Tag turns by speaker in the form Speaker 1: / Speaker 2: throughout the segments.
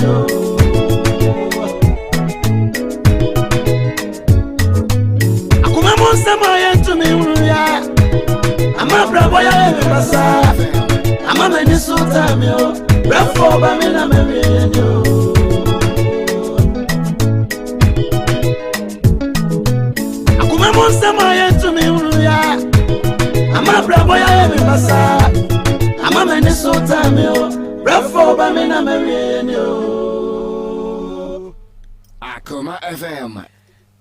Speaker 1: ni o. Akoma mu nsɛm a yɛntumi nhunu ya ama abrabɔ yɛ ayɛ me basaa ama m'ani so taa me o brɛfoɔ ba me na mawie ni o. Akoma mu nsɛm a yɛntumi nhunu ya ama abrabɔ yɛ ayɛ me basaa ama m'ani so taa me o brɛfoɔ ba me na mawie ni o.
Speaker 2: Akoma FM.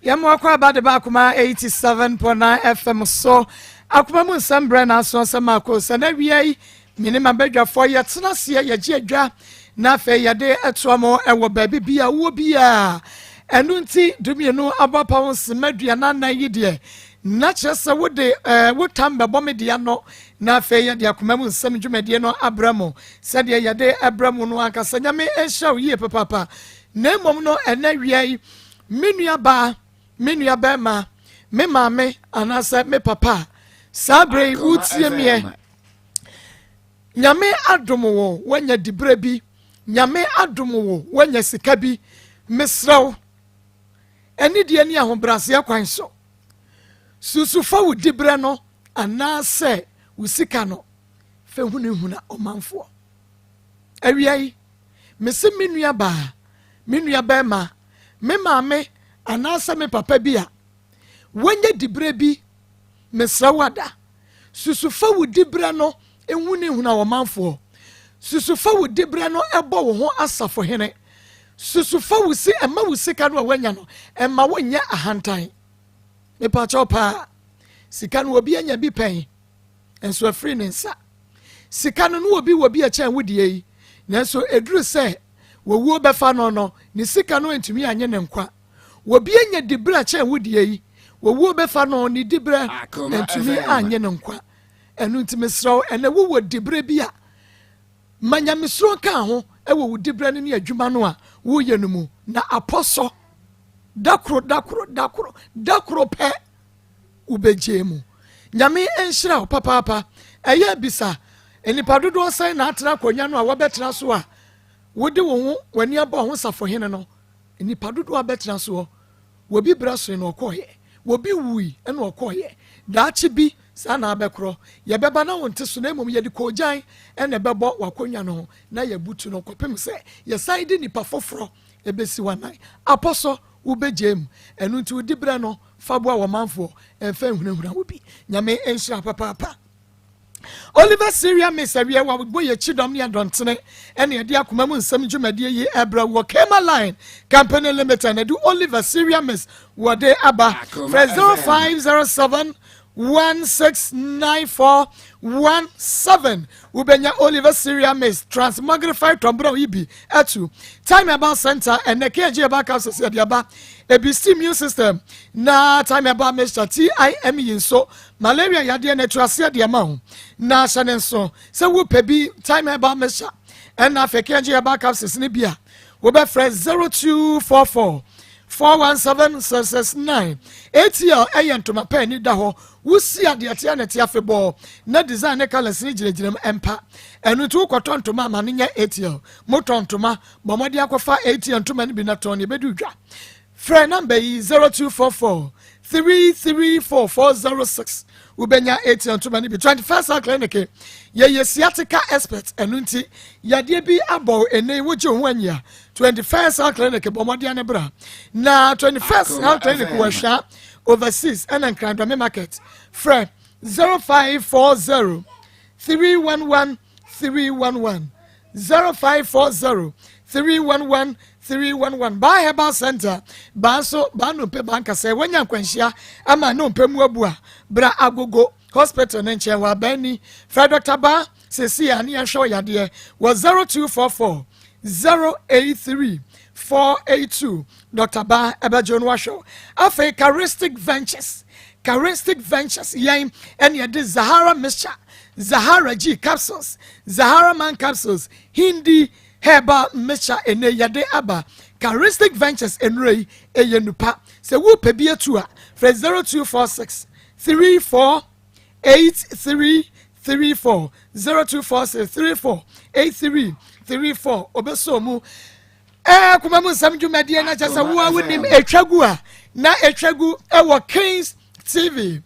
Speaker 3: Yɛma wakɔ aba de ba Akoma 87.9 FM so. Akoma mu nsɛm brɛ na aso sɛ mako sɛ na wia yi me ne m'abadwafoɔ yɛtena aseɛ yɛgye adwa na afei yɛde ɛtoa mo ɛwɔ baabi bi a wowɔ biara. Ɛno nti dumienu abɔ apa ho nsema aduanan nan yi deɛ na kyerɛ sɛ wode ɛɛ wotam bɛbɔ me deɛ no na afei yɛde akoma mu nsɛm dwumadie no abrɛ mo sɛdeɛ yɛde ɛbrɛ mo no ankasa. Nyame nhyira wo yie papaapa. Na mmom no ɛnɛ wia yi me nua baa, me nua bɛrima, me maame anaasɛ me papa, saa berɛ yi wotie meɛ, Nyame adom wo woanya diberɛ bi, Nyame adom wo woanya sika bi, mesrɛ wo, anidie ne ahobrɛaseɛ kwan so, susu fa wo diberɛ no anaasɛ wo sika no fɛ hunahuna ɔmanfoɔ. Awia yi mese me nua baa, me nua bɛrima, me maame anaasɛ me papa bi a wanya diberɛ bi, mesrɛ wo ada, susu fa wo diberɛ no ehunahuna ɔmanfoɔ. Susu fa wo diberɛ no ɛbɔ wo ho asafohene. Susu fa wo si ɛma wo sika no a wanya no ɛma wo nyɛ ahantan. Mepakyɛw paa, sika no obi anya bi pɛn nso afiri ne nsa. Sika no no obi wɔ bi ɛkyɛn wo deɛ yi, nanso eduru sɛ wɔwuo bɛfa no no, ne sika no ntumi anye ne nkwa. Obi anya diberɛ kyɛn wo deɛ yi, wɔwuo bɛfa no, ne diberɛ ntumi anye ne nkwa. Ɛno nti mesrɛ wo, ɛnɛ wowɔ diberɛ bi a, ma nyamesuro nka ho ɛwɔ wo diberɛ no ne adwuma no a woyɛ no mu, na apɔ so dakoro dakoro dakoro dakoro pɛ wobɛgye mu. Nyame nhyira wo papaapa. Ɛyɛ bisa nnipa dodoɔ sɛn na atena akonnwa no a wɔbɛtena so a wode wo ho w'ani abɔ ho safohene no, nnipa dodoɔ a bɛtena soɔ, wɔbi brɛ soe na ɔkɔɔyɛ, wɔbi wui na ɔkɔɔyɛ. Daakye bi saa na abɛkorɔ yɛbɛba na wo nte so, na mmom yɛde koogyan ɛna ɛbɛbɔ w'akonnwa no ho na yɛbutu no kɔpem sɛ yɛsan de nipa foforɔ ɛbɛsi w'anan apɔ so wobɛgye mu. Ɛno nti wodi berɛ no fa boa wɔ manfoɔ, ɛmfa nhunahuna wo bi. Nyame nhyira papaapa. Oliver Syria Miss awie wa bɔ yɛ kyidɔm ne adɔntene ɛne ɛde akoma mu nsɛm dwumadie yi ɛbrɛ wɔ Kema Line Company Limited na ɛde Oliver Syria Miss wɔde aba. Frɛ 0507 169417, wobɛnya Oliver Syria Miss transmogrified tɔmbrɛw yi bi ɛtu. Time Herbal Center, ɛnɛ KG Herbal Capsules yɛde aba, ebi steam immune system na Time Herbal Mixture TIM yi nso malaria yadeɛ na ɛtu aseɛ deɛ ma ho. Na hyɛ ne nso sɛ wopɛ bi Time Herbal Mixture ɛna afɛ KG Herbal Capsules ne bi a, wobɛfrɛ 0244 417 669. ATL ɛyɛ ntoma pɛ ani da hɔ, wosi adeɛ tea ne te afebɔɔ na design ne colours ne gyinagyina mu ɛmpa. Ɛno nti wokɔtɔ ntoma ama no nyɛ ATL. Motɔ ntoma, bɔ mmɔden akɔfa ATL ntoma no bi na tɔn ne ɛbɛdi dwa. Frɛ number yi, 0244 334 406, wobɛnya ATL ntoma no bi. 21st Health Clinic, yɛyɛ sciatica expert. Ɛno nti yadeɛ bi abɔ ɛnɛ wogye wo ho anyia, 21st Health Clinic, bɔ mmɔden ne bra. Na 21st Health Clinic wɔ Hwɛ Overseas ɛna Nkrandɔme Market. Frɛ 0540 311 311, 0540 311 311. Baa Herbal Center baa nso baa nnompe baa nkasa wanya nkwanhyia ama nnompe mu abu a, bra Agogo Hospital ne nkyɛn wɔ aban ni. Frɛ Dr. Baa sesi a ne yɛhwɛ ɔyadeɛ wɔ 0244 083 482. Dr. Baa ɛbɛgye no wahwɛ. Afei Charistic Ventures, Charistic Ventures, yɛn ɛne yɛde Zahara mixture, Zahara G capsules, Zahara Man capsules, Hindi herbal mixture ɛnɛ yɛde aba. Charistic Ventures nnuro yi ɛyɛ nupa. Sɛ wopɛ bi atu a, frɛ 0246 34 8334, 0246 34 8334. Obɛsɔ mu. Ɛɛ koma mu nsɛm dwumadie na kyɛ sɛ wo a wonim ɛtwa gu a na ɛtwa gu ɛwɔ Kings TV,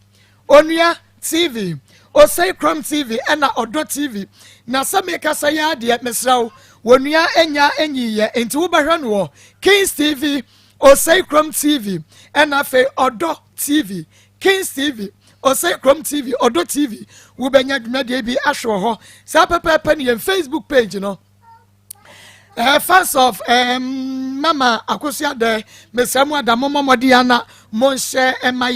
Speaker 3: Onua TV, Osei Krom TV ɛna Ɔdɔ TV. Na sɛ mekasa yi adeɛ mesrɛ wo wɔnua nya nyiiɛ nti wobɛhwɛ no wɔ Kings TV, Osei Krom TV ɛna afei Ɔdɔ TV. Kings TV, Osei Krom TV, Ɔdɔ TV wobɛnya dwumadie bi ahwɛ wɔ hɔ. Saa pɛpɛɛpɛ ne yɛn Facebook page no. Fans of Mama Akosua Dɛ, mesrɛ mo ada mommɔ mmɔden ana monhyɛ ɛma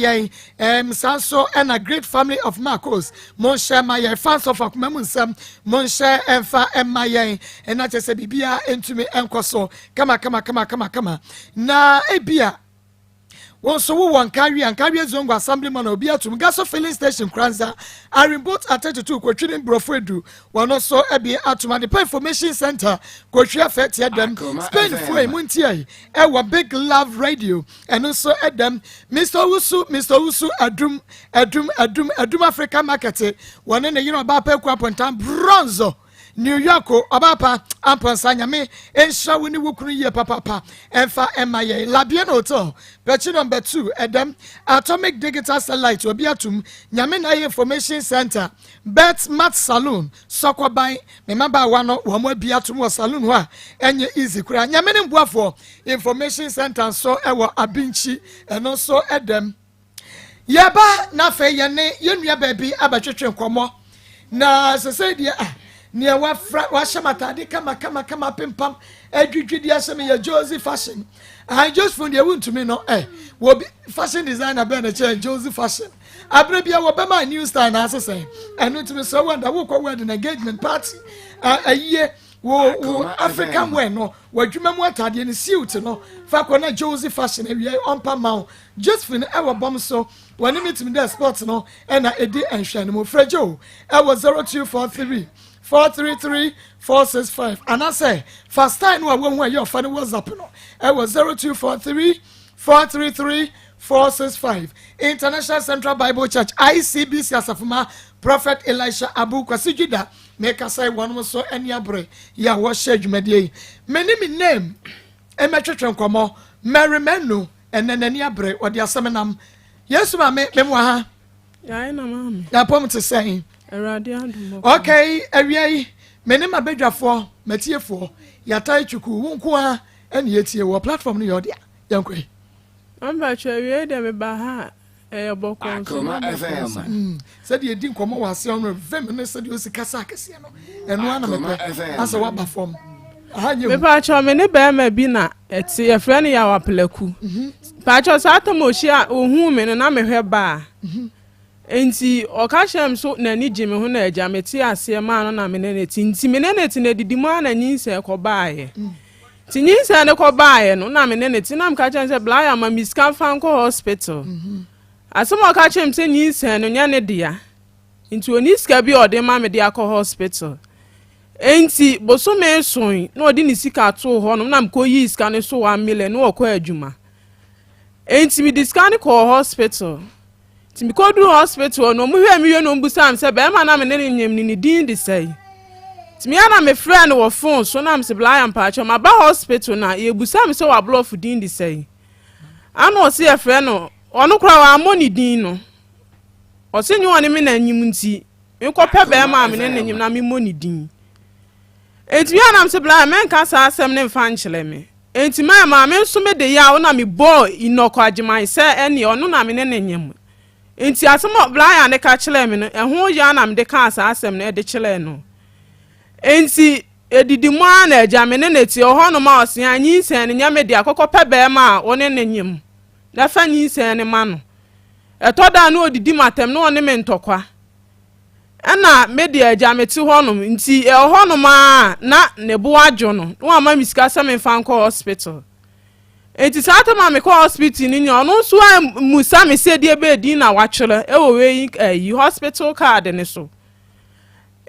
Speaker 3: yɛn. Saa nso ɛna Great Family of Marcos, monhyɛ ma yɛn. Fans of Akoma mu Nsɛm, monhyɛ ɛmfa ɛma yɛn. Ɛna kyerɛ sɛ biribiara ntumi nkɔ so kama kama kama kama kama. Na ebia Wo nso wowɔ Nkawie a, Nkawie Zongo Assemblyman a obi atum, Gaso Filling Station Kranza, Arimboat Atatutu, Kotwi ne Mborɔfo Edu, wɔn nso abi atum, Adepa Information Center, Kotwi Afɛ Teɛ Dɛm, Spain Foe Muntiai ɛwɔ Big Love Radio, ɛno nso ɛdɛm, Mister Owusu, Mister Owusu Adum, Adum, Adum, Adum Africa Market, wɔne ne yere Ɔbaa Pɛku Apontan, Bronze. New York o, ɔbaapa Amponsah Nyame nhyira wo ne wo kunu yie papaapa ɛmfa ɛma yɛn. Labian Hotel, Pɛkyi number 2, Ɛdɛm, Atomic Digital Satellite, obi atum, Nyame na ayɛ Information Center, Bert Mat Saloon, Sɔkɔban, me mmabaawa no wɔn abi atum wɔ saloon hɔ a ɛnyɛ easy koraa. Nyame ne mboafoɔ Information Center nso ɛwɔ Abinkyi, ɛno nso ɛdɛm. Yɛba na afei yɛne yɛn nua baabi abɛtwetwe nkɔmmɔ. Na sesei deɛ ah, nea wafra wahyɛ m'ataade kama kama kama pempam adwidwi deɛ sɛ meyɛ Josie fashion. Ah, Josephine deɛ wontumi no eh, wɔ fashion designer bɛn na kyerɛ Josie fashion. Abere bia wɔbɛma new style na asesɛn. Ɛno ntumi sɛ wɔnda wokɔ wedding engagement party ayie wo wo African wear no w'adwuma mu ataadeɛ no suit no fa kɔ na Josie fashion awie ɔmpa ma wo. Josephine wɔ bɔm so wɔne me tumi dɛ sports no na ɛdi nhwɛanimu. Frɛ Joe wɔ 0243 433 465 anaasɛ fa style no a woahu a ɛyɛ ɔfa no WhatsApp no wɔ 0243 433 465. International Central Bible Church ICBC Asafoma Prophet Elisha Abu Kwasi Judah mekasa yi wɔnom so ani abere yɛ a wɔhyɛ dwumadie yi. Me ne me name mmɛtwetwe nkɔmmɔ Mary Manu Ɛnɛ n'ani abere, ɔde asɛm nam. Yesu maame, mem wɔ ha.
Speaker 4: Yae na maame.
Speaker 3: Yapɔm te sɛn?
Speaker 4: Awurade adom bɔkɔ.
Speaker 3: Okay, awia yi, me ne m'abadwafoɔ, m'atiefoɔ, yɛatae twuku, wo nko ara ɛne yɛtie wɔ platform no yɛ ɔdea. Yɛnkɔ yi.
Speaker 4: Mampakyɛ awia yi deɛ meba ha a, ɛyɛ bɔkɔɔ nso na bɔkɔɔ sa.
Speaker 3: Sɛdeɛ yɛdi nkɔmmɔ wɔ aseɛ no vim ne sɛdeɛ ɔsi kasa akɛseɛ no ɛno ara na mepɛ asɛ woaba fam aha nyɛ hu.
Speaker 4: Mepaakyɛw me ne bɛɛma bi na ɛte yɛfrɛ no Yaw Aplaku paakyɛw saa tam ɔhyia ɔhuu me no na mehwɛ baa nti ɔka kyerɛ me so n'ani gye me ho na agya mete aseɛ maa no na me ne ne te nti me ne ne te na adidi mu ara na nyinsɛn kɔbaeɛ Nti nyinsɛn no kɔbaeɛ no na me ne no te na meka kyerɛ no sɛ Blaya ma me sika mfa nkɔ hospital. Asɛm a ɔka kyerɛ me sɛ nyinsɛn no nyɛ ne dea nti ɔnni sika bi a ɔde ma me de akɔ hospital. Enti bosome soe na ɔde ne sika too hɔnom na mekɔyii sika no so 1 million na ɔkɔ adwuma. Enti mede sika no kɔɔ hospital. Nti mekoduruu hospital hɔ no, wɔn hwɛɛ me wie na wɔn bisaa me sɛ bɛrima na me ne no nyem no ne din de sɛn. Nti me ara na me frɛɛ no wɔ phone so na me se Blaya mpaakyɛw maba hospital na yɛbusa me sɛ w'aborɔfo din de sɛn. Ana ɔse yɛfrɛ no, ɔno koraa wammɔ ne din no. Ɔse nyɛ ɔne me na nyem nti menkɔpɛ bɛrima a me ne no nyem na memmɔ ne din. Enti me ara na me se Blaya mɛnka saa asɛm no mfa nkyerɛ me. Enti my maame nso me de yaw na me bɔɔ Enoch Agyeman sɛ ɛneɛ ɔno na me ne no nyem. Enti asɛm a Brian no ka kyerɛɛ me no, ɛho yaw na mede kaa saa asɛm no de kyerɛɛ no. Enti ɛdidi mu ara na agya me ne no te ɔhɔnom a ɔse a nyinsɛn no nyɛ me dea, kɔkɔ pɛ bɛɛma a wo ne no nyem na fa nyinsɛn no ma no. Ɛtɔ da a na ɔdidi m'atɛm na ɔne me ntɔkwa. Ɛna me deɛ agya mete hɔnom nti ɛwɔ hɔnom ara na ne bo adwo no na wama me sika sɛ memfa nkɔ hospital. Nti saa tam a mekɔ hospital no nyinaa ɔno nso ammusa me sɛ deɛ bɛyɛ din na watwerɛ ɛwɔ wei ayi hospital card no so.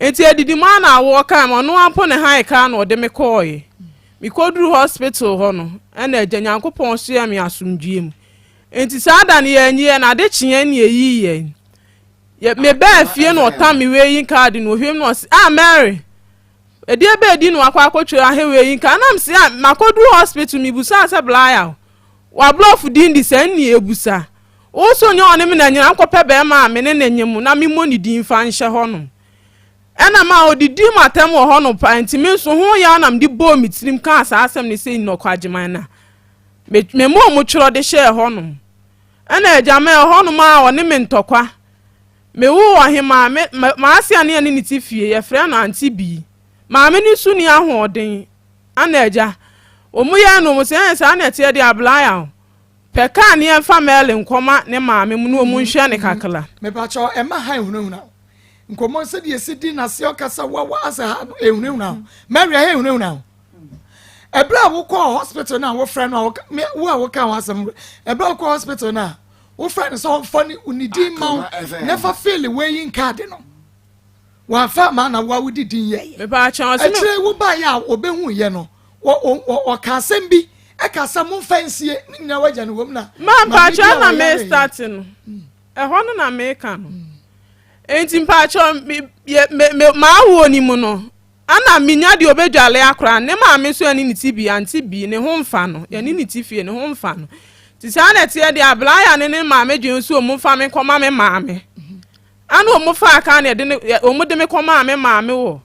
Speaker 4: Nti adidi mu ara na awoɔ kaa me ɔno ara mpo ne han kaa na ɔde me kɔɔeɛ. Mekɔduru hospital hɔ no ɛna agya Nyankopɔn soɛ me asomdwoeɛ mu. Nti saa da no yɛanyi yɛn ade kyeeɛ na yɛyii yɛn. Yɛ mebaa fie na ɔtam me wei yi card no ohwɛ mu na ɔse ah Mary. Ɛdeɛ bɛɛ din na wakɔ akɔtwerɛ ahewee yi nka na mese a makɔduru hospital mebusaa sɛ Blaya waborɔfo din de sɛ nni ebusa wo so nyɛ ɔne me na nyina nkɔpɛ bɛrima a me ne ne nye mu na memmɔ ne din fa nhyɛ hɔnom. Ɛna ma ɔdidii m'atɛm wɔ hɔnom paa nti me nso ho yaw na mede bɔɔ me tirim kaa saa asɛm no sɛ nnɔkɔ agyeman na me memmɔɔ mu twerɛ de hyɛɛ hɔnom. Ɛna agya ma ɛhɔnom a ɔne me ntɔkwa. Mewoo ɔhemaa, me, m'ase a ne yɛne ne te fie, yɛfrɛ no Auntie Bii. Maame no nso nni ahoɔden. Ɛna agya, wɔn yɛɛ no, wɔn sɛ, ɛn saa na ɛteɛ deɛ Ablaya o. Pɛ kaa ne yɛmfa Mɛle nkɔma ne maame mu na wɔn nhwɛ ne kakra.
Speaker 3: Mepakyɛw, ɛmma ha nhunahuna wo. Nkɔmmɔ sɛdeɛ ɛsi di n'aseɛ ɔkasa wawa asɛ ha no ɛhunahuna wo. Mary ɛha ɛhunahuna wo. Ɛberɛ a wokɔɔ hospital no a wofrɛ no a wo a woka ho asɛm ɛberɛ a wokɔɔ hospital no a wofrɛ no sɛ ɔmfa ne ne din ma wo na fa fill weighing card no wamfa ama na woa wode din yɛyɛ akyire wo baeɛ a wɔbɛhu yɛ no ɔka asɛm bi ɛka sɛ momfa nsie ne nyinaa wagya no wɔ mu na
Speaker 4: ma mpakyɛ na me start no ɛhɔ no na meka no enti mpakyɛ me me maawoɔ ni mu no Ana minya deɛ ɔbɛdwale akora no, ne maame nso yɛne ne te bi, ante bi, ne ho mfa no, yɛne ne te fie, ne ho mfa no. Nti saa na ɛteɛ deɛ Ablaya ne ne maame dwen nso wɔn mfa me nkɔma me maame. Ana wɔn faa kaa na yɛde ne wɔn de me kɔmaa me maame wɔ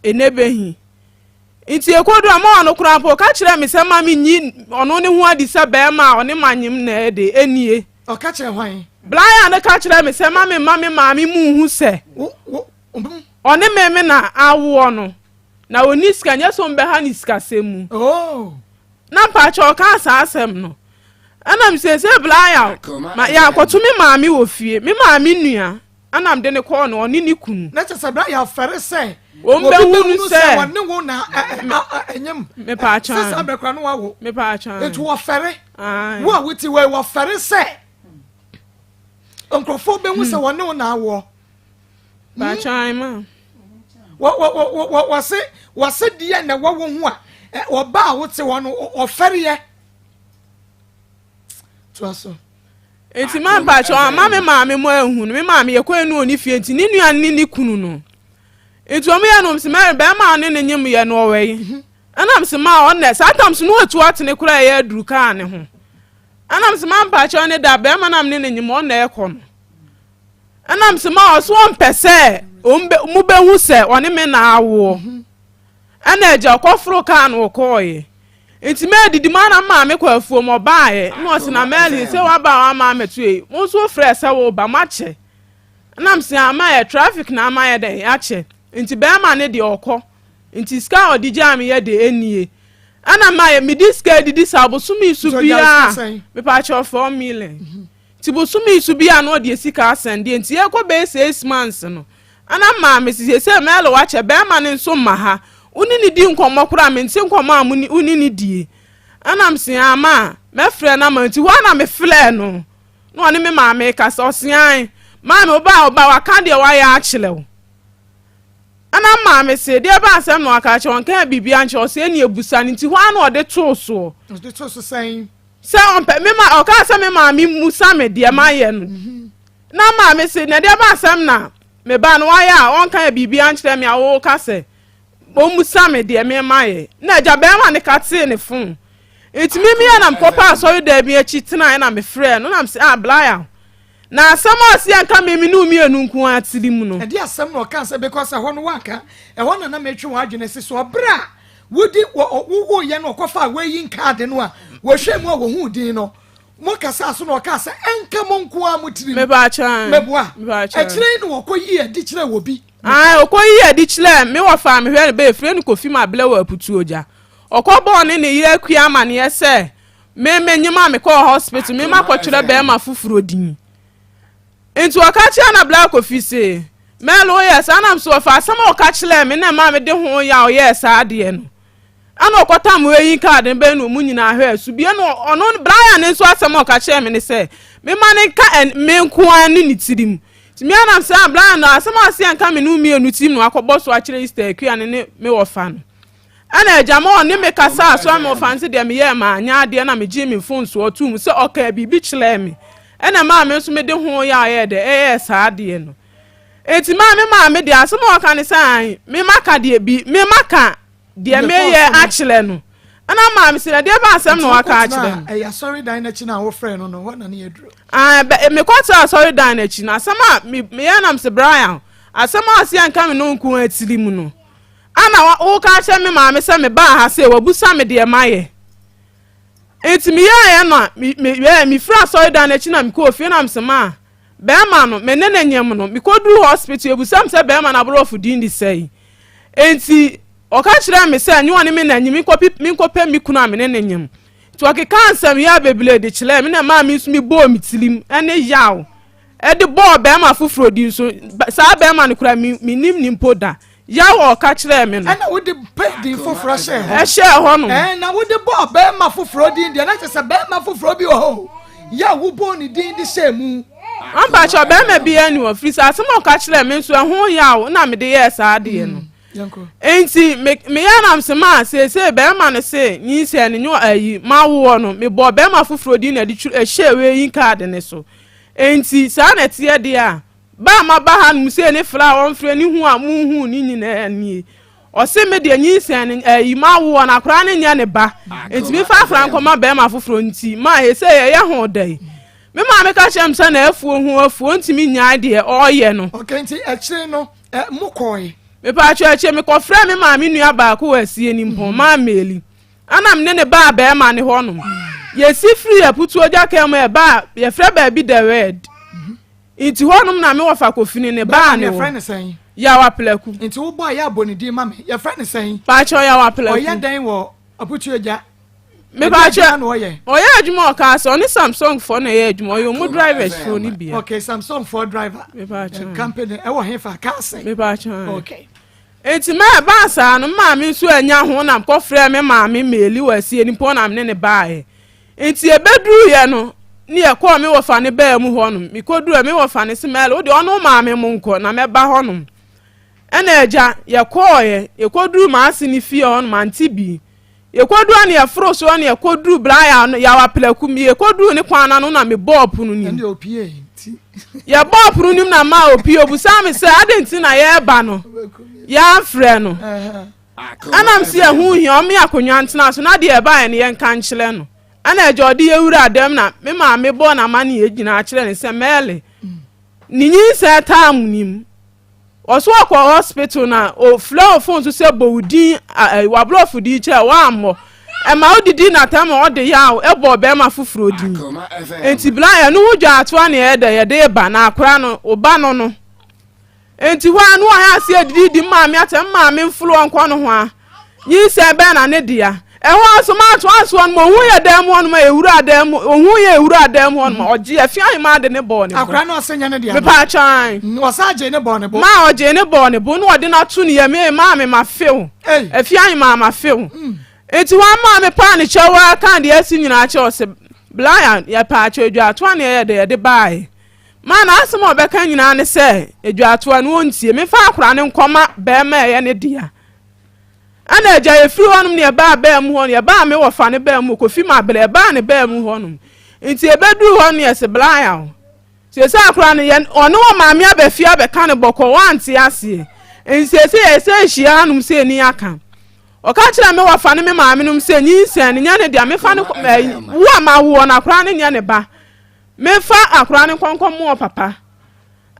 Speaker 4: Enebehi. Nti ekodu a ma ɔno koraa mpo ɔka kyerɛɛ me sɛ ma menyi ɔno ne ho adi sɛ bɛrima a ɔne manyem na ɛde ɛnie.
Speaker 3: Ɔka kyerɛ hwan?
Speaker 4: Blaya no ka kyerɛɛ me sɛ ma me mma me maame mu nhu sɛ.
Speaker 3: Wo wo
Speaker 4: Ɔne me me na awoɔ no na ɔnni sika nyɛ sɛ ɔmbɛha ne sikasɛm mu.
Speaker 3: Oh.
Speaker 4: Na mpakyɛ ɔkaa saa asɛm no ɛna me sese blaya ma yɛakɔto me maame wɔ fie me maame nua ɛna mede ne kɔɔ no ɔne ne kunu.
Speaker 3: Na kyɛ sɛ blaya fɛre sɛ
Speaker 4: obi bɛhunu sɛ
Speaker 3: wɔne wo na ɛnyem
Speaker 4: mepaakyɛ
Speaker 3: sɛ saa berɛ kora no wawo
Speaker 4: mepaakyɛ
Speaker 3: nti wɔfɛre wo a wote wɔ wɔfɛre sɛ nkurɔfoɔ bɛhu sɛ wɔne wo na awoɔ.
Speaker 4: Baakyan ma.
Speaker 3: Wɔse wɔse deɛ na ɛwɔ wo ho a ɔba a wote hɔ no ɔfɛreɛ. Toa so.
Speaker 4: Nti ma mpakyɛ ama me maame mo ahu no me maame yɛkɔɛ no ɔni fie nti ne nua ne ne kunu no nti wɔn yɛ nom sɛ mɛri bɛrima ne ne nyem yɛ no ɔwɔ yi ɛnam sɛ ma ɔnɛ saa tam so no watu atene koraa ɛyɛ aduru kaa ne ho ɛnam sɛ ma mpakyɛ ne da bɛrima nam ne ne nyem ɔnɛ ɛkɔ no Ɛnam sɛ ma ɔso ɔmpɛ sɛ mobɛhu sɛ ɔne me na awoɔ. Ɛna agya ɔkɔforo kaa no ɔkɔɔeɛ. Nti mɛdidi mu ana maame kɔ afuom ɔbaeɛ na ɔse na Merlin sɛ waba a wama amɛto ei wo nso wofrɛ sɛ woba makyɛ. Ɛnam sɛ ama yɛ traffic na ama yɛ dɛn akyɛ nti bɛrima ne deɛ ɔkɔ nti sika a ɔde gyaa me yɛ deɛ ɛnie. Ɛna ma yɛ medi sika adidi saa bosome so biara mepaakyɛw 4 million. Nti bosome yi so bi a na ɔde esika asɛn deɛ nti yɛkɔ bɛyɛ 6 months no ɛna maa me sisi sɛ Mɛlo wakyɛ bɛrima no nso mma ha wo ne ne di nkɔmmɔ koraa mente nkɔmmɔ a mo ne wo ne ne die ɛna me ama a mɛfrɛ no ama nti hɔ a na mefrɛ no na ɔne me maame kasa ɔsean maame wo ba ɔba waka deɛ wayɛ akyerɛ wo ɛna maame se deɛ ba asɛm na waka akyerɛ wɔn kan biribi ankyerɛ ɔsɛ ɛne ebusa no nti hɔ a na ɔde too soɔ
Speaker 3: ɔde too so sɛn
Speaker 4: Sɛ ɔmpɛ me ma ɔkaa sɛ me maame mmusa me deɛ mayɛ no na maame se na deɛ ba asɛm na me ba no wayɛ a ɔnka yɛ biribi ankyerɛ me a woka sɛ ɔmmusa me deɛ me mayɛ na agya bɛrima no ka tee ne fon nti me meyɛ na mekɔpa asɔre dan bi akyi tenaeɛ na mefrɛɛ no na mese ah blaya na asɛm a ɔse yɛnka me me ne wo mmienu nko ara tiri mu no.
Speaker 3: Ɛde asɛm na ɔka sɛ because ɛhɔ no wanka ɛhɔ na na metwe wɔn adwene si so ɔbrɛ a Wodi wɔ wowoeɛ no ɔkɔfaa weighing card no a wɔhwɛɛ mu a wɔhuu din no mo kasaa so na ɔkaa sɛ ɛnka mo nko ara mo tirim.
Speaker 4: Mebaakyɛ.
Speaker 3: Meboa. Akyire yi na wɔkɔyii adi kyerɛɛ wɔ bi.
Speaker 4: Ae, ɔkɔyii adi kyerɛɛ me wɔfaa me hwɛ no bɛyɛ fire no kɔfi m'ablɛ wɔ Aputuogya. Ɔkɔbɔɔ ne ne yere Akua amaneɛ sɛ me menyem a mekɔɔ hospital me makɔtwerɛ bɛrima foforɔ din. Nti ɔka kyerɛɛ na Bla Kofi se, Mel woyɛɛ saa? Nam so ɔfa asɛm a ɔka kyerɛɛ me na ɛmaa mede ho yaw yɛɛ saa adeɛ no. Ɛna ɔkɔtam weighing card no bɛn na ɔmu nyinaa hwɛɛ so bie no ɔno Brian nso asɛm a ɔka kyerɛɛ me ne sɛ mema ne nka ɛn me nko ara ne ne tirim. Nti me anam sɛ ah Brian no asɛm a ɔse ɛnka me ne wo mmienu tirim na wakɔbɔ so akyerɛ Easter Akua ne ne me wɔfa no. Ɛna agya ma ɔne me kasaa so ama ɔfa nse deɛ meyɛɛ manyɛ adeɛ na megyee me mfomsoɔ too mu sɛ ɔkaa biribi kyerɛɛ me ɛna ɛmaa me nso mede ho yaw yɛɛ dɛ ɛyɛɛ saa adeɛ no. Enti maa me maame deɛ asɛm a ɔka ne sɛ an me maka deɛ bi me maka deɛ meyɛ akyerɛ no. Ɛna maame sɛ na deɛ ba asɛm na waka akyerɛ no.
Speaker 3: Ɛyɛ asɔredan n'akyi na wofrɛ no no hɔ na ne yɛ duro.
Speaker 4: Ah, mekɔtena asɔredan n'akyi na asɛm a meyɛ nam sɛ Brian asɛm a ɔse ɛnka me no nko atiri mu no. Ana woka akyerɛ me maame sɛ mebaa ha sɛ wabusa me deɛ mayɛ. Nti meyɛeɛ no a mefiri asɔredan n'akyi na mekɔɔ fie na mesɛ maa Bɛɛma no, me ne no nyem no, mekoduruu hospital, yɛbusaa me sɛ bɛɛma no aborɔfo din de sɛn. Enti, ɔka kyerɛɛ me sɛ ɛnyɛ ɔne me na nyem, menkɔpɛ me kunu a me ne no nyem. Nti ɔkekaa nsɛm yaw bebree de kyerɛɛ me na ɛmaa me nso mebɔɔ me tirim ne yaw de bɔɔ bɛɛma foforɔ din so. Saa bɛɛma no koraa, mennim no mpo da. Yaw a ɔka kyerɛɛ me no.
Speaker 3: Ɛna wode pɛ din foforɔ hyɛɛ hɔ.
Speaker 4: Ɛhyɛɛ hɔ nom.
Speaker 3: Ɛɛ na wode bɔɔ bɛrima foforɔ din deɛ na kyerɛ sɛ bɛrima foforɔ bi wɔ hɔ o. Yaw wobɔɔ ne din de hyɛɛ mu.
Speaker 4: Mpakyɛw bɛrima biara ni hɔ firi sɛ asɛm a ɔka kyerɛɛ me nso ɛho yaw na mede yɛɛ saa adeɛ no.
Speaker 3: Mm,
Speaker 4: Enti me meyɛ nam se maa seesei bɛrima no se nyinsɛn no nyɛ ayi mawoɔ no mebɔɔ bɛrima foforɔ din na ɛde twerɛ ɛhyɛɛ wei nkaade ne so. Enti saa na ɛteɛ deɛ a Ba a maba hanom sei ne frɛ a ɔmfrɛ ne hu a monhuu ne nyinaa nie. Ɔse me deɛ nyinsɛn no ayi mawoɔ no akwadaa no nyɛ ne ba nti mefa akwadaa nkɔma bɛrima foforɔ nti ma ɛsɛ yɛyɛ ho dɛn. Me maame ka kyerɛ me sɛ na afuo ho afuo ntumi nnyae deɛ ɔreyɛ no.
Speaker 3: Okay, nti akyire no eh, mo kɔe?
Speaker 4: Mepatwɛ akyire mekɔfrɛ me maame nua baako wɔ asie ni mpɔn, maa Meli. Ɛna me ne ne baa bɛrima ne hɔnom. Yɛsi firi aputuo gya kan mu ɛbaa yɛfrɛ baabi The Red. Nti hɔnom na me wɔfa Kofini ne baa ne
Speaker 3: wɔ. Yɛfrɛ no sɛn?
Speaker 4: Yaw Aplaku.
Speaker 3: Nti wobɔ a yɛ abɔ ne din ma me. Yɛfrɛ no sɛn?
Speaker 4: Paakyɛw Yaw Aplaku.
Speaker 3: Ɔyɛ dɛn wɔ Aputuagya?
Speaker 4: Me paakyɛw. Ɔyɛ? Ɔyɛ adwuma wɔ kaa sɛ ɔne Samsung foɔ na ɛyɛ adwuma. Ɔyɛ ɔmo drivers foɔ no bia.
Speaker 3: Okay, Samsung foɔ driver.
Speaker 4: Me paakyɛw.
Speaker 3: Company ɛwɔ hefa? Kaa sɛ.
Speaker 4: Me paakyɛw.
Speaker 3: Okay.
Speaker 4: Nti mɛ ɛbaa saa no, maame nso anya ho na kɔfrɛ me maame Meli wɔ asie nipa na me ne ne baeɛ. Nti yɛbɛduruiɛ no ne yɛkɔɔ me wɔfa no baa mu hɔnom. Mekɔduruiɛ me wɔfa no se Mɛle wo deɛ ɔne wo maame mo nkɔ na mɛba hɔnom. Ɛna agya yɛkɔɔeɛ, yɛkɔduruu m'ase no fie hɔnom ante bi. Yɛkɔduru a ne yɛforo soɔ ne yɛkɔduru bra Yawa Plaku, yɛkɔduru ne kwan no ano na mebɔɔ pono nim. Yɛbɔɔ pono nim na maa opie, obusaa me sɛ adɛn nti na yɛreba no yɛamfrɛ no. Ɛna mese ɛho hia ɔme akonnwa ntena so na deɛ ɛbaeɛ no yɛnka nkyerɛ no. Ɛna agya ɔde yɛ wura dɛm na me maame bɔɔ n'amanneɛ nyinaa kyerɛ no sɛ Mɛɛle ne nyinsɛn taa mu nim. Ɔso ɔkɔ hospital na ofrɛ wo phone so sɛ bɔ wo din w'aborɔfo din kyerɛ woammɔ. Ɛma wodidi n'atam ma ɔde yaw ɛbɔ bɛrima foforɔ din. Enti bla ɛno ho dwaatoa ne ɛyɛ dɛ yɛde ba na akora no wo ba no no. Enti hɔ ara no wɔhyɛ aseɛ dididi maame atɛm maame mforo ɔnkɔ no ho a nyinsɛn bɛn na ne dea. Ɛhɔ ara nso mantoa nsoɔ no ma ohun yɛ dan mu hɔnom a ewura dan mu ohun yɛ ewura dan mu hɔnom a ɔgye afi ahema de ne bɔɔ ne bo.
Speaker 3: Akora no ɔsɛ nyɛ ne dea no.
Speaker 4: Mepɛ atwan.
Speaker 3: Ɔsan gye ne bɔɔ ne bo.
Speaker 4: Maa ɔgye ne bɔɔ ne bo na ɔde no ato ne yam ee maame ma few. Afi ahema ma few. Enti hɔ ara maame paa ne kyɛw ara kaa deɛ asi nyinaa kyerɛ ɔsɛ Blayan yɛpɛ akyɛ odwaatoa ne ɛyɛ dɛ yɛde baae. Ma n'asɛm a ɔbɛka nyinaa ne sɛ, Adwatoa no, ɔntie. Memfa akwadaa no nkɔma barima a ɛyɛ ne dea. Ɛna agya yɛfiri hɔnom ne yɛbaa baa mu hɔ no, yɛbaa me wɔfa no baa mu, Kofi Mabele, yɛbaa ne baa mu hɔnom. Nti yɛbɛduru hɔ no yɛse Blaya o. Seesei akwadaa no, yɛn, ɔne wɔ maame aba fie abɛka no bɔkɔɔ, wante aseɛ. Nti seesei yɛsɛ yɛhyia hanom sɛ yɛni aka. Ɔka kyerɛɛ me wɔfa ne me maame nom sɛ, nyinsɛn no nyɛ ne dea, mefa no, wo a mawoɔ no akwadaa no nyɛ ne ba. Memfa akora no nkɔ nkɔmoɔ papa.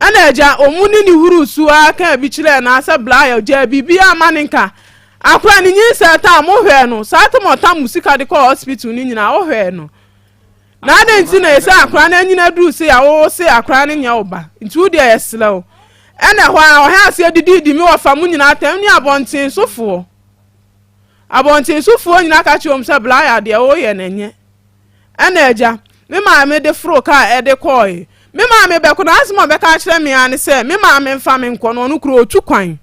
Speaker 4: Ɛna agya, ɔmu ne ne huruu su ara kaa bi kyerɛɛ no ara sɛ Blair gyaa biribiara ma ne nka. Akora no nyinsɛn tam, wohwɛɛ no? Saa tam a ɔtam mo sika de kɔɔ hospital no nyinaa, wohwɛɛ no? Na adɛn nti na ɛsɛ akora no anyini aduru sei a wo se akora no nyɛ wo ba? Nti wo deɛ yɛsrɛ wo. Ɛna ɛhɔ ara ɔhɛ aseɛ didiidi me wɔfa mo nyinaa atɛm ne abɔnten sofoɔ. Abɔnten sofoɔ nyinaa ka kyerɛ wɔn sɛ Blair deɛ woyɛ no ɛnyɛ. Ɛna agya, me maame de foroo kaa ɛde kɔɔe. Me maame bɛkɔ no, asɛm a ɔbɛka akyerɛ me ara ne sɛ me maame mfa me nkɔ no, ɔno kura ɔtu kwan.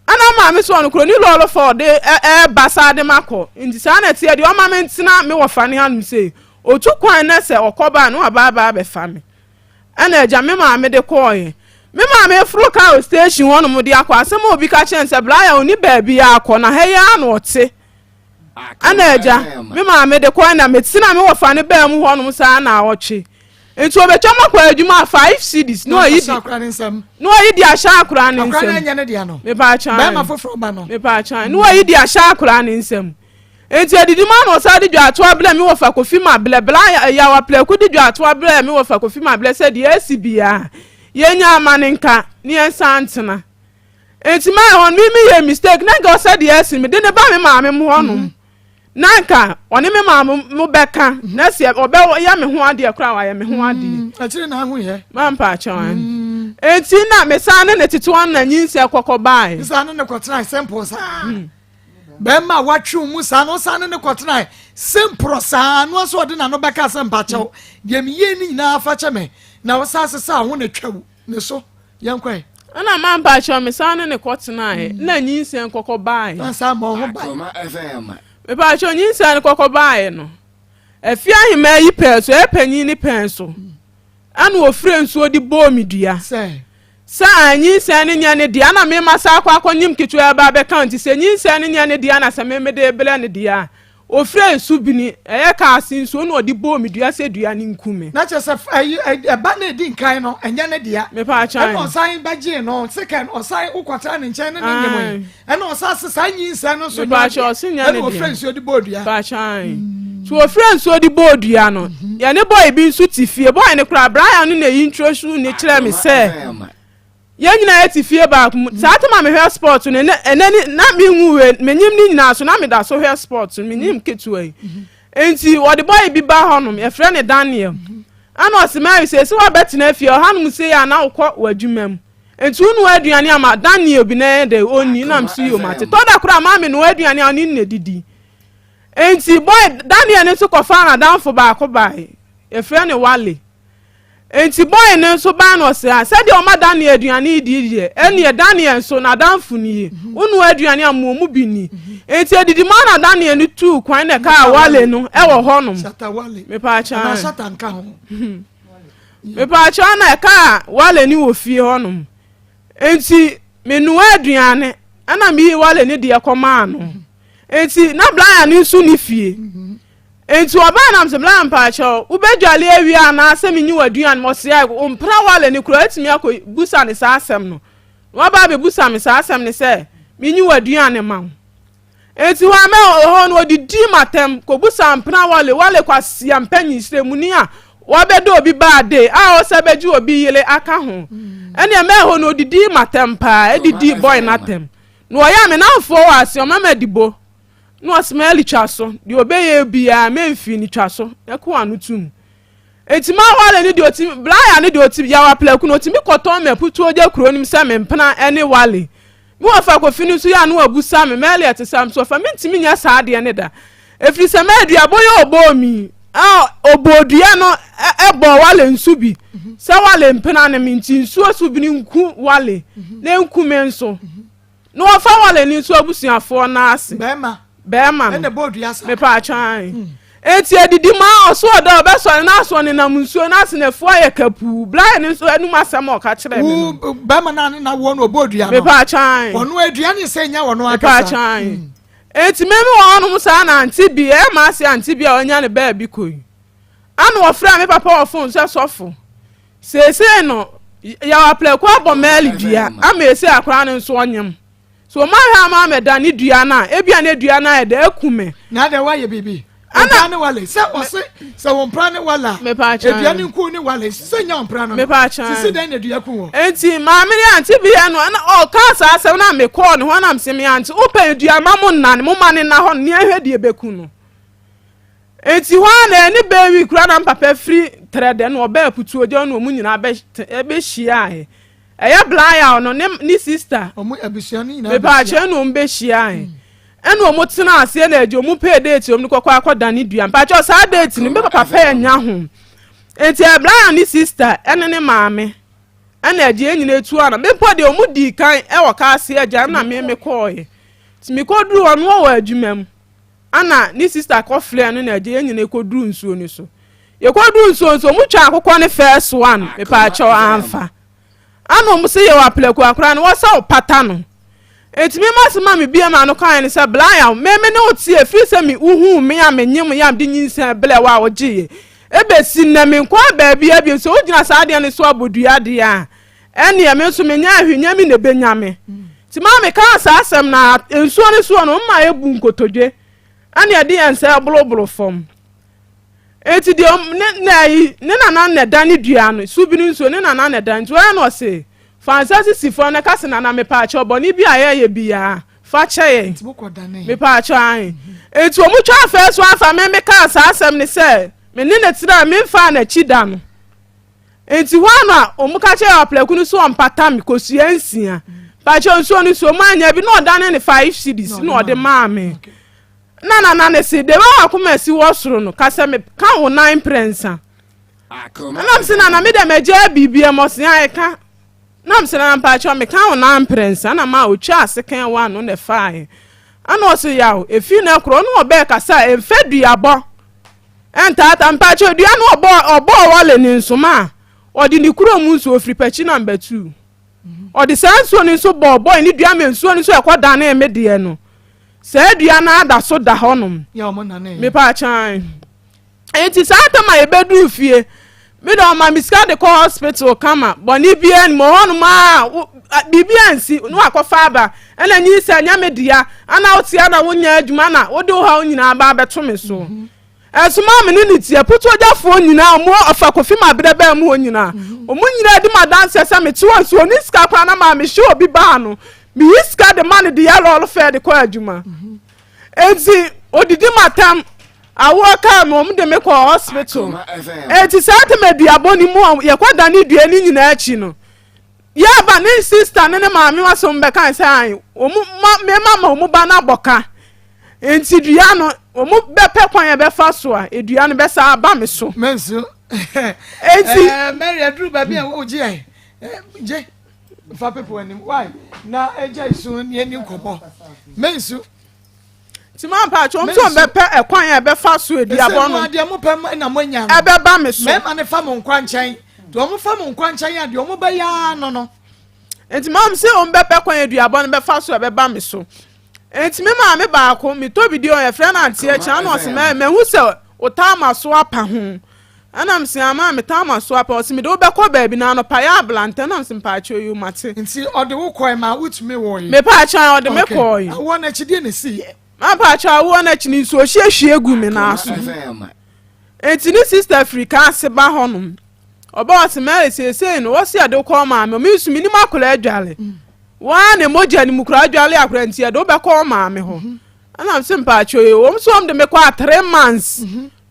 Speaker 4: Ɛna maame sɛ ɔno kura ɔni lɔɔre fa ɔde ɛɛba saa de makɔ. Nti saa na ɛteɛ deɛ ɔma me ntena me wɔfa ne hanom sei. Ɔtu kwan na sɛ ɔkɔ ba a na waba aba abɛfa me. Ɛna agya, me maame de kɔɔe. Me maame foro kaa wɔ station hɔnom de akɔ. Asɛm a obi ka kyerɛ no sɛ Brian ɔni baabi akɔ na ha yi ara na ɔte. Ɛna agya, me maame de kɔe na metena me wɔfa no baa mu hɔnom saa naawɔtwe. Nti ɔbɛtwam akɔ adwuma a 5 cedis na ɔyi
Speaker 3: de akora ne nsam.
Speaker 4: Na ɔyi de ahyɛ akora ne nsam.
Speaker 3: Akora no ɛnyɛ ne dea no.
Speaker 4: Mepaakyɛw.
Speaker 3: Bɛrima foforɔ ba no.
Speaker 4: Mepaakyɛw. Na ɔyi de ahyɛ akora ne nsam. Nti adidi mu a na ɔsan de dwaatoa brɛ me wɔfa Kofi Mablɛ bla Yaw Aplaku de dwaatoa brɛ me wɔfa Kofi Mablɛ sɛ deɛ asi biara yɛnya ama ne nka ne yɛnsan ntena. Nti maa ɛhɔ no me meyɛ mistake na nka ɔsɛ deɛ asi mede ne ba me maame mu hɔnom. Mm -hmm. Na nka ɔne me maame mo bɛka na sɛ ɔbɛyɛ me ho adeɛ koraa wayɛ me ho adeɛ.
Speaker 3: Mm, akyire na ahu yɛ.
Speaker 4: Ma mpa akyɛw an. Mm. Enti na mesan ne ne tete wɔn na nyinsɛ kɔkɔ baae.
Speaker 3: Nsa ne ne kɔtena simple saa. Mm. Bɛrima a watwe mu saa no san ne ne kɔtena simple saa no nso ɔde n'ano bɛka sɛ mpakyɛw. Deɛ meyɛ ne nyinaa fa kyɛ me na ɔsan sesa ho na twa ne so. Yɛnkɔ ɛ.
Speaker 4: Ɛna ma mpakyɛw me san ne ne kɔ tenaeɛ mm. na nyinsɛn kɔkɔ baeɛ.
Speaker 3: Na saa ma ɔho bae.
Speaker 2: Akoma FM.
Speaker 4: Mepakyɛw nyinsɛn no kɔkɔ baeɛ no afie ahemaa yi pɛɛ so ɛyɛ panyin ne pɛn so ɛna ofire nsuo de bɔɔ me dua
Speaker 3: sɛ
Speaker 4: sɛ a nyinsɛn no nyɛ ne dea na mema saa akɔ akɔnyim ketewa ba abɛka nti sɛ nyinsɛn no nyɛ ne dea na sɛ meme de brɛ ne dea a Ofiree nsubene, ɛyɛ kaa ase nsuo na ɔde bɔɔ me dua sɛ dua no nku me.
Speaker 3: Na kyerɛ sɛ ɛyi ɛba no edi nkan no ɛnyɛ ne dea.
Speaker 4: Mepaakyɛw.
Speaker 3: Ɛna ɔsan bɛgyee no second ɔsan wokɔtena ne nkyɛn ne ne nyem yi ɛna ɔsan se saa nyinsɛn no nso nyɛ
Speaker 4: Mepaakyɛw ɔse nyɛ ne
Speaker 3: ɛna
Speaker 4: dea.
Speaker 3: ofiree nsuo de bɔɔ dua.
Speaker 4: Mepaakyɛw. So ofiree nsuo de bɔɔ dua no yɛne boy bi nso te fie boy no koraa Brian no na ɛyi introduce ne kyerɛɛ me sɛ. Yɛn nyinaa yɛte fie baako mu. Saa tam a mehwɛ sport no, ɛnɛ ɛnɛ ni na menwu wei, menyim ne nyinaa so na meda so hwɛ sport no, menyim ketewa yi. Nti wɔde bɔyɛ bi ba hɔnom, yɛfrɛ no Daniel. Ɛna ɔse Mary sɛ esi wabɛtena fie ɔhanom sei a na wokɔ w'adwuma mu. Nti wonoa aduane ama Daniel bi na ɛyɛ dɛ ɔnni na mso yom ate. Tɔ da koraa maame noa aduane a ɔne no na didi. Nti boy Daniel no nso kɔfaa n'adamfo baako bae, yɛfrɛ no Wale. Enti bɔe no nso baa no ɔsɛ a, sɛdeɛ ɔma Daniel aduane yi die deɛ, ɛnneɛ Daniel nso, n'adamfo nie. Wonoa aduane a, mo mu bi nni. Enti adidi mu ara na Daniel no tuu kwan na ɛkaa Wale no wɔ hɔnom. Mepaakyɛw. Mepaakyɛw na ɛkaa Wale no wɔ fie hɔnom. Enti menoa aduane, ɛna meyii Wale no deɛ kɔmaa no. Enti na Brian nso nni fie. Enti ɔbaa nam sɛ, Bra mpaakyɛw, wobɛdwale awie anaa sɛ menyi w'aduan ma? Ɔse, Ai, wo mpena wale no koraa atumi akɔ busa ne saa asɛm no. Na waba abɛbusa me saa asɛm no sɛ, menyi w'aduan ma wo. Enti hɔ a mɛ hɔ no ɔdidii m'atɛm kɔbusa mpena wale, wale kwasia mpanyinsrɛmuni a wabɛdɔ obi baa de a ɔsɛ bɛgye obi yere aka ho. Ɛneɛ mɛ hɔ no ɔdidii m'atɛm paa, ɛdidii bɔe no atɛm. Na ɔyɛ a me namfoɔ wɔ ase, ɔma madibo. Na ɔse Meli twa so, deɛ ɔbɛyɛ biara memfii no twa so, na ko ano tum. Enti Mawale no deɛ ɔtumi, Blaya no deɛ ɔtumi, Yaw Aplaku no ɔtumi kɔtɔn me aputuo gya kuro no mu sɛ me mpena ne Wale. Me wɔfa Kofi no nso yɛ a na wabusa me, Meli ɛte sɛ, nso ɔfa mentumi nyɛ saa adeɛ no da. Ɛfiri sɛ m'aduabɔ yɛ ɔbɔɔ mi, a ɔbɔɔ dua no ɛbɔɔ Wale nso bi, sɛ Wale mpena ne me nti nsuo so bi nku Wale, na ɛnku me nso. Na wɔfa wale no nso abusuafoɔ no ase.
Speaker 3: Bɛɛma.
Speaker 4: Bɛɛma no.
Speaker 3: Ɛna ɛbɔ dua saa.
Speaker 4: Mepa atwan. Hmm. Eti adidi ma ɔso ɔda ɔbɛsɔre na aso ɔnenam nsuo no ase na afuo ayɛ kapuu. Blae no nso anum asɛm a ɔka kyerɛɛ me no.
Speaker 3: Bɛɛma no ano na woɔ no ɔbɔ dua no.
Speaker 4: Mepa atwan.
Speaker 3: Ɔno adua ne sɛ nya ɔno ankasa.
Speaker 4: Mepa atwan. Hmm. Eti memi wɔ hɔnom saa na ante bi ɛyɛ maa se ante bi a ɔnya ne baabi kɔ yi. Ana ɔfrɛ me papa wɔ fon sɛ sɔfo. Seesei no, Yaw Aplɛko abɔ Mary dua ama ese akwadaa no nso ɔnyem. So wɔn ahwɛ ama amɛda ne dua no a, ebia ne dua no ayɛ dɛ aku me.
Speaker 3: Na adɛ wayɛ biribi? Ɔmpra ne wale sɛ ɔse sɛ wɔmpra ne wale a edua ne nku ne wale sɛ nya ɔmpra no no sisi dɛn na dua ku wɔ.
Speaker 4: Enti maame ne ante bi yɛ no ɛna ɔkaa saa asɛm na mekɔɔ ne hɔ na mese me ante wopɛ dua ma mo nna ne mo ma ne nna hɔ no nea ɛhwɛ deɛ bɛku no. Enti hɔ ara na ɛne Bewi kura na mpapa firi Trɛdɛ na ɔbaa Putuogya na wɔn nyinaa bɛhyiaeɛ. Ɛyɛ Blayaw no ne ne sista.
Speaker 3: Wɔn abusua no nyinaa bɛhyia.
Speaker 4: Mepaakyɛ na wɔn bɛhyiaeɛ. Ɛna wɔn tena aseɛ na agye wɔn pɛɛ deeti wɔn de kɔkɔ akɔda ne dua. Mpaakyɛ saa deeti no me papa pɛɛ nya ho. Enti ɛyɛ Blayaw ne sista ɛne ne maame ɛna agye yɛn nyinaa etu ana. Mepɔ deɛ wɔn dii kan ɛwɔ kaa ase agya ɛna me mekɔɔɛ. Nti mekɔduru hɔ no wɔwɔ adwuma mu. Ana ne sister kɔ frɛɛ no na agya yɛn nyinaa kɔduru nsuo no so. Yɛkɔduru nsuo no so, wɔn twa akokɔ ne first one, mepaakyɛw amfa. Ana wɔn se yɛwɔ aplɛku akora no, wɔsɛ ɔpata no. Enti me ma se ma me bie ma no kae ne sɛ, Blayaw, me me ne wo te ɛfiri sɛ me wohuu me a menyem yam de nyinsɛn blɛ wo a wogyeeɛ. Ɛbɛsi nnɛ menkɔɔ baabiara bio. Sɛ wogyina saa adeɛ no so abɔ dua deɛ a, ɛnneɛ me nso menyɛ ahwɛ nyɛ me na ɛbɛnya me. Nti maa mekaa saa asɛm no a, nsuo no soɔ no, mma yɛbu nkotodwe ɛne ɛde yɛn nsa ɛbolobolo fam. Nti deɛ ne na ayi ne nana na ɛda ne dua no, subini nsuo ne nana na ɛda nti wɔyɛ no ɔse fa nsa sisi fam na ka se nana mepaakyɛw bɔne bi a yɛyɛ biara fa kyɛ yɛn. Mepaakyɛw ahe. Nti wɔn twaa fɛ so afa me mekaa saa asɛm ne sɛ me ne ne tena me mfaa n'akyi da no. Nti hɔ a na wɔn ka kyerɛ aplɛku no so ɔmpata me kosua nsia. Paakyɛw nsuo no so wɔn anya bi na ɔdane ne five cedis na ɔde maa me. Na nana ne se deɛ wakoma si wɔ soro no ka sɛ meka wo nan mprɛnsa. Ɛna me se nana me deɛ magyaa biribi ɛmɔ se a ɛka. Na me se nana mpakyɛw meka wo nan mprɛnsa na ma otwa asekan wɔ ano na ɛfaaɛ. Ɛna ɔse yaw efi na ɛkorɔ ɔne ɔbɛɛ kasa a ɛmfɛ duabɔ ɛntaata mpakyɛw dua no ɔbɔɔ ɔbɔɔ wɔle ne nsoma a ɔde ne kuro mu nsuo ofiri pɛkyi na mbɛtuu. Ɔde saa nsuo no nso bɔɔ bɔe ne dua ma nsuo no nso ɛkɔ danee me deɛ no. Saa dua no ada so da hɔnom. Mepaakyɛw. Enti saa tam a yɛbɛduu fie, me deɛ ɔma me sika de kɔ hospital kama, bɔne biara nim hɔnom a biribi ansi na wakɔfa aba, ɛna nyinsɛn nyɛ me dea, ana wote ana wonyɛ adwuma na wode wo haw nyinaa ba abɛto me so. Ɛnso maa me ne ne teɛ, putuogyafoɔ nyinaa, ɔmo ɔfa kofi ma berɛ bɛn mu hɔ nyinaa, ɔmo nyinaa di m'adanseɛ sɛ mete hɔ nso ɔni sika koraa na maa mehye obi baa no, meyi sika de ma no de yɛ lɔɔre fɛɛ de kɔ adwuma. Enti odidi m'atam, awoɔ kaa me, wɔn de me kɔɔ hospital. Enti saa tam aduabɔ no mu a yɛkɔ da ne dua no nyinaa akyi no, yɛba ne sista ne ne maame asɛm bɛka sɛ an wɔn ma mema ma wɔn ba no abɔ ka. Enti dua no wɔn bɛpɛ kwan a ɛbɛfa so a dua no bɛsa aba me so.
Speaker 3: Mɛnso.
Speaker 4: Enti.
Speaker 3: Ɛɛ Mary aduru baabi a wogye ɛ gye. Fa pepo anim why na agya isu ne ani nkɔmɔ mensu.
Speaker 4: Nti maa mpakyɛ wɔn nso wɔbɛpɛ ɛkwan a ɛbɛfa so edi abɔ no.
Speaker 3: Ɛsɛ mu adeɛ mo pɛ na mo anya no.
Speaker 4: Ɛbɛba me so.
Speaker 3: Mɛɛma ne fa mo nkwa nkyɛn deɛ wɔn fa mo nkwa nkyɛn a deɛ wɔn bɛyɛ ara no no.
Speaker 4: Nti maa wɔn sɛ wɔn bɛpɛ kwan edi abɔ no bɛfa so ɛbɛba me so. Nti me maame baako metɔ bi di ɔyɛ frɛ no anteɛ kyɛn na ɔsɛ mɛ mɛhu sɛ ɔtaa ma so apa ho. Ɛna mese ama metaa m'aso apa ɔse mede wo bɛkɔ baabi na anɔpa yɛ ablantɛ ɛna mese mpaakyɛw yoo mate.
Speaker 3: Nti ɔde wo kɔe ma wotumi woe?
Speaker 4: Mepaakyɛw ɔde me kɔe.
Speaker 3: Awoɔ no akyi deɛ na ɛsiiɛ?
Speaker 4: Mapaakyɛw awoɔ no akyi no nsuo hye hwie gu me nan so. Nti ne sister firi kaa ase ba hɔnom ɔba ɔse Mary seesei no wɔse yɛde wo kɔ maame me nso menim akwadaa adwale wɔn a na mogya no mu koraa adwale akwadaa nti yɛde wo bɛkɔ maame hɔ ɛna mese mpaakyɛw yoo wɔn nso wɔn de me kɔ a 3 months.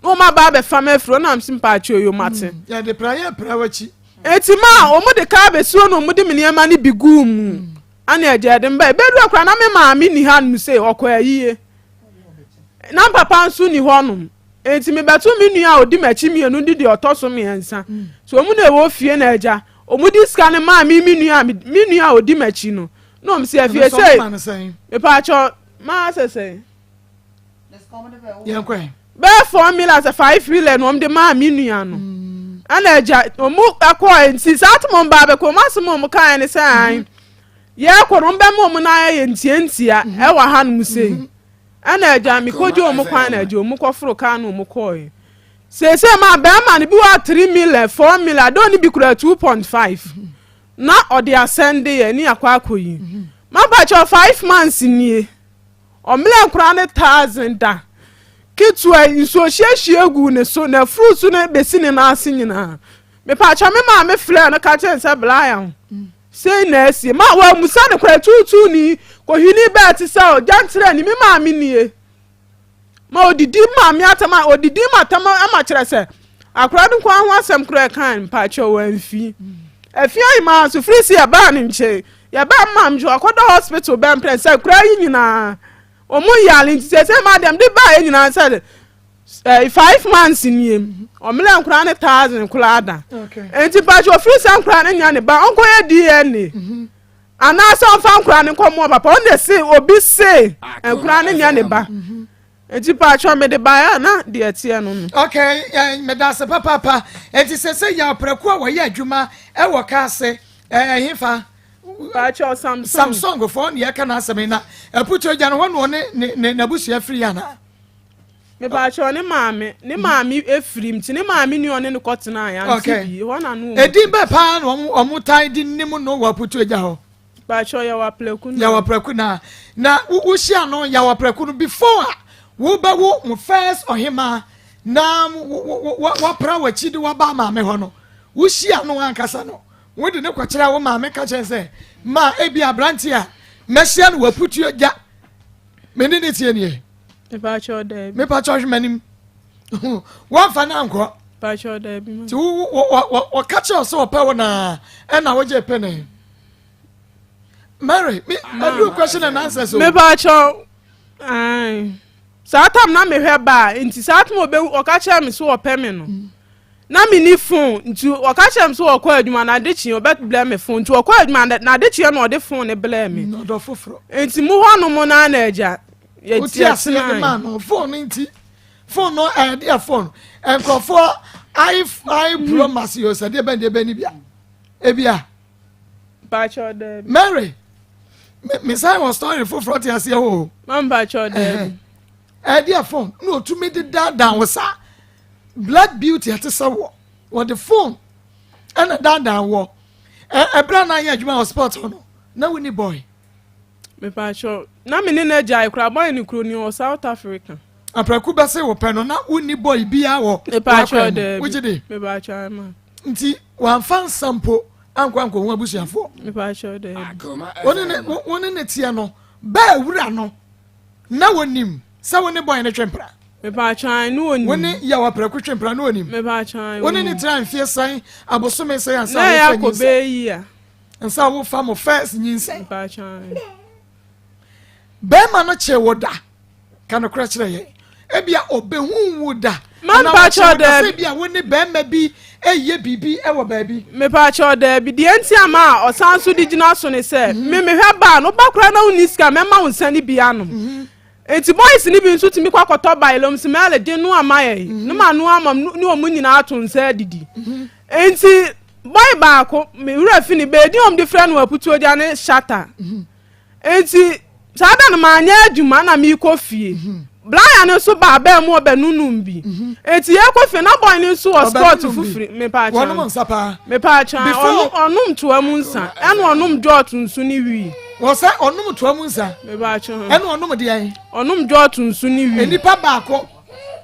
Speaker 4: Na wɔn aba abɛfa me afiri hɔ na mese mpakyɛw yoo mate.
Speaker 3: Yɛde pra yɛ pra w'akyi.
Speaker 4: Eti ma wɔn de kaa bɛsi hɔ na wɔn de me nneɛma no bi guu mu. Ana agya yɛde me ba ebedu akora na me maame ni ha nom sei ɔkɔ ayie. Na papa nso ni hɔ nom. Eti mebɛto me nua a odi m'akyi mmienu de deɛ ɔtɔ so mmiɛnsa. So wɔn na ɛwɔ fie na agya wɔn de sika no maa me me nua me nua a odi m'akyi no. Na wɔn sɛ afie sei mepaakyɛw maa sɛ sɛn. Bɛyɛ 4 million sɛ 5 million na wɔn de maa me nua no ɛna agya wɔn ɛkɔɔ nti saa te wɔn ba abɛkɔ wɔn asɛm a wɔn kaeɛ ne sɛ an yɛkɔ no wɔn bɛma wɔn nan ayɛ ntiantia ɛwɔ ha nom sei ɛna agya mekɔgye wɔn kwan na agya wɔn kɔforo kaa na wɔn kɔɔɛ seesei maa bɛrima no bi wɔ 3 million 4 million adɔn no bi kura 2.5 na ɔde asɛnde yɛ ne akɔ akɔ yi mabakyɛ 5 months nie. Ɔmmerɛ nkora ne thousand da ketewa yi nsuo hyiahyia guu ne so na afuru so no bɛsi ne nan ase nyinaa. Mepaakyɛ me maame frɛɛ no ka kyerɛ no sɛ Brian sei na asie ma wamusa no koraa tuutuu ni kɔhwini bɛɛ te sɛ ɔgyanterɛ ni me maame nie ma odidi maame atam a odidi ma tam ama kyerɛ sɛ akora no nkoa ho asɛm koraa ɛkan mpaakyɛ wamfi afia yi maa so firi si ɛbaa ne nkyɛn Yɛbaa me maame nkyɛn wakɔda hospital bɛn prɛ sɛ kura yi nyinaa wɔn yare nti sɛ sɛ maa deɛ mede baa yɛ nyinaa sɛ 5 months nie ɔmmerɛ nkora ne thousand koraa da nti mpakyɛ ofiri sɛ nkora ne nya ne ba ɔnkɔyɛ DNA mhm. anaasɛ ɔmfa nkora ne nkɔmmoɔ papa ɔne se obi se nkora ne nya ne ba mhm. Nti paatwɔ mede baeɛ a na deɛ ɛteɛ no no.
Speaker 3: Okay, eh, meda ase papaapa. Nti sɛ sɛ yɛ ɔprɛko a wɔyɛ adwuma ɛwɔ kaa se ɛhefa?
Speaker 4: Paatwɔ Samsung.
Speaker 3: Samsung foɔ ne yɛka n'asɛm yi na aputuo gya no hɔ na ɔne ne ne n'abusua firi yɛ anaa?
Speaker 4: Mepaakyɛw ne maame ne maame efirim nti ne maame ni ɔne no kɔtena yɛ ante bi hɔ na no.
Speaker 3: Edin bɛɛ paa na wɔn wɔn tan de nim no wɔ aputu agya hɔ.
Speaker 4: Mepaakyɛw yɛ wɔ aprɛko
Speaker 3: na. Yɛ wɔ aprɛko na na wohyia no yɛ wɔ aprɛko no before a wobɛwo mo first ɔhemaa na wapra w'akyi de waba maame hɔ no wohyia no ankasa no wode ne kɔkyerɛ wo maame ka kyerɛ sɛ ma ebi aberante a mɛhyia no wɔ aputu agya me ne ne tie nie.
Speaker 4: Mepakyɛw daabi.
Speaker 3: Mepakyɛw hwɛ m'anim. Wɔmfa no ankɔ.
Speaker 4: Mepakyɛw daabi.
Speaker 3: Nti wɔka kyerɛ sɛ ɔpɛ wo naa ɛna wogye pene. Mary, me aduru question and answers o.
Speaker 4: Mepakyɛw ae. Saa tam na mehwɛ baa nti saa tam ɔbɛ ɔka kyerɛ me so ɔpɛ me no. Mm. Na menni phone nti ɔka kyerɛ me sɛ ɔkɔ adwuma na ade kyeɛ ɔbɛbrɛ me phone nti ɔkɔ adwuma na ade kyeɛ na ɔde phone no brɛ me.
Speaker 3: Ɔdɔ foforɔ.
Speaker 4: Nti mu hɔ nom no na agya
Speaker 3: Wote aseɛ de maa no phone no nti phone no ɛyɛ deɛ phone nkurɔfoɔ i i pro max yɛ sɛ deɛ bɛn deɛ bɛn ni bia ebia.
Speaker 4: Mpakyɛw daabi.
Speaker 3: Mary mesan wɔ story foforɔ te aseɛ hɔ o.
Speaker 4: Ma mpakyɛw daabi.
Speaker 3: Ɛdeɛ phone na otumi de daadaa wo saa black beauty ɛte sɛ wɔ wɔde phone ɛna daadaa wɔ ɛbrɛ na ayɛ adwuma wɔ sport hɔ no na woni boy.
Speaker 4: Mepaakyɛw, na me ne no agyae koraa, boy no kuro ni wɔ South Africa.
Speaker 3: Aprɛko bɛse wo pɛ no na wonni boy biara wɔ
Speaker 4: Mepaakyɛw daabi.
Speaker 3: Wogye di?
Speaker 4: Mepaakyɛw ama.
Speaker 3: Nti wamfa nsa mpo ankɔ ankɔhu abusuafoɔ.
Speaker 4: Mepaakyɛw daabi.
Speaker 3: Wo ne ne teɛ no, bɛɛ wura no na wɔnim sɛ wo ne boy no twe mpra.
Speaker 4: Mepaakyɛw ne wɔnim.
Speaker 3: Wo ne Yaw Aprɛko twe mpra ne wɔnim.
Speaker 4: Mepaakyɛw
Speaker 3: Wo ne ne tena mfie sɛn abosome sɛn ansa wofa nyinsɛn.
Speaker 4: Na ɛyɛ akɔ bɛɛ yi a.
Speaker 3: Nsa wo fa mo first nyinsɛn. Bɛrima no kyee wo da. Ka nokorɛ kyerɛ yɛn. Ebia ɔbɛhu wo da.
Speaker 4: Mepakyɛw daabi.
Speaker 3: Ebia wo ne bɛrima bi ɛyɛ biribi ɛwɔ baabi.
Speaker 4: Mepakyɛw daabi. Deɛ nti ama a ɔsan so de gyina so ne sɛ, mm-hmm. me mehwɛ baa no, ba koraa na wonni sika mɛma wo nsa no bi anom. Mm-hmm. Enti boys no bi nso tumi kɔ akɔtɔ bailom smell de no ama yɛn mm-hmm. no ma no ama ne wɔn nyinaa ato nsa adidi. Enti boy baako me wura fi ne beedi wɔn de frɛ no aputuogya ne shata. Enti saa da no manyɛ adwuma na meekɔ fie. Blaya no nso baa bɛn mu ɔbɛnunum bi. Enti yɛkɔ fie na boy no nso wɔ sport fofiri mepaakyɛn.
Speaker 3: Wɔnom nsa paa.
Speaker 4: Mepaakyɛn ɔnom toa mu nsa ɛna ɔnom jɔt nso ne wii.
Speaker 3: Wɔsɛ ɔnom toa mu nsa.
Speaker 4: Mepaakyɛn.
Speaker 3: Ɛna ɔnom deɛn.
Speaker 4: Ɔnom jɔt nso ne wii.
Speaker 3: Nipa baako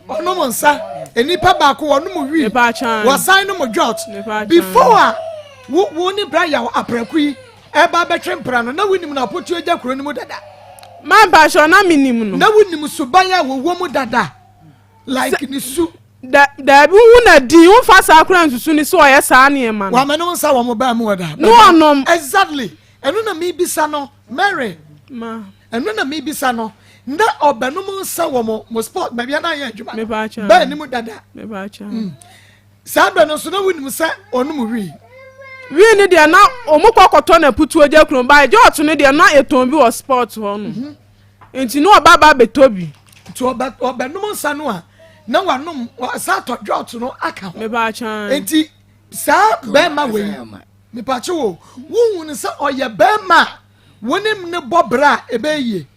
Speaker 3: ɔnom nsa nipa baako ɔnom wii.
Speaker 4: Mepaakyɛn.
Speaker 3: Wɔsan nom jɔt. Before a wo wo ne bra yaw aprɛko yi. Ɛba bɛtwe mpra no, na wonim no apotuo gya kuro no mu dada.
Speaker 4: Ma mpakyɛw na menim no.
Speaker 3: Na wonim suban a wɔwɔ mu dada like ne su.
Speaker 4: Da daabi wohu na din womfa saa koraa nsusu ne sɛ ɔyɛ saa nneɛma no.
Speaker 3: Wama ne ho nsa wɔ mo baa mu wɔ da.
Speaker 4: Ne ɔnom.
Speaker 3: Exactly ɛno na mebisa no Mary.
Speaker 4: Ma.
Speaker 3: Ɛno na mebisa no na ɔbɛnom nsa wɔ mo mo sport baabi a na ayɛ adwuma no.
Speaker 4: Mepakyɛw.
Speaker 3: Baa ne mu dada.
Speaker 4: Mepakyɛw.
Speaker 3: Mm. Saa berɛ no nso na wonim sɛ ɔnom wii.
Speaker 4: Wii no deɛ na wɔn kɔ kɔtɔ na putuo gya kurom ba gye ɔto no deɛ na etɔn bi wɔ sport hɔ no mhm. nti na ɔba ba bɛtɔ bi.
Speaker 3: Nti ɔbɛ ɔbɛnom nsa no a na wanom ɔsa atɔ dwɔt no aka ho.
Speaker 4: Mepaakyɛn.
Speaker 3: Nti saa bɛrima wei mepaakyɛ wo wohu no sɛ ɔyɛ bɛrima a wonim ne bɔ bra a ɛbɛyɛ yie.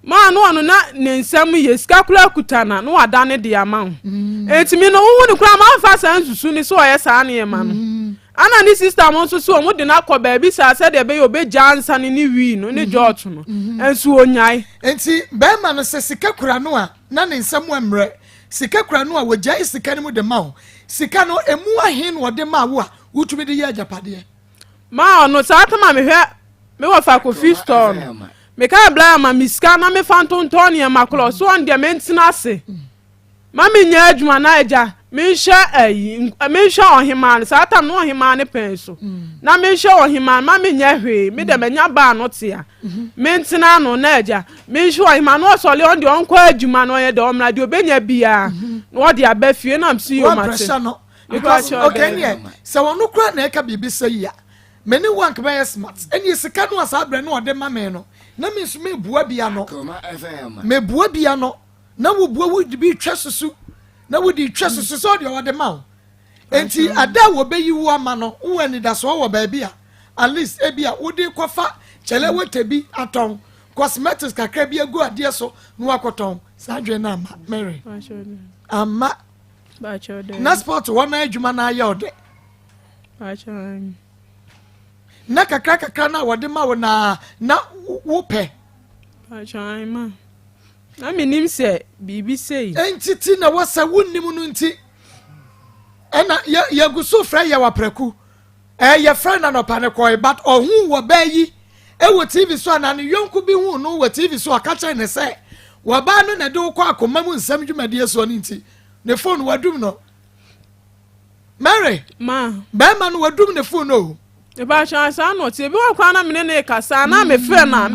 Speaker 4: Maa no ɔno na ne nsam yɛ sika koraa kuta na na wadane de ama wo mm. enti mi no wohu ne koraa mamfa saa nsusu ne sɛ ɔyɛ saa nneɛma no mm. ana ne sista mo nso so wɔn de no akɔ baabi saa sɛdeɛ ɛbɛyɛ ɔbɛgya nsa no ne wii no ne mm-hmm. jɔɔto no mm-hmm. nso onyae.
Speaker 3: Nti bɛrima no sɛ sika kura no a na ne nsam mmerɛ sika kura no a wɔgyae sika no mu de ma wo sika no emu ahe na ɔde ma wo a wotumi de yɛ agyapadeɛ.
Speaker 4: Maa ɔno saa tam a mehwɛ me wɔfa kofi store no meka bla ma me sika na mefa ntontɔn nneɛma korɔ so ɔno deɛ mentena ase ma menyɛ adwuma na agya menhwɛ ayi menhwɛ ɔhemaa no saa tam no ɔhemaa no pɛn so na menhwɛ ɔhemaa no ma menyɛ hwee me deɛ manya baa no tea mentena ano na agya menhwɛ ɔhemaa no ɔsɔle ɔno deɛ ɔnkɔ adwuma no ɔyɛ deɛ ɔmmra deɛ ɔbɛnya biara na ɔde aba fie na mso yɛ ɔmate
Speaker 3: Because okay neɛ sɛ wɔn kura na ɛka biribi sɛ yi a me ne wank bɛyɛ smart ɛne sika no a saa berɛ no ɔde ma me no na me nso mebua bi ano mebua bi ano na wobua wo de bi twa susu na wode twa susu sɛ ɔde ɔde ma wo nti ada a wɔbɛyi wo ama no wowɔ anidasoɔ wɔ baabi a at least ebi a wode kɔfa kyɛlɛ wete bi atɔn cosmetics kakra bi agu adeɛ so na wakɔtɔn. Saa adwene no amma Mary. Amma. Na sport hɔ no adwuma no ayɛ ɔdɛ. Na kakra kakra no a wɔde ma wo na na wopɛ.
Speaker 4: Na menim sɛ biribi sei.
Speaker 3: Enti ti na wɔ sɛ wonnim no nti ɛna yɛgu so frɛ yɛ waprɛku. Ɛɛ yɛfrɛ no anɔpa no kɔe but ɔhuu wɔ baa yi wɔ TV so anaa ne yɔnko bi huu no wɔ TV so ɔka kyerɛ ne sɛ wɔbaa no na ɛde wo kɔ akoma mu nsɛm dwumadie soɔ no nti ne phone wadum no. Mary,
Speaker 4: Ma.
Speaker 3: Bɛrima no wadum ne phone o.
Speaker 4: Mepakyɛw saa na ɔte ebi wɔ koraa na mene ne kasa na mefrɛ na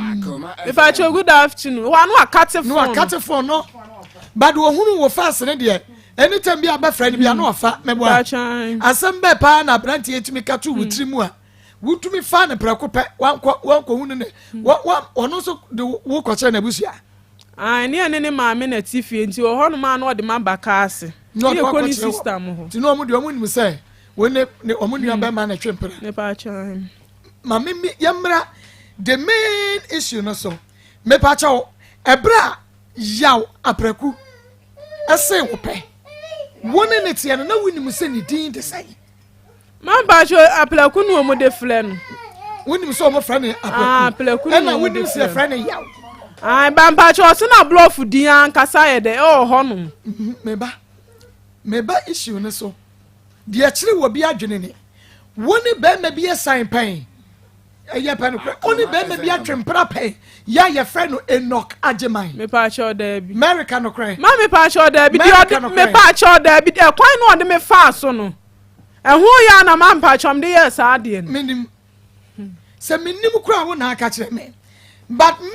Speaker 4: mepakyɛw good afternoon wa no akate phone
Speaker 3: no akate phone no but ohunu wo first ne deɛ anytime bi a bɛfrɛ no bi a na ɔfa mɛboa asɛm bɛɛ paa na aberanteɛ tumi ka to wo tiri mu a wotumi fa no prɛko pɛ wankɔ wankɔhu no ne ɔno nso de wo kɔkyerɛ n'abusua.
Speaker 4: Ne ɛne ne maame na ti fie nti wɔ hɔnom a na ɔde ma ba kaa ase
Speaker 3: na ɔde kɔ ne sista mo hɔ nti na ɔmo deɛ ɔmo nim sɛ wɔn ne ne ɔmo nua bɛrima na ɛtwe mpena. Maame mi yɛmmra the main issue no so mepakyɛw ɛberɛ a yaw apraku ɛsee wo pɛ wo ne ne teɛ no na wonim sɛ ne din de sɛn?
Speaker 4: Mampakyɛw apraku na wɔn de frɛ no.
Speaker 3: Wonim sɛ wɔn frɛ no apraku ɛna wonim sɛ yɛfrɛ no yaw.
Speaker 4: Bampakyɛw ɔsɛ na aborɔfo din ankasa yɛ dɛ ɛwɔ hɔnom.
Speaker 3: Meba meba issue no so. Deɛ ɛkyere wɔ bi adwene ne, wo ne bɛrima bi asan pɛn, ɛyɛ pɛ no korɛ, wo ne bɛrima bi atwe mpena pɛn, yɛ a yɛfrɛ no Enoch Agyeman.
Speaker 4: Mepaakyɛw daabi.
Speaker 3: Mary ka nokorɛ.
Speaker 4: Ma mepaakyɛw daabi, deɛ ɔde, mepaakyɛw daabi, ɛkwan no ɔde me faa so no, ɛho yɛ a na ma mpaakyɛw mede yɛɛ saa adeɛ no.
Speaker 3: Menim. Sɛ menim koraa wo na aka kyerɛ me. But me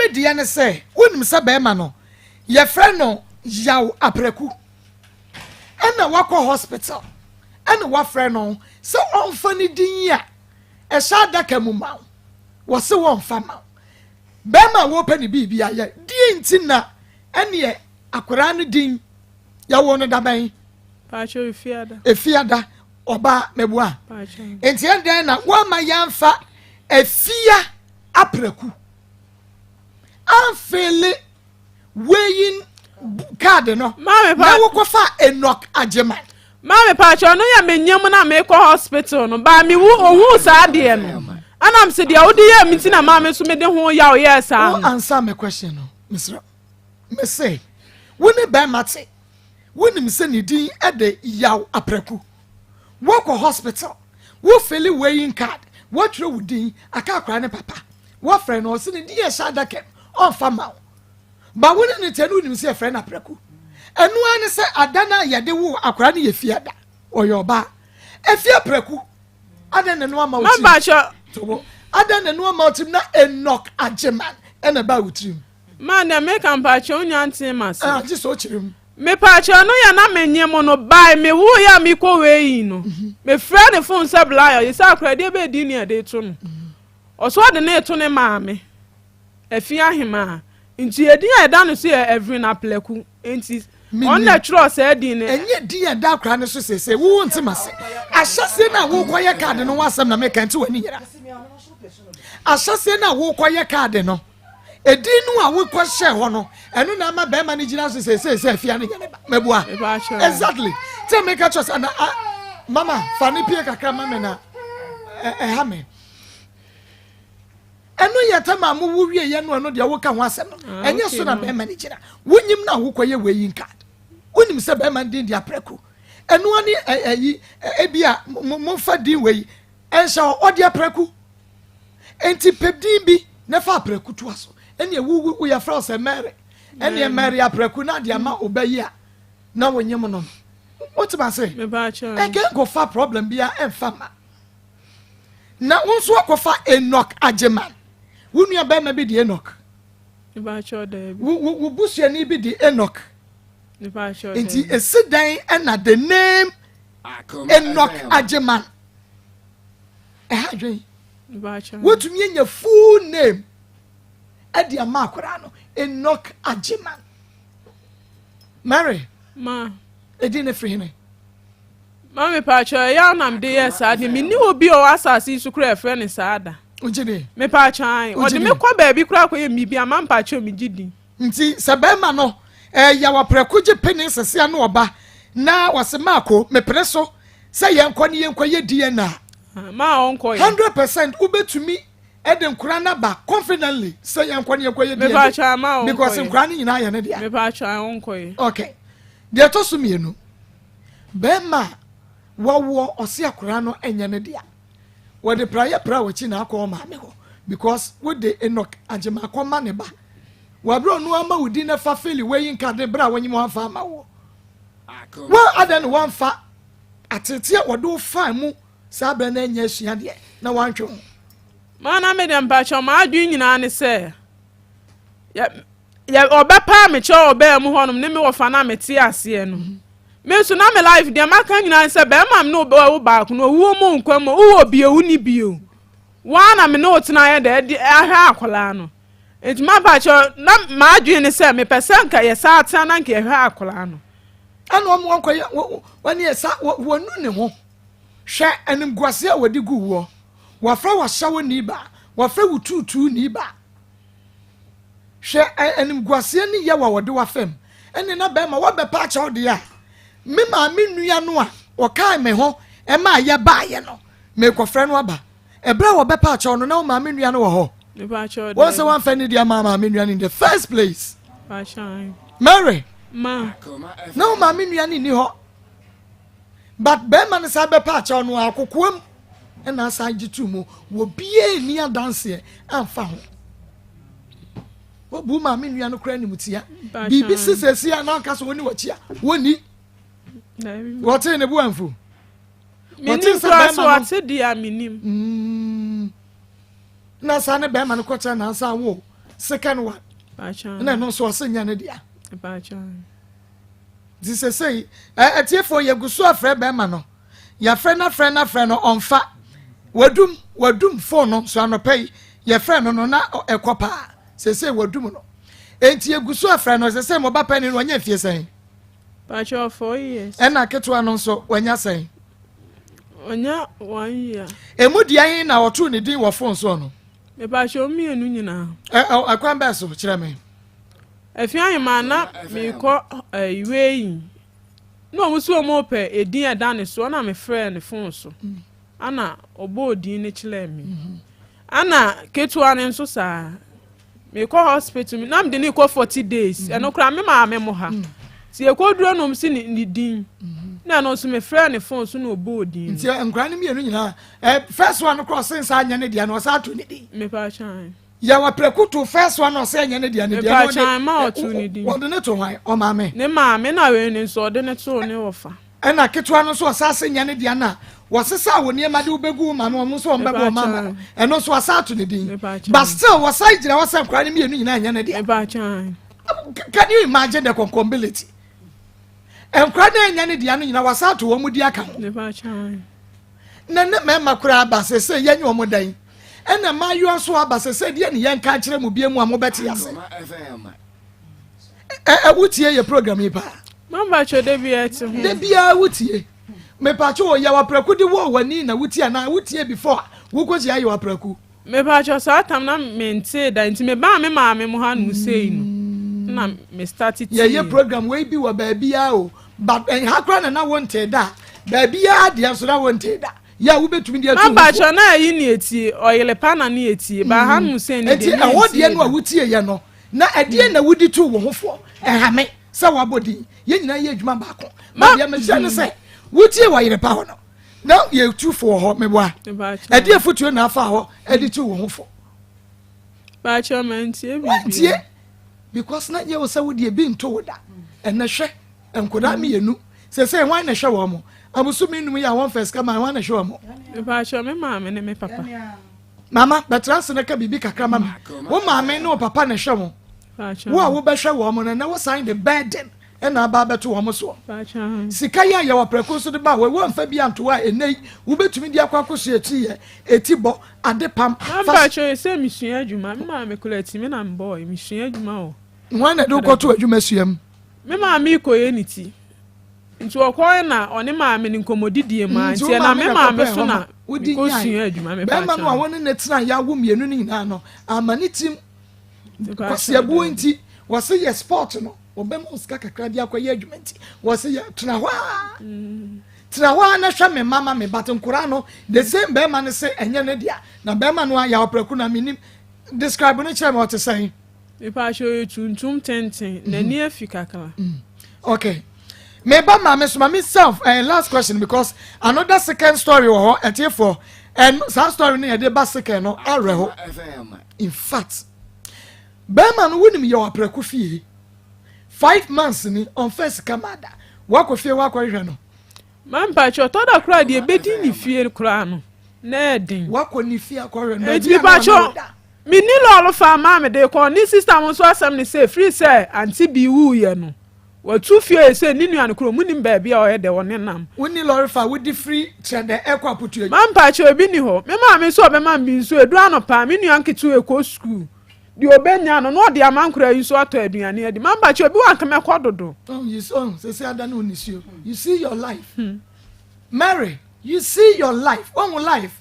Speaker 3: me deɛ ne sɛ, wonim sɛ bɛrima no, yɛfrɛ no Yaw Apraku. Ɛna wakɔ hospital ɛna wafrɛ no sɛ ɔmfa ne din a ɛhyɛ adaka mu ma wo. Wɔse wɔmfa ma wo. Bɛrima a wɔpɛ ne biribi ayɛ, deɛ nti na ɛneɛ akwadaa no din yɛwoo no dabɛn?
Speaker 4: Pacho Efiada.
Speaker 3: Efiada ɔbaa mɛboa. Nti ɛdɛn na wɔama yɛamfa Efia Apraku amfele weighing card no na wokɔfa Enoch Agyeman.
Speaker 4: Maame pacho ɔno yɛ me nyam na mekɔ hospital no baa me wu ohuu saa adeɛ no ɛna mse deɛ wode yɛɛ me nti na maame nso mede ho yaw yɛɛ saa
Speaker 3: no. Wo answer me question no mesrɛ mese wo ne bɛrima te wonim sɛ ne din de Yaw Apraku wokɔ hospital wo fili weighing card wɔtwerɛ wo din aka akora ne papa wɔfrɛ no ɔse ne din ɛhyɛ adaka mu ɔmfa ma wo ba wo ne ne te no wonim sɛ yɛfrɛ no Apraku ɛno ara ne sɛ ada no a yɛde wo akora no yɛ fiada ɔyɛ ɔbaa ɛfi Apraku adɛn na ɛno ama wo tirim adɛn na ɛno ama wo tirim na Enoch Agyeman ɛna ɛbaa wo tirim.
Speaker 4: Ma nea meka mpakyɛw nya ntee m'ase.
Speaker 3: Ah, gye sɛ ɔkyerɛ mu.
Speaker 4: Mepakyɛw no yɛ na menye mo no by me wo yɛ a mekɔ weighing no mhm. mefrɛ ne phone sɛ bla ɔyɛ sɛ akora deɛ bɛɛ din ne ɛde to no mhm. ɔso ɔde ne to ne maame afi ahemaa nti edin a ɛda no so yɛ Evelyn Aplɛku nti ɔno na ɛtwerɛ saa din no.
Speaker 3: Ɛnyɛ din a ɛda akora no so seesei wo nte m'ase ahyɛseɛ no a wokɔyɛ kaade no ho asɛm na meka nti w'ani nyera ahyɛseɛ no a wokɔyɛ kaade no Edin no a wokɔ hyɛ hɔ no, ɛno na ama bɛrima no gyina so sɛ sɛ sɛ afia no nyɛ ne ba. Mɛboa. Exactly. Sɛ meka kyerɛ sɛ na mama fa ne pie kakra ma me na ɛha me. Ɛno yɛ tɛm a mowo wie yɛ no ɛno deɛ woka ho asɛm no. Ah, ɛnyɛ so na bɛrima no gyina. Wonyim na wokɔyɛ wei card. Wonim sɛ bɛrima no din de aprɛko. Ɛno ne ɛyi ebi a momfa din wei ɛnhyɛ hɔ ɔde aprɛko. Enti pɛ din bi na fa aprɛko toa so. Ɛnneɛ wo wo yɛfrɛ wo sɛ Mary. Ɛnneɛ Mary aprɛko na de ama wo ba yi a na wonyem no no. Wote ma se? Ɛnkɛ nkɔfa problem bia ɛmfa ma. Na wo nso akɔfa Enoch Agyeman. Wo nua bɛrima bi de Enoch. Wo wo wo busuani bi de Enoch. Nti esi dɛn ɛna the name Enoch Agyeman ɛha adwen wotumi anya full name ɛde ama akwadaa no Enoch Agyeman Mary
Speaker 4: ma
Speaker 3: ɛdi ne firi hene
Speaker 4: ma mepaakyɛ ɛyɛ anam de yɛ saa de menni obi a ɔwɔ asase yi so koraa ɛfrɛ ne saa da
Speaker 3: wogye di
Speaker 4: mepaakyɛ an ɔde me kɔ baabi koraa kɔyɛ biribi ama mpaakyɛ megye di
Speaker 3: nti sɛ bɛrima no. Ɛyɛ wɔprɛko gye pene sɛsea no ɔba na wɔse maako mepene so sɛ yɛnkɔ ne yɛnkɔ yɛ DNA.
Speaker 4: Ah, ma ɔnkɔ yɛ.
Speaker 3: 100% wobɛtumi de nkora no aba confidently sɛ yɛnkɔ ne yɛnkɔ yɛ
Speaker 4: Mepa
Speaker 3: DNA
Speaker 4: kyɛw ma ɔnkɔ
Speaker 3: because
Speaker 4: yɛ.
Speaker 3: nkora no nyinaa yɛ ne dea.
Speaker 4: Mepa kyɛw ɔnkɔ yɛ.
Speaker 3: Okay. Deɛ ɛtɔ so mmienu, bɛrima a wɔwoɔ ɔse akora no nyɛ ne dea. Wɔde praeɛ pra w'akyi na akɔ maame hɔ because wode Enoch Agyemakɔ ma ne ba. Wɔaberɛ ɔno ama wo din na fa fili wei nka de berɛ a wɔnyim wɔamfa ama woɔ. Wo adɛn na wɔamfa ateteɛ a wɔde wo faa mu saa berɛ no anyɛ asuadeɛ na woantwe ho?
Speaker 4: Maa na me deɛ mpakyɛw m'adwene nyinaa ne sɛ yɛ yɛ ɔbɛpaa me kyɛw ɔbaa mu hɔnom ne me wɔfa no a mete aseɛ no. Me nso na me life deɛ maka nyinaa ne sɛ bɛrima me ne wo baako no owuo mu nkwa mu wowɔ bio wonni bio. Woa na me ne wo tena yɛ dɛ de ahwɛ akwadaa no. Nti mampakyɛw na m'adwene ne sɛ mepɛ sɛ nka yɛsan atena na nka yɛhwɛ akwadaa no.
Speaker 3: Ɛna wɔn wɔn kɔyɛ wɔn yɛ sa wɔnu ne ho. Hwɛ animguaseɛ a wɔde gu woɔ. Wɔafrɛ wo ahyɛwoni ba, wɔafrɛ wo tuutuuni ba. Hwɛ animguaseɛ ne yaw a wɔde wo afam. Ɛne na bɛrima woabɛpa akyɛw deɛ a, me maame nua no a ɔkae me ho ɛmaa yɛbaeɛ no, merekɔfrɛ no aba. Ɛberɛ a wɔbɛpa akyɛw no, na wo maame nua no wɔ hɔ. Wɔn sɛ wɔamfa nidi ama maame nua no in the first place. Mary, na wo maame nua no nni hɔ. But bɛrima no san bɛpa akyɛw no akokoam ɛna asan gye to mu. Wɔbiara nni adanseɛ amfa ho. Wɔbu maame nua no koraa animtia. Biribi si sɛsi a na ɔka sɛ wɔni wɔkyi a wɔnni. Wɔtee ne bo amfu.
Speaker 4: Menim koraa sɛ wɔte deɛ a menim.
Speaker 3: Mm. Na saa ne bɛrima no kɔkyerɛ nansa wo second one. Na ɛno nso ɔse nyɛ ne dea. Nti sesei atiefoɔ yɛgu so afrɛ bɛrima no. Yɛafrɛ no afrɛ no afrɛ no ɔmfa. Wadum wadum phone no so anɔpa yi yɛfrɛ no no na ɛkɔ paa. Sesei wadum no. Enti yɛgu so afrɛ no sesei mo ba panin no wanya mfie sɛn?
Speaker 4: Pakyɛ 4 years.
Speaker 3: Ɛna ketewa no nso wanya sɛn?
Speaker 4: Ɔnya 1 year.
Speaker 3: Emu deɛ he na ɔtoo ne din wɔ phone soɔ no?
Speaker 4: Mepakyɛ mmienu nyinaa.
Speaker 3: Ɛkwan bɛɛ so kyerɛ me.
Speaker 4: Efi ahema na meekɔ ɛɛ yi na ɔmo si ɔmo pɛ edin ɛda ne so ɛna mefrɛ ne phone so ana ɔbɔ odin ne kyerɛ me ana ketewa ne nso saa mekɔ hospital na mede ne kɔ 40 days ɛno koraa me maame mo ha ti ekoduro nom si ne ne din na ɛno nso mefrɛ ne phone so na ɔbɔ odin.
Speaker 3: Nti nkwadaa no mmienu nyinaa ɛ first one no koraa ɔse nsa anyɛ ne deɛ no ɔsa ato ne din.
Speaker 4: Mepa kyɛn.
Speaker 3: Yɛwɔ prɛko to first one ɔsɛ ɛnyɛ ne deɛ ne deɛ.
Speaker 4: Mepa kyɛn ma ɔto ne din.
Speaker 3: Wɔde ne to hwan? Ɔmaame.
Speaker 4: Ne maame na wei ne nso ɔde ne to ne wɔfa.
Speaker 3: Ɛna ketewa no nso ɔsa ase nyɛ ne deɛ no a wɔsesa wɔ nneɛma de wobɛgu wo maame wɔn nso wɔn bɛbɔ wɔn maame no ɛno nso wɔsa ato ne din but still wɔsa gyina hɔ sɛ nkwadaa no mmienu nyinaa nyɛ ne deɛ. Can you imagine the concombility? Nkwadaa no nyɛ ne deɛ no nyinaa wɔsa ato wɔn mu di aka ho. Na ne mmarima koraa aba sɛ sɛ yɛnyɛ wɔn dan ɛna mmaayewa nso aba sɛ sɛ deɛ ne yɛn ka kyerɛ mu bie mu a mobɛte ase. Ɛ wotie yɛ program yi paa?
Speaker 4: Mampakyɛ de bi ɛte ho.
Speaker 3: De biara wotie. Mepakyɛ wɔ yɛ waprɛko de wɔ w'ani na wotie anaa wotie before a wokɔhyia yɛ waprɛko?
Speaker 4: Mepakyɛ saa tam na mente da nti mebaa me maame mo ha no sei no na me start tie.
Speaker 3: Yɛyɛ program wei bi wɔ baabiara o, but nha koraa na na wontee da. Baabiara deɛ nso na wontee da. Yɛ a wobɛtumi de atu ho fo.
Speaker 4: Mampakyɛ na ɛyi ne etie ɔyele pa na ne etie ba ha no sei ne
Speaker 3: deɛ. Nti ɛhɔ deɛ no a wotie yɛ no na ɛdeɛ na wodi tu wo ho foɔ? Ɛha me sɛ wabɔ din. Yɛn nyinaa yɛ adwuma baako. Na deɛ mehyɛ ne sɛ wotie wɔ yere pa hɔ no na yɛtu fo wɔ hɔ meboa. Ɛdeɛ afotuo na afa hɔ ɛde tu wo ho fo?
Speaker 4: Baakyɛ mantie biribi.
Speaker 3: Wantie because na nyɛ wo sɛ wodeɛ bi nto wo da. Ɛnɛ hwɛ nkwadaa mmienu sɛsɛ hwan na ɛhwɛ wɔn mo? Abosome 5 yi a wɔn fɛ sika ma hwan na ɛhwɛ wɔn mo?
Speaker 4: Baakyɛ me maame ne me papa.
Speaker 3: Mama bɛtena ase na ka biribi kakra ma me. Wo maame ne wo papa na ɛhwɛ wɔn. Wo a wobɛhwɛ wɔn no na wosan de burden ɛna aba abɛto wɔn soɔ. Sika yi a yɛwɔ prɛko nso de ba wɔ wɔmfa bi anto a ɛnɛ yi wobɛtumi de akɔ akɔsua akyi yɛ eti bɔ ade pam.
Speaker 4: Mampakyɛ sɛ mesua adwuma me maame kora ti me na mbɔɔ mesua adwuma wɔ.
Speaker 3: Wɔn na de wokɔto adwuma sua mu?
Speaker 4: Me maame kɔyɛ ne ti nti ɔkɔɛ na ɔne maame ne nkɔmmɔdidie mu a nti ɛna me maame so na mekɔsua adwuma.
Speaker 3: Bɛrima no a wɔne ne tena yɛawo mmienu no nyinaa no ama ne tirim kwasiabuo nti wɔse yɛ sport no. Wɔbɛma wo sika kakra de akɔyɛ adwuma nti wɔse yɛ tena hɔ a tena hɔ a na hwɛ me mma ma me but nkoraa no the same bɛrima no se ɛnyɛ ne dea na bɛrima no a yɛ ɔprɛko na menim describe no kyerɛ me ɔte sɛn.
Speaker 4: Mepakyɛ ɔyɛ tuntum tenten n'ani afi kakra.
Speaker 3: Okay. Me ba maame so maame self eh, last question because another second story wɔ hɔ ɛtiefoɔ and saa story no yɛde ba second no awerɛho in fact Bɛɛma no wonim yɛ ɔaprɛko fie 5 months ni ɔnfɛ sika maa da wakɔ fie hɔ akɔhwehwɛ no.
Speaker 4: Ma mpakyɛ ɔtɔ da koraa deɛ ebedi ne fie koraa no na ɛden.
Speaker 3: Wakɔ ne fie akɔhwɛ no
Speaker 4: baabi a na ɔne wo da. Me ni lɔɔre fa maa me de kɔ ne sista mo nso asɛm ne sɛ firi sɛ ante bi wuiɛ no watu fie sɛ ne nua no koro mu nim baabi a ɔyɛ dɛ ɔne nam.
Speaker 3: Wonni lɔre fa wodi firi kyerɛ dɛ ɛkɔ apotuo.
Speaker 4: Ma mpakyɛ obi ni hɔ me maame nso ɔbɛma me bi nso edu anɔpa me nua nketewa ekɔ sukuu. Deɛ ɔbɛnya no, na ɔde ama nkoraa yi nso atɔ aduane adi. Ma mpakyɛ obi wɔ anka mɛkɔ dodo.
Speaker 3: Oh, you see, oh, sɛ sɛ ada ne onisuo. You see your life. Hmm. Mary, you see your life. Wɔn life.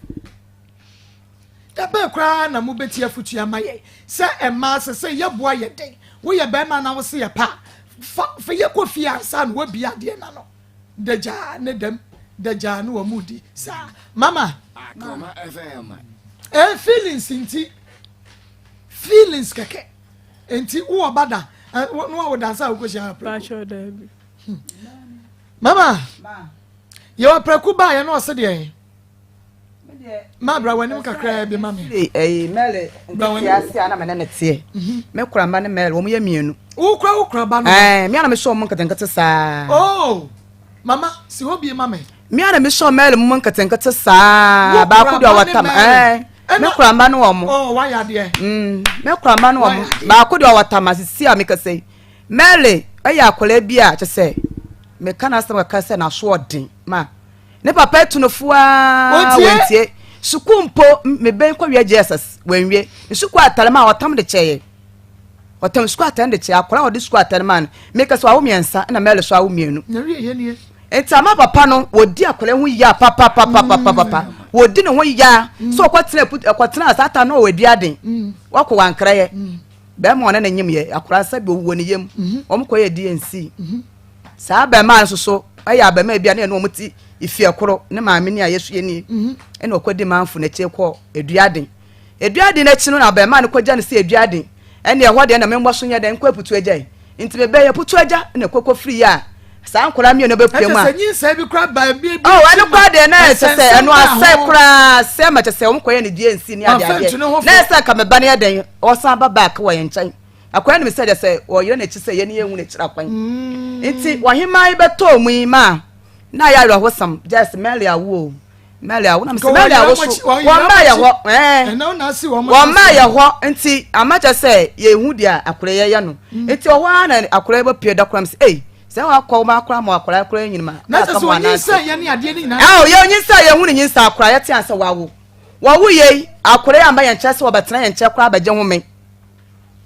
Speaker 3: Dabɛn koraa na mobɛti afutua ma yɛ sɛ mmaa sɛ sɛ yɛboa yɛ den. Woyɛ bɛrima na wose yɛ pa. Fa fa yɛkɔ fie ansa na wabie adeɛ na no. Dagyaa ne dɛm dagyaa ne wɔn di saa. Mama.
Speaker 2: Akoma FM.
Speaker 3: Eh, feelings nti. Feelings kɛkɛ nti wowɔ ba da no wa wo dansa a wokɔhyia
Speaker 4: aprɛko.
Speaker 3: Hmm. Mama, yɛwɔ aprɛko baa yɛ no ɔse deɛ ma bra w'anim kakraa bi ma me.
Speaker 5: Ɛyi mɛle nketewa ase a na mene ne teɛ. Mhm. Me kura mba ne mɛle wɔn yɛ mmienu.
Speaker 3: Wokura wokura ba no.
Speaker 5: Ɛɛ mi a na me sɔ wɔn nketenkete saa.
Speaker 3: Oh mama si hɔ bie ma me.
Speaker 5: Me a na me sɔ mɛle mu nketenkete saa baako deɛ ɔwɔ tam ɛɛ. Me kura mba no wɔn.
Speaker 3: Oh, wayɛ adeɛ.
Speaker 5: Mm, me kura mba no wɔn. Baako deɛ ɔwɔ tama sisi a mekasa yi. Mary ɛyɛ akwadaa bi a kyɛ sɛ meka n'asɛm kakra sɛ n'aso ɔden ma ne papa atu no fo aa wɔntie. Sukuu mpo mebɛn kɔ wia JSS wɔnwie. Ne sukuu atare ma ɔtam de kyɛɛ. Ɔtam sukuu atare de kyɛɛ akwadaa a ɔde sukuu atare ma no. Meka sɛ wawo mmiɛnsa ɛna Mary so awo mmienu. Nti ama papa no wɔdi akwadaa ho ya papapapapapa wɔdi ne ho ya sɛ ɔkɔtena ɛkɔtena saa ta no ɔwɔ aduaden wakɔ wankrɛyɛ bɛrima ɔne ne nyim yɛ akwadaa nsa bi wɔ ne yam wɔn kɔ yɛ DNC saa bɛrima no soso ɛyɛ abɛrima bi a ne yɛ no wɔn ti ifie koro ne maame ni a yɛsu yɛ nie ɛna ɔkɔdi manfo n'akyi kɔ aduaden Eduaden akyi no na abarimaa no kɔgya no sɛ Eduaden, ɛnneɛ ɛhɔ deɛ na memmɔ so nyɛ dɛn nkɔ Aputu Agya yi. Nti mebɛn Aputu Agya na ɛkɔ kɔfiri yɛ a, saa nkwadaa mmienu bɛpue mu a.
Speaker 3: Ɛkyɛ sɛ nyinsɛn bi koraa baa bi bi
Speaker 5: Oh, ɛno koraa deɛ na ɛkyɛ sɛ ɛno asɛe koraa sɛ ma kyɛ sɛ wɔn kɔyɛ ne deɛ nsi ne adeɛ adeɛ. Na ɛsɛ nka me ba no yɛ dɛn ɔsan ba back wɔ yɛn nkyɛn. Akwadaa nim sɛ deɛ sɛ ɔyere n'akyi sɛ yɛn yɛn hu n'akyiri akwan. Nti ɔhemaa yi bɛtɔɔ mu yi ma na ayɛ awerɛhosɛm just Mary awo o. Mary awo na mesɛ Mary awo so wɔn mmaa yɛ hɔ ɛɛ wɔn mmaa yɛ hɔ nti ama kyɛ sɛ yɛhu deɛ akora yɛ yɛ no mm. nti ɔhɔ ara na akora yɛ bɔ pie da kora mesɛ ei sɛ wakɔ wɔn akora ma akora akora yɛ nyinima
Speaker 3: na sɛ sɛ onyinsɛ yɛ ne adeɛ ne nyinaa
Speaker 5: ɛwɔ yɛ onyinsɛ yɛ hu ne nyinsɛ akora yɛ te asɛ wawo wɔwo yɛ yi akora yɛ amba yɛn nkyɛn sɛ wɔbɛtena yɛn nkyɛn koraa abɛgye home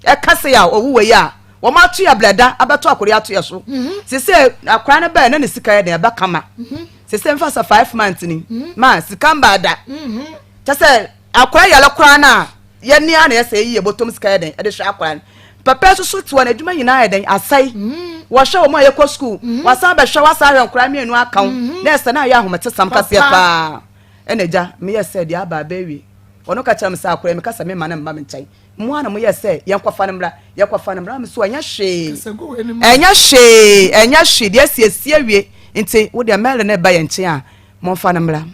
Speaker 5: Ɛka sei a ɔwu wei a wɔn ato yɛ blɛda abɛto akɔre ato yɛ so mhm. sese akora no bɛɛ na ne sika yɛ den ɛbɛ kama mhm. sese nfa sɛ five months ni mhm. ma sika mbaa da kyɛ sɛ akora yɛlɛ koraa no a yɛnea na yɛsɛ yɛyi yɛ bɔtɔm sika yɛ den ɛde hwɛ akora no papa soso te wɔn adwuma nyinaa yɛ den asɛe wɔhwɛ wɔn a yɛkɔ sukuu wasan bɛhwɛ wasan ahwɛ nkora mmienu aka ho na ɛsɛ na ayɛ ahometesɛm kaseɛ paa ɛna agya meyɛ sɛ deɛ aba abɛwie ɔno ka kyerɛ me sɛ akora meka sɛ mema no mma me nkyɛn Mo ara na moyɛɛ sɛ yɛnkɔfa no mmra, yɛkɔfa no mmra. Me so ɛnyɛ hwee, ɛnyɛ hwee, ɛnyɛ hwee, deɛ asi asi awie. Nti wo deɛ Mary no reba yɛn nkyɛn a, momfa no mmra.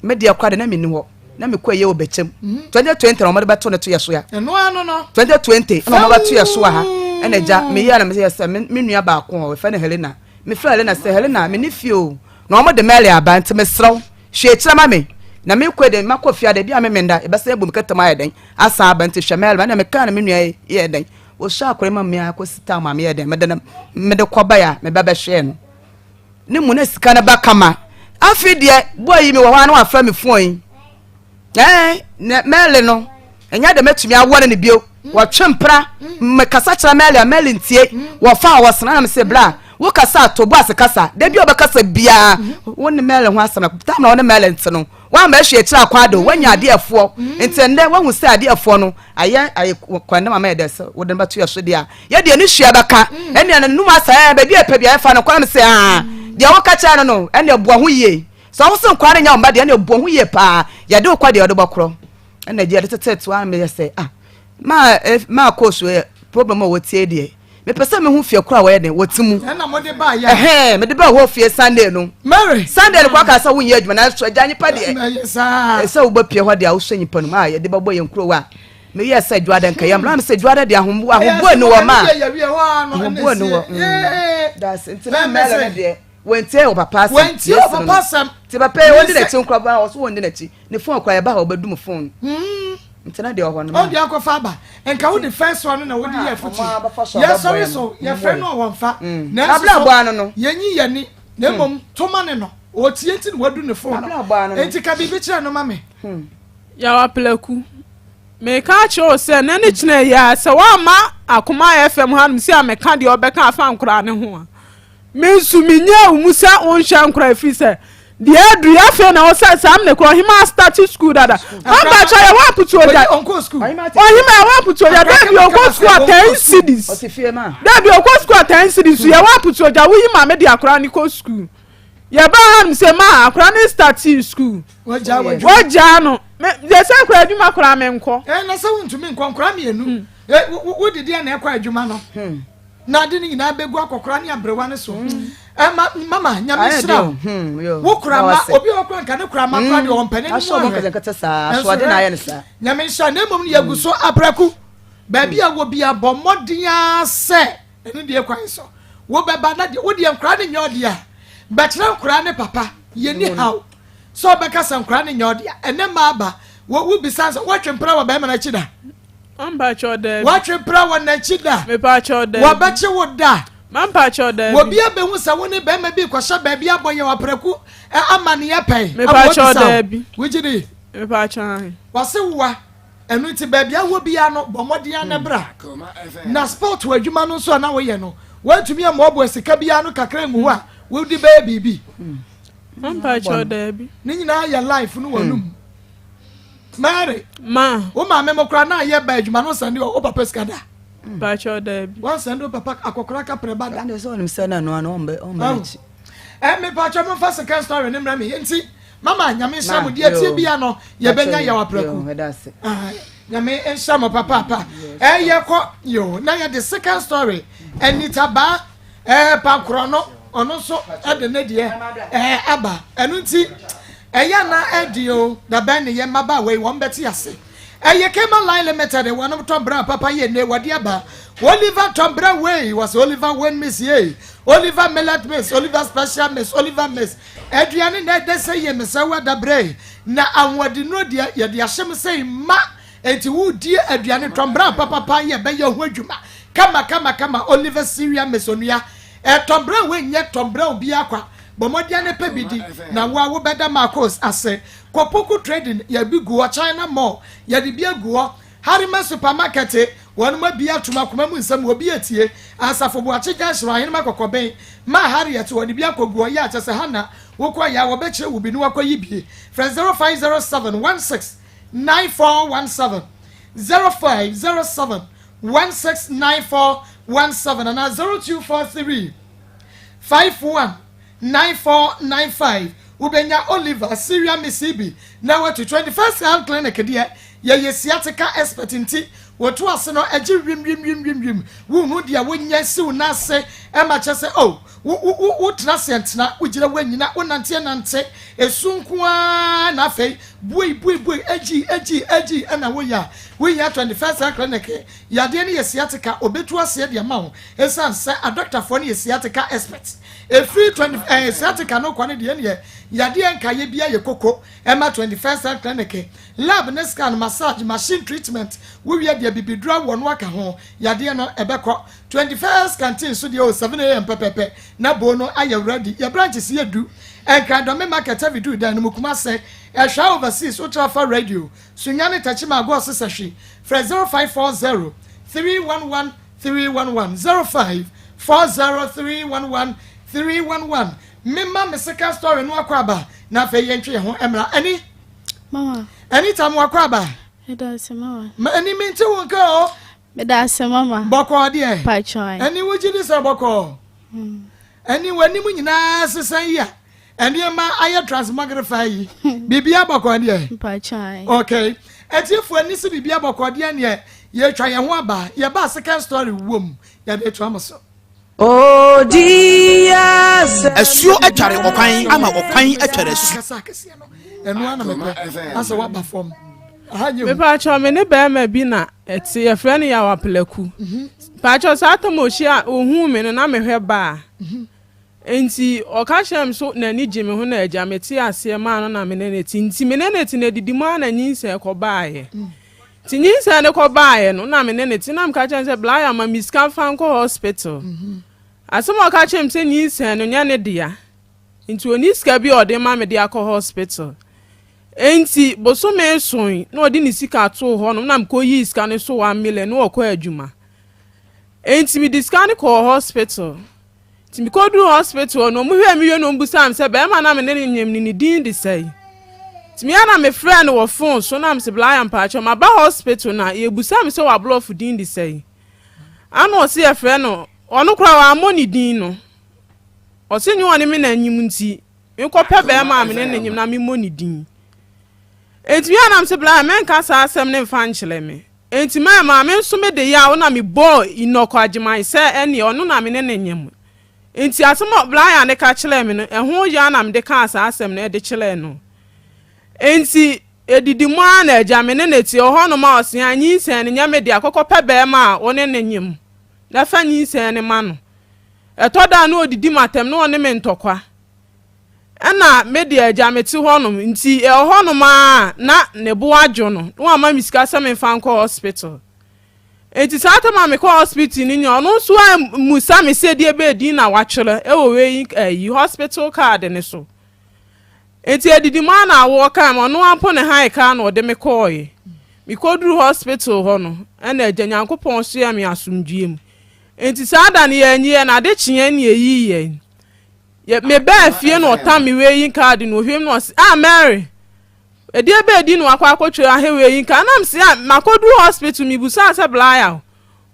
Speaker 5: Me deɛ koraa deɛ na menni hɔ, na mekɔ ɛyɛ wɔ bɛkyɛm. 2020 na wɔde bɛto no to yɛ so ya. 2020 na wɔn bɛto yɛ so wɔ ha. Ɛna agya, meyɛ na meyɛ sɛ me nua baako hɔ, wɔfrɛ no Helena. Mefrɛ Helena sɛ, Helena, menni fie o, na wɔde Mary aba, nti mesrɛ wo, hwɛ akyire ma me. Na mekɔ de, makɔ fie a, da bi a memenda, yɛbɛsan abu me kɛtɛm ayɛ dɛn? Asan aba nti hwɛ mɛlma na mekaa no me nua yi yɛɛ dɛn ɔhyɛ akɔre ma me a kɔsi tam a meyɛ dɛn mede no mede kɔbae a meba bɛhwɛɛ no ne mu na sika no ba kama afei deɛ boy yi mewɔ hɔ a na wafrɛ me phone yi ɛɛ na mɛle no ɛnyɛ dɛ mɛtumi awɔ no ne bio wɔtwe mpra mekasa kyerɛ mɛle a mɛle ntie wɔfa a wɔsena na mese bra wokasa a to bo ase kasa da bi a wɔbɛkasa biara wo ne mɛle ho asɛm na tam na wo ne mɛle nte no. Woamma ahwie akyiri akwan ade o, woanya adeɛ ɛfoɔ. Nti ɛnnɛ woahu sɛ adeɛ ɛfoɔ no ayɛ ayɛ kwan dɛm ama yɛ dɛ sɛ wode no bɛto yɛ so deɛ a, yɛ deɛ ne hyia bɛka. Ɛnneɛ no num asa ɛɛ baabi a ɛpɛ biara ɛfa no kwan sɛ aa deɛ woka kyerɛ no no ɛnneɛ boa ho yie. Sɛ wo se nkwadaa no nyɛ wo mma deɛ ɛnneɛ boa ho yie paa. Yɛde wo kɔ deɛ wode bɛkorɔ. Ɛnna gye yɛde tetee to ara meyɛ sɛ ah maa maa kɔɔ so problem a wɔtie deɛ. Mepɛ sɛ mehu fie koro a wɔyɛ den wɔte mu.
Speaker 3: Ɛna mo de ba yɛ.
Speaker 5: Ɛhɛn mede ba hɔ fie Sunday no.
Speaker 3: Mary.
Speaker 5: Sunday no kɔ aka sɛ wonyɛ adwuma nanso agya nipa deɛ.
Speaker 3: Ɛyɛ saa.
Speaker 5: Sɛ wobɛ pie hɔ deɛ a wosɔ nipa no mu a yɛde bɛbɔ yɛn kuro a meyɛ sɛ dwoada nka yɛ mmra me sɛ dwoada deɛ ahoboa ahoboa ni wɔ ma. Ahoboa ni wɔ. Daase nti na mɛlɛ no deɛ wɔntie wɔ papa asɛm.
Speaker 3: Wɔntie wɔ papa asɛm.
Speaker 5: Ti papa yi wɔndi n'akyi nkora ba ɔso wɔndi n'akyi. Ne phone kora yɛba ha ɔbɛdum phone. Nti na deɛ ɔhɔ no ma.
Speaker 3: Ɔde akɔfa aba. Nka wo de first one na wode yɛ afutu. Yɛsɔre so yɛfrɛ no a wɔmfa. Nanso so yɛnyi yɛni na mmom toma ne no. Ɔtie nti na wadu ne phone no. Nti ka biribi kyerɛ no ma me.
Speaker 4: Yaw Aplaku, meka akyerɛ wo sɛ nɛ ne kyena yi ara sɛ woamma Akoma FM hanom si a meka deɛ ɔbɛka afa nkoraa no ho a, Me nso menyɛɛ wo mu sɛ wonhwɛ nkora ɛfiri sɛ deɛ aduru yi afei na ɔsɛ saa mene korɔ ɔhemaa starte school dada mampakyɛ yɛ wɔ aputu ogya ɔhemaa yɛ wɔ aputu ogya dɛ bi ɔkɔ school a 10 cities dɛ bi ɔkɔ school a 10 cities so yɛ wɔ aputu ogya woyi maame de akora ne kɔ school yɛ ba ha nom sɛ ma akora ne starte school wɔgyaa no yɛ sɛ akora adwuma koraa menkɔ
Speaker 3: ɛna sɛ wontumi nkɔ nkora mmienu wodidi a na ɛkɔ adwuma no Na ade no nyinaa bɛgu akɔkora ne aberewa no so. Ɛma hmm. mama nyame hyira wo. Hmm, wo kora ma obi a ɔkora nka ne kora ma kora deɛ ɔmpɛ n'anim ahwɛ. Nso hwɛ nyame nhyira na mmom no yɛgu so aprɛko. Baabi a wɔ bi abɔ mmɔden ara sɛ ɛno deɛ kwan so wobɛba na deɛ wodeɛ nkora ne nyɛ ɔdeɛ a bɛkyerɛ nkora ne papa yɛni haw sɛ ɔbɛka sɛ nkora ne nyɛ ɔdeɛ ɛnɛ maa ba wobisa sɛ woatwe mpena wɔ bɛrima no akyi da.
Speaker 4: Mampakyɛw daabi.
Speaker 3: Watwe pra wɔ n'akyi da.
Speaker 4: Mepakyɛw daabi.
Speaker 3: Wɔbɛkye wo da.
Speaker 4: Mampakyɛw daabi.
Speaker 3: Obi abehu sɛ wo ne bɛrima bi rekɔhyɛ baabi abɔ yɛn ɔprɛko amanneɛ pɛn.
Speaker 4: Mepakyɛw daabi.
Speaker 3: Wogye di?
Speaker 4: Mepakyɛw ahe.
Speaker 3: Wɔse woa. Ɛno nti baabi a wɔ biara no, bɔ mmɔden ara na bra. Na sport adwuma no nso a na woyɛ no, woantumi ammoaboa sika biara no kakra angu hɔ a wode bɛyɛ biribi?
Speaker 4: Mampakyɛw daabi.
Speaker 3: Ne nyinaa yɛ life no wɔ no mu. Mary.
Speaker 4: Ma.
Speaker 3: Wo maame mo koraa na ayɛ ba adwuma no nsɛnde wo papa sika da.
Speaker 4: Mpakyɛw daabi.
Speaker 3: Wansɛnde wo papa akɔkora kaprɛ ba da.
Speaker 5: Ɛnde sɛ ɔnim sɛ na ɛno ano ɔmbɛ ɔmbɛ n'akyi.
Speaker 3: Ɛ mepakyɛw mo nfa second story ne mmerɛ me nti mama nyame nhyira mo deɛ tie bia no yɛbɛnya yaw aprɛko. Nyame nhyira mo papaapa. Ɛ yɛkɔ yo na yɛde second story Anita baa Ɛɛ pankorɔ no ɔno nso ɛde ne deɛ ɛɛ aba ɛno nti ɛyɛ na ɛdi o da bɛn ne yɛ mmabaawa yi wɔn bɛte ase ɛyɛ Kema Line Limited wɔn tɔn bra papa yɛ ne wɔde aba Oliver tɔn bra wei wɔsɛ Oliver Wayne Miss yei Oliver Millet Miss Oliver Special Miss Oliver Miss aduane na ɛdɛ sɛ yɛ mesɛ wɔ dabrɛ na ahoɔdennuro deɛ yɛde ahyɛ mu sɛ ma Enti wodie aduane tɔmbran papapa yɛ bɛyɛ ho adwuma kama kama kama Oliver Syria Miss Onua eh, tɔmbran wei nyɛ tɔmbran obiara kwa bɔ mmɔden ne pɛ bi di na wo a wobɛda Marcos ase kɔ Poku Trading yɛ bi gu hɔ China Mall yɛde bi agu hɔ Harima Supermarket wɔnom abi atom akoma mu nsɛm obi atie Asafo Boakye Junction Ahenema Kɔkɔben Ma Harriet wɔde bi akɔgu hɔ yɛ a kyɛ sɛ ha na wokɔ yɛ a wɔbɛkyerɛ wo bi na wakɔyi bi frɛ 0507 16 9417 0507 169417 anaa 0243 51 9495 wobɛnya Oliver Syria Misibi na watu 21st Health Clinic deɛ yɛyɛ sciatica expert nti wɔtu ase no ɛgye wim wim wim wim wim wohu deɛ wonyɛ siw no ase ɛma kyɛ sɛ oh Wo wo wo wotena ase ntena, wogyina woannyina, wonante ɛnante, esu nko ara na afei buei buei buei agyi agyi agyi ɛna woyɛ a, wohia 21st Health Clinic. Yadeɛ no yɛ sciatica, obetu aseɛ de ama wo esiane sɛ adɔktafoɔ no yɛ sciatica expert. Efiri 20 ɛɛ sciatica no kɔ no deɛ ɛneɛ yadeɛ nkaeɛ biara yɛ koko ɛma 21st Health Clinic. Lab ne scan, massage, machine treatment, wowie deɛ bibiduro awɔ no aka ho, yadeɛ no ɛbɛkɔ. 21st canteen so deɛ o 7am pɛpɛpɛ na bowl no ayɛ ready. Yɛ branches yɛ du. Nkran Dɔme market heavy du dan no mu Kumase Ɛhwa overseas wotra fa radio Sunyani Techiman Agorɔ Sesahwi frɛ 0540 311 311 0540 311 311 Mema me second story no akɔ aba na afei yɛntwe yɛn ho mmra ani.
Speaker 6: Mama.
Speaker 3: Anita mo akɔ aba.
Speaker 6: Meda ase mama.
Speaker 3: Ma ani mi nti wo nka o.
Speaker 6: Meda ase mama.
Speaker 3: Bɔkɔɔ deɛ.
Speaker 6: Patwɔn.
Speaker 3: Ɛni wo gyi di sɛ bɔkɔɔ. Ɛni w'anim nyinaa sesa yi a nneɛma ayɛ transmogrify yi. Biribi abɔkɔɔ deɛ.
Speaker 6: Patwɔn.
Speaker 3: Okay. Atiefo ani si biribi abɔkɔɔ deɛ neɛ yɛtwa yɛn ho aba yɛba second story wom yɛde etua mo so.
Speaker 7: Asuo atware ɔkwan ama ɔkwan atware asu.
Speaker 4: Mepaakyɛw me ne bɛrima bi na ɛte yɛfrɛ no Yaw Apelaku. Paakyɛw saa tam ohyia ohuu me no na mehwɛ baa. Nti ɔka kyerɛ me so n'ani gye me ho na agya mete aseɛ maa no na me ne ne te. Nti me ne ne te na adidi mu ara na nyinsɛn kɔbaeɛ. Nti nyinsɛn no kɔbaeɛ no na me ne no te na meka kyerɛ no sɛ Blaya ma me sika mfa nkɔ hospital. Asɛm a ɔka kyerɛ me sɛ nyinsɛn no nyɛ ne dea nti ɔnni sika bi a ɔde ma me de akɔ hospital. Enti bosome soe na ɔde ne sika too hɔnom na mekɔyii sika no so 1 million na ɔkɔ adwuma. Enti mede sika no kɔɔ hospital. Nti mekoduruu hospital hɔ no, wɔn hwɛɛ me wie na wɔn busaa me sɛ bɛrima no a me ne no nyem no ne din de sɛn. Nti me ara na me frɛɛ no wɔ phone so na me se Blaya mpakyɛw maba hospital na yɛbusa me sɛ w'aborɔfo din de sɛn. Ana ɔse yɛfrɛ no, ɔno koraa wammɔ ne din no. Ɔse nyɛ ɔne me na nyem nti menkɔpɛ bɛrima a me ne no nyem na memmɔ ne din. Nti me ara na me se Blaya mɛnka saa asɛm no mfa nkyerɛ me. Enti my maame nso me de yaw na me bɔɔ Enoch Agyeman sɛ ɛneɛ ɔno na me ne no nyem. Enti asɛm a Brian no ka kyerɛɛ me no ɛho yaw na mede kaa saa asɛm no de kyerɛɛ no. Enti ɛdidi mu ara na agya me ne no te ɔhɔ nom a ɔse a nyinsɛn no nyɛ me dea kɔkɔ pɛ bɛɛma a wo ne no nyem na fa nyinsɛn no ma no. Ɛtɔ da a na ɔdidi m'atɛm na ɔne me ntɔkwa. Ɛna me deɛ agya mete hɔnom nti ɛwɔ hɔnom ara na ne bo adwo no na wama me sika sɛ memfa nkɔ hospital. Nti saa tam a mekɔ hospital no nyinaa ɔno nso ammusa me sɛ deɛ bɛɛ din na watwerɛ ɛwɔ wei ayi hospital card no so. Nti adidi mu ara na awoɔ kaa me ɔno ara mpo ne han kaa na ɔde me kɔɔeɛ. Mekɔduru hospital hɔ no ɛna agya Nyankopɔn soɛ me asomdwoeɛ mu. Nti saa da no yɛanyi yɛn ade kyeeɛ na yɛyii yɛn. Yɛ mebaa fie na ɔtam me weighing card no ohwɛ mu na ɔse ah Mary ɛdeɛ bɛɛ di na wakɔ akɔtwerɛ ahɛ weighing card na mese ah makɔduru hospital mebusaa sɛ blaya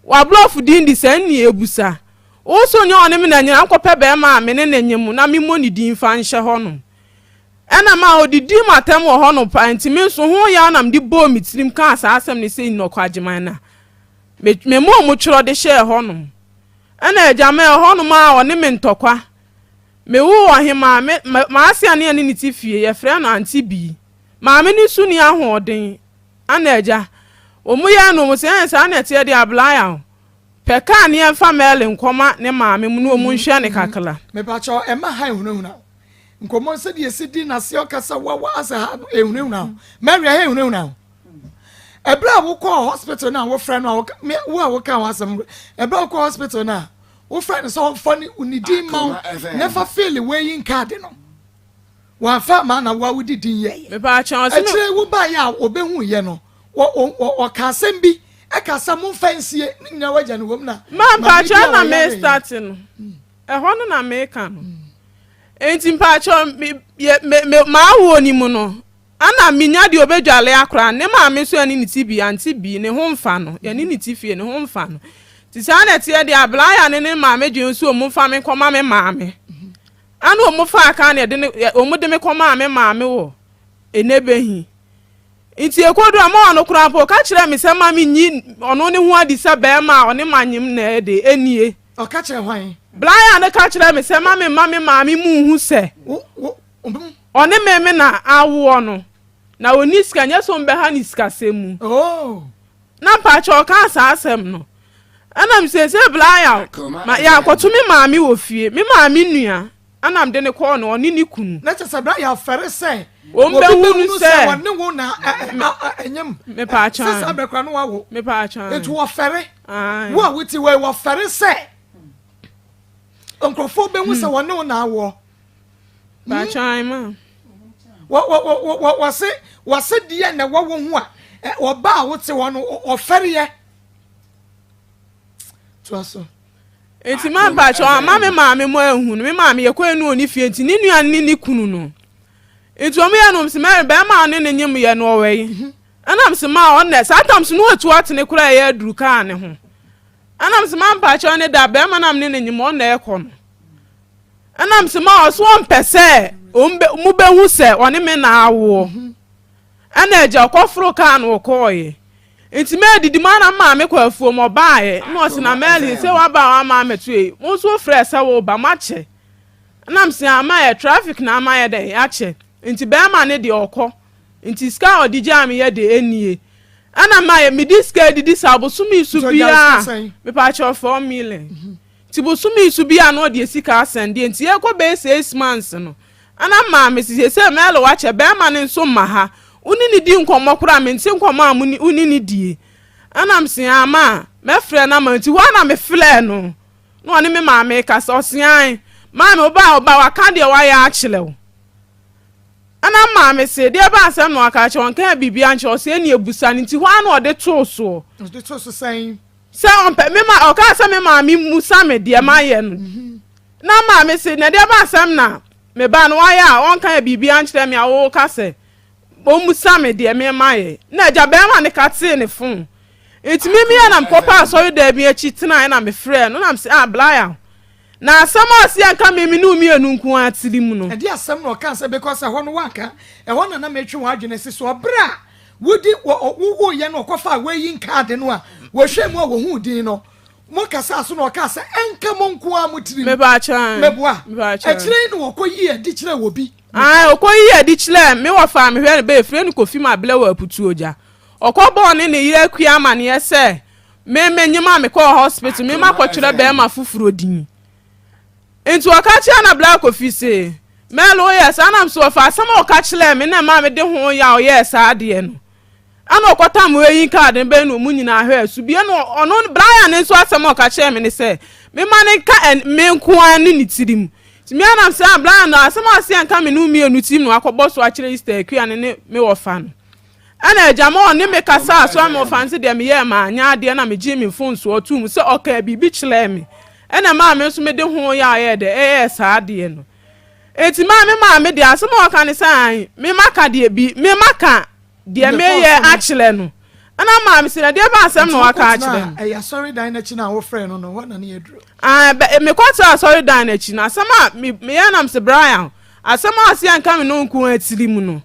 Speaker 4: waborɔfo din de sɛ nni ebusa wo so nyɛ ɔne me na nyina nkɔpɛ bɛrima a me ne ne nye mu na memmɔ ne din fa nhyɛ hɔ nom ɛna ma ɔdidi m'atɛm wɔ hɔ no paa nti me nso ho yaw na mede bɔɔ me tirim kaa saa asɛm no sɛ nnɔkɔ agyeman na me memmɔɔ mu twerɛ de hyɛɛ hɔ nom Ɛna agya me ɛhɔnom a ɔne me ntɔkwa. Me woo ɔhemaa, me, m'ase a ne yɛne no te fie, yɛfrɛ no Auntie Bii. Maame no su nni ahoɔden. Ɛna agya, wɔn yɛɛ no, wɔn sɛ, ɛɛ saa na ɛteɛ deɛ Ablaya o. Pɛ kaa ne yɛmfa Mɛle nkɔma ne maame mu na wɔn nhwɛ no kakra.
Speaker 3: Mepakyɛw ɛmma ha nhunahuna wo. Nkɔmmɔ sɛdeɛ ɛsi di n'aseɛ ɔkasa wawa asɛ ha no ɛhunahuna wo. Mary ɛha nhunahuna wo. Ɛberɛ a wokɔɔ hospital no a wofrɛ no a wo a woka ho asɛm ɛberɛ a wokɔɔ hospital no a wofrɛ no sɛ ɔmfa ne ne din ma wo na fa fill weighing card no wamfa ama na wo a wode din yɛeɛ. Akyire wobaeɛ a ɔbɛhuiɛ no ɔka asɛm bi ɛka sɛ momfa nsie ne nyinaa wagya no wom na
Speaker 4: Ma mpakyɛ na me start no ɛhɔ no na meka no enti mpakyɛ me me me maawoɔ ni mu no Ana minya deɛ ɔbɛdwale akora ne maame nso ɛne ne ti bi ante bi ne ho mfa no yɛne ne ti fie ne ho mfa no nti saa na ɛteɛ deɛ Ablaya ne ne maame dwen nso ɔmo mfa me nkɔma me maame ana ɔmo faa kaa na ɛde ne ɔmo de me kɔmaa me maame wɔ Enebehi nti ekodu ama ɔno koraa mpo ɔka kyerɛ me sɛ ma me nyi ɔno ne ho adi sɛ bɛrima a ɔne ma nyem na ɛde ɛnie.
Speaker 3: Ɔka kyerɛ hwan?
Speaker 4: Blaya no ka kyerɛ me sɛ ma me mma me maame mu nhu sɛ. Ɔne me me na awoɔ no na ɔnni sika nyɛ sɛ ɔmbɛha ne sikasɛm mu. Na mpakyɛ ɔkaa saa asɛm no ɛna me seesei Blayaw ma yɛakɔto me maame wɔ fie me maame nua ɛna mede no kɔɔ no ɔne ne kunu.
Speaker 3: Na kyɛ sɛ Blayaw fɛre sɛ obi bɛhunu sɛ ɔne wo na ɛnyem sɛ saa berɛ koraa no wawo nti wɔfɛre wo a wote wɔ wɔfɛre sɛ nkurɔfoɔ bɛhu sɛ wɔne wo na awoɔ.
Speaker 4: Baakyan ma.
Speaker 3: Wɔ wɔ wɔ wɔ wɔse wɔse deɛ na ɛwɔ wo ho a ɔba a wote hɔ no ɔfɛreɛ. Toa so.
Speaker 4: Nti ma mpakyɛ ama me maame mo anhu no me maame yɛkɔɛ no ɔni fie nti ne nua ne ne kunu no. Nti wɔn yɛ nom se Mary bɛrima a ɔne ne nyem yɛ no ɔwɔ yi. Ɛna mese ma ɔnnɛ saa tam so no watu atene koraa ɛyɛ aduru kaa ne ho. Ɛna mese ma mpakyɛw ne da bɛrima na mene ne nyem ɔnnɛ ɛkɔ no. Ɛna mese ma ɔso ɔmpɛ sɛ mo bɛhu sɛ ɔne me na awoɔ. Ɛna agya ɔkɔforo kaa no ɔkɔɔeɛ. Nti mɛdidi mu ana maame kɔ afuom ɔbaeɛ na ɔse na Merlin sɛ waba a wama amɛto ei wo nso wofrɛ sɛ woba makyɛ. Ɛna mese ama yɛ traffic na ama yɛ dɛn akyɛ nti bɛrima ne deɛ ɔkɔ nti sika a ɔde gyaa me yɛ de ɛnie ɛna ma yɛ medi sika adidi saa bosome so biara mepakyɛw 4 million nti bosome so biara na ɔde sika asɛn deɛ nti yɛkɔ bɛyɛ 6 months no ɛna maa me sɛ sɛ mɛle wakyɛ bɛrima ne nso ma ha wone ne di nkɔmmɔ koraa mente nkɔmmɔ a wone ne die ɛna mese ama mɛfrɛ no ama nti hɔ a na mefrɛ no na ɔne me maame kasa ɔse ae maame wo ba a ɔba waka deɛ wayɛ akyerɛ wo ɛna maame se deɛ ba asɛm na waka akyerɛ ɔnka biribi ankyerɛ ɔse ɛne abusa no nti hɔ a na ɔde too soɔ
Speaker 3: ɔde too so sɛn
Speaker 4: sɛ ɔmpɛ me ma ɔkaa sɛ me maame musa me deɛ mayɛ no mhm. na maame se na deɛ ba asɛm na me ba no wayɛ a ɔnka biribi ankyerɛ me a wɔka sɛ ɔmmusa me deɛ mema yɛ na agya bɛrima ne ka tee ne fon nti me mia na mekɔpa asɔredan bi akyi tenaeɛ na mefrɛɛ no na mese ah Blaya na asɛm a ɔse yɛnka me me ne wo mmienu nko ara tiri mu no.
Speaker 3: Ɛde asɛm na ɔkaa sɛ because ɛhɔ no wanka ɛhɔ na na metwe wɔn adwene si so ɔberɛ a wodi wowoeɛ no ɔkɔfaa weyin kaade no a wɔhwɛɛ mu a wɔhuu din no mo kasaa so na ɔkaa sɛ ɛnka mo nko ara mo tirim.
Speaker 4: Mebaakyɛ.
Speaker 3: Meboa. Akyire yi na wɔkɔyii adi kyerɛɛ obi.
Speaker 4: Ae, ɔkɔyii adi kyerɛɛ me wɔfaa mehwɛ no bɛyɛ fire no kɔfi ma blɛ wɔ aputuo gya. Ɔkɔbɔɔ ne ne yere Akua amaneɛ sɛ me menyem a mekɔɔ hospital me makɔtwerɛ bɛɛma foforɔ din. Nti ɔka kyerɛɛ na Bla Kofi se, Mɛl woyɛ saa nam so ɔfa asɛm a ɔka kyerɛɛ me na ɛmaa mede ho yaw yɛɛ saa adeɛ no. Ɛna ɔkɔtam weyin card no bɛn na ɔmu nyinaa hwɛɛ so bie no ɔno Brian nso asɛm a ɔka kyerɛɛ me ne sɛ mema ne nka ɛn me nko ara ne ne tirim. Nti me anam sɛ ah Brian no asɛm a ɔse ɛnka me ne wo mmienu tirim na wakɔbɔ so akyerɛ Easter Akua ne ne me wɔfa no. Ɛna agya ma ɔne me kasaa so ama ɔfa nse deɛ meyɛɛ manyɛ adeɛ na megyee me mfomsoɔ too mu sɛ ɔkaa biribi kyerɛɛ me ɛna ɛmaa me nso mede ho yaw yɛɛ dɛ ɛyɛɛ saa adeɛ no. Enti maa me maame deɛ asɛm a ɔka ne sɛ ae me maka deɛ bi me maka deɛ meyɛ akyerɛ no. Ɛna maame sɛ na deɛ ba asɛm na waka akyerɛ no.
Speaker 3: Ɛyɛ asɔredan no akyi na wofrɛ no no hɔ na ne yɛduru.
Speaker 4: Ae mekɔtena asɔredan no akyi no asɛm a meyɛ nam sɛ Brian asɛm a ɔse ɛnka me no nko atiri mu no.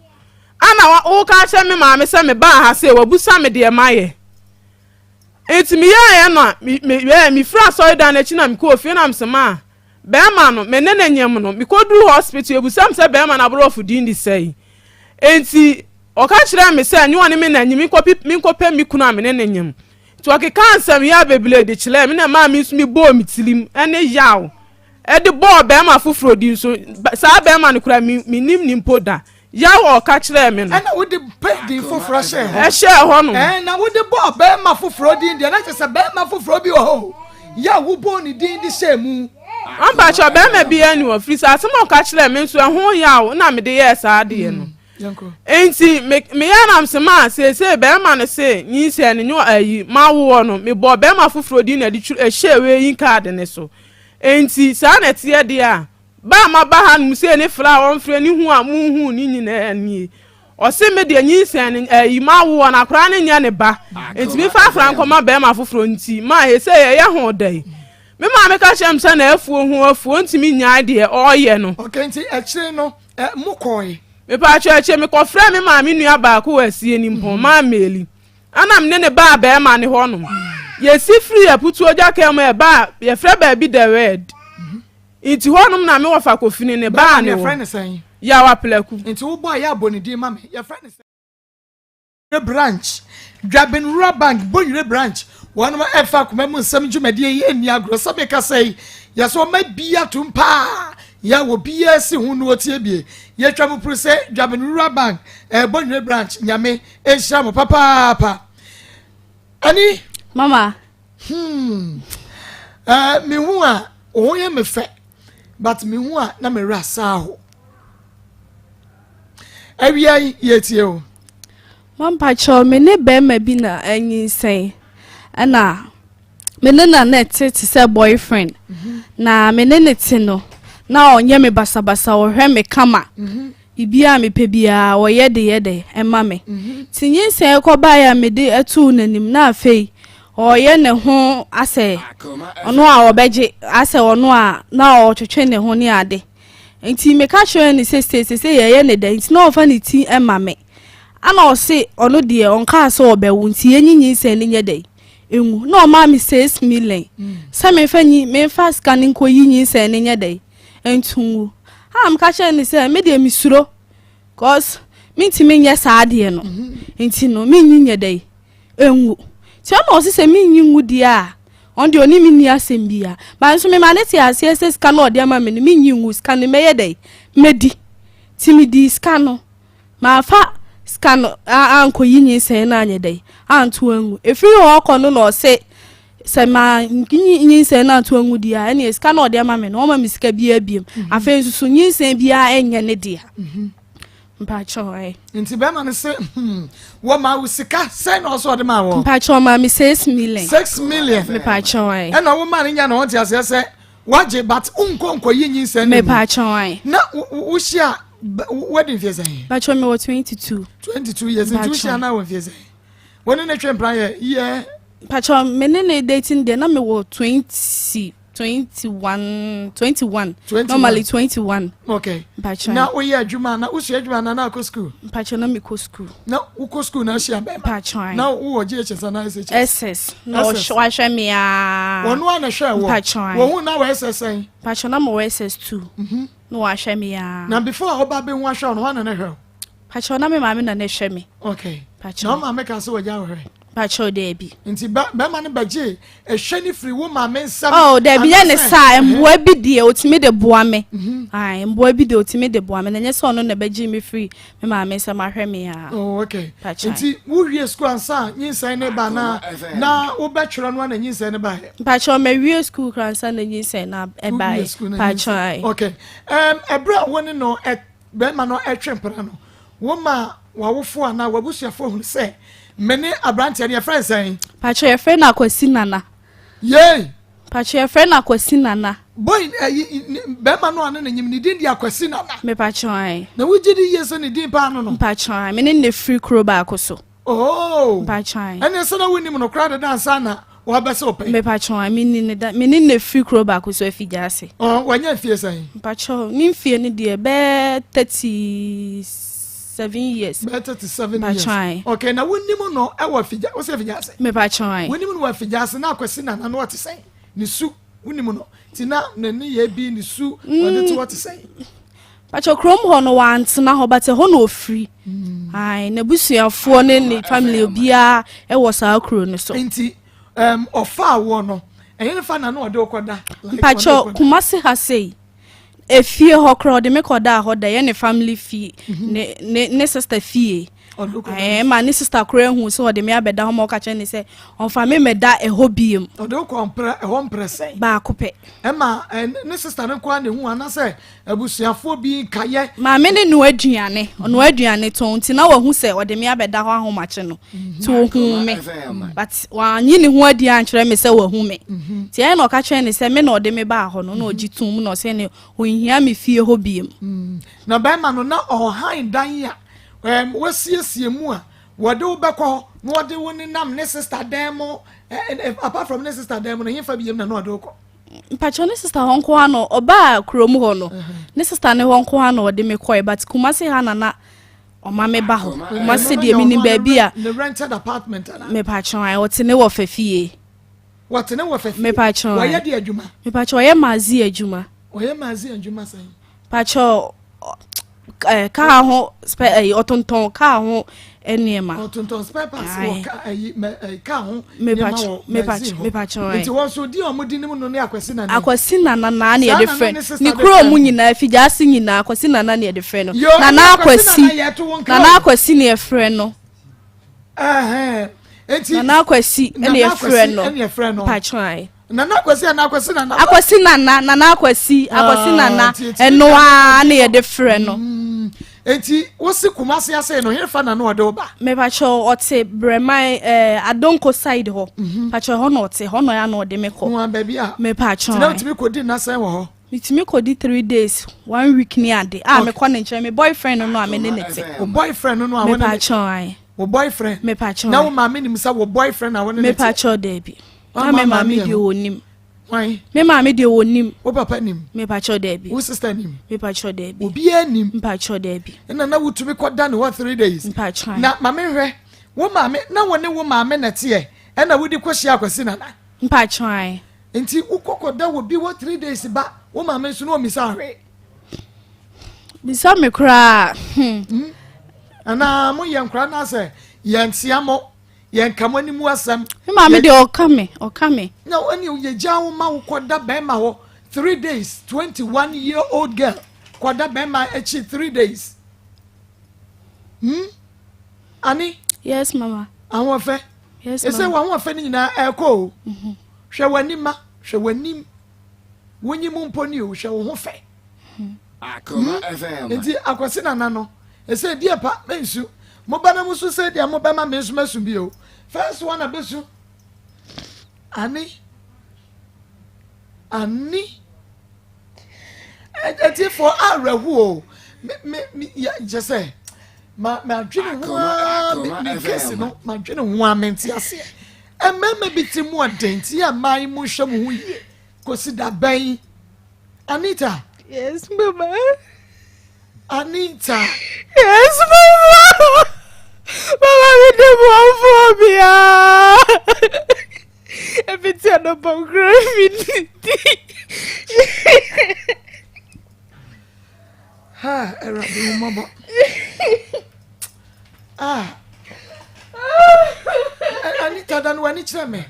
Speaker 4: Ana woka akyerɛ me maame sɛ mebaa ha sɛ wabusa me deɛ mayɛ? Nti meyɛeɛ no a, mefiri asɔredan no akyi na mekɔɔ fie na mese maa bɛrima no, me ne no nyem no, mekɔduru hospital yɛbusa me sɛ bɛrima no aborɔfo din de sɛn. Nti ɔka kyerɛɛ me sɛ nyɛ ɔne me na nyem, menkɔpɛ me kunu a me ne no nyem. Nti ɔkekaa nsɛm yaw bebree de kyerɛɛ me na ɛmaa me nso mebɔɔ me tirim ne yaw. De bɔɔ barima foforɔ din so, saa barima no koraa mennim no mpo da. Yaw a ɔka kyerɛɛ me no.
Speaker 3: Ɛna wode pɛ din foforɔ hyɛɛ hɔ.
Speaker 4: Ɛhyɛɛ hɔ no.
Speaker 3: Ɛɛ na wode bɔɔ barima foforɔ din deɛ na kyerɛ sɛ barima foforɔ bi wɔ hɔ o. Yaw wobɔɔ ne din de hyɛɛ mu.
Speaker 4: Mpakyɛw barima biara nni hɔ firi sɛ asɛm a ɔka kyerɛɛ me nso ɛho yaw na mede yɛɛ saa adeɛ no. Enti me meyɛɛ nam se ma seesei barima no se nyinsɛn no nyɛ ayi mawoɔ no mebɔɔ barima foforɔ din na ɛde twerɛ ɛhyɛɛ wei kaade no so. Enti, saa na ɛteɛ deɛ a, ba a maba hanom sei ne frɛ a wɔmfrɛ ne hu a monhuu ne nyinaa nie. Ɔse me deɛ nyinsɛn no ayi mawoɔ no akwadaa no nyɛ ne ba nti mefa akwadaa nkɔma bɛrima foforɔ nti ma he sɛ yɛyɛ ho dɛn. Me maame ka kyerɛ me sɛ na afuo ho afuo ntumi nnyae deɛ ɔreyɛ no.
Speaker 3: Okay, nti akyire no mokɔe?
Speaker 4: Mepaakyɛw akyire mekɔfrɛɛ me maame nua baako wɔ asie no mpɔn, Maa Meli. Ɛna me ne no baa bɛɛma ne hɔ nom. Yɛsi firii Aputuo Gyaka mu ɛbaa, yɛfrɛ baabi The Red. Nti hɔ nom na me wɔfa Kofini ne baa ne wɔ. Yaw Aplaku.
Speaker 3: Nti wo bɔ a yɛ abɔ ne din ma me. Yɛfrɛ no sɛn? Branch, Dwaben Rural Bank, Bonwire Branch, wɔnom ɛfa akoma mu nsɛm dwumadie yi nni agorɔ. Sɛ meka sɛ yi, yɛsɛ ɔma bi atom paa, yɛ wɔ biara si ho no ɔtie bie. Yɛtwa mu puru sɛ Dwaben Rural Bank, eh, Bonwire Branch, Nyame nhyira mo papaapa. Ani.
Speaker 6: Mama.
Speaker 3: Hmm. Uh, me hu a, wo ho yɛ me fɛ, but me hu a na me werɛ asaa ho. Awia yi yɛtie o.
Speaker 6: Mampakyɛw me ne bɛrima bi na anyinsɛn ɛna me ne na na ɛte te sɛ boyfriend mm -hmm. na me ne ne te no na ɔnyɛ me basabasa ɔhwɛ me kama mm -hmm. Biribiara a mepɛ biara ɔyɛ de yɛ dɛ ɛma me. Nti nyinsɛn kɔbaeɛ a mede too n'anim na afei ɔreyɛ ne ho asɛ ɔno a ɔbɛgye asɛ ɔno a na ɔretwetwe ne ho ne ade. Nti meka kyerɛɛ no sɛ sei sesei yɛyɛ ne dɛn nti na ɔmfa ne ti mma me. Ana ɔse ɔno deɛ ɔnkaa sɛ ɔbɛwo nti yɛnyi nyinsɛn no nyɛ dɛn ngu. Na ɔmaa me 6 million sɛ memfa nyi memfa sika no nkɔyi nyinsɛn no nyɛ dɛn nto ngu. Ana meka kyerɛɛ no sɛ me deɛ mesuro cause mentumi nyɛ saa adeɛ no nti no menyi nyɛ dɛn ngu. Nti ɔna ɔse sɛ menyi ngu deɛ a ɔno deɛ ɔne me nni asɛm biara. But nso mema no te aseɛ sɛ sika no a ɔde ama me no menyi ngu sika no mɛyɛ dɛn mɛdi. Nti medii sika no. Mamfa sika no ankɔyi nyinsɛn no anyɛ dɛn anto angu. Ɛfiri hɔ rekɔ no na ɔse sɛ manyi nyinsɛn no anto angu deɛ a, ɛneɛ sika no a ɔde ama me no, ɔmma me sika biara biom. Afei nso so nyinsɛn biara ɛnyɛ ne dea. Mpakyɛw ɛ.
Speaker 3: Nti bɛrima no se hmm, wɔma wo sika sɛn na ɔsɛ ɔde maa wɔ?
Speaker 6: Mpakyɛw ɔmaa me 6 million.
Speaker 3: 6 million.
Speaker 6: Mepakyɛw ɛ.
Speaker 3: Ɛna wo maa no nya na ɔnte aseɛ sɛ wagye but wonkɔ nkɔyi nyinsɛn no ngu.
Speaker 6: Mepakyɛw ɛ.
Speaker 3: Na wohyia wadi mfeɛ sɛn?
Speaker 6: Mpakyɛw mewɔ 22.
Speaker 3: 22 years nti wohyia na wɔ mfeɛ sɛn? Wo ne ne twe mpena yɛ yɛ?
Speaker 6: Mpakyɛw me ne ne dating deɛ na mewɔ 20 21 21 normally 21.
Speaker 3: Okay.
Speaker 6: Mpakyɛw.
Speaker 3: Na woyɛ adwuma na wosua adwuma na na akɔ school?
Speaker 6: Mpakyɛw na mekɔ school.
Speaker 3: Na wokɔ school na ahyia bɛrima?
Speaker 6: Mpakyɛw.
Speaker 3: Na wowɔ JHS anaa SHS?
Speaker 6: SS. Na wahwɛ me aa.
Speaker 3: Wɔn a na hwɛ wɔ.
Speaker 6: Mpakyɛw.
Speaker 3: Wɔn ho na wɔ SS sɛn?
Speaker 6: Mpakyɛw na mewɔ SS 2. Mhm. Na wahwɛ me aa.
Speaker 3: Na before a ɔba bɛhu ahwɛ wo no, hwan na na ɛhwɛ wo?
Speaker 6: Pakyɛw na me maame na na ɛhwɛ me.
Speaker 3: Okay.
Speaker 6: Pakyɛw.
Speaker 3: Na wo maame ka sɛ wagya wo hwɛ?
Speaker 6: Pakyɛw daabi.
Speaker 3: Nti bɛrima no bɛgye ɛhwɛ no firi wo maame nsam?
Speaker 6: Oh daabi yɛ ne saa mboa bi deɛ otumi de boa me. Mhm. Ae mboa bi deɛ otumi de boa me na nyɛ sɛ ɔno na ɛbɛgye me firi me maame nsam ahwɛ me aa.
Speaker 3: Oh okay. Pakyɛw. Nti wo wie sukuu ansa nyinsɛn ne ba na na wobɛtwerɛ no na nyinsɛn ne ba yɛ?
Speaker 6: Pakyɛw ma wie sukuu kora ansa na nyinsɛn na ɛba yɛ. Pakyɛw ae.
Speaker 3: Okay. Um, ɛberɛ a wo ne no bɛrima no retwe mpena no, woma w'awofo anaa w'abusuafo hunu sɛ me ne aberanteɛ no yɛfrɛ no sɛn?
Speaker 6: Pakyɛ yɛfrɛ no Akwasi Nana.
Speaker 3: Yei!
Speaker 6: Pakyɛ yɛfrɛ no Akwasi Nana.
Speaker 3: Boy, ɛyi, bɛrima no a ne ne nyim ne din de Akwasi Nana.
Speaker 6: Mepakyɛ ae.
Speaker 3: Na wogye di yie sɛ ne din paa no no?
Speaker 6: Mpakyɛ ae, me ne no na firi kuro baako so.
Speaker 3: Oh!
Speaker 6: Mpakyɛ ae.
Speaker 3: Ɛne sɛ na wonim no koraa deda ansa na wabɛsɛ wo pɛn?
Speaker 6: Mepakyɛ ae, me ni ne da, me ne no firi kuro baako so afi gya ase.
Speaker 3: Oh, wanya mfie sɛn?
Speaker 6: Mpakyɛ ne mfie no deɛ bɛyɛ 37 years.
Speaker 3: Bɛyɛ 37 years.
Speaker 6: Mpakyɛ ae.
Speaker 3: Okay, na wonim no ɛwɔ afigya, wosɛ afigya ase?
Speaker 6: Mepakyɛ ae.
Speaker 3: Wonim no wɔ afigya ase na Akwasi Nana no ɔte sɛn? Ne su, wonim no? Ti na ne nneyɛɛ bi, ne su, ɔde te hɔ te sɛn?
Speaker 6: Pakyɛ kurom hɔ no wantena hɔ but ɛhɔ na ofiri. Ae, n'abusuafoɔ ne ne family obiara ɛwɔ saa kuro no so.
Speaker 3: Nti um, ɔfaa woɔ no, ɛyɛ ne fa na na ɔde wo kɔda?
Speaker 6: Mpakyɛ Kumasi ha sei, efie hɔ koraa ɔde me kɔdaa hɔ da, ɛyɛ ne family fie, mhm. ne ne ne sister fie. Ɛɛ ma ne sister koraa ehu sɛ ɔde me abɛda hɔ ma ɔka kyerɛ ne sɛ ɔnfa me mɛda ɛhɔ biem.
Speaker 3: Ɔde wo kɔ mprɛ ɛhɔ mprɛ sɛn?
Speaker 6: Baako pɛ.
Speaker 3: Ɛma ne sister no nko ara na ehu anaasɛ Abusuafoɔ bi nkayɛ.
Speaker 6: Maame no noa aduane, ɔnoa aduane tɔn nti na wahu sɛ ɔde me abɛda hɔ ahomakye no nti ohuu me but wanyi ne ho adi ankyerɛ me sɛ wahu me nti ɛyɛ na ɔka kyerɛ ne sɛ me na ɔde me baa hɔ no na ɔgye tom na ɔsɛ ne ɔnhia me fie hɔ biem.
Speaker 3: Na bɛrima no na ɔhan dan a wasiesie mu a wɔde wo bɛkɔ hɔ na wɔde wo nenam ne sista dan mu, apart from ne sista dan mu no hefa biem na na ɔde wo kɔ?
Speaker 6: Mpakyɛw ne sister hɔ nko ara na ɔbaa kurom hɔ no ne sister ne hɔ nko ara na ɔde me kɔɛ but Kumasi ha na na ɔma me ba hɔ Kumasi deɛ menim baabi a
Speaker 3: ne rented apartment ana
Speaker 6: mepakyɛw ayɛ ɔte ne wɔ fɛ fie
Speaker 3: wɔte ne wɔ fɛ fie
Speaker 6: mepakyɛw
Speaker 3: wɔyɛ de adwuma
Speaker 6: mepakyɛw ɔyɛ maazi adwuma
Speaker 3: ɔyɛ maazi adwuma sɛn
Speaker 6: Pakyɛw ɛɛ kaa ho spɛ ɛyi ɔtontɔn kaa ho nneɛma.
Speaker 3: Ɔtontɔn spare parts wɔ kaa ɛyi mɛ ɛyi kaa ho nneɛma wɔ bɛnzin hɔ.
Speaker 6: Mepakyɛw
Speaker 3: Nti wɔn nso di a wɔn di ne mu no ne Akwasi Nana.
Speaker 6: Akwasi Nana naa na yɛde frɛ ne
Speaker 3: kuro
Speaker 6: kuro mu nyinaa Fijaase nyinaa Akwasi Nana na yɛde frɛ no.
Speaker 3: Yoo
Speaker 6: Nana
Speaker 3: Akwasi Nana yɛ to wɔn
Speaker 6: kra. Nana Akwasi na yɛfrɛ no.
Speaker 3: Ɛhɛn nti.
Speaker 6: Nana Akwasi na yɛfrɛ no.
Speaker 3: Nana Akwasi na yɛfrɛ no.
Speaker 6: Pakyɛw.
Speaker 3: Nana Akwasi anaa Akwasi Nana?
Speaker 6: Akwasi Nana, Nana Akwasi, Akwasi ah, Nana, ɛno ara na yɛde frɛ no.
Speaker 3: Mm. Enti wosi Kumasi ase no hefa na na ɔde wo ba?
Speaker 6: Mepakyɛw ɔte Brɛman ɛɛ eh, Adonko side hɔ. Mhm. Pakyɛw hɔ na ɔte hɔ na ɔyɛ na ɔde me kɔ.
Speaker 3: Nwa baabi a.
Speaker 6: Mepakyɛw.
Speaker 3: Tina otumi kɔ di nnasɛn wɔ hɔ.
Speaker 6: Metumi kɔdi 3 days, one week ne ade a mekɔ ne nkyɛn, me boyfriend no a me ne ne te.
Speaker 3: Wo boyfriend no a wo ne ne
Speaker 6: Mepakyɛw, ae.
Speaker 3: Wo boyfriend?
Speaker 6: Mepakyɛw.
Speaker 3: Na wo maame nim sɛ wo boyfriend na wo ne ne te?
Speaker 6: Mepakyɛw, daabi. Na
Speaker 3: Wama
Speaker 6: me maame
Speaker 3: yɛ
Speaker 6: deɛ
Speaker 3: ho?
Speaker 6: Wɔnim.
Speaker 3: Hwan?
Speaker 6: Me maame deɛ, wɔnim.
Speaker 3: Wo papa nim?
Speaker 6: Mepakyɛw, daabi.
Speaker 3: Wo sister nim?
Speaker 6: Mepakyɛw, daabi.
Speaker 3: Obiara nim?
Speaker 6: Mepakyɛw, daabi.
Speaker 3: Ɛna na wotumi kɔda ne hɔ 3 days?
Speaker 6: Mepakyɛw, ae.
Speaker 3: Na maame, hwɛ, wo maame na wo ne wo maame na teɛ, ɛna wode kɔhyia Akwasi Nana?
Speaker 6: Mepakyɛw, ae.
Speaker 3: Nti wokɔkɔda wɔ bi hɔ 3 days ba, wo maame nso na ɔmmisa hwee?
Speaker 6: Bisa me koraa.
Speaker 3: Anaa moyɛ nkora no sɛ yɛntea mo, yɛnka mo anim asɛm?
Speaker 6: Me maame deɛ, ɔka me, ɔka me.
Speaker 3: Na ɛne yɛgya wo ma wokɔda bɛrima hɔ 3 days, 21 year old girl kɔda bɛrima akyi 3 days, Ani?
Speaker 6: Yes, mama.
Speaker 3: Ahoɔfɛ.
Speaker 6: Yes,
Speaker 3: ɛsɛ
Speaker 6: mama.
Speaker 3: W'ahoɔfɛ no nyinaa ɛkɔ o. Hwɛ w'anim ma, hwɛ w'anim, wonyi mu mpo ni o, hwɛ wo ho fɛ.
Speaker 2: Akoma FM.
Speaker 3: Nti Akwasi Nana no ɛsɛ deɛ pa mensu moba na mo so sɛ deɛ mobɛma me nso masu bi o. First one a bɛsu, ani ani ɛtifoɔ awerɛho o. Me me me yɛ kyɛ sɛ ma ma adwene ho ara me
Speaker 2: Akoma
Speaker 3: me
Speaker 2: FM.
Speaker 3: kesi no, ma adwene ho ara, mente aseɛ. Mmarima bi ti mu ɔden nti yɛ mmaa yi mu nhwɛ mo ho yie kɔsi da bɛn, Anita?
Speaker 6: Yes, mama.
Speaker 3: Anita.
Speaker 6: Yes, mama. Mama, mi de mo afɔ bia. Ebi ti anɔpa kura mi didi.
Speaker 3: Ha, Awurade wo mmɔbɔ. Ah, Anita, da no w'ani kyerɛ me.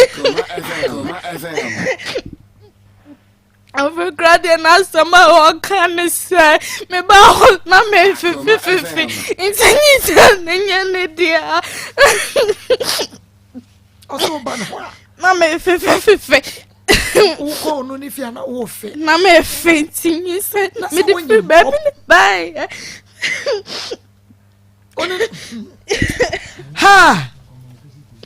Speaker 2: Akoma FM. Akoma FM.
Speaker 6: Afei kura deɛ, n'asɛm a ɔka ne sɛ meba hɔ na mefefefefe nti nyinsɛn ne nyɛ ne dea.
Speaker 3: Ɔsɛ woba ne hɔ a
Speaker 6: na mefefefefe.
Speaker 3: Wokɔ ɔno ne fie a na wofe?
Speaker 6: Na mefe, nti nyinsɛn
Speaker 3: Na sɛ
Speaker 6: mede
Speaker 3: wonyim
Speaker 6: firi baabi ne baeɛ.
Speaker 3: Ɔne ne ha.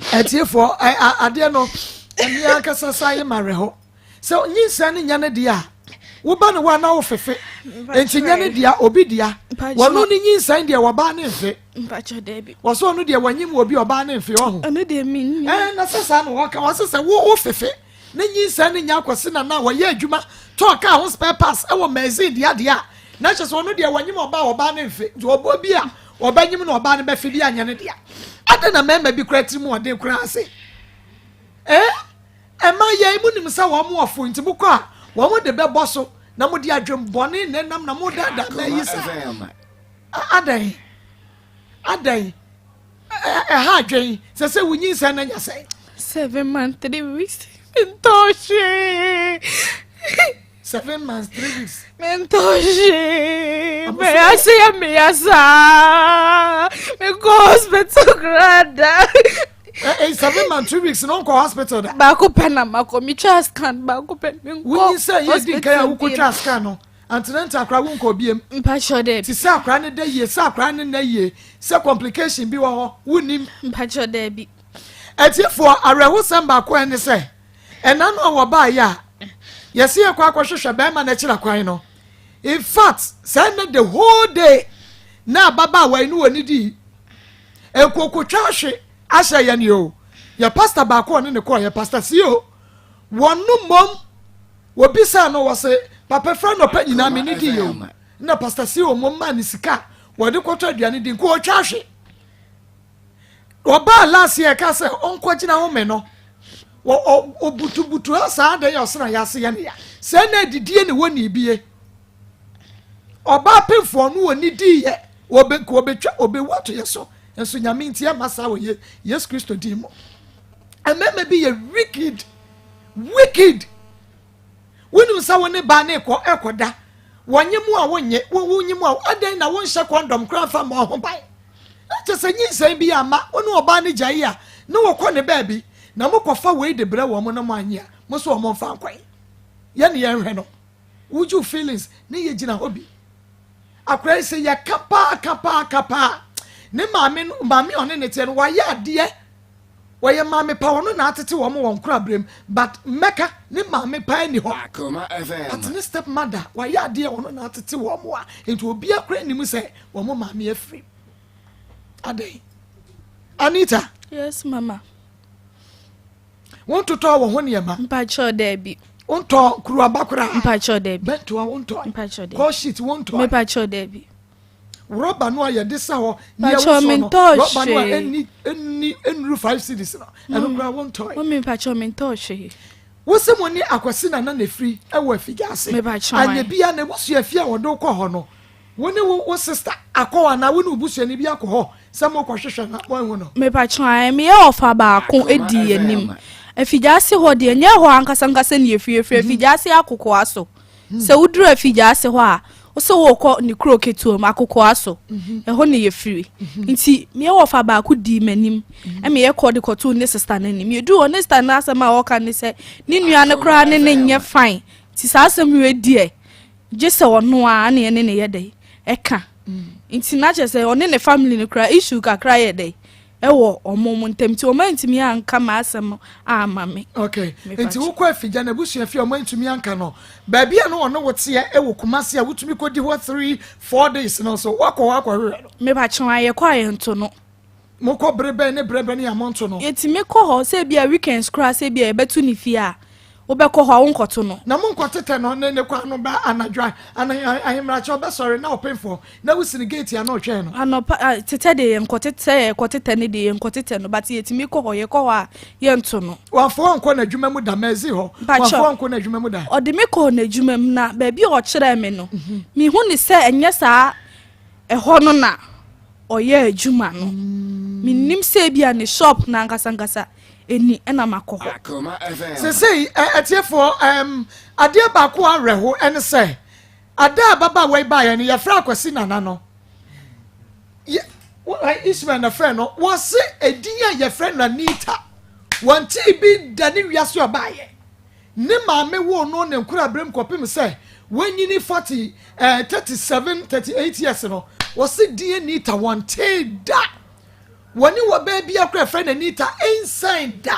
Speaker 3: Atiefoɔ, adeɛ no ɛne ankasa sa yɛ ma awerɛhɔ sɛ nyinsɛn ne nya ne deɛ a woba ne hɔ a na wofefe nti nya ne dea, obi dea. Wɔno ne nyinsɛn deɛ, wɔbaa ne mfe.
Speaker 6: Mpakyɛ, daabi.
Speaker 3: Wɔsɛ ɔno deɛ wɔnyim wɔ bi, ɔbaa ne mfe ɔho.
Speaker 6: Ɔno deɛ menni.
Speaker 3: Ɛɛ, na sɛ saa na wɔka, wɔsɛ sɛ wo fefe ne nyinsɛn ne nya akɔsi na na wɔyɛ adwuma tɔɔ kaa ho spare parts ɛwɔ magazine deɛ adeɛ a na kyerɛ sɛ ɔno deɛ wɔnyim ɔbaa a ɔbaa ne mfe, nti ɔbɔ bi a ɔbɛnyim na ɔbaa no bɛfe bi anyɛ ne dea. Ade na mmarima bi kora tiri mu ɔden koraa ase. Ɛɛ, ɛma yɛn mu nim sɛ wɔn mo ɔfo nti mokɔ a wɔn de bɛbɔ so na mo de adwembɔne na ɛnam na mo daadaa mmaa yi
Speaker 2: Akoma
Speaker 3: saa.
Speaker 2: FM.
Speaker 3: Adan adan ɛha adwen sɛ wonyinsɛn na nya sɛn?
Speaker 6: 7 months 3 weeks, mentɔ hwee.
Speaker 3: 7 months 3 weeks.
Speaker 6: Mentɔ hwee.
Speaker 3: Amo.
Speaker 6: Mɛyɛ ase yɛ meya saa, mekɔ hospital koraa da.
Speaker 3: Ɛ 7 months 2 weeks na ɔnkɔ hospital da?
Speaker 6: Baako pɛ na makɔ, metwa scan baako pɛ, menkɔ.
Speaker 3: Wonyinsɛn yɛ di nkan a
Speaker 6: hospital.
Speaker 3: Wokɔtwa scan no, antenatal akora wonkɔ biem?
Speaker 6: Mpakyɛ, daabi.
Speaker 3: Ti sɛ akora ne da yie, sɛ akora ne nna yie, sɛ complication bi wɔ hɔ, wonnim?
Speaker 6: Mpakyɛ, daabi.
Speaker 3: Atiefoɔ, awerɛhosɛm baako a ɛne sɛ ɛna no a wɔbaayɛ a yɛsi yɛkɔ akɔhwehwɛ bɛrima no akyira kwan no, in fact sɛ ɛnɛ the whole day na ababaawa yi no wɔ ne di nkokotwa ahwe ahyɛ yɛn ni o. Yɛ pastor baako a ɔne ne kɔɔ yɛ pastor si o, wɔn no mmom wɔbisa no, wɔ se papa fira nɔpɛ nyinaa mi ne di yɛ o, na pastor si o mo mmaa ne sika wɔde kɔtɔ aduane di nko ɔtwa ahwe. Ɔbaa last year ka sɛ ɔnkɔgyina home no, wɔ ɔ obutubutu ha saa dan yɛ ɔsena yɛ ase yɛ ne ya sɛ na adidie ne wɔ ne bie. Ɔbaa pemfoɔ no wɔ ne di yɛ wɔbɛ wɔbɛtwa ɔbɛwu ato yɛ so, nso Nyame nti ɛma saa wɔ yɛ Yesu Kristo din mu. Mmarima bi yɛ wicked, wicked. Wonim sɛ wo ne baa ne kɔ ɛkɔda, wɔnye mu a wonye wo wonye mu a, adɛn na wonhyɛ condom koraa mfa mmɔ ho ban? Na kyɛ sɛ nyinsɛn bi ama wo ne ɔbaa no gyae a, ne wɔkɔ ne baabi na mokɔfa wei de brɛ wɔn na mo anye a, mo so wɔn mfa nkwan yɛne yɛnhwɛ no. Wogye feelings ne yɛgyina hɔ bi. Akora yi sɛ yɛka paa ka paa ka paa, ne maame no, maame a ɔne ne teɛ no, wayɛ adeɛ. Ɔyɛ maame pa ɔno na atete wɔn wɔ nkoraberem but mɛka ne maame paa nni hɔ
Speaker 2: Akoma FM.
Speaker 3: but ne step mother wayɛ adeɛ ɔno na atete wɔn a nti obia koraa nnim sɛ wɔn maame afiri adɛn Anita.
Speaker 6: Yes mama.
Speaker 3: Wontotɔ wɔ ho nneɛma.
Speaker 6: Mpakyɛw daabi.
Speaker 3: Wontɔ kuruaba koraa.
Speaker 6: Mpakyɛw daabi.
Speaker 3: Bɛntoa wontɔ.
Speaker 6: Mpakyɛw daabi.
Speaker 3: Call sheet wontɔ.
Speaker 6: Mepakyɛw daabi.
Speaker 3: Rɔba no a yɛde sa hɔ ne
Speaker 6: Mpakyɛw
Speaker 3: ɛwosɔ no,
Speaker 6: mentɔɔ
Speaker 3: rɔba no a
Speaker 6: hwee.
Speaker 3: ɛnni ɛnni ɛnnuru 5 cedis no, ɛno koraa wontɔe.
Speaker 6: Mummy mpakyɛw mentɔɔ hwee.
Speaker 3: Wose mo ne Akwasi Nana na ɛfiri ɛwɔ Afigya ase.
Speaker 6: Mepakyɛw
Speaker 3: Anyɛ
Speaker 6: ae.
Speaker 3: biara n'abusua fie a wɔde wo kɔ hɔ no, wo ne wo wo sister akɔ hɔ anaa wo ne wo busuani bi akɔ hɔ sɛ morekɔhwehwɛ na moahu no?
Speaker 6: Mepakyɛw ae, meyɛ ɔfa baako
Speaker 2: Akoma
Speaker 6: di
Speaker 2: FM.
Speaker 6: anim. Afigya ase hɔ deɛ, ɛnyɛ hɔ ankasa ankasa na yɛfiri, yɛfiri Afigya ase Akokoa so. Sɛ woduru Afigya-ase hɔ a, wose worekɔ ne kuro ketewa mu, Akokoaso. Ɛhɔ na yɛfiri. Nti me wɔfa baako dii m'anim ma yɛkɔ de kɔtoo ne sista no anim. Yɛduu hɔ, ne sista no asɛm a ɔka ne sɛ ne nua no koraa ne no nyɛ fine. Nti saa asɛm wei deɛ, gye sɛ ɔno ara na yɛne no yɛ dɛn? Ɛka. Nti na kyerɛ sɛ ɔne ne family no koraa issue kakra yɛ dɛn? Ɛwɔ ɔmo mo ntam nti ɔmo antumi anka m'asɛm amma me.
Speaker 3: Ok,
Speaker 6: Mepa
Speaker 3: nti
Speaker 6: kyɛw.
Speaker 3: wokɔ Afigya no abusua fie a ɔmo antumi anka no, baabi a na ɔne wo teɛ ɛwɔ Kumasi a wotumi kɔdi hɔ 3, 4 days no nso woakɔ hɔ akɔhwehwɛ no?
Speaker 6: Mepa kyɛw, a yɛkɔ a yɛnto no.
Speaker 3: Mokɔ bere bɛn ne bere bɛn a monto no?
Speaker 6: Yɛtumi kɔ hɔ sɛ ebia weekends koraa sɛ ebia yɛbɛto ne fie a, wobɛkɔ hɔ a wonkɔto no.
Speaker 3: Na monkɔtetɛ no ne ne kwan no ba anadwo a, ana ahemrakye ɔbɛsɔre na ɔpemfoɔ na wosi no gate ano retwɛn no.
Speaker 6: Anɔpa ah, tetɛ deɛ yɛnkɔtetɛ, yɛkɔtetɛ no deɛ yɛnkɔtetɛ no but yɛtumi kɔ hɔ, yɛkɔ hɔ a yɛnto no.
Speaker 3: Wamfa wo ankɔ n'adwuma mu da, Mercy hɔ,
Speaker 6: Mpakyɛw,
Speaker 3: wamfa wo ankɔ n'adwuma mu da.
Speaker 6: Ɔde me kɔɔ n'adwuma mu na baabi a ɔkyerɛɛ me no, mehu no sɛ ɛnyɛ saa ɛhɔ no na ɔyɛ adwuma no. Mennim sɛ ebia ne shop no ankasa ankasa ɛni ɛna makɔ hɔ.
Speaker 2: Akoma FM.
Speaker 3: Sesei atiefoɔ, ɛm, adeɛ baako a awerɛho ɛne sɛ, ada a ababaawa yi baeɛ no, yɛfrɛ Akwasi Nana no, yɛ, Ismail na frɛ no, wɔse edin a yɛfrɛ no Anita, wɔntee bi da ne wiase ɔbaeɛ. Ne maame woo no ne nkoraberem kɔpem sɛ wanyini 40, eh, 37, 38 years no, wɔse din Anita wɔntee da. Wɔne wɔ baa bi akora frɛ no Anita nsan da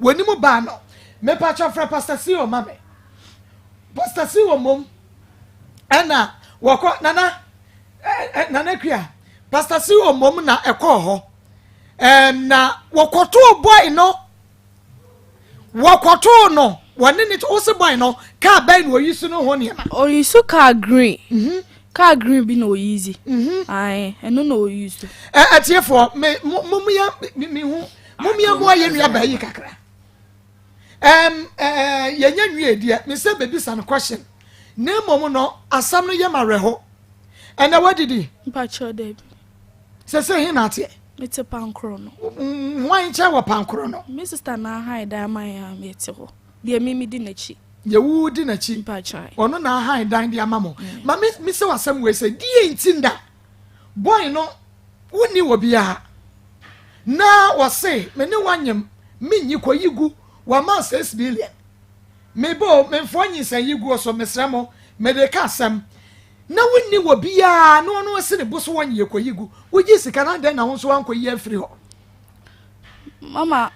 Speaker 3: wɔnim baa no. Mepakyɛ frɛ Pastor Sio ma me. Pastor Sio mmom ɛna wɔkɔ nana eh, eh, nana kua Pastor Sio mmom na ɛkɔɔ hɔ eh, na wɔkɔtoo boy no wɔkɔtoo no wɔne ne wo se boy no kaa bɛn na oyi so no ho nneɛma.
Speaker 6: Oyi so kaa green. Mm -hmm. Kaa green bi na oyi zi. Mm -hmm. Ae, ɛno na oyi so.
Speaker 3: Ɛ atiefoɔ me mo mo ya me me hu mo mia mo ayɛ nua baa yi kakra. Ɛm ɛɛ yɛnyɛ nwie deɛ me sɛ bebisa no question na mmom no asɛm no yɛ ma werɛho. Ɛnɛ wadidi.
Speaker 6: Mpakyɛw daabi.
Speaker 3: Sese he na ateɛ.
Speaker 6: Mete pankoro no.
Speaker 3: Hwan nkyɛn wɔ pankoro no?
Speaker 6: Me sister na ahan dan ama yɛn a yɛte hɔ. Deɛ me medi n'akyi.
Speaker 3: Deɛ wo di n'akyi.
Speaker 6: Mpakyɛw.
Speaker 3: Ɔno na ahan dan de ama mo. Ma me me sɛ wasɛm wei sɛ deɛ nti nda boy no wonni wɔ biara na wɔse me ne wanyem menyi kɔ yi gu wama 6 million. Mebɔ o memfoɔ nyinsɛn yi guo so mesrɛ mo mede ka asɛm na wonni wɔ biara na ɔno asi ne bo so wɔnyɛ kɔyi gu wogye sika no adɛn na wo nso wankɔyi amfiri hɔ?
Speaker 6: Mama,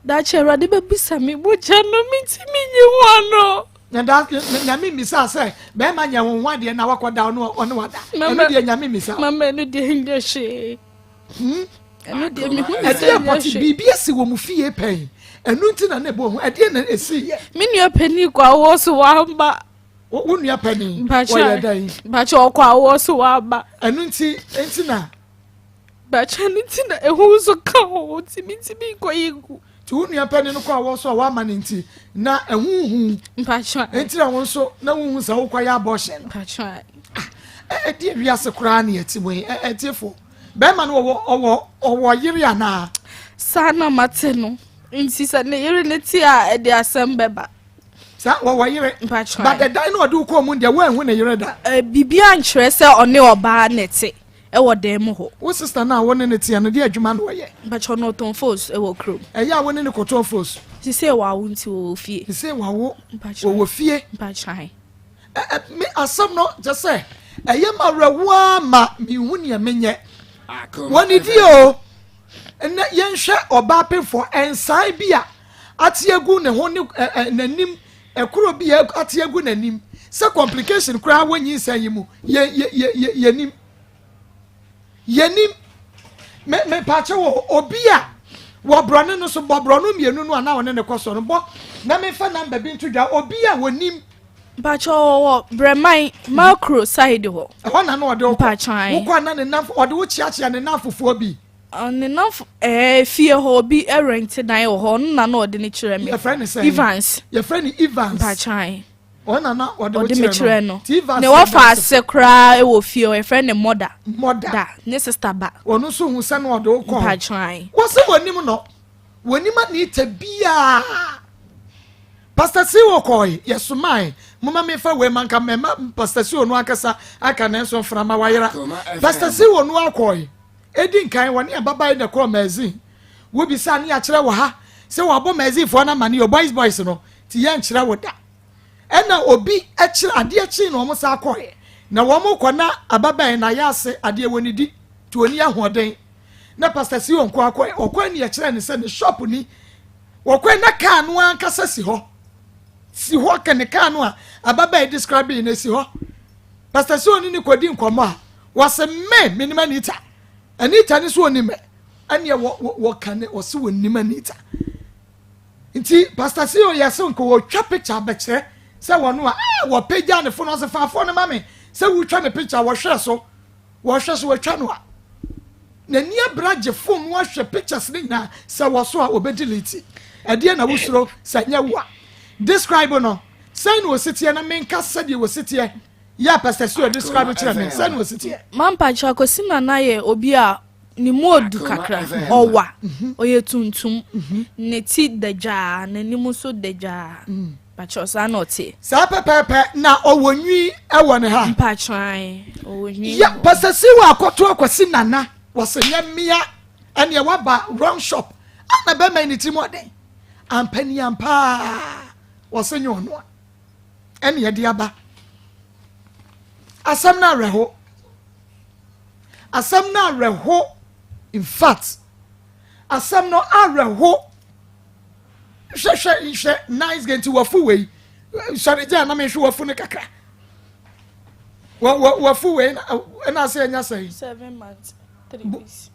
Speaker 6: daakye Awurade bɛbisa me mogya no mentumi nyi ho ano.
Speaker 3: Na da nyame mmisa sɛ bɛrima nyɛ wo ho adeɛ na wakɔda ɔno ɔne wada ɛno deɛ nyame mmisa.
Speaker 6: Mama, ɛno deɛ nyɛ hwee. Ɛno deɛ mehu ne sɛ
Speaker 3: ɛdeɛ
Speaker 6: nyɛ
Speaker 3: pɔte
Speaker 6: hwee.
Speaker 3: Biribi asi wɔ mu fie pɛn ɛno nti na ne bɔ ho ɛdeɛ na ɛsi yɛ.
Speaker 6: Me nua panin kɔ awoɔ so wamba.
Speaker 3: Wo nua panin wɔyɛ dɛn?
Speaker 6: Mpakyɛ ɔkɔ awoɔ so wamba.
Speaker 3: Ɛno nti na
Speaker 6: Mpakyɛ no nti na ɛho nso ka ho nti mentumi nkɔ yi ngu.
Speaker 3: Nti wo nua panin no kɔ awoɔ so a wama no nti na ɛho hu.
Speaker 6: Mpakyɛ.
Speaker 3: Nti na wo nso na wohu sɛ wokɔyɛ abortion no.
Speaker 6: Mpakyɛ.
Speaker 3: Ɛdeɛ wiase koraa ne yɛte mu yi ɛtiefo bɛrima no ɔwɔ ɔwɔ ɔwɔ yere anaa?
Speaker 6: Saa na mate no nti sɛ ne yere ne te a ɛde asɛm bɛba.
Speaker 3: Saa wɔwɔ yere.
Speaker 6: Mpakyɛ.
Speaker 3: But ɛdan no ɔde wo kɔɔ mu deɛ woanhu ne yere da.
Speaker 6: Biribi ankyerɛ sɛ ɔne ɔbaa ne te ɛwɔ dan mu hɔ.
Speaker 3: Wo sister no a wo ne ne teɛ no deɛ adwuma na ɔyɛ?
Speaker 6: Mpakyɛ no ɔtɔn fos ɛwɔ kurom.
Speaker 3: Ɛyɛ a wo ne ne kɔtɔn fos?
Speaker 6: Sise wawo nti wɔwɔ fie.
Speaker 3: Sise wawo
Speaker 6: Mpakyɛ.
Speaker 3: wɔwɔ fie.
Speaker 6: Mpakyɛ.
Speaker 3: Me asɛm no kyɛ sɛ ɛyɛ ma awerɛhoɔ ma mehu nea menyɛ. Wɔne die o. Ɛnɛ yɛnhwɛ ɔbaa pemfoɔ nsan bi a ate agu ne ho ne n'anim, ɛkoro bi a ate agu n'anim sɛ complication koraa wɔ nyinsɛn yi mu. Yɛ yɛ yɛ yɛnim yɛnim me mepaakyɛ wɔ obi a wɔ borɔno no so bɔ borɔno mmienu no a na ɔne ne kɔ so no bɔ na mefa number bi nto dwa obi a wɔnim.
Speaker 6: Mpakyɛ ɔwɔ Brɛman Makro side hɔ.
Speaker 3: Ɛhɔ na na ɔde wokɔ.
Speaker 6: Mpakyɛ.
Speaker 3: Wokɔ a na ne namfo ɔde wo kyeakyea ne namfofoɔ bi.
Speaker 6: Ne namfo ɛɛ fie hɔ obi rente dan wɔ hɔ ɔno na na ɔde ne kyerɛ me.
Speaker 3: Yɛfrɛ ne sɛn?
Speaker 6: Evans.
Speaker 3: Yɛfrɛ ne Evans.
Speaker 6: Mpakyɛ.
Speaker 3: Ɔno na na ɔde wo
Speaker 6: Ɔde me kyerɛ no.
Speaker 3: Ti Evans
Speaker 6: Ne
Speaker 3: yɛ
Speaker 6: wɔfa
Speaker 3: dansefo.
Speaker 6: ase koraa wɔ fie hɔ yɛfrɛ ne Mɔda.
Speaker 3: Mɔda.
Speaker 6: Da ne sister ba.
Speaker 3: Ɔno nso hu sɛ na ɔde wo kɔ hɔ.
Speaker 6: Mpakyɛ.
Speaker 3: Wɔsɛ wɔnim no wɔnim Anita biaa. Pastor Siwo kɔe, yɛsomae, momma memfa wei ma nka mɛma Pastor Siwo no ankasa aka nanso mframa wayera. Pastor Siwo no akɔe, edi nkan wɔne ababaa yi na ɛkɔɔ Magazine. Wobisa ne yɛakyerɛ wɔ ha sɛ wɔabɔ Magazinefoɔ no amane o, boys boys no, nti yɛnkyerɛ wo da. Ɛna obi kyerɛ adeɛ kyee na wɔn san kɔe. Na wɔn kɔ na ababaa yi na ayɛ ase adeɛ wɔ ne di, nti ɔnni ahoɔden. Na Pastor Siwo nko akɔe, ɔkɔe ne yɛkyerɛ ne sɛ ne shop ni. Wɔkɔe na kaa no ankasa si hɔ. Si hɔ kɛ ne kaa no a ababaa yi describe yi na esi hɔ. Pastor sɛ ɔne ne kɔdi nkɔmmɔ a, wɔse me menim Anita. Anita ne so ɔnim me. Ɛneɛ wɔ wɔ wɔka ne wɔse wɔnim Anita. Nti Pastor sɛ ɔyɛ sɛ nka wɔtwa picture abɛkyerɛ sɛ wɔno a ah wɔpagya ne fo no ɔse fa fo no ma me sɛ wotwa ne picture wɔhwɛ so. Wɔhwɛ so wɔatwa no a, n'ani abere agye phone no ahwɛ pictures no nyinaa sɛ wɔ so a ɔbɛ delete. Ɛdeɛ na wosuro sɛ nyɛ wo a. Describe no, sɛn na ɔsi teɛ na menka sɛdeɛ ɔsi teɛ yɛ a Pastor Sue describe kyerɛ me, sɛn na ɔsi teɛ.
Speaker 6: Mampakyɛ Akwasi Nana yɛ obi a ne mu odu kakra, ɔwa, ɔyɛ tuntum, ne ti da dwaa, n'anim nso da dwaa. Mpakyɛw saa na ɔteɛ.
Speaker 3: Saa pɛpɛɛpɛ na ɔwɔ nwi wɔ ne ha.
Speaker 6: Mpakyɛw ae ɔwɔ nwi.
Speaker 3: Yɛ pasasi wɔ akɔto akwasi nana wɔsɛ nyɛ mmea ɛneɛ waba wrong shop ana bɛma yi ne tiri mu ɔden ampa ni ampaa wɔsɛ nyɛ ɔno a ɛne ɛde aba asɛm no awerɛho asɛm no awerɛho in fact asɛm no awerɛho. Hwɛ hwɛ hwɛ nice girl nti wafu wei sɔre gya na mehwɛ wafu no kakra wɔ wɔ wafu wei na ɛna ase ɛnya sɛn.
Speaker 6: 7 months 3 weeks.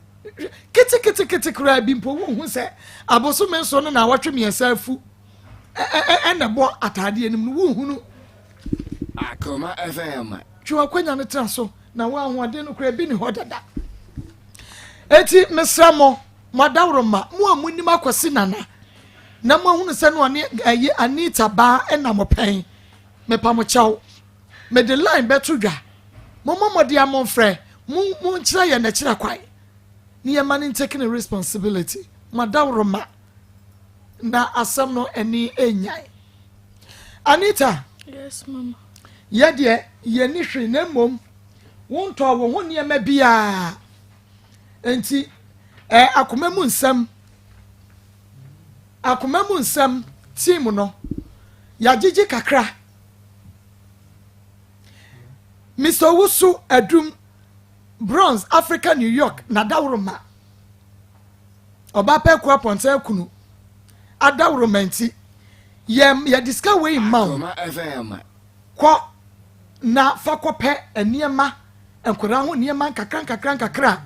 Speaker 3: Kete kete kete koraa bi mpo wohu sɛ abosome nso no na awɔtwe mmiɛnsa afu ɛna ɛbɔ ataadeɛ no mu no wohunu.
Speaker 2: Akoma FM.
Speaker 3: Twe w'akwanya no tena so na wo ahoɔden no koraa bi ni hɔ dada. Eti mesrɛ mo. Mo adaworoma, mo a monim Akwasi Nana na moahunu sɛ na ɔne ɛyi Anita baa ɛna mo pɛn, mepa mo kyɛw. Mede line bɛto dwa. Mommɔ mmɔden a momfrɛ, mo monkyerɛ yɛn n'akyira kwan na yɛma no ntake ne responsibility. Mo adaworoma na asɛm no ani nnyae. Anita,
Speaker 6: Yes, mama.
Speaker 3: yɛ deɛ yɛnni hwee na mmom wontɔɔ wo ho nneɛma biara. Enti, eh, akoma mu nsɛm, akoma mu nsɛm team no, yɛagyegye kakra. Mr. Owusu Adum, Bronx, Africa, New York, na dawuroma. Ɔbaa pɛ kɔ apɔnten akunu adawuroma nti, yɛ yɛde sika wei ma wo.
Speaker 2: Akoma FM.
Speaker 3: Kɔ na fa kɔpɛ nneɛma Nkwadaa ho nneɛma nkakrankakra a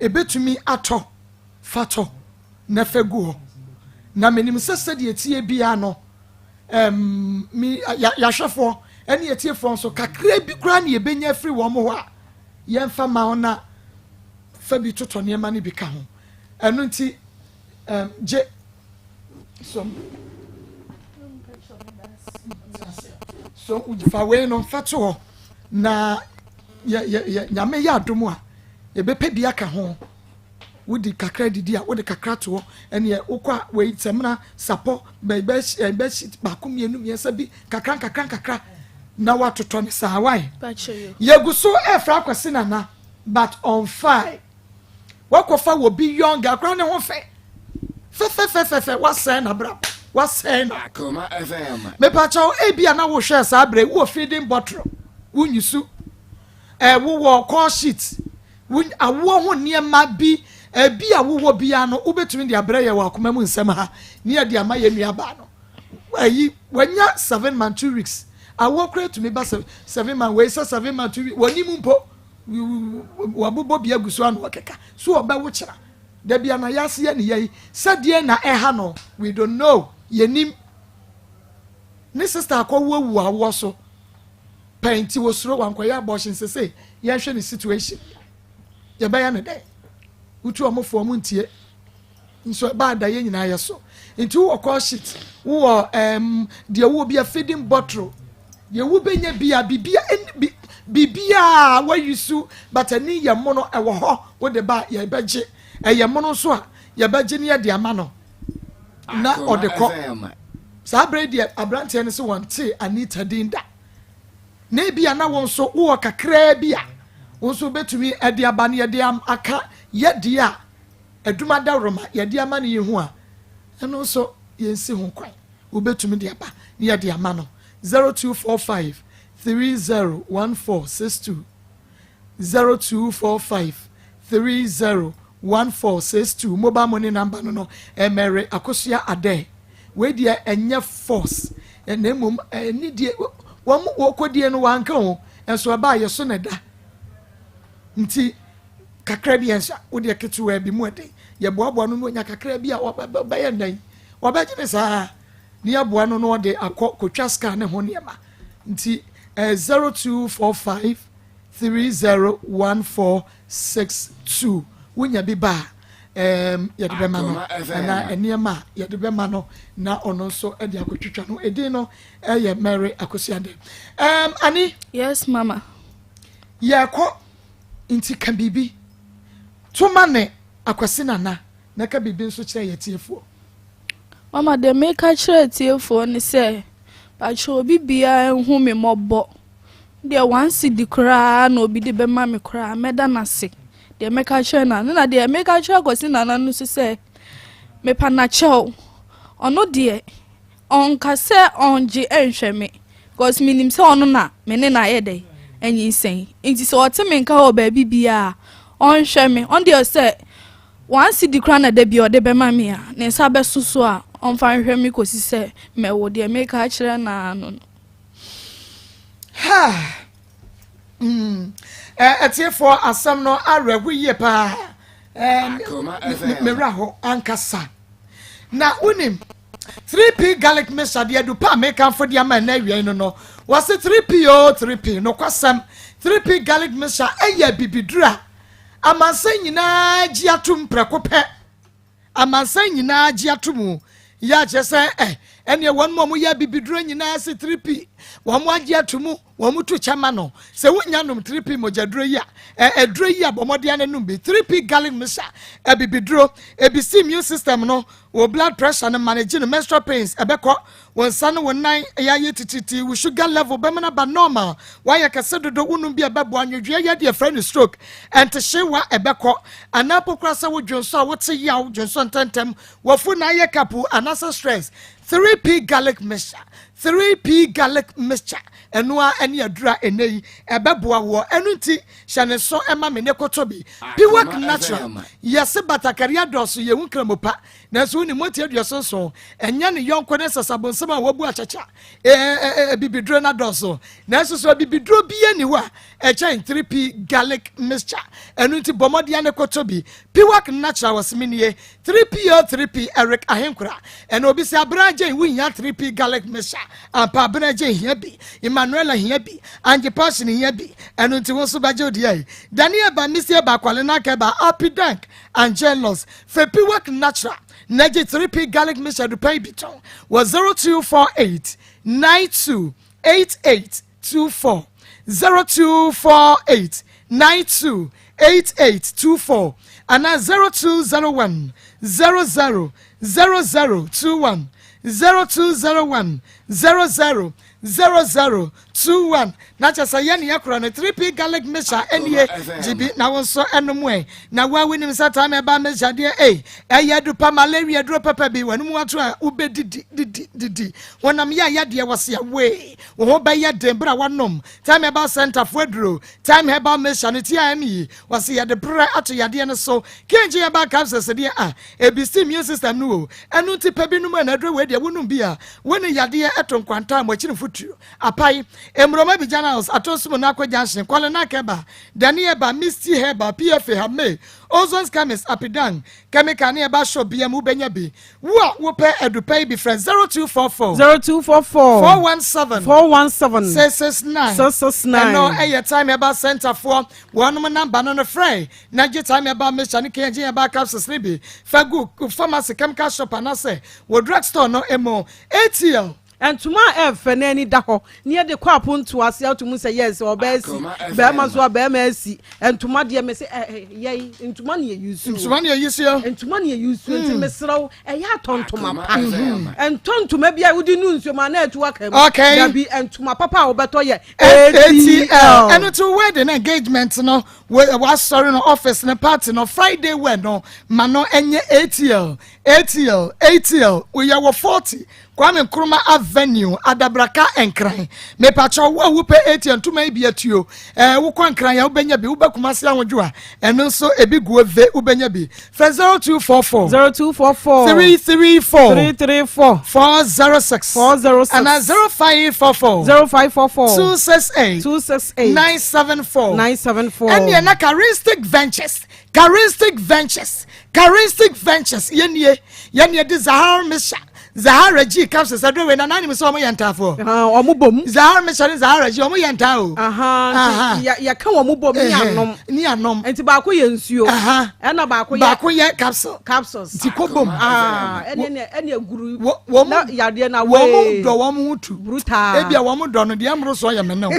Speaker 3: ɛbɛtumi atɔ, fa tɔ na fa gu hɔ. Na menim sɛ sɛdeɛ ɛteɛ biara no, um, me, yɛahwɛfoɔ ne atiefoɔ nso, kakra bi koraa na yɛbɛnya afiri wɔn hɔ a, yɛmfa ma wɔn na fa bi totɔ nneɛma no bi ka ho. Ɛno nti, um, gye so so fa wei no fa to hɔ. Na yɛ yɛ yɛ Nyame yɛ adom a, yɛbɛpɛ bi aka ho. Wodi kakra didi a, wode kakra to hɔ. Ɛneɛ wokɔ a, wei samina, sapɔ, bɛ bɛ bedsheet baako mmienu mmiɛnsa bi kakra nkakra nkakra na watotɔ ne saa. Why? Yɛgu so ɛfra Akwasi Nana but ɔnfae. Wakɔfa wɔ bi young girl koraa ne ho fɛ fɛfɛfɛfɛfɛ wasɛe n'abrabɔ wasɛe no.
Speaker 2: Akoma FM.
Speaker 3: Mepakyɛw ebi a na wohwɛ saa bere wowɔ feeding bottle wonyusu ɛ wowɔ call sheet wo awoɔ ho nneɛma bi Ebi a wowɔ biara no, wobɛtumi de abrɛ yɛ wɔ akoma mu nsɛm ha ne yɛde ama yɛn nuabaa no. Ayi, wanya 7 month 2 weeks. Awoɔ koraa tumi ba 7 month wei sɛ 7 month 2 weeks. Wɔnim mpo wabobɔ bi agu so ano ɔkeka so ɔbɛwo kyerɛ dabi ana yɛase yɛ ne yɛ yi sɛdeɛ na ɛha no, we don't know. Yɛnim ne sister akɔwo awu awoɔ so pɛn nti wosoro wankɔyɛ abortion. Sese yɛnhwɛ ne situation, yɛbɛyɛ ne dɛn? Wotu ɔmo fo, ɔmo ntie nso ɛbaa da yɛn nyinaa yɛ so. Nti wowɔ call sheet, wowɔ deɛ wowɔ bi a feeding bottle, deɛ wobɛnya bi a bibia ɛni bi bibia wayi su, but ɛni yɛ mo no ɛwɔ hɔ. Wode ba, yɛbɛgye. Ɛyɛ mo no nso a yɛbɛgye ne yɛde ama no na
Speaker 2: Akoma
Speaker 3: ɔde kɔ.
Speaker 2: FM.
Speaker 3: Saa abere deɛ, aberanteɛ no sɛ wɔnte Anita din da, na ebi a na wɔn nso wowɔ kakraa bi a wɔn nso bɛtumi ɛde aba no, yɛde aka yɛdeɛ a adwuma dawuroma yɛde ama no yi ho a, ɛno nso yɛnsi ho kwan. Wobɛtumi de aba ne yɛde ama no. 0245301462, 0245301462, mobile money number no. Ɛmɛre Akosua Adɛ wei deɛ, ɛnyɛ force, ɛna mmom ɛni deɛ wɔn wɔkɔdie no wanka ho ɛnso ɛbaa yɛ so na ɛda. Nti kakra bi yɛn nsa wodeɛ ketewa bi mu ɛden yɛboaboa no no onya kakra bi a wɔbɛyɛ ndan wɔbɛgye ne saa ne yɛboa no no ɔde akɔ kotwa scan ne ho nneɛma. Nti 0245301462, wonya bi ba a, yɛde bɛma no.
Speaker 2: Akoma FM.
Speaker 3: Anaa nneɛma a yɛde bɛma no na ɔno nso de akɔtwitwa no. Edin no ɛyɛ Mary Akosiade. Ani.
Speaker 6: Yes, mama.
Speaker 3: Yɛkɔ nti ka biribi toma ne Akwasi Nana na ka biribi nso kyerɛ yɛ tiefoɔ.
Speaker 6: Mama, deɛ meka kyerɛ tiefoɔ ne sɛ, pakyɛ, obi biara nhu me mmɔbɔ. Deɛ 1 cedi koraa na obi de bɛma me koraa, mɛda n'ase. Deɛ mɛka kyerɛ Nana na deɛ meka kyerɛ Akwasi Nana no nso sɛ mepa n'akyɛw. Ɔno deɛ, ɔnka sɛ ɔngye ɛnhwɛ me because menim sɛ ɔno na me ne na ayɛ dɛ anyinsɛn. Nti sɛ ɔte me nka wɔ baabi biara, ɔnhwɛ me. Ɔno deɛ, sɛ 1 cedi koraa na da bi ɔde bɛma me a, ne nsa bɛso so a, ɔmfa nhwɛ me kɔsi sɛ mɛwo. Deɛ meka kyerɛ naa no.
Speaker 3: Ha. Ɛtiefoɔ, asɛm no awerɛho yie paa.
Speaker 2: Akoma FM.
Speaker 3: Mewura hɔ ankasa na wonim 3P garlic mixture deɛ du pa a mekamfo de ama ɛnɛ awia yi no wɔse 3P o 3P. Nokwasɛm, 3P garlic mixture ɛyɛ bibiduro a amansan nyinaa gye atom prɛko pɛ. Amansan nyinaa gye ato mu yɛ akyerɛ sɛ ɛneɛ wɔn mu a wɔyɛ bibiduro nyinaa se 3P wɔn mo agye ato mu, wɔn mo to kyɛma no sɛ wonya nom 3P mogyaduro yi a ɛduro yi a, bɔ mmɔden ano nom bi. 3P garlic mixture, ɛbibiduro ebisi immune system no, wɔ blood pressure no manage no, menstrual pains ɛbɛkɔ, wɔn nsa no wɔn nan ɛyɛ ayɛ tititi, wo sugar level bɛma no ba normal, wayɛ kɛse dodo, wonum bi ɛbɛboa anwodwea yɛ deɛ frɛ no stroke, ɛntehyewa ɛbɛkɔ, anaa pokora sɛ wo dwonso a wote yaw, dwonso ntɛntɛm, wɔfu na ayɛ kapo anaasɛ stress. 3P garlic mixture, 3P garlic mixture, ɛno a ɛne adura ɛnɛ yi ɛbɛboa wɔ ɛno. Nti hyɛ ne so ɛma me ne koto bi. Piwak
Speaker 2: Akoma
Speaker 3: Natural
Speaker 2: FM.
Speaker 3: Yɛse batakari adɔso, yɛhu nkramopa, nanso wonim mɔti 77 ɛnyɛ ne yɔnko ne sasabonsɛm a wabu akyakya. Bibiduro no adɔso, nanso so bibiduro bia ni hɔ a ɛkyɛn 3P garlic mixture. Ɛno nti bɔ mmɔden ne koto bi. Piwak Natural wɔ semenie 3P o 3P. Eric Ahenkora ɛna obi sɛ abena gye wohia 3P garlic mixture ampa. Abena gye hia bi, Emmanuela hia bi, Angye Passion hia bi. Ɛno nti wo nso bɛgye wo deɛ yi. Daniel ba misie ba kwale naka ba Apidank Angelos fɛ Piwak Natural na gye 3P garlic mixture dupɛn bi tɔn wɔ 0248 92 88 24, 0248 92 88 24 ana 0201 00 00 21, 0201 00. 00 21 na kyɛ sɛ yɛne yɛkorɔ no 3P garlic mixture ɛnie gye bi na wo nso ɛnom ɛ na wo a wonim sɛ time ɛba mixture deɛ ei ɛyɛ adupa malaria duro papa bi w'anom ato a wobɛdidi didi didi honam yɛ a yadeɛ wɔ se awee wo ho bɛyɛ den berɛ a woanom time herbal center fo aduro time herbal mixture no TIM yi wɔ se yɛde berɛ ato yadeɛ no so KG herbal capsules deɛ a ɛbisi immune system no o ɛno nti pɛ bi nom ɛ na aduro wei deɛ wonom bi a wo ne yadeɛ ɛto nkwanta a mo akyiri mfuturo apae Mmorɔma Abidjan House, Atosom Nako Junction, Kwalenak Herbal, Dani Herbal, Misty Herbal, PFA, Hame, Ozon's Chemist, Apidang, Chemical ne Herbal Shop biara mu wobɛnya bi. Wo a wopɛ adupa yi bi frɛ 0244
Speaker 4: 0244
Speaker 3: 417
Speaker 4: 417
Speaker 3: 669.
Speaker 4: 669.
Speaker 3: Ɛno ɛyɛ Time Herbal Center foɔ wɔnom namba no no frɛ na gye Time Herbal Mixture ne KNG Herbal Capsules no bi fa gu pharmacy, chemical shop anaasɛ wɔ drug store no mu. ATL.
Speaker 4: Ntoma a ɛfɛ na ani da hɔ na yɛde kɔ apontow ase ato mu sɛ yes ɔbaa asi bɛrima nso a bɛrima asi ntoma deɛ mese ɛ ɛ yɛn ntoma na yɛyi so
Speaker 3: Ntoma na yɛyi so.
Speaker 4: Ntoma na yɛyi so nti mesrɛ wo ɛyɛ atɔ ntoma pa ntɔ ntoma bi a wode nu nsuo mu a na atu aka mu dabi ntoma papa a wobɛtɔ yɛ
Speaker 3: ATL ɛno to wedding engagement no wasɔre no office no party no Friday wear no ma no ɛnyɛ ATL ATL ATL woyɛ wɔ 40 Kwame Nkrumah Avenue, Adabraka, Nkran. Mepakyɛw, wo a wopɛ ATM ntoma yi bi atuo, ɛɛ wokɔ Nkran a wobɛnya bi, woba Kumasi Ahodwo a, ɛno nso ebi gu ove wobɛnya bi. Frɛ 0244
Speaker 4: 0244
Speaker 3: 334
Speaker 4: 334
Speaker 3: 406
Speaker 4: 406
Speaker 3: anaa 0544
Speaker 4: 0544
Speaker 3: 268
Speaker 4: 268
Speaker 3: 974
Speaker 4: 974.
Speaker 3: Ɛnneɛ na Charistic Ventures, Charistic Ventures, Charistic Ventures, yɛnie, yɛne yɛde Zahar Misha Zahara G capsules aduro wei na nanim sɛ ɔmo yɛ ntaafoɔ.
Speaker 4: Ɔmo bom.
Speaker 3: Zahara Misha ne Zahara G ɔmo yɛ ntaa o.
Speaker 4: Nti yɛka wɔn bom ne anom.
Speaker 3: Ne anom.
Speaker 4: Nti baako yɛ nsuo. Ɛna baako yɛ.
Speaker 3: Baako yɛ capsule.
Speaker 4: Capsules.
Speaker 3: Nti kɔ bom.
Speaker 4: Ɛne ɛne eguru. Wɔn na yadeɛ na wee.
Speaker 3: Wɔn dɔ wɔn ho tu.
Speaker 4: Brutal.
Speaker 3: Ebia wɔn dɔ no deɛ ɛmoro so yɛ mene o.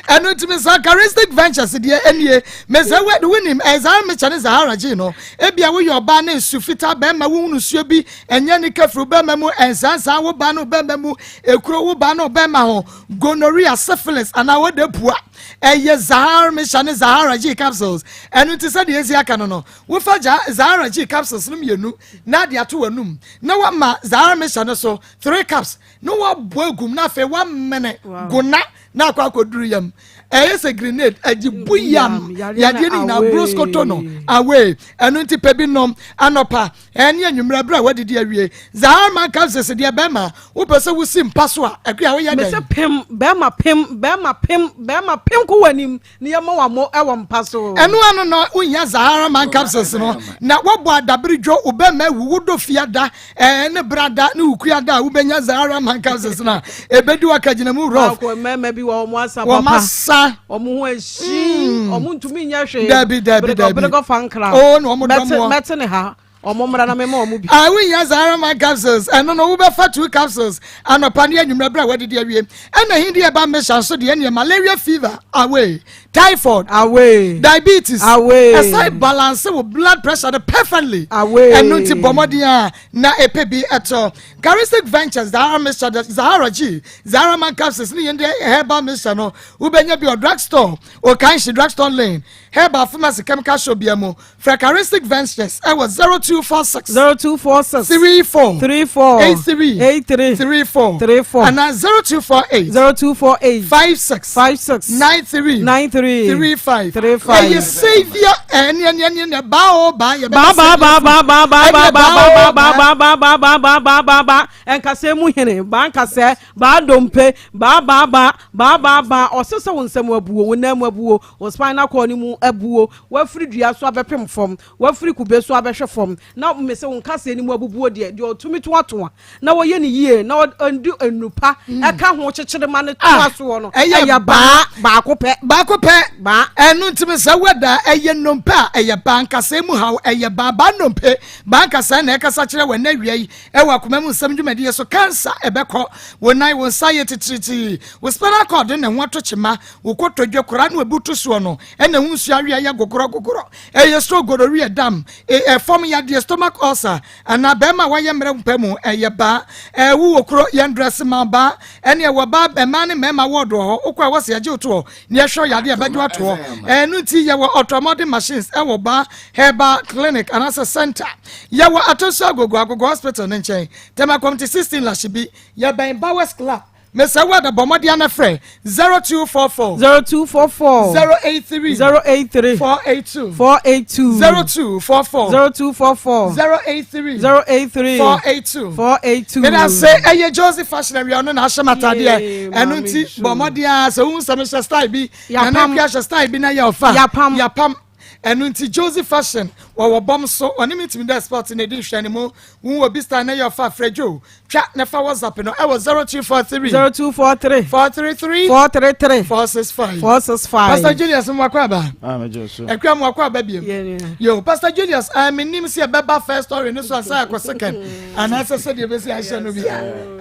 Speaker 3: Ɛno nti me Charistic Ventures deɛ ɛnie mesɛ wɛde wonim ɛzaa mekyɛ ne Zahara G no ebia woyɛ ɔbaa ne nsu fitaa bɛrima wohunu nsuo bi ɛnyɛ ne kafiri bɛrima mu ɛnsansan wo ba no bɛrima mu ekuro wo ba no bɛrima ho gonorrhea syphilis anaa wode pua ɛyɛ Zahara Misha ne Zahara G capsules. Ɛno nti sɛdeɛ esi aka no no wofa Zahara G capsules no mmienu na ade ato w'anum na wama Zahara Misha no so 3 cups na wabɔ agum na afei wamene gona na akɔ akɔduru yam ɛyɛ sɛ grenade agye bu yam yadeɛ no nyinaa broskoto no away. Ɛno nti pɛ bi nom anɔpa ɛne anwummerɛ berɛ a woadidi awie. Zaharman capsules deɛ bɛrima wopɛ sɛ wosi mpa so a akua woyɛ dɛn?
Speaker 4: Mesɛ pem bɛrima pem bɛrima pem bɛrima pem kɔ w'anim na yɛma wamo ɛwɔ mpa so.
Speaker 3: Ɛno ano no wohia Zaharman capsules no na woabɔ adabere dwo wo bɛrima awu wodɔ fiada Ɛɛ ne brada ne wo da a wobɛnya Zahara man capsules no a ɛbɛdi wakagyina mu rough.
Speaker 4: Baako mmarima bi wɔ wɔn asa papa.
Speaker 3: Wɔn asa.
Speaker 4: Wɔn ho ahyi. Wɔn ntumi nyɛ hwee.
Speaker 3: Dabi dabi dabi.
Speaker 4: Berekɔ fa nkra.
Speaker 3: Oo na wɔn dɔm wɔ.
Speaker 4: Mɛte ne ha. Wɔn mmra na mɛma wɔn bi.
Speaker 3: A wohia Zahara man capsules ɛno no wobɛfa 2 capsules anɔpa ne anwummerɛ berɛ a woadidi awie. Ɛna hindi ɛba mmɛhyɛ nso deɛ ɛneɛ malaria fever away. Typhoid
Speaker 4: away,
Speaker 3: diabetes
Speaker 4: away,
Speaker 3: ɛsan balance wo blood pressure no perfectly
Speaker 4: away.
Speaker 3: Ɛno nti bɔ mmɔden a na ɛpɛ bi ɛtɔ Charistic Ventures Zahara mixture, Zahara G, Zahara man capsules ne yɛn de herbal mixture no wobɛnya bi wɔ drugstore Okanshi drugstore lane herbal pharmacy chemical shop bia mu. Frɛ Charistic Ventures ɛwɔ 0246
Speaker 4: 0246
Speaker 3: 34
Speaker 4: 34
Speaker 3: 83
Speaker 4: 83
Speaker 3: 34
Speaker 4: 34
Speaker 3: ana 0248
Speaker 4: 0248
Speaker 3: 56
Speaker 4: 56
Speaker 3: 93
Speaker 4: 93
Speaker 3: 35
Speaker 4: 35.
Speaker 3: Ɛyɛ saviour ɛne ɛne ɛne ɛne baa o baa yɛ
Speaker 4: Ba ba ba ba ba ba ba ba ba ba ba ba ba ba ba ba ba nkasɛ mu hene ba nkasɛ ba dompe ba ba ba ba ba ba ɔsɛ sɛ wo nsɛm abuo wo nan mu abuo wo spinal cord no mu abuo wafiri dua so abɛpem fam wafiri kube so abɛhwɛ fam na mese wo nkasɛɛ no mu abubuo deɛ deɛ ɔtumi toatoa na wɔyɛ no yie na ɔde nnupa ɛka ho kyekyere ma no toa soɔ no ɛyɛ baa baako pɛ.
Speaker 3: Baako pɛ.
Speaker 4: Baa.
Speaker 3: Ɛno nti me sɛ wɛda ɛyɛ nnompe a ɛyɛ baa nkasɛɛ mu haw ɛyɛ baa baa nnompe baa nkasɛɛ na ɛkasa kyerɛ wɔ ɛnɛ awia yi ɛwɔ akoma mu nsɛm dwumadie so cancer ɛbɛkɔ wo nan wo nsa yɛ titiritii wo spinal cord ne ho ato kyema wo kotodwe kora no ebutu soɔ no ɛna ho nsuo awia yɛ gogorɔ gogorɔ ɛyɛ stroke gonorrhea dam ɛfam yadeɛ. Yadeɛ, stomach ulcer, anaa bɛrima a wayɛ mmerɛ mpa mu, ɛyɛ baa. Ɛɛ wo wɔ kuro, yɛn dress ma baa. Ɛne ɛwɔ baa, mmaa ne mmarima ward wɔ hɔ. Wokɔ a wɔsi yɛgye wo to hɔ, na yɛhwɛ wo yadeɛ ɛbɛgye wo ato hɔ. Ɛno nti yɛwɔ ultramodern machines ɛwɔ baa herbal clinic anaasɛ center. Yɛwɔ Atonsu Agogo, Agogo hospital no nkyɛn. Tema Committee 16 Lashibi. Yɛbɛn Bowers Club. Mesrɛ wo ada bɔ mmɔden ana frɛ 0244.
Speaker 4: 0244.
Speaker 3: 083.
Speaker 4: 083.
Speaker 3: 482.
Speaker 4: 482.
Speaker 3: 0244.
Speaker 4: 0244.
Speaker 3: 083.
Speaker 4: 083.
Speaker 3: 482.
Speaker 4: 482.
Speaker 3: Meda se ɛyɛ Josie fashion awia ɔno na ahyɛ m'atadeɛ. Ɛno nti bɔ mmɔden a sɛ wohu sɛ mehyɛ style bi. Na na ahyɛ style bi na yɛ ɔfa.
Speaker 4: Yapam.
Speaker 3: Yapam. Ɛno nti Josie fashion wɔwɔ bɔm so ɔne me tumi dɛ sport na ɛdi nhwɛ ne mu. Wohu obi style na yɛ ɔfa frɛ Joe. Twa na fa WhatsApp no ɛwɔ 0243.
Speaker 4: 0243.
Speaker 3: 433.
Speaker 4: 433.
Speaker 3: 465.
Speaker 4: 465.
Speaker 3: Pastor Julius mo akɔ aba.
Speaker 1: Ah, me so.
Speaker 3: Akua mo akɔ aba biem. Yo, Pastor Julius, I mean nim sɛ ɛbɛba first story no so ansa akɔ second. Anaasɛ sɛdeɛ ɛbɛsi ahyɛ no bi.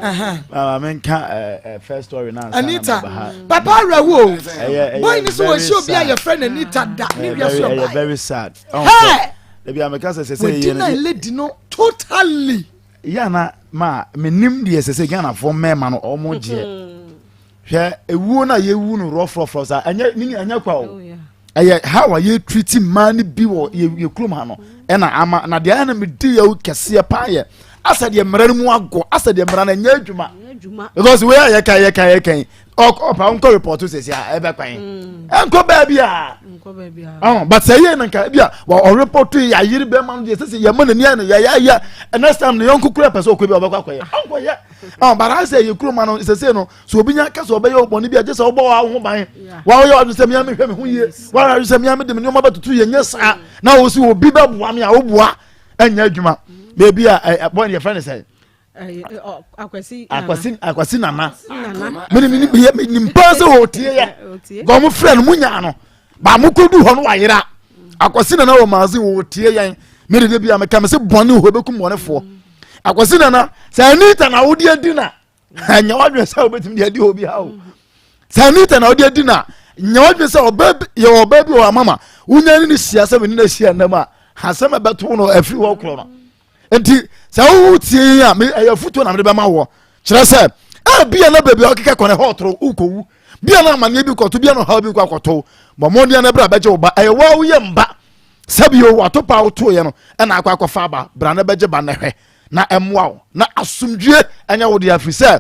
Speaker 3: Aha.
Speaker 1: Ah, menka first story na ansa na
Speaker 3: Anita.
Speaker 1: maba ha.
Speaker 3: Papa awerɛho o.
Speaker 1: Ɛyɛ
Speaker 3: Boy ni so
Speaker 1: very
Speaker 3: wɔhyɛ obi a
Speaker 1: sad.
Speaker 3: yɛfrɛ no Anita da. Ne
Speaker 1: Ɛyɛ
Speaker 3: wiase
Speaker 1: very ɛyɛ
Speaker 3: ɔbaa.
Speaker 1: very sad.
Speaker 3: Hey!
Speaker 1: Ebi a meka sɛ sɛ sɛ
Speaker 3: Wɔdi
Speaker 1: yɛ
Speaker 3: na lady no totally.
Speaker 1: yɛ na ma menim deɛ sɛ sɛ Ghanafoɔ mmarima no ɔmo gyeɛ. Hwɛ, ewuo no a yɛwu no rɔfrɔfrɔ saa, ɛnyɛ ne ɛnyɛ kwa o. Ɛyɛ how a yɛ treat mmaa no bi wɔ yɛ kurom ha no ɛna ama na deɛ ayɛ na medi yɛ kɛseɛ paa yɛ asɛ deɛ mmara no mu agɔ, asɛ deɛ mmara no ɛnyɛ adwuma, because wei a yɛka yi, ɔpa nkɔ report sɛsi a ɛbɛ kwan ɛnkɔ baabi a ɔn, but sɛ yɛ nanka bi a wɔ ɔreport yi ayere bɛrima no deɛ sɛsɛ yɛma n'ani ayɛ no yɛyɛ yɛ, next time ne yɔnko kura pɛ sɛ ɔkɔ bi a ɔbɛkɔ akɔyɛ ɔnkɔyɛ ɔn, but ayɛ sɛ yɛ kurom ha no sɛsɛ no so obi nya kasa ɔbɛyɛ ɔbɔne bi a gye sɛ ɔbɔ wɔn ho ban wɔn ayɛ ɔdun sɛ mmea mi hwɛ mi ho yie, wɔn ayɛ sɛ mmea mi de mi nneɛma bɛtutu yɛ nyɛ saa na wɔsi obi bɛboa mi a ɔboa ɛnyɛ adwuma beebi a ɛ bɔn yɛ fɛn ne sɛ
Speaker 4: Akwasi.
Speaker 1: Akwasi Nana, mene mene mene nim paa sɛ wɔtie yɛ gɔn mo frɛ no mo nyaa no ba mo kɔdu hɔ no wayera. Akwasi Nana wɔ maaze wɔtie yɛn. Mede de bi a meka me sɛ bɔne hɔ bɛkum bɔnefoɔ. Akwasi Nana, sɛ Anita na wode adi na ɛnyɛ wadwene sɛ wobɛtumi de adi hɔ bi ha o. Sɛ Anita na wode adi na nyɛ wadwene sɛ ɔbaa bi yɛwɔ ɔbaa bi wɔ amama wonya ne ne hyia sɛ mene no ahyia nnam a asɛm a ɛbɛto no afiri hɔ korɔ no. Nti sɛ wowo tie yi a, ɛyɛ afotuo na mede bɛma woɔ kyerɛ sɛ ebia na baabi a wokeka kɔ no ɛhɔ ɔtoro wokɔwu bia na amanneɛ bi kɔto bia na ɔhaw bi kɔ akɔto bɔ mmɔden no berɛ a bɛgye wo ba. Ɛyɛ woa woyɛ mba sɛbio wato pa wotoeɛ no ɛna akɔ akɔfa aba bra na bɛgye ba no hwɛ na ɛmmoa wo na asomdwie ɛnyɛ wo deɛ afiri sɛ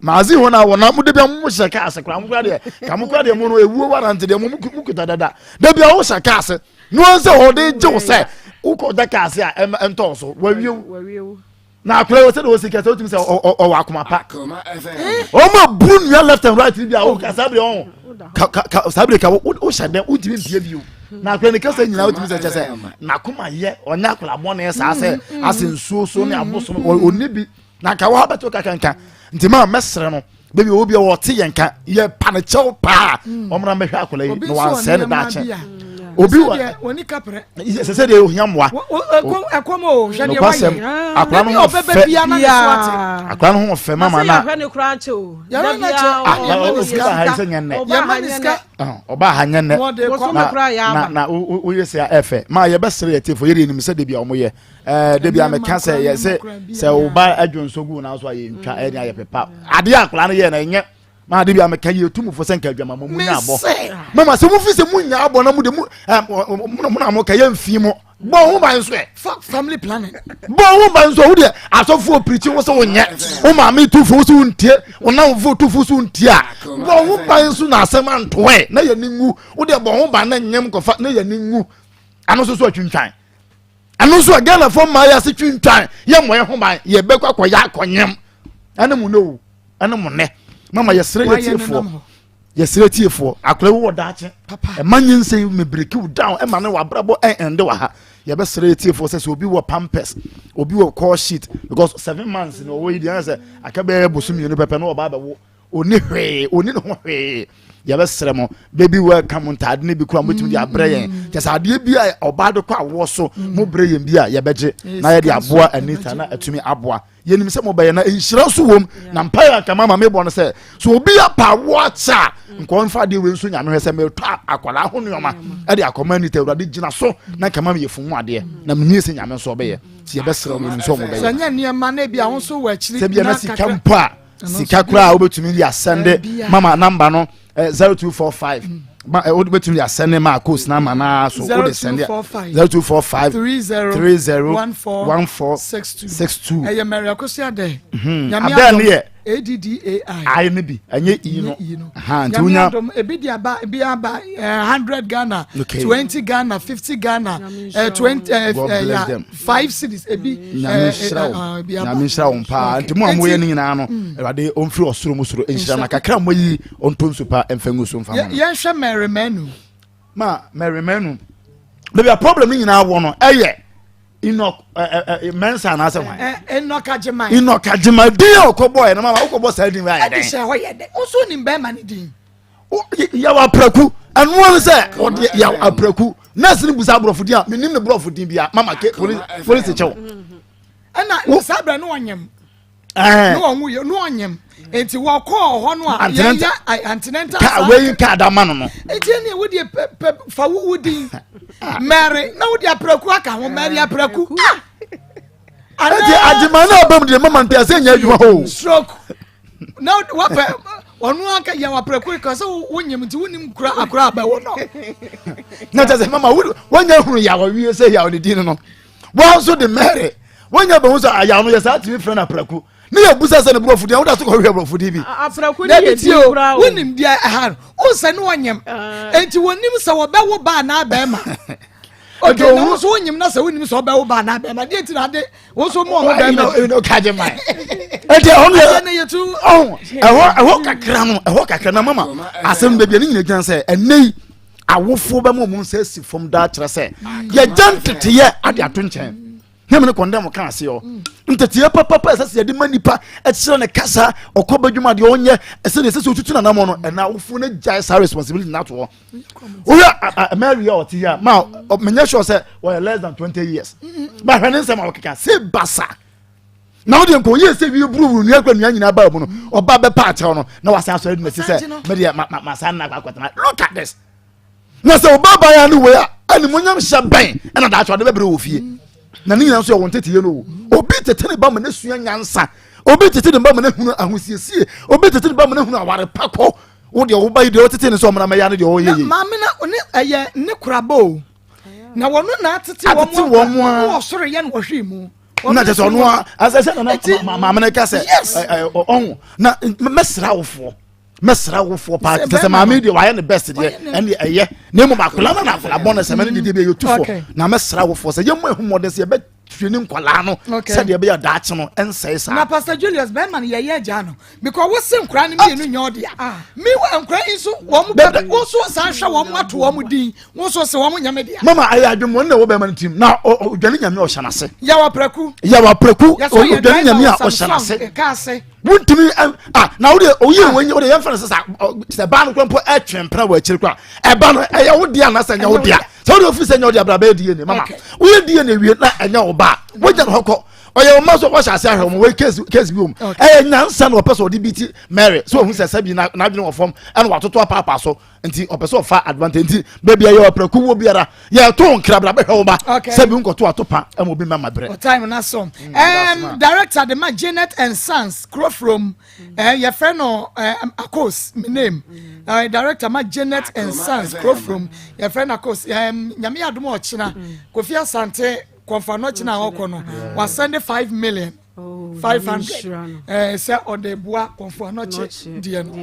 Speaker 1: maazi hɔ na wɔn mo de bia mo hyɛ kaa ase koraa mo kora deɛ ka mo kora deɛ mo no ewuo warante deɛ mo mo kuta dada de bia wo hyɛ kaa ase no wɔn sɛ ɔde gye wo sɛ wokɔ da kaa ase a ɛntɔn so wawie wo na akora wɔ sɛ de wɔsi kɛsɛ wotumi sɛ ɔwɔ akoma pa wɔn a bu nua left and right bi a wɔka saa bere ɔn ka ka saa bere ka wohyɛ dɛ wotumi mpie bio na akora ne kasa nyinaa wotumi sɛ kyɛ sɛ n'akoma yɛ ɔnyɛ akora bɔne saa sɛ asɛ nsuo so ne abosom ɔni bi na nka wɔha bɛto kakanka. Nti maa mɛsrɛ no baabi ɔwɔ bi a wɔte yɛn ka yɛ pa ne kyɛw paa ɔmena mɛhwɛ akwadaa yi
Speaker 3: Obi
Speaker 1: na
Speaker 3: nso wɔ
Speaker 1: wansɛe ne
Speaker 3: nneɛma
Speaker 1: daakye
Speaker 3: bi a
Speaker 1: obi
Speaker 3: sɛ
Speaker 1: wɔ
Speaker 3: deɛ wɔni kaprɛ.
Speaker 1: Sɛ sɛ deɛ ohia mmoa.
Speaker 3: Ɛkɔm o, hwɛ deɛ
Speaker 1: Nokwasɛm,
Speaker 3: wayɛ.
Speaker 1: akwadaa no
Speaker 3: Ebi
Speaker 1: ho
Speaker 3: ɔbɛbɛ
Speaker 1: fɛ.
Speaker 3: bia na ne so ate.
Speaker 1: Akwadaa no ho fɛ mama na
Speaker 4: yɛhwɛ ne koraa kyɛ o.
Speaker 3: Yɛhwɛ ne kyɛ.
Speaker 1: Ah,
Speaker 3: Yɛma ne
Speaker 1: ɔba
Speaker 3: sika.
Speaker 1: ha yi sɛ nyɛ nnɛ.
Speaker 3: Yɛma ne sika.
Speaker 1: Ah, ɔba ha nyɛ nnɛ.
Speaker 3: Wɔde kɔ.
Speaker 4: Bosome
Speaker 1: Na
Speaker 4: koraa yɛ
Speaker 1: na
Speaker 4: aba.
Speaker 1: na woyɛ sɛ ɛfɛ maa yɛbɛsrɛ yɛ tiefo yɛde nim sɛ debi a wɔyɛ debi a meka sɛ yɛ sɛ sɛ wo ba adwo nso gu na so a yɛntwa ɛne ayɛ pepa adeɛ a akwadaa no yɛ na ɛnyɛ maa debi a meka yɛ tumufo sɛ nka adwama mo nya abɔ mama sɛ mo fi sɛ mo nya abɔ na mo de mo mo na mo ka yɛ mfi mo bɔ ho ban so ɛ.
Speaker 3: Fuck family planning.
Speaker 1: Bɔ ho ban so. Wo deɛ asɔfoɔ pirikyi wo sɛ wonyɛ wo maame tufo wo sɛ wontie wo namfo tufo so wontie a, bɔ ho ban so na asɛm antoɛ na yɛ ne ngu. Wo deɛ bɔ ho ban na nyɛm kɔfa na yɛ ne ngu ano nso so atwintwan ɛno nso a Ghanafoɔ mmaa yɛ ase twintwan yɛ mmɔ yɛ ho ban yɛbɛkɔ akɔyɛ akɔnyɛm ɛne mo ne o ɛne mo nɛ. Mama yɛsrɛ
Speaker 3: Wayɛ
Speaker 1: yɛtiefoɔ
Speaker 3: nenam hɔ.
Speaker 1: Yɛsrɛ tiefoɔ akora wo wɔ daakye
Speaker 3: Papa.
Speaker 1: Ɛma nyinsɛn me break you down ɛma ne wabrabɔ ɛnde wɔ ha. Yɛbɛsrɛ yɛtiefoɔ sɛ obi wɔ pampers, obi wɔ call sheet, because 7 months na ɔwɔ yi deɛ sɛ aka bɛyɛ bosom 2 pɛpɛ na ɔba abɛwo. Ɔni hwee, ɔni ne ho hwee. Yɛbɛsrɛ mo, baby welcome ntaade no bi kora mobɛtumi de abrɛ yɛn. Mm. Kyɛ sɛ adeɛ bi a ɔbaa de kɔ awoɔ so, mm. mo brɛ yɛn bi a yɛbɛgye na yɛde aboa Anita na atumi aboa. Yɛnim sɛ mobɛyɛ na nhyira nso wom na mpaeɛ anka mama mebɔ no sɛ so obi apa awoɔ akyɛ a mm. nka ɔmfa adeɛ wei nso nyame hwɛ sɛ metɔ akwadaa ho nneɛma ɛde akɔma Anita awurade gyina so na nka ma meyɛ funu mu adeɛ na menyie sɛ nyame nso ɔbɛyɛ nti yɛbɛsrɛ mo yɛnim sɛ ɔmo bɛyɛ.
Speaker 3: Sɛ nyɛ nneɛma na ebi a wo nso wɔ akyiri
Speaker 1: sɛ bia na sika mpo a sika koraa a wobɛtumi de asɛnde mama namba no 0245 eh, ma eh, wobɛtumi de asɛnde ma akos na ama naa so wode sɛnde 0245 30 14 62
Speaker 3: ɛyɛ Mary Akosua dɛ
Speaker 1: mhm. nyame adom ne yɛ
Speaker 3: ADDAI
Speaker 1: I no bi ɛnyɛ E no
Speaker 3: nti wonya ebi de aba ebi aba 100 eh, Ghana 20 Ghana 50 Ghana 20 5 cities ebi
Speaker 1: nyame nhyira wo nyame nhyira wo paa nti mo a moyɛ no nyinaa no mm. awurade ɔmfiri ɔsoro mu soro nhyira na kakra moyi ɔntɔ nsu pa mfa ngu so mfa
Speaker 3: ma no yɛnhwɛ Mary Manu
Speaker 1: ma Mary Manu baabi a problem no nyinaa wɔ no ɛyɛ Enoch Mensa anaasɛ hwan
Speaker 3: Enoch Agyeman
Speaker 1: Enoch Agyeman din a ɔkɔbɔɔ yɛ no mama wokɔbɔ saa din wɔ ayɛ dɛn
Speaker 3: ɛde hyɛ hɔ yɛ dɛn nso nim bɛrima no din
Speaker 1: Yaw Apraku ɛnoa no sɛ ɔde Yaw Apraku nurse no busa aborɔfo din a menim ne borɔfo din bia mama ke polisi polisi kyɛw
Speaker 3: ɛna saa berɛ no ɔnyem ne ɔnwo yɛ no ɔnyem nti wɔkɔɔ hɔ no a yɛyɛ antenantal
Speaker 1: kaa wei kaa da ma no no
Speaker 3: nti ɛne wo deɛ pɛ fa wo wo din Mary na wo de Apraku aka ho Mary Apraku ah
Speaker 1: ɛnti agyema no abam deɛ mama nti asɛ nyɛ adwuma hɔ
Speaker 3: stroke na wapɛ ɔno anka yɛ waprɛko ka sɛ wonyim nti wonim kura akora abɛwo no
Speaker 1: na kyɛ sɛ mama wonya hunu yaw awie sɛ yaw ne din no no wɔn nso de mary wonya bɛhu sɛ ayaw no yɛ saa tumi frɛ no aprɛko ne yɛ busa sɛ ne borɔfo din a woda so kɔhwehwɛ borɔfo din bi
Speaker 4: aprɛko ne yɛ din
Speaker 3: kura o wonim deɛ ɛha no wonsɛ ne wɔnyem enti wɔnim sɛ wɔbɛwo ba anaa bɛrima okay na wo nso wonyim na sɛ wonim sɛ ɔbɛwo ba anaa bɛrima deɛ nti na ade wo nso mu ɔmo bɛrima
Speaker 1: ɛno kagye man ɛnti ɛhɔ no yɛ ɔho ɛhɔ ɛhɔ kakra no ɛhɔ kakra na mama asɛm baabi ɛne nyina gyina sɛ ɛnɛ yi awofoɔ bɛma ɔmo nsa asi fam daa kyerɛ sɛ yɛgya nteteyɛ ade ato nkyɛn ne mene kɔndɛm ka ase ɔ nteteyɛ papapa ɛsɛ sɛ yɛde ma nipa ɛkyerɛ ne kasa ɔkɔ bɛdwuma deɛ ɔnyɛ ɛsɛ deɛ ɛsɛ sɛ ɔtutu nanamɔ no ɛna awofoɔ no gyae saa responsibility no ato hɔ wohwɛ Mary a ɔte yi a ma menyɛ sure sɛ wɔyɛ less than 20 years ba hwɛ ne nsɛm a wɔkeka sɛ basa na wodeɛ nka ɔyɛ sɛ wie buruwuru nua kura nua nyinaa baa mu no ɔba bɛpa akyɛw no na wasan asɔre de n'akyi sɛ medeɛ masan nna akɔtena look at this na sɛ ɔba ban ya no wei a animonyam hyɛ bɛn ɛna daakye ɔde bɛbrɛ wɔ fie na ne nyinaa nso yɛ wɔn teteyɛ no o obi tete ne ba ma ne sua nyansa obi tete ne ba ma ne hunu ahosiesie obi tete ne ba ma ne hunu aware pakɔ wo deɛ wo ba yi deɛ ɔtete ne sɛ ɔmena mɛya ne deɛ ɔyɛ yie
Speaker 3: maame na ne ɛyɛ ne koraba o na wɔn na atete wɔn mu a wɔsoro yɛ no wɔhwee mu
Speaker 1: na kyɛ sɛ ɔno a asɛ sɛ nana maame no ka sɛ ɔho na mɛsrɛ awofoɔ mɛsrɛ awofoɔ paa kyɛ sɛ maame deɛ wayɛ ne best deɛ ɛne ɛyɛ na mmom akwadaa no na akwadaa bɔ no sɛ mɛne deɛ deɛ yɛ tufoɔ na mɛsrɛ awofoɔ sɛ yɛmmɔ ɛho mmɔden sɛ yɛbɛ tiri ne nkwadaa no sɛdeɛ ɛbɛyɛ daakye no ɛnsɛe saa.
Speaker 3: Na Pastor Julius bɛrima no yɛyɛ agya no because wo se nkwadaa no mmienu nyɛ ɔdea ah. mi wa nkwadaa yi nso wɔn bɛ wɔn nso san hwɛ wɔn ato wɔn din wɔn nso se wɔn nyɛ me dea.
Speaker 1: Mama ɛyɛ adwemmɔne na ɛwɔ bɛrima no tirim na ɔdwane nyame ɔhyɛ n'ase.
Speaker 3: Yɛwɔ prɛku.
Speaker 1: Yɛwɔ prɛku ɔdwane nyame a ɔhyɛ n'ase. Wontumi ah na wode oyi ah. wɔn wode yɛn fɛn sɛ sɛ baa no kura mpo ɛtwe mpena wɔ akyiri kura ɛba no ɛyɛ wo dea anasɛ ɛnyɛ wo dea. Sɛ wode ofiri sɛ ɛnyɛ wo dea bra bɛyɛ DNA mama woyɛ DNA wie na ɛnyɛ wo ba wogya no hɔ kɔ ɔyɛ wɔn mma so wɔhyɛ ase ahwɛ wɔn wɔ case case bi wɔm ɛyɛ nyansa na ɔpɛ sɛ ɔde bi ti Mary so ohun sɛ sɛbi n'adwene wɔ fam ɛna watoto apaapa so nti ɔpɛ sɛ ɔfa advantage nti baabi a yɛ ɔprɛko wɔ biara yɛto nkrabra bɛhwɛ wo ba sɛbi nkɔto ato pa ɛma obi mma ma brɛ.
Speaker 3: Time na so. Director de ma Janet and Sons Kurofrom Eh, yɛfrɛ no eh, Akos, me name. Eh, director ma Janet and Sons, Kurofrom. Yɛfrɛ no Akos. Eh, Nyame adom ɔkyena. Kofi Asante, kɔmfa no ɔkyena a ɔkɔ no. Wasɛnde 5 million. 500. Eh, sɛ ɔde boa kɔmfo anɔkye deɛ no.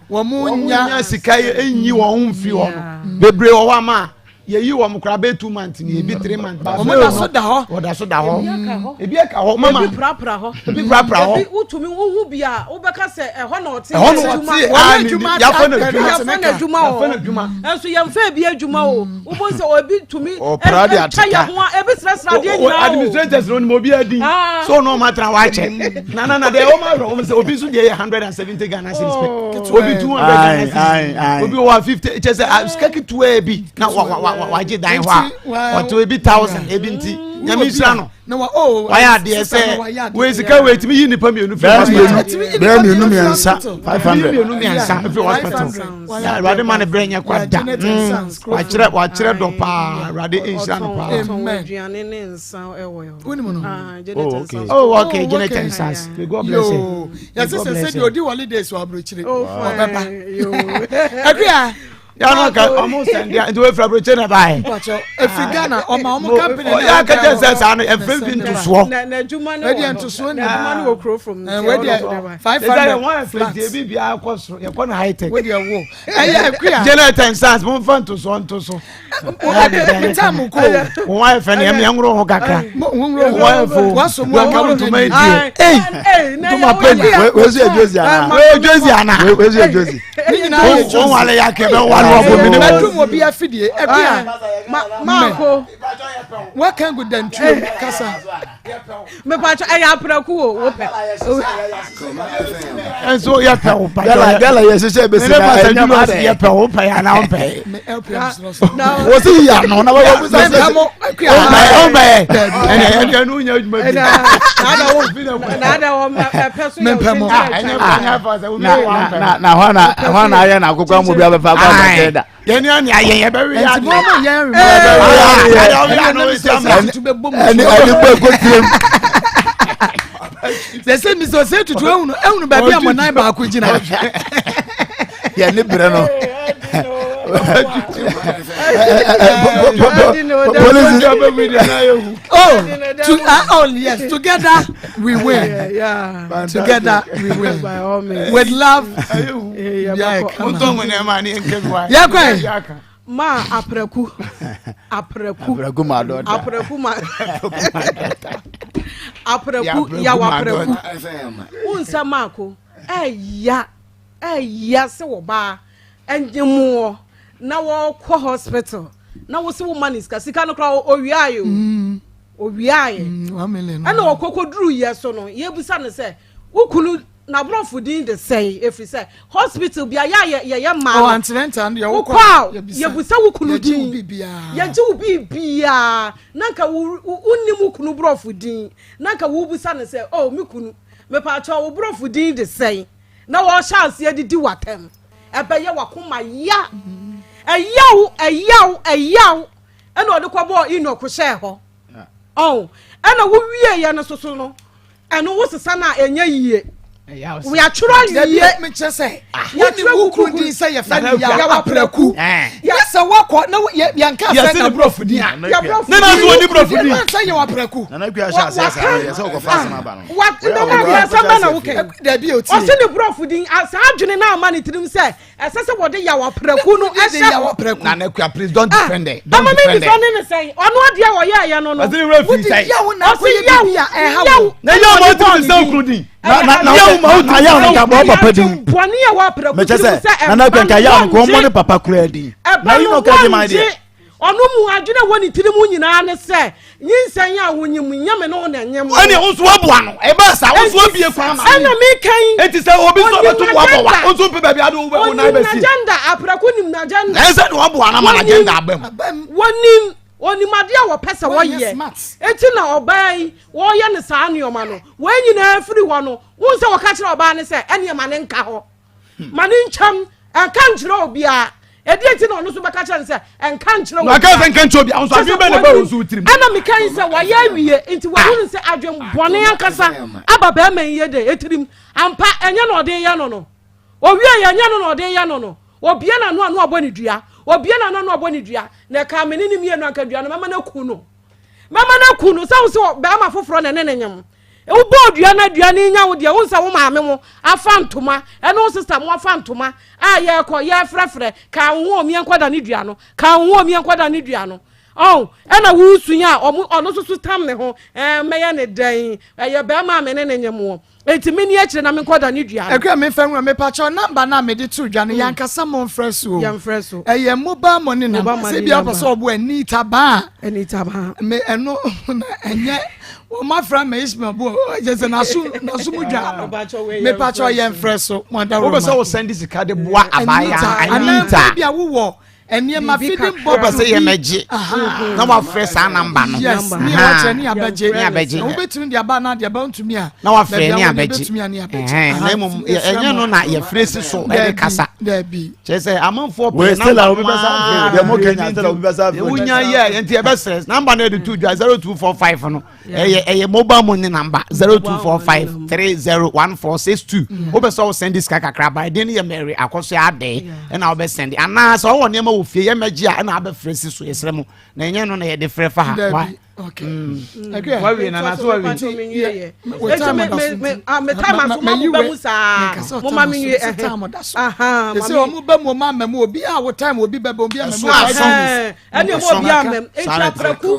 Speaker 2: Wɔn nya sika yi nyi wɔn ho mfiri hɔ no. Bebree wɔ hɔ ama. Yɛyi wɔn koraa bɛyɛ 2 months ni, ebi 3 months.
Speaker 3: Wɔn da so da hɔ.
Speaker 2: Wɔda so da hɔ.
Speaker 8: Ebi aka hɔ.
Speaker 2: Ebi aka hɔ mama.
Speaker 8: Ebi prapra hɔ.
Speaker 2: Ebi prapra hɔ.
Speaker 8: Ebi wotumi wohu bi a wobɛka sɛ ɛhɔ na ɔte.
Speaker 2: Ɛhɔ na ɔte.
Speaker 3: Wɔyɛ
Speaker 2: Ah, ne-
Speaker 3: adwuma
Speaker 2: yɛafa no
Speaker 3: aka-
Speaker 2: adwuma.
Speaker 8: Yɛfa no adwuma wɔ
Speaker 2: Yɛafa no adwuma.
Speaker 8: Nso yɛmfa ebi adwuma o. Wobɛhu sɛ obi tumi
Speaker 1: Ɔpra de
Speaker 8: ɛtwa
Speaker 1: ateka.
Speaker 8: yɛ ho a ebi srɛsrɛ adeɛ nyinaa o.
Speaker 2: Administrators no onim obi adi.
Speaker 8: Ah.
Speaker 2: So ɔno ɔmo atena hɔ akyɛ na na na deɛ ɔmo awerɛ wɔn sɛ obi nso deɛ yɛ 170 Ghana cedis pɛ, obi 200 Ghana
Speaker 1: Aye, aye, aye.
Speaker 2: cedis, obi wɔ 50, kyɛ sɛ ah, sika ketewa bi na wa wa wa wagye dan hɔ a
Speaker 3: Nti, wa-
Speaker 2: ɔte ebi 1,000 ebi. Nti Nyame nhyira no.
Speaker 3: Na wa oh
Speaker 2: wayɛ adeɛ
Speaker 3: sister no wayɛ
Speaker 2: sɛ
Speaker 3: adeɛ.
Speaker 2: wei sika wei tumi yi nipa mmienu firi
Speaker 1: Bɛɛ
Speaker 2: hospital.
Speaker 1: mmienu.
Speaker 3: Ɛtumi yi
Speaker 1: Bɛɛ
Speaker 3: nipa
Speaker 1: mmienu
Speaker 3: mmienu firi
Speaker 1: mmiɛnsa
Speaker 3: hospital.
Speaker 1: 500.
Speaker 2: Yi mmienu mmiɛnsa firi hospital.
Speaker 3: 500.
Speaker 2: Na Awurade ma ne brɛ nyɛ kwa
Speaker 3: Yeah,
Speaker 2: da.
Speaker 3: Janet and Sons, Kurofo.
Speaker 2: Wakyerɛ dɔ paa. Awurade nhyira no paa.
Speaker 8: Ɔtɔn
Speaker 3: Amen.
Speaker 8: aduane ne nsa ɛwɔ hɔ.
Speaker 3: Wonim no?
Speaker 8: Ah, Janet
Speaker 1: Oh,
Speaker 8: and
Speaker 1: okay.
Speaker 8: Sons.
Speaker 2: Oh, okay.
Speaker 3: Oh,
Speaker 2: Janet
Speaker 3: okay.
Speaker 2: and Sons, may God bless
Speaker 3: Yo,
Speaker 2: you.
Speaker 3: yɛsɛ
Speaker 2: God
Speaker 3: sɛ
Speaker 2: bless
Speaker 3: sɛdeɛ
Speaker 2: you.
Speaker 3: ɔdi holidays wɔ aburokyire
Speaker 8: Oh, fine.
Speaker 3: ɔbɛba.
Speaker 8: Yo.
Speaker 3: Akua.
Speaker 2: Yàrá ka ɔmo sɛndia nti wo efura aburokye na ba yɛ.
Speaker 3: Mpakyɛ efiri Ghana ɔma ɔmo company na
Speaker 2: Yà kɛtɛ sɛ saa no efiri bi ntusoɔ.
Speaker 8: Na n'adwuma ne
Speaker 3: Wɛdeɛ
Speaker 8: wɔ hɔ.
Speaker 3: ntosoɔ ni.
Speaker 8: N'adwuma ne wɔ kuro from.
Speaker 3: Ɛɛ, wɛdeɛ five
Speaker 2: Sɛ
Speaker 3: hundred
Speaker 2: wɔn efiri
Speaker 3: flat.
Speaker 2: nti ebi bi akɔ soro yɛ kɔ na high tech.
Speaker 3: Wɛdeɛ wo ɛyɛ akua.
Speaker 2: Janet and Sons, mo nfa ntosoɔ ntoso.
Speaker 3: Mi taa mu ko.
Speaker 2: Wɔn ayɛ fɛ ni ɛmi ɛnworo ho kakra.
Speaker 3: Mo nwuro
Speaker 2: Wɔn ayɛ fo.
Speaker 3: Waso mu
Speaker 2: Wɔn
Speaker 3: aka
Speaker 2: wɔn ntoma yi
Speaker 8: Ai,
Speaker 2: die. Ee
Speaker 8: ee, na
Speaker 2: ntoma
Speaker 8: yɛ
Speaker 2: pɛ ni.
Speaker 8: woyɛ-
Speaker 1: Wei so yɛ Josie ana?
Speaker 2: Wei Josie ana?
Speaker 1: Wei so yɛ Josie.
Speaker 3: Ne nyinaa yɛ
Speaker 2: Wɔn
Speaker 3: Josie.
Speaker 2: wale yà kɛ bɛ wale wɔ bomi ne mu.
Speaker 3: Mɛdum obi afidie akua.
Speaker 8: Ma maako.
Speaker 3: Waka gu dantuo kasa.
Speaker 8: Mepatwa ɛyɛ aprɛko o wopɛ.
Speaker 2: Ɛnso yɛ pɛ o pa.
Speaker 1: Gala gala yɛ hyehyɛ besi
Speaker 2: Ne
Speaker 1: na
Speaker 2: pasa
Speaker 1: ɛnyɛ
Speaker 2: Julius
Speaker 1: ma
Speaker 2: yɛ
Speaker 1: dɛ.
Speaker 2: pɛ o pɛ yɛ ana o pɛ.
Speaker 3: Me LPM soro so.
Speaker 1: Wɔ si yi ano na wɔbɛ busa sɛ.
Speaker 3: Mɛmɛ mo akua.
Speaker 2: O pɛ o pɛ. Ɛnɛ ɛnɛ ɛnu nyɛ adwuma bi.
Speaker 8: Na ada wɔ ɛpɛ so yɛ
Speaker 3: Mempɛ mo.
Speaker 2: Ah, ɛnyɛ ɛnyɛ fa sɛ obi
Speaker 1: Na
Speaker 2: wɔ
Speaker 1: na
Speaker 2: pɛ.
Speaker 1: na na hɔ na hɔ na ayɛ na akokɔ amu bi abɛfa akɔ abɛkyɛ da.
Speaker 2: Yɛn ni ani ayɛ yɛ bɛ wi
Speaker 3: Nti mo mo yɛn
Speaker 1: Ɛni ɛni bɔ eko tirim.
Speaker 3: Sɛ sɛ mi sɛ ɔsɛ tutu ehunu ehunu baabi a mo nan baako gyina.
Speaker 1: Yɛ ne brɛ no. Polisi.
Speaker 3: Oh, to, oh yes, together we win.
Speaker 8: Yeah.
Speaker 3: Together we win.
Speaker 8: By all means.
Speaker 3: With love.
Speaker 8: Eh,
Speaker 3: Yeah,
Speaker 8: yɛbɛkɔ.
Speaker 3: come on.
Speaker 2: Ntɔn mu nneɛma ni nke bi wa.
Speaker 3: Yɛ kɔ yi.
Speaker 8: Ma aprɛku. Aprɛku.
Speaker 1: Aprɛku ma dɔ da.
Speaker 8: Aprɛku ma. Aprɛku yaw aprɛku. Wonsa maako. Ɛya ɛya sɛ wɔbaa ɛnyemoɔ na wɔkɔ hospital na wosi wo ma ne sika sika no koraa owiaayɛ o, owiaayɛ.
Speaker 3: 1 million.
Speaker 8: Ɛna ɔkɔkɔ duru yɛ so no, yɛbusa no sɛ wo kunu n'aborɔfo din de sɛn, efiri sɛ hospital bi a yɛ yɛyɛ mmaa
Speaker 3: Oh,
Speaker 8: no
Speaker 3: antenatal no yɛ
Speaker 8: wokɔ a yɛbusa wo kunu
Speaker 3: Yɛgye wo
Speaker 8: din.
Speaker 3: biribiara.
Speaker 8: Yɛgye wo biribiara na nka wonnim wo kunu borɔfo din na nka wobusa no sɛ, oh, me kunu, mepaakyɛ wo borɔfo din de sɛn, na wɔhyɛ aseɛ didi w'atɛm, ɛbɛyɛ wakoma ya, ɛyaw ɛyaw ɛyaw. Ɛna ɔde kɔbɔɔ Enoch hyɛɛ hɔ ɔn ɛna wowie yɛ no soso no, ɛno wo sesa no a ɛnyɛ yie, yɛatwerɛ wie.
Speaker 3: Dabi, mekyerɛ sɛ
Speaker 8: Yɛatwerɛ
Speaker 3: wonim wo kunu
Speaker 8: wo
Speaker 3: din sɛ yɛfrɛ no
Speaker 2: Nana
Speaker 3: Yaw Aprɛku.
Speaker 2: Ɛɛ.
Speaker 3: Yɛ sɛ woakɔ na yɛnka sɛ
Speaker 2: Yɛsi ne
Speaker 3: na
Speaker 2: borɔfo din.
Speaker 8: Yɛborɔfo
Speaker 2: Ne na so wɔ ni borɔfo din.
Speaker 3: Yɛnka sɛ Yaw Aprɛku.
Speaker 1: Nana Akua hyɛ aseɛ saa no yɛ sɛ ɔkɔfa asɛm aba no.
Speaker 8: Wa nana akua asɛm bɛ na wokɛ.
Speaker 3: Dabi, otie.
Speaker 8: Ɔsi ne borɔfo din saa adwene na ama ne tirim sɛ ɛsɛ sɛ wɔde Yaw Aprɛku no
Speaker 3: Wode
Speaker 8: ɛhyɛ
Speaker 3: Yaw
Speaker 8: hɔ.
Speaker 3: Aprɛku.
Speaker 2: Nana Akua, please don't defend her. Don't
Speaker 8: Ama mi
Speaker 2: defend
Speaker 8: nisɔ
Speaker 2: her.
Speaker 8: ne ne sɛn ɔno adeɛ wɔyɛ ɛyɛ no.
Speaker 2: Ɔsi ne wura fi
Speaker 3: Wode
Speaker 2: sɛn.
Speaker 3: yaw na
Speaker 8: Ɔsi
Speaker 3: akɔyɛ
Speaker 8: yaw
Speaker 3: biribi a ɛha
Speaker 8: yaw
Speaker 3: wo.
Speaker 2: Na yaw ma o ti mi sɛ okunu din.
Speaker 1: Na na na
Speaker 2: Yaw ma o ti
Speaker 1: na yaw no nka bɔ papa din.
Speaker 8: Bɔnne yɛ wɔ aprɛku
Speaker 1: Mɛkyɛ
Speaker 8: tirim
Speaker 1: sɛ
Speaker 8: sɛ
Speaker 1: Nana Akua nka yaw no nka ɔmmɔ ne
Speaker 8: wɔngye
Speaker 1: papa kura din. Na
Speaker 8: ɛba
Speaker 1: yi
Speaker 8: no
Speaker 1: na ɔka gye man
Speaker 8: wɔngye
Speaker 1: deɛ.
Speaker 8: Ɔno mu adwene wɔ ne tirim nyinaa ne sɛ nyinsɛn a wonyim nyame no na nyem.
Speaker 2: Ɛni o nso aboa no ɛbɛ sa o nso abie kwan ma.
Speaker 8: Ɛna mi kan.
Speaker 2: Eti sɛ obi nso ɔbɛto bo abɔ wa o nso mpɛ baabi adi wo bɛ wo nan
Speaker 8: Onim
Speaker 2: bɛ si.
Speaker 8: n'agenda, aprɛko nim n'agenda.
Speaker 2: Ɛsɛ ni waboa na ma n'agenda abɛ mu.
Speaker 8: Wɔnim onim adeɛ a wɔpɛ sɛ
Speaker 3: Wɔnyɛ
Speaker 8: wɔyɛ
Speaker 3: smart.
Speaker 8: Eti na ɔbaa yi wɔyɛ ne saa nneɛma no wɔn nyinaa firi hɔ no, wɔn sɛ wɔka kyerɛ ɔbaa no sɛ ɛnneɛ ma ne nka hɔ, ma ne nkyɛn ɛnka nkyerɛ obiara. Edi eti na ɔno nso bɛka kyerɛ no sɛ ɛnka nkyerɛ
Speaker 2: Na aka sɛ nka nkyerɛ obiara nso, adwene bɛ na ɛbɛ wɔ nso tirim.
Speaker 8: Ɛna meka yi sɛ wɔyɛ awie nti wɔhunu sɛ adwen bɔne ankasa aba bɛrima yi yɛ de etirim ampa. Ɛnyɛ na ɔde yɛ no owie yɛ, ɛnyɛ no na ɔde yɛ no. Obie na no ano abɔ ne dua, obie na no ano abɔ ne dua na ɛka me ne ne mmienu anka dua no mɛma no aku no, mɛma no aku no sɛ wo sɛ bɛrima foforɔ na ɛne ne nyam. Wobɔ dua na dua no nya wo deɛ, wohu sɛ wo maame mo afa ntoma, ɛne wo sista mo afa ntoma a yɛrekɔ, yɛrefrɛfrɛ, ka wo ho omie nkɔda ne dua no, ka wo ho omie nkɔda ne dua no. Ɔn, ɛna woresu yi a, ɔmo, ɔno nso so tam ne ho, ɛɛ, mɛyɛ ne dɛn, ɛyɛ bɛrima a me ne ne nyem wɔ. Enti menni akyire na menkɔda ne dua no.
Speaker 3: Akua memfa nwura mepakyɛw number no a mede too dwa no yɛankasa momfrɛ so o.
Speaker 8: Yɛmfrɛ so.
Speaker 3: Ɛyɛ mobile money number.
Speaker 8: Mobile money
Speaker 3: Sɛ bia wopɛ
Speaker 8: number.
Speaker 3: sɛ ɔboa Anita Baa a.
Speaker 8: Anita Baa.
Speaker 3: Me ɛno na ɛnyɛ wɔn afra ma Ismail bo ɛkyɛ sɛ n'aso n'aso mu dwa no. Mepakyɛw yɛmfrɛ so mo adaworo
Speaker 2: Wopɛ
Speaker 3: ma.
Speaker 2: sɛ wo sɛnde sika de boa abaayewa
Speaker 3: Anita anaa
Speaker 2: Anita.
Speaker 3: bi a wowɔ nneɛma
Speaker 8: Biribi
Speaker 3: feeding
Speaker 8: kakra.
Speaker 3: bottle
Speaker 2: Wopɛ sɛ
Speaker 3: bi.
Speaker 2: yɛmɛgye
Speaker 3: Aha.
Speaker 2: na wafrɛ saa namba no.
Speaker 3: Yes, ne
Speaker 2: Aha.
Speaker 3: wakyerɛ ne abɛgye.
Speaker 2: Ne abɛgye.
Speaker 3: Na wobɛtumi de aba anaa de aba ntumi a.
Speaker 2: Na wafrɛ
Speaker 3: baabi a
Speaker 2: ne
Speaker 3: wɔ no
Speaker 2: abɛgye.
Speaker 3: bɛtumi a ne abɛgye.
Speaker 2: Ɛhɛn,
Speaker 3: Aha,
Speaker 2: na mmom
Speaker 3: nti yɛsrɛ
Speaker 2: ɛnyɛ
Speaker 3: mo.
Speaker 2: no na yɛfrɛ si so ɛde
Speaker 3: Daabi,
Speaker 2: kasa.
Speaker 3: Daabi.
Speaker 2: Kyerɛ sɛ amanfoɔ
Speaker 1: Wei,
Speaker 2: pɛ
Speaker 1: Stella, obi bɛsa afrɛ. Deɛ mo kanya, Stella, obi bɛsa afrɛ.
Speaker 2: Wonya yɛ nti yɛbɛsrɛ namba no yɛde to dwa 0245 no ɛyɛ ɛyɛ mobile money number 0245 301462 wopɛ sɛ wo send sika kakra ba ɛdeɛ no yɛ Mary akɔso adɛɛ ɛna wobɛ send anaa sɛ ɔwɔ nneɛma wɔ fie yɛmɛgye a ɛna abɛfrɛ si so yɛsrɛ mo na ɛnyɛ no na yɛde frɛ fa ha
Speaker 3: Daabi.
Speaker 2: Why?
Speaker 3: Okay. Akua.
Speaker 2: Wawie nana so wawie.
Speaker 3: Nti, yɛ- wo
Speaker 8: Eti
Speaker 3: time
Speaker 8: me
Speaker 3: da so
Speaker 8: me
Speaker 3: nti.
Speaker 8: me ah me time
Speaker 3: Ma-
Speaker 8: aso
Speaker 3: ma-
Speaker 8: ma
Speaker 3: mayi
Speaker 8: mo bɛ
Speaker 3: wei.
Speaker 8: mu saa
Speaker 3: Menkasa
Speaker 8: mo
Speaker 3: ɔtime
Speaker 8: ma
Speaker 3: so,
Speaker 8: me nwie
Speaker 3: sɛ
Speaker 8: ɛhɛn
Speaker 3: time da so.
Speaker 8: aha
Speaker 3: Ɛsɛ
Speaker 8: ma me
Speaker 3: wɔn bɛ mu ɔmo ama mu obi a wo time obi bɛbɛ obi ama mu
Speaker 2: Ɛso aso.
Speaker 8: ɛhɛn ɛne mo obi amam eti
Speaker 2: Saa na ɛteɛ.
Speaker 8: aprɛko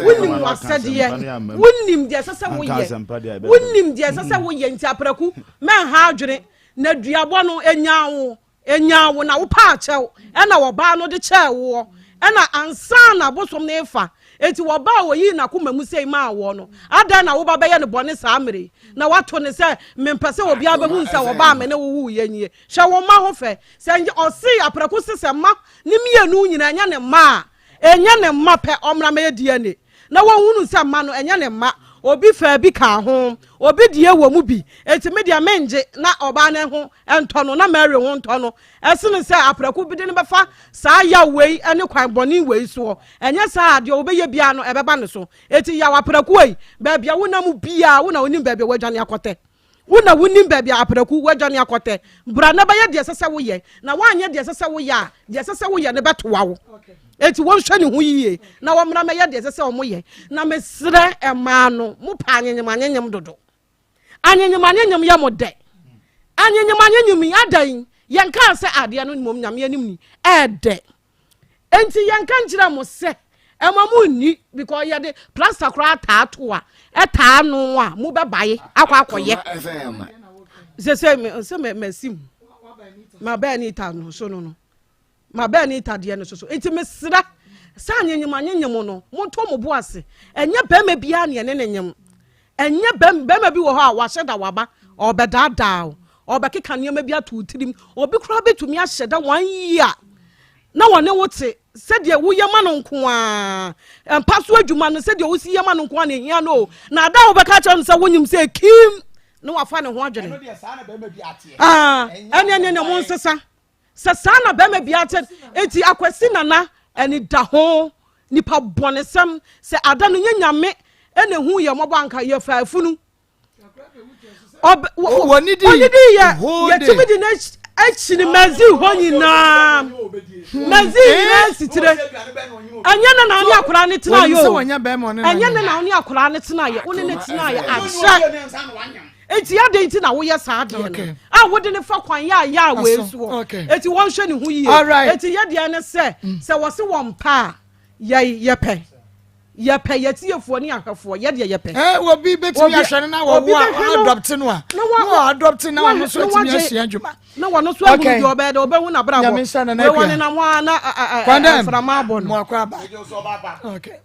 Speaker 8: wonim wasɛdeɛ wonim deɛ ɛsɛ sɛ woyɛ wonim deɛ ɛsɛ sɛ woyɛ nti aprɛko mɛnha adwene na duabɔ no enya wo Enyaa wo na wopaa kyɛw ɛna wɔbaa no de kyɛɛ woɔ ɛna ansa na bosom no refa enti wɔbaa a wɔyii n'akoma mu sei maa woɔ no adɛn na woba bɛyɛ no bɔne saa mmerɛ yi na wato no sɛ mempɛ sɛ obiara bɛhunu sɛ wɔbaa me ne wo wuiɛ nie hwɛ wo mma ho fɛ sɛ nyɛ ɔsee aprɛko se sɛ mma ne mmienu nyinaa ɛnyɛ ne mma a ɛnyɛ ne mma pɛ ɔmmra mɛyɛ DNA na wɔhunu sɛ mma no ɛnyɛ ne mma obi faa bi kaa ho obi deɛ wɔ mu bi enti me deɛ mengye na ɔbaa no ho ntɔ no na Mary ho ntɔ no ɛsene sɛ aprɛko bi de no bɛfa saa yaw wei ne kwan bɔne wei soɔ ɛnyɛ saa a deɛ ɔbɛyɛ biara no ɛbɛba ne so enti yaw aprɛko ei baabi a wonam biara wo na wonim baabi a woadwane akɔtɛ Wo na wunim baabi a aprɛko wadwane akɔtɛ. Bra na bɛyɛ deɛ ɛsɛ sɛ woyɛ, na woanyɛ deɛ ɛsɛ sɛ woyɛ a, deɛ ɛsɛ sɛ woyɛ no bɛtoa wo. Enti wɔnhwɛ ne ho yie na wɔmmra mmɛyɛ deɛ ɛsɛ sɛ wɔyɛ. Na mesrɛ mmaa no, mopɛ anyenyem anyenyem dodo. Anyenyem anyenyem yɛ mo dɛ. Anyenyem anyenyem yi, adɛn? Yɛnkaa sɛ adeɛ no mmom Nyame anim ni, ɛɛdɛ. Enti yɛnka nkyerɛ mo sɛ ɛma mo nni because yɛde plaster koraa taa to a ɛtaa no a mo bɛbae akɔ akɔyɛ sɛ sɛ sɛ mɛ mɛsi mu ma bɛɛ ne ta no so no no ma bɛɛ ne ta deɛ no so so enti mesrɛ sɛ anyenyem anyenyem no monto mo bo ase ɛnyɛ bɛrima biara ne ɛne ne nyem Ɛnyɛ bɛm, bɛrima bi wɔ hɔ a wahyɛ da waba, ɔrebɛdaadaa wo, ɔrebɛkeka nneɛma bi ato wo tirim. Obi koraa bɛtumi ahyɛ da one year na wɔne wo te sɛdeɛ woyɛ ma no nko ara. Mpa so adwuma no sɛdeɛ wosi yɛ ma no nko ara na ɛhia no o. Na ada a wobɛka akyerɛ no sɛ wonyim sɛ kim na wafa ne ho adwene. Ah, ɛne ɛne ɛne mo nsesa. Sɛ saa na bɛrima biara te enti Akwasi Nana anidaho nipa bɔnesɛm sɛ ada no nyɛ Nyame na ehu yɛ mmɔbɔ anka yɛ fa afunu
Speaker 3: Wɔnidi
Speaker 8: yɛ yɛtumi de n'akyini mɛzi hɔ nyinaa mɛzi nyinaa sitire ɛnyɛ ne na ɔne akwadaa ne tena yɛ o ɛnyɛ ne na ɔne akwadaa ne tena yɛ ɔne ne tena yɛ akyɛ. Enti adɛn nti na woyɛ saa adeɛ no a wode ne fa kwan yɛ a yɛ a wei soɔ? Enti wɔnhwɛ ne ho yie. Enti yɛ deɛ ne sɛ mm. sɛ wɔse wɔn pa a yɛ yɛpɛ yɛpɛ yɛtiefoɔ ne ahwɛfoɔ yɛ deɛ yɛpɛ.
Speaker 3: Ɛ obi betumi ahwɛ no na wɔwo a ɔadɔpte no a na wɔadɔpte na ɔno nso atumi asua adwuma.
Speaker 8: Na wɔn nso ahunu deɛ ɔbɛyɛ dɛ ɔbɛhu n'abrabɔ. Wei wɔn nenam hɔ a na mframa abɔ no.
Speaker 3: Mo akɔ aba. Okay.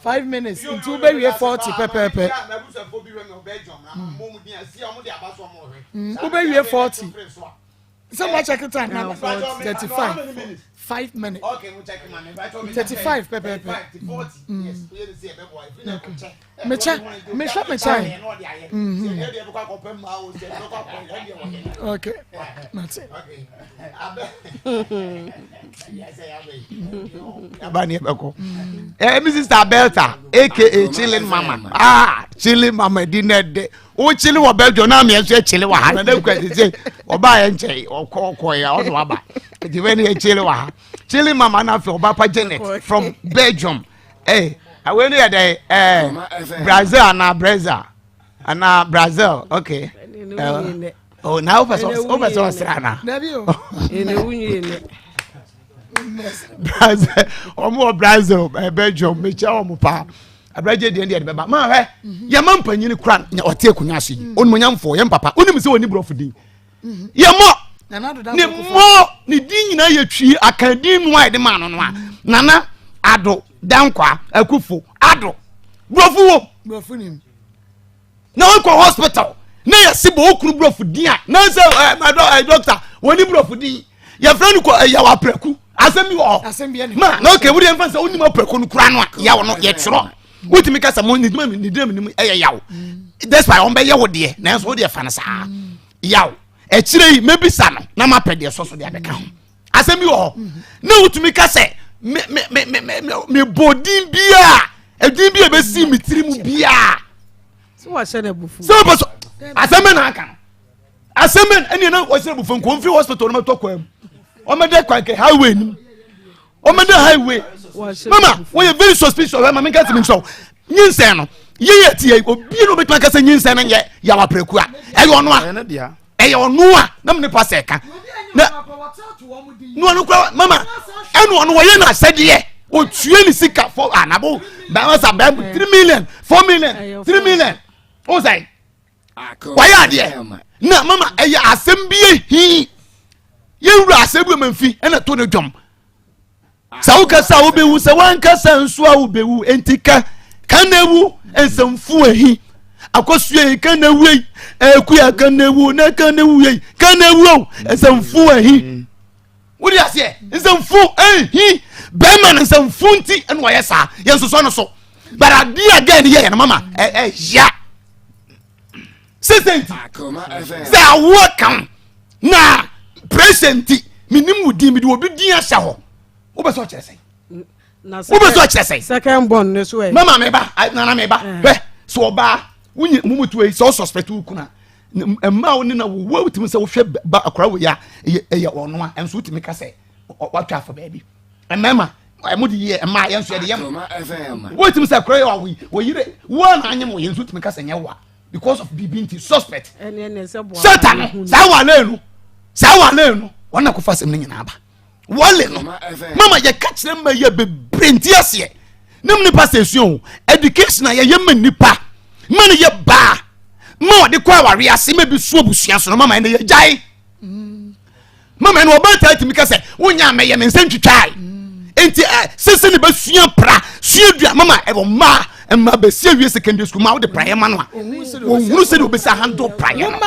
Speaker 3: 5 minutes nti wobɛwie 40 pɛpɛɛpɛ. Wobɛwie 40 sɛ mo akyɛke time na 35 5 minutes 35 pɛpɛɛpɛ. Mekyɛ mehwɛ me time. Okay, mate.
Speaker 2: Aba ne ɛbɛkɔ eh, mi sister Belta aka chilling mama, ah, chilling mama di na ɛdɛ o chilling wɔ Belgium na mi nso chilling wɔ ha na ne kura sise ɔba yɛ nkyɛn ɔkɔ ɔkɔ yɛ ɔno aba eti wɛ ne yɛ chilling wɔ ha, chilling mama na afɛ ɔba pa Janet from Belgium. Eh, awɛ ne yɛ dɛ eh, Brazil ana Brazil. Ana Brazil, okay. Oh, na wopɛ sɛ wopɛ sɛ ɔsra na.
Speaker 3: Dabi o.
Speaker 8: Ɛnɛ wunwie nɛ.
Speaker 2: Brazil, wɔn wɔ Brazil, eh, Belgium, mekyia wɔn paa. Abragye deɛ deɛ de bɛba. Maa hwɛ, mhm. yɛn ma mpanyin kura ɔte akonnwa so yi. Mhm. Onimonyamfoɔ, yɛn papa, onim sɛ wɔn ni borɔfo din. Mhm. Yɛn mɔ ne mɔ ne din nyinaa yɛ twi akan din mu a yɛde maa no no a. Nana Ado Dankwa Akufo Ado borɔfo wɔ.
Speaker 3: Borɔfo nim.
Speaker 2: na wakɔ hospital na yɛsi bɔ okunu borɔfo din a na sɛ ɛ ɛ ɛ dɔkta wɔn ni borɔfo din yɛfrɛ no kɔ ɛ yaw aprɛku asɛm bi wɔ hɔ ma na ɔkɛ wúdi ɛnfa sɛ onim aprɛku no kura no a yaw no yɛtwerɛ wotumi kasa mo ne dima ne dima ne mu ɛyɛ yaw despite wɔn bɛyɛ wo deɛ nanso wo deɛ fa no saa yaw akyire yi mɛbisa no na ma pɛ deɛ sɔ so deɛ abɛka ho asɛm bi wɔ hɔ na wotumi ka sɛ me me me me me me bɔ din biara edin bi a ebesi mi tiri mu biara.
Speaker 8: sɛ wahyɛ no abufu.
Speaker 2: sɛ wɔpɛ so asɛm bɛ na aka no asɛm bɛ ɛnna na wɔhyɛ abufu nko nfi hospital no mɛtɔ kwan mu wɔmɛdɛ kwan kɛ highway nim wɔmɛdɛ highway mama wɔyɛ very suspicious ɛ maame nka sɛ mi nsɔw nyinsɛn no yiyɛ tiɛ obi na obetuma kasa nyinsɛn no nyɛ yawa pɛrɛku a ɛyɛ ɔno a. ɛyɛ ɔno a na mo nipa sɛ ɛka na na ɔno kura mama ɛna ɔno wɔyɛ no asɛdeɛ otue ne sika fɔ anabo bɛrɛ sa bɛrɛ 3 million 4 million 3 million o sɛ wɔyɛ adeɛ na mama ɛyɛ asɛm bi ehi yɛwura asɛm bi ma nfi ɛna to ne dwom. Sɛ wokasa a wobɛwu, sɛ woankasa nso a wobɛwu. Enti ka, ka na ewu, nsɛmfo ahi. Akɔsua yi, ka na ewu yi, akuya ka na ewu, na ka na ewu yi, ka na ewu o, nsɛmfo ahi. Wode aseɛ, nsɛmfo ahi. Bɛrima no nsɛmfo nti ɛna ɔyɛ saa, yɛn sosɔ no so. But adeɛ a gɛɛ no yɛyɛ no mama, ɛya. Sese nti, sɛ awoɔ ka ho na pressure nti menim wo din mede obi din ahyɛ hɔ wobɛ sɛ ɔkyerɛ sɛn wobɛ sɛ ɔkyerɛ sɛn
Speaker 8: second born ne so ɛ
Speaker 2: mama meba nana meba eh. hwɛ sɛ ɔbaa wonye mumutu yi sɛ ɔsuspect wo kuna mmaa wo ne na wo wotumi sɛ wohwɛ ba akora wo ya ɛyɛ ɔno a ɛnso wotumi ka sɛ watwa afa baabi mmarima ɛmo de yɛ mmaa yɛn nso yɛde yɛ mo wotumi sɛ akora yɛ ɔwo yi wɔyere wo a na anyem wo yɛn nso wotumi ka sɛ nyɛ wo a because of biribi nti suspect satan no saa wale no saa wale no wɔn na kofa asɛm no nyinaa ba wale no mama yɛka kyerɛ mma yɛ bebree nti aseɛ ne mu nipa sɛ esua o education a yɛyɛ ma nipa ma no yɛ baa ma ɔde kɔ aware ase ma bi so abusua so no mama ɛna yɛgyae mama no ɔbaa taa tumi ka sɛ wonya amɛyɛ me nsa ntwitwae nti ɛ sese ne bɛsua pra sua dua mama ɛwɔ mmaa mmaa bɛsi awie secondary school ma wode praeɛ ma no a wɔhunu sɛdeɛ wɔbɛsi ahandle praeɛ no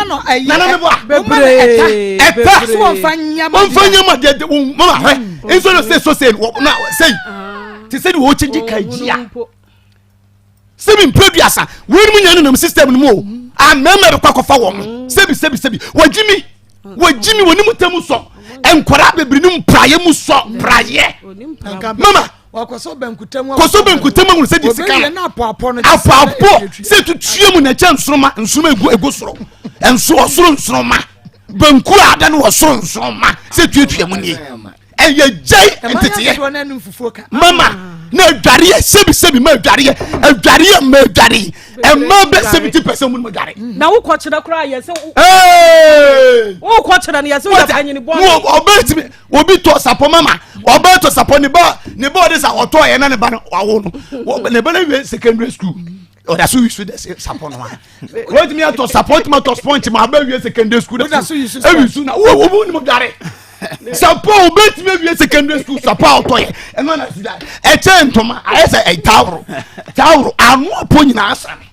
Speaker 2: nana mebɔ a ɛta ɔmfa nyama deɛ mama hwɛ nso no sɛ so sɛ na sɛi te sɛ deɛ wɔkyɛngye ka gyia sɛbi mpɛ duasa wei mu nyɛ nenam system no mu o a mmarima bɛkɔ akɔfa wɔn mm. sɛbi sɛbi sɛbi wɔgye mi wɔgye mi wɔne mu tɛm sɔ nkwadaa bebree ne mu praeɛ mu sɔ praeɛ mama
Speaker 3: kɔsɔ bɛnkutam
Speaker 2: kɔsɔ bɛnkutam ahunu sɛ di sika no apɔapɔ sɛ tutuo mu na ɛkyɛ nsoroma nsoroma egu egu soro nso ɔsoro nsoroma banku a ada no wɔ soro nsoroma sɛ tuatua mu nie ɛyɛ gyae nteteɛ mama na adwareɛ sɛbisɛbi ma adwareɛ adwareɛ ma adware ɛma bɛ 70% mu no adware
Speaker 8: na wokɔ kyerɛ koraa yɛ sɛ wokɔ kyerɛ no yɛ sɛ woyɛ panyini bɔne
Speaker 2: ɔbɛtumi obi tɔ sapɔ mama ɔbɛtɔ sapɔ ne ba ne ba ɔde sa ɔtɔ yɛ na ne ba no wawo no ne ba no wie secondary school ɔda so wisu dɛ sapɔ no a wotumi atɔ sapɔ wotumi atɔ sponge ma abɛ wie secondary school dɛ so ewisu na wo wo ni mo dware sapɔ obetumi awie secondary school sapɔ a ɔtɔ yɛ ɛno na si dware ɛkyɛ ntoma ayɛ sɛ ɛyɛ tawuro tawuro ano apɔ nyinaa sane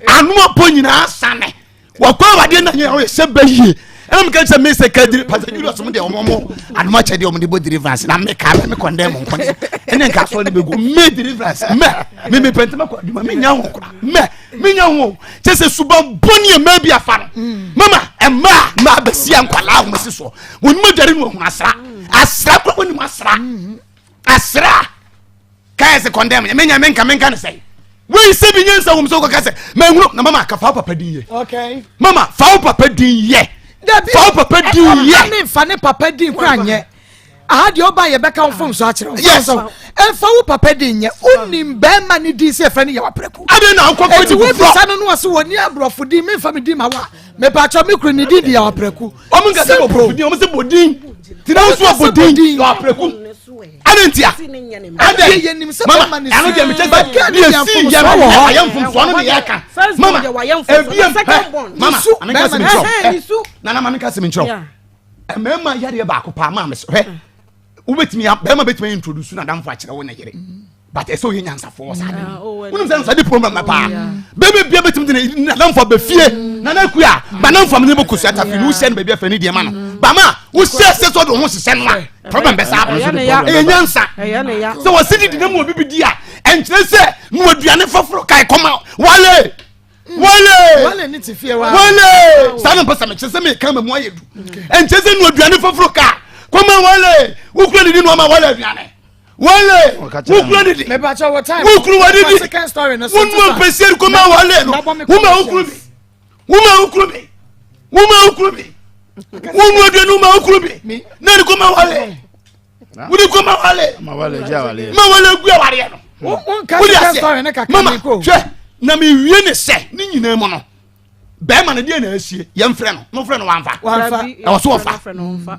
Speaker 2: ano apɔ nyinaa sane wɔkɔ awadeɛ na nyɛ ɔyɛ sɛ bɛ yie ɛna mi ka sɛ mi sɛ kadiri pastor julius mo deɛ ɔmo ɔmo anoma kyɛ deɛ ɔmo de bɔ deliverance na mi ka mi condemn nko ne ɛna nka asɔ ne bɛ gu mi deliverance mɛ mi mi pɛntɛmɛ kɔ adwuma mi nya ho kora mɛ mi nya ho kyɛ sɛ suban bɔnni yɛ mɛ bi afa no mama ɛmaa mmaa bɛsia nkwalaa wɔn si soɔ wɔn mu adware no wɔn asra asra kora wɔn mu asra asra. Kae sɛ condemn menya menka menka ne sɛn wei sɛ bi nyansa wom sɛ wokɔka sɛ manhunu na mama ka fa wo papa din yɛ
Speaker 3: okay.
Speaker 2: mama fa wo papa din yɛ fa wo papa din yɛ
Speaker 3: ne fa ne papa din kora nyɛ aha deɛ ɔba yɛ bɛka wo fom so akyerɛ wo
Speaker 2: yes.
Speaker 3: Ɛmfa wo papa din nyɛ. Wonim bɛrima ne din sɛ yɛfrɛ no Yaw Apraku.
Speaker 1: Adɛn na wokɔfa
Speaker 3: Enti
Speaker 1: di foforɔ?
Speaker 3: wobisa no no ɔse wɔni aborɔfo din memfa me din ma wo a. Mepakyɛw me kunu ne din de Yaw Apraku.
Speaker 1: Wɔn nka sɛ
Speaker 3: Simple.
Speaker 1: bɔborɔfo din, wɔn sɛ bɔ din. Tena nso a bɔ din Yaw Apraku. Adɛn ntia?
Speaker 3: Adɛn? Yɛnim sɛ
Speaker 1: Mama,
Speaker 3: bɛrima ne
Speaker 1: ɛno deɛ mekyɛ sɛ
Speaker 3: But girl ne
Speaker 1: deɛ
Speaker 3: deɛ
Speaker 1: sii
Speaker 3: mfomsoɔ
Speaker 1: yɛ no
Speaker 3: wɔ hɔ.
Speaker 1: wayɛ mfomsoɔ no ne yɛka.
Speaker 8: First
Speaker 1: Mama,
Speaker 8: born deɛ wayɛ mfomsoɔ,
Speaker 1: ebiem,
Speaker 8: na second
Speaker 1: hɛ,
Speaker 8: born.
Speaker 1: mama,
Speaker 3: Nisu,
Speaker 1: ame nka
Speaker 3: bɛrima
Speaker 1: sɛ
Speaker 3: ne
Speaker 1: menkyerɛ wo.
Speaker 8: Ɛhɛn,
Speaker 1: Hɛ,
Speaker 8: nisu.
Speaker 1: Nana ma menka sɛ menkyerɛ wo.
Speaker 8: Yeah.
Speaker 1: Mmarima yareɛ baako paa maa me so hwɛ wobɛtumi bɛrima bɛtumi introduce n'adamfo akyerɛ wo ne yere but ɛsɛ ɔyɛ nyansafoɔ saa de
Speaker 8: ah, oh,
Speaker 1: wonim sɛ nsa de problem paa bɛrima bia bɛtumi de n'adamfo aba fie mm. nana akua banamfo amene bɛkɔ sua tafi no wohyɛ no baabi afɛ ne deɛ ma no mm. bama wohyɛ sɛ sɛ ɔde wo ho hyehyɛ no a problem bɛsa ɛyɛ nyansa sɛ wɔse didi na mu obi bi di a ɛnkyerɛ sɛ na waduane foforɔ kae kɔma wale wale
Speaker 3: wale ne te fie wa
Speaker 1: wale saa na mpɛ sɛ mekyerɛ sɛ meka ma mu ayɛ du ɛnkyɛ sɛ nu aduane foforo ka kɔma wale wokura didi no ama wale aduane wale wokura didi wokuru wa didi wonua mpɛsiɛ kɔma wale no woma wokuru bi woma wokuru bi woma wokuru bi wonua aduane woma wokuru bi na ne kɔma wale wode kɔma wale ma wale gu awareɛ no wode aseɛ mama hwɛ na mewie ne sɛ ne nyinaa mu no bɛrima no deɛ na asie yɛmfrɛ no mofrɛ no wamfa ɛwɔ so wɔfa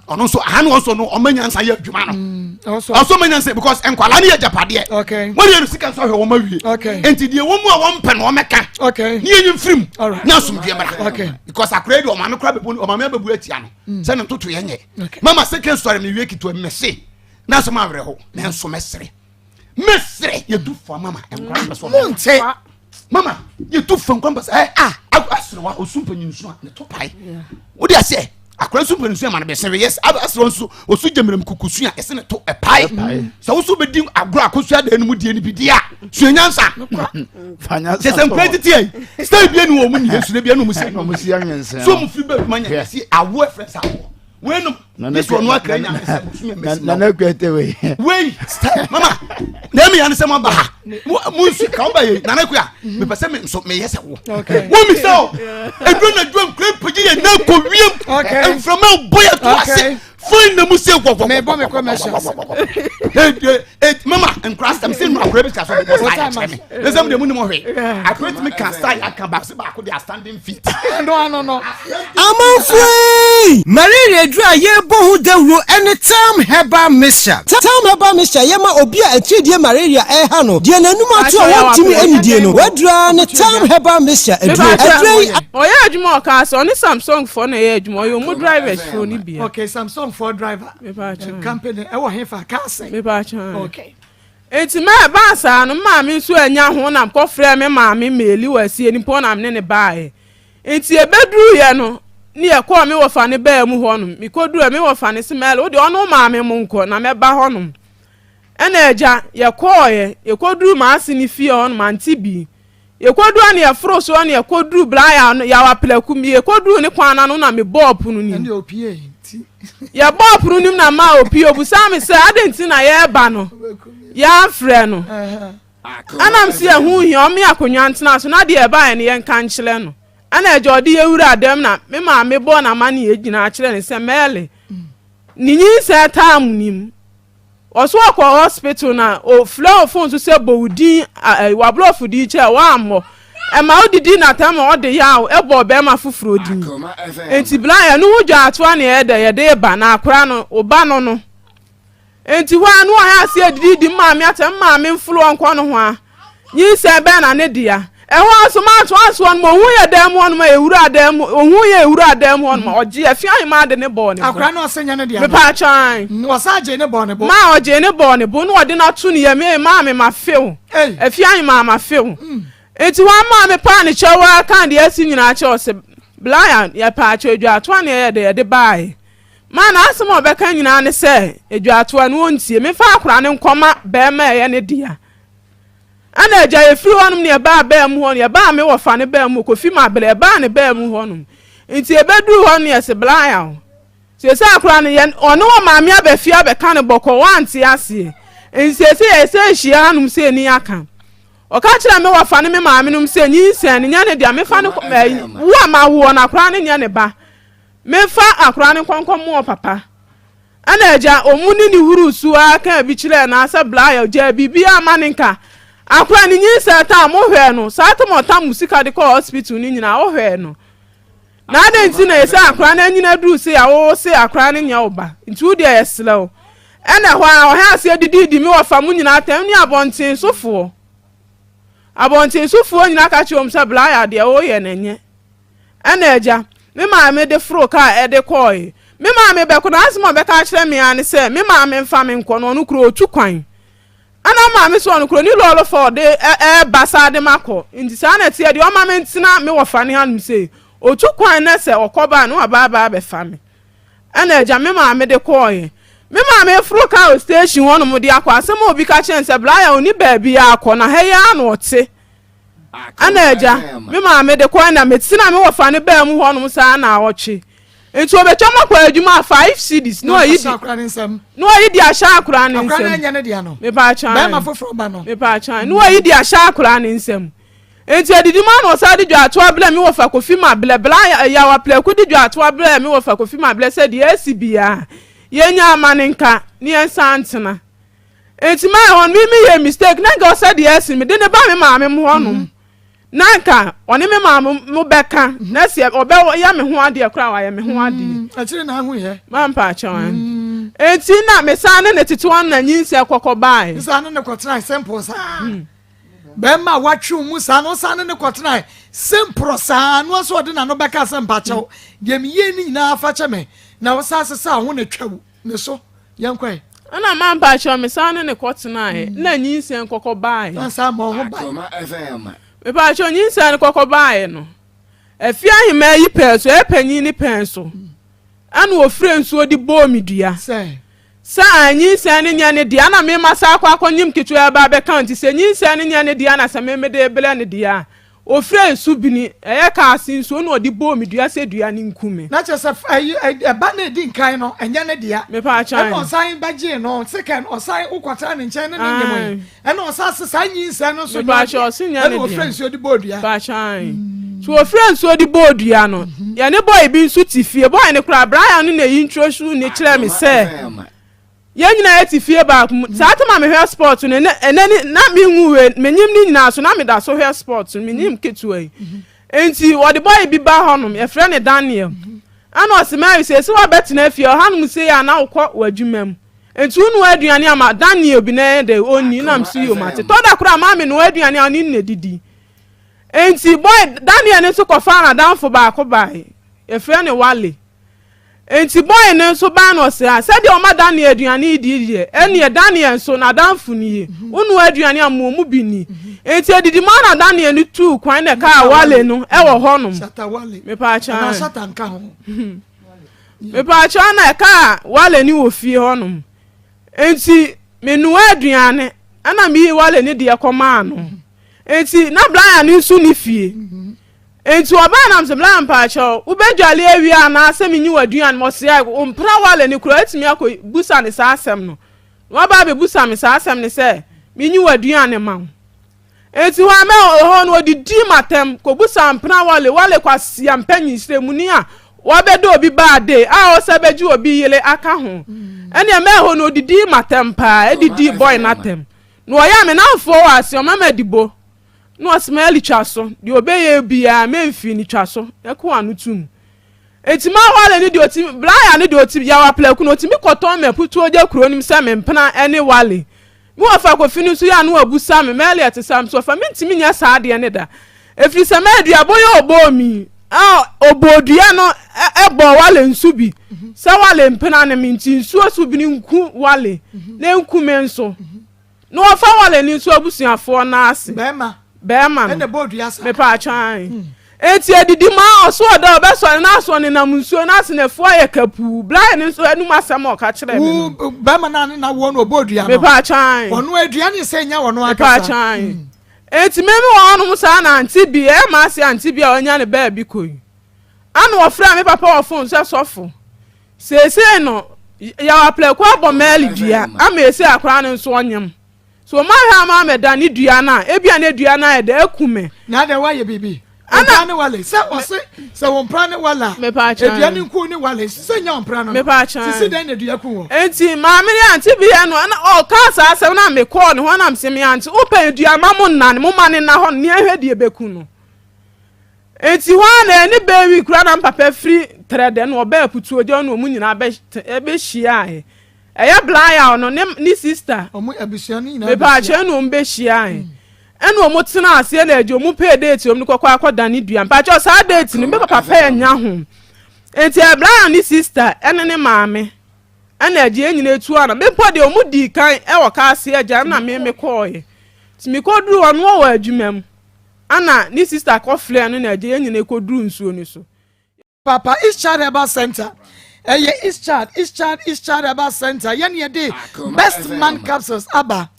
Speaker 1: ɔno nso aha ne ɔsɔ no ɔma nyansa yɛ adwuma no mm, ɔsɔ ma nyansa because nkwalaa no yɛ agyapadeɛ wɔde yɛ no sika nso ahwɛ wɔn awie nti deɛ wɔn mu a wɔmpɛ no wɔmɛka ne yɛnyi mfirim na asomdwoeɛ mmra because akora yi deɛ ɔmaame kora bɛbu ɔmaame abɛbu atia no mm. sɛ ne ntoto yɛ nyɛ mama second story mi wie ketewa mi mɛse na asɛm awerɛho nanso mɛsere mɛsere yɛdu fa mama nkora mpɛ sɛ
Speaker 3: monte
Speaker 1: mama yɛtu fa nkora mpɛ sɛ ɛ ah aserewa osu mpanyin nsu a ne to pae wode aseɛ akora nso mpanyin nsu ama no bɛsere yes aserewa nso osu gyamiram kuku su a ɛsɛ ne to ɛpae sɛ woso bɛdi agorɔ akosua dan no mu die no bi di a sua nyansa kyɛ sɛ nkora tete ayi sɛ bia ne wɔ mu niyɛ sua bia ne ɔmu si so mu firi bɛduma nya si awoɔ ɛfrɛ sɛ awoɔ weinom yesu ɔno akra nya sɛ bosome mɛsi
Speaker 9: nana kwete wei
Speaker 1: wei mama na emi ya ne sɛ mo aba ha mo nsu ka ɔba yɛ nana kuya mepɛ sɛ me nso meyɛ sɛ wo wo mi sɛ o eduro na duro nkura mpagye yɛ nan kɔ wiem mframa bɔ yɛ to ase fine na mu se wɔwɔ
Speaker 3: mebɔ me commercials
Speaker 1: mama nkura asɛm sɛ nu akora bi ka so bɔ style akyerɛ me ne sɛ mo deɛ mo nim hwee akora tumi ka style aka baako baako de standing feet
Speaker 3: no ano no
Speaker 10: Amanfoɔ ei! Malaria aduru a yɛrebɔ ho dawuro ne Tam Herbal Mixture. Tam Herbal Mixture yɛ ma obi a atiridie malaria reha no, deɛ n'anum ato a wɔntumi nnidie no, w'aduru ara ne Tam Herbal Mixture aduro. Aduro yi.
Speaker 4: Ɔyɛ adwuma wɔ kaa so, ɔne Samsung foɔ na ɛyɛ adwuma, ɔyɛ ɔmo drivers foɔ no bia.
Speaker 3: Okay, Samsung foɔ driver.
Speaker 4: Mepaakyɛw.
Speaker 3: Company ɛwɔ hefa kaa sɛn?
Speaker 4: Mepaakyɛw.
Speaker 3: Okay.
Speaker 4: Enti ma ɛbaa saa no, me maame nso annya ho na mekɔfrɛɛ me maame Meli wɔ Asienipɔn na me ne no baeɛ. Enti yɛbɛduruiɛ no, ne yɛkɔɔ me wɔfa no baa mu hɔnom. Mekɔduruiɛ, me wɔfa no se, Meli, wo deɛ ɔne wo maame monkɔ na mɛba hɔnom. Ɛna agya, yɛkɔeɛ, yɛkɔduruu m'ase no fie hɔnom, Ante Bii. Yɛkɔduru a na yɛforo so na yɛkɔduru Bla Yaw Aplaku, yɛkɔduru ne kwan no ano na mebɔɔ pono no mu. Yɛbɔɔ pono no mu na maa opie, obisaa me sɛ adɛn nti na yɛreba no yɛamfrɛ no. Ɛna mese ɛho hia, ɔme akonnwa ntena so na deɛ ɛbaeɛ no yɛnka nkyerɛ no. Ɛna agya ɔde yɛwura dɛm na me maame bɔɔ n'amanneɛ nyinaa kyerɛ no sɛ Mɛɛle ne nyinsɛn taa mu nim. Ɔso ɔkɔ hospital na ofrɛ wo phone so sɛ bɔ wo din w'aborɔfo din kyerɛ woammɔ. Ɛma wodidi n'atam ma ɔde yaw bɔ ɔbarima foforɔ din. Enti bla ɛno ho dwaatoa na ɛyɛ dɛ yɛde ba na akora no wo ba no no. Enti hɔ a na ɔyɛ ase adididi maame atɛm maame mforo ɔnkɔ no ho a. Nyinsɛn bɛn na ne dea? Ɛhɔ ara nso, mantoa so hɔ nom, ohuu yɛn dan mu hɔ nom a yɛwuraa dan mu, ohuu yɛn yɛwuraa dan mu hɔ nom a, ɔgyee Afia Ahemaa de ne bɔɔ ne bo.
Speaker 3: Akwadaa no ɔse nyɛ ne dea no.
Speaker 4: Mepaakyɛw ae.
Speaker 3: Mm, ɔsan gyee ne bɔɔ ne bo.
Speaker 4: Maa ɔgyee ne bɔɔ ne bo na ɔde no ato ne yam, ee maame mafe wo, Afia Ahemaa mafe wo. Enti hɔ ara maa mepaa ne kyɛw ara kaa deɛ asi nyinaa kyerɛ ɔse, Blaya, yɛpaakyɛw adwatoa na yɛyɛ dɛ yɛde baae. Maa n'asɛm a ɔbɛka nyinaa ne sɛ, adwatoa no ɔntie, memfa akwadaa no nkɔma barima a ɛyɛ ne dea. Ɛna agya yɛfiri hɔnom ne yɛbaa baa mu hɔ no yɛbaa me wɔfa ne baa mu Kofi Mabele yɛbaa ne baa mu hɔnom nti yɛbɛduru hɔ no yɛse Blaya o seesei akora no yɛn ɔne wɔ maame aba fie abɛka no bɔkɔ wante aseɛ nti seesei yɛsɛ ahyia hanom sɛ ni aka ɔka kyerɛ me wɔfa ne me maame nom sɛ nyinsɛn no nyɛ ne dea mefa no wo a mawoɔ no akora no nyɛ ne ba mefa akora no nkɔnkɔ moɔ papa. Ɛna agya, ɔmu ne ne huruu su ara kaa bi kyerɛɛ no ara sɛ Bla gyaa biribiara ma ne nka. Akora ne nyinsɛn taa mo hwɛɛ no, saa tam a ɔtam mo sika de kɔɔ hospital no nyinaa wo hwɛɛ no. Na adɛn nti na ɛsɛ akora no anyini aduru sei a wo se akora no nyɛ wo ba? Nti wo deɛ yɛsrɛ wo. Ɛna ɛhɔ ara ɔhɛ aseɛ didiidi me wɔfa mo nyinaa atɛm ne abɔnten sofoɔ. Abɔnten sofoɔ nyinaa ka kyerɛ wɔn sɛ Bla deɛ woyɛ no nyɛ. Ɛna agya, me maame de foroo kaa ɛde kɔɔe. Me maame bɛkɔ no, asɛm a ɔbɛka akyerɛ me ara ne sɛ me maame mfa me nkɔ no, ɔno kura ɔtu kwan. Ɛna maame sɛ ɔno kura ɔni lɔɔre fa ɔde ɛɛba saa de makɔ. Nti saa na ɛteɛ deɛ ɔma me ntena me wɔfa ne hanom sei. Ɔtu kwan na sɛ ɔkɔ ba a na waba aba abɛfa me. Ɛna agya, me maame de kɔɔe. Me maame foro kaa wɔ station hɔnom de akɔ, asɛm a obi ka kyerɛ no sɛ Brian ɔni baabiara kɔ na ha yi ara na ɔte. Ɛna agya, me maame de kɔe na metena me wɔfa no baa mu hɔnom saa naawɔtwe. Nti obetwa mu akɔ adwuma a five cedis na ɔyi di na ɔyi di ahyɛ akora ne nsam. Mepatwan. Mepatwan. Na ɔyi di ahyɛ akora ne nsam. Nti adidi mu ana ɔsan de dwaatoa brɛ me wɔfa kofi ma blɛ bla yawa plɛku de dwaatoa brɛ me wɔfa kofi ma blɛ sɛ deɛ asi biara yɛnya ama ne nka ne yɛnsan ntena. Nti maa hɔ no me me yɛ mistake na nka ɔsɛ deɛ ɛsi me de ne ba me maame mu hɔ nom na nka ɔne me maame mo bɛka mhm. na sɛ ɔbɛ yɛ me ho adeɛ koraa wayɛ me ho mm, adeɛ.
Speaker 3: Akyire na ahu yɛ.
Speaker 4: Maa mpa akyɛw an. Mm. Nti na me san ne ne tete wɔn na nyinsɛ kɔkɔ baae.
Speaker 3: Nsa ne ne kɔtena simple saa. Mm. Bɛrima a watwe mu saa no san ne ne kɔtena simple saa no nso ɔde n'ano bɛka sɛ mpakyɛw deɛ meyɛ ne nyinaa fa kyɛ me na wosan sesa ho na twa ne so. Yɛnkɔ ɛ.
Speaker 4: Ɛna ma mpakyɛw me san ne ne kɔ tenaeɛ mm. na nyinsɛn kɔkɔ baeɛ.
Speaker 3: Na saa ma ɔho bae.
Speaker 4: Mepakyɛw nyinsɛn no kɔkɔ baeɛ no afie ahemaa yi pɛɛ so ɛyɛ panyin ne pɛn so ɛna ofire nsuo de bɔɔ me dua
Speaker 3: sɛ
Speaker 4: sɛ a nyinsɛn no nyɛ ne dea na mema saa akɔ akɔnyem ketewa ba abɛka nti sɛ nyinsɛn no nyɛ ne dea na sɛ memede brɛ ne dea a Ofiree nsubene, ɛyɛ kaa ase nsuo na ɔde bɔɔ me dua sɛ dua no nku me.
Speaker 3: Na kyerɛ sɛ ɛyi ɛba no a edi nkan no ɛnyɛ ne dea.
Speaker 4: Mepaakyɛw.
Speaker 3: Ɛna ɔsan bɛgyee no second ɔsan wokɔtena ne nkyɛn ne ne nyem yi. Ɛna ɔsan se saa nyinsɛn no nso nyɛ
Speaker 4: Mepaakyɛw ɔse nyɛ ne
Speaker 3: dea. Ɛna ofiree nsuo de bɔɔ dua.
Speaker 4: Mepaakyɛw. Nti ofiree nsuo de bɔɔ dua no, yɛne boy bi nso te fie. Boy no koraa Brian no na ɛyi introduce no kyerɛɛ me sɛ. Yɛn nyinaa yɛte fie baako mu. Saa tam a mehwɛ sport no, ɛnɛ ɛnɛ ni na menwu wei, menyim ne nyinaa so na meda so hwɛ sport no, menyim ketewa yi. Nti wɔde bɔyɛ bi ba hɔnom, yɛfrɛ no Daniel. Ɛna ɔse Mary sɛ esi wabɛtena fie ɔhanom sei a na wokɔ w'adwuma mu. Nti wonoa aduane ama Daniel bi na ɛyɛ dɛ ɔnni na mso yom ate. Tɔ da koraa maame noa aduane a ɔne no na didi. Nti boy Daniel no nso kɔfaa n'adamfo baako bae, yɛfrɛ no Wale. Enti bɔe no nso baa no ɔsɛ a, sɛdeɛ ɔma Daniel aduane yi die deɛ, ɛnneɛ Daniel nso, n'adamfo nie. Wonoa aduane a, mo mu bi nni. Enti adidi mu ara na Daniel no tuu kwan na ɛkaa Wale no wɔ hɔnom. Mepaakyɛw. Mepaakyɛw na ɛkaa Wale no wɔ fie hɔnom. Enti menoa aduane, ɛna meyii Wale no deɛ kɔmaa no. Enti na Brian nso nni fie. Enti ɔbaa nam sɛ, Bra mpaakyɛw, wobɛdwale awie anaa sɛ menyi w'aduan ma? Ɔse, Ai, ɔmpra wale no koraa, atumi akɔ busa ne saa asɛm no. Na waba abɛbusa me saa asɛm no sɛ, menyi w'aduan ma wo. Enti hɔ a mɛ hɔ no ɔdidii m'atɛm, kɔbusa mpena wale, wale kwasia mpanyin muni a wabɛdɔ obi baa de a ɔsɛ bɛgye obi yere aka ho. Ɛnneɛ mɛ hɔ no ɔdidii m'atɛm paa, ɛdidii bɔe no atɛm. Na ɔyɛ a me namfoɔ wɔ ase, ɔma m'adibo. Na ɔse Meli twa so, deɛ ɔbɛyɛ biaa mɛmfii no twa so, ɛko ano tum. Enti ma Wale no deɛ ɔtumi, Brian no deɛ ɔtumi, Yaw Aplaku no ɔtumi kɔtɔn me aputuo gya kuro no mu sɛ me mpena ɛne Wale. Me wɔfa Kofi no nso yɛ a na wabusa me, Meli ɛte saa? Mese wɔfa mentumi nyɛ saa adeɛ no da. Ɛfiri sɛ ma aduabɔ yi ɔbɔɔ mi, a ɔbɔɔ dua no ɛbɔɔ Wale nso bi, sɛ Wale mpena ne me nti nsuo so bi no nku Wale, na ɛnku me nso. Na wɔfa wale no nso abusuafoɔ no ase.
Speaker 3: Bɛɛma.
Speaker 4: Bɛɛma no.
Speaker 3: Ɛna ɛbɔ dua saa.
Speaker 4: Mepa atwan. Hmm. Eti adidi mu a ɔso ɔda ɔbɛsɔre na aso ɔnenam nsuo no ase na afuo ayɛ kapuu. Blae no nso anum asɛm a ɔka kyerɛɛ me no.
Speaker 3: Wo bɛɛma no a ne na woɔ no ɔbɔ dua no.
Speaker 4: Mepa atwan.
Speaker 3: Ɔno adua ne sɛ nya ɔno
Speaker 4: ankasa. Mepa atwan. Hmm. Eti meme wɔ hɔnom saa na ante bi ɛyɛ maa se ante bi a ɔnya ne baabi kɔ yi. Ana ɔfrɛ me papa wɔ fon sɛ sɔfo. Seesei no, Yaw Aplɛku abɔ Mary dua ama ese akwadaa no nso ɔnyem. So ɔma ahwɛ ama amɛda ne dua no a, ebia na dua no ayɛ dɛ aku me.
Speaker 3: Na adɛn woayɛ biribi? Ɔmpra ne wale sɛ ɔse sɛ wɔn mpra ne wale a. Edua ne nku ne wale sɛ nya ɔmpra no. Sisi dɛn na edua ku wɔ.
Speaker 4: Nti maame ne ante bi yɛ no ɛna ɔka saa asɛm na me kɔɔ ne hɔ na me se me ante wopɛ edua ma mo nna ne mo ma ne nna hɔ ne ɛhwɛ deɛ bɛku no. Nti hɔ a na ɛne bɛwi kura na mpapa firi trɛ dɛ na ɔbɛɛ putuo gya na ɔmo nyinaa bɛ bɛhyiaeɛ. Ɛyɛ Blayaw no ne ne sister.
Speaker 3: Ɔmo abusua no nyinaa
Speaker 4: bɛhyia. Mepaakyɛw ɛna ɔmo bɛhyiaeɛ. Ɛna ɔmo tenaa aseɛ na agya ɔmo pɛɛ date ɔmo de kɔkɔ akɔ dane dua. Mpaakyɛw saa date no me papa pɛɛ nya ho. Nti ɛyɛ Blayaw ne sister ɛne ne maame ɛna agya yɛn nyinaa etu ana. Me mpo deɛ ɔmo dii kan ɛwɔ kaa ase agya ɛna me me kɔɔɛ. Nti me kɔ duru hɔ no ɔwɔ adwuma mu. Ɛna ne sister kɔ frɛɛ no na agya yɛn nyinaa kɔ duru nsuo no so.
Speaker 3: Papa East Child Herbal Center ɛyɛ East Child East Child East Child Herbal Center yɛn yɛde Best Man capsules aba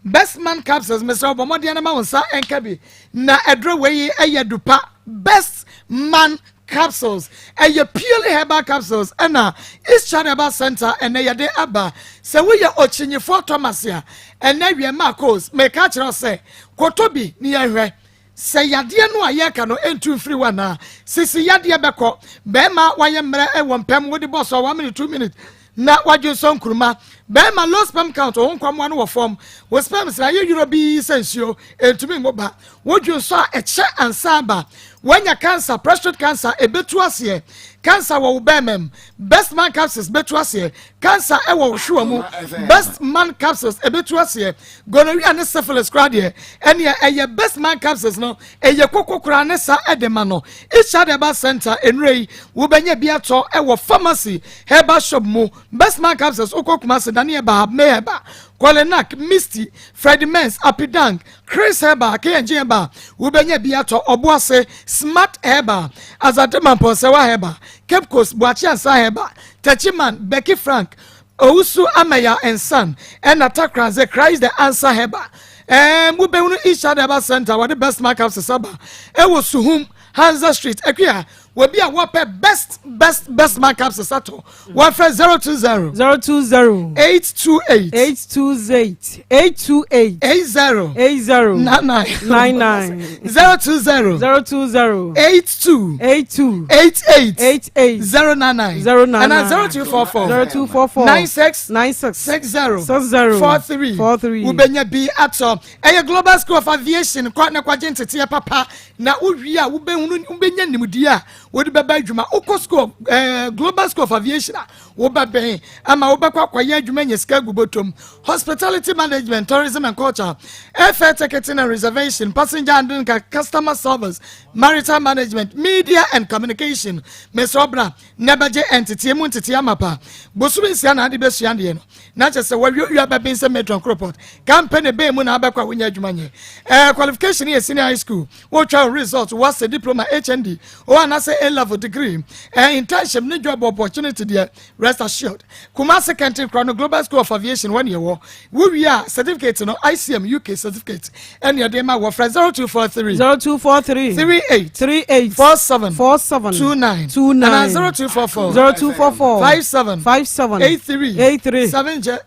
Speaker 3: Best Man capsules mesrɛ bɔ mmɔden na ma wo nsa nka bi na ɛduro wei ɛyɛ dupa Best Man capsules ɛyɛ purely herbal capsules ɛna East Child Herbal Center ɛnɛ yɛde aba sɛ woyɛ ɔkyinyifoɔ Thomas a ɛnɛ wiɛ Marcos meka kyerɛ sɛ kɔtɔ bi ne yɛhwɛ Sɛ yadeɛ no a yɛreka no ntu mfiri wo anaa? Sisi yadeɛ bɛkɔ. Bɛrima wayɛ mmerɛ wɔ mpam wode bɔ sɔ one minute two minute na wadwensɔ nkuruma. Bɛrima low sperm count wo nkwammoa no wɔ fam. Wo sperms no ayɛ yuro bii sɛ nsuo ɛntumi nwo ba. Wo dwensɔ a ɛkyɛ ansa aba. Wanya cancer prostate cancer ɛbɛtu aseɛ. Cancer wɔ wo bɛrima mu. Best man capsules bɛtu aseɛ. Cancer ɛwɔ wo hwewa mu. Best man capsules ɛbɛtu aseɛ. Gonorrhea ne syphilis koraa deɛ, ɛneɛ ɛyɛ best man capsules no, ɛyɛ koko koraa ne sa ɛde ma no. Ishad Herbal Center, nnuro yi, wobɛnya bi atɔ ɛwɔ pharmacy, herbal shop mu. Best man capsules, wokɔ Kumasi, Daniel Bahab, May Herbal, Kolinak, Misty, Freddie Mens, Apidang, Chris Herbal, K&G Herbal, wobɛnya bi atɔ Ɔboase, Smart Herbal, Azade Mampɔnsɛwa Herbal, Cape Coast, Boakye Ansah Herbal, Techiman, Becky Frank, Owusu Ameyaw Nsan ɛna Takradze Christ the Answer Herbal ɛɛm wobɛhunu Ishad Herbal Center wɔde Best Mark Capsules aba ɛwɔ Suhum Hansa Street Akua wɔbi a wɔpɛ Best Best Best Mark Capsules atɔ wɔfrɛ 020
Speaker 9: 020
Speaker 3: 828
Speaker 9: 828 828
Speaker 3: 80
Speaker 9: 80
Speaker 3: 99
Speaker 9: 99
Speaker 3: 020
Speaker 9: 020
Speaker 3: 82
Speaker 9: 82
Speaker 3: 88
Speaker 9: 88
Speaker 3: 099
Speaker 9: 099
Speaker 3: ɛna 0244
Speaker 9: 0244
Speaker 3: 96
Speaker 9: 96
Speaker 3: 60
Speaker 9: 60
Speaker 3: 43
Speaker 9: 43
Speaker 3: wobɛnya bi atɔ ɛyɛ Global School of Aviation kɔ na kɔgye nteteɛ papa na wowie a wobɛhunu wobɛnya nimdeɛ a wode bɛba adwuma wokɔ school of, eh, Global School of Aviation a wobɛbɛn ama wobɛkɔ akɔyɛ adwuma nya sika agu bɔtɔm hospitality management tourism and culture airfare ticketing and reservation passenger handling customer service maritime management media and communication mesrɛ bra na bɛgye nteteɛ mu nteteɛ amapa bosome nsia na ade bɛsua deɛ no na kyɛ sɛ wawiawia bɛben sɛ matron kropot company bɛn mu na abɛkɔ a wonya adwuma nyɛ eh, qualification yɛ senior high school wotwa result wɔsɛ diploma HND o anaasɛ A level degree eh, internship ne job opportunity deɛ rest assured Kumasi Kɛnten kora no Global School of Aviation wɔne ɛwɔ wowie a certificate no ICM UK certificate ɛne ɛde ma wɔfrɛ 0243
Speaker 9: 0243
Speaker 3: 38
Speaker 9: 38
Speaker 3: 47
Speaker 9: 47
Speaker 3: 29
Speaker 9: 29
Speaker 3: ana 0244
Speaker 9: 0244
Speaker 3: 57
Speaker 9: 57
Speaker 3: 83
Speaker 9: 83
Speaker 3: 70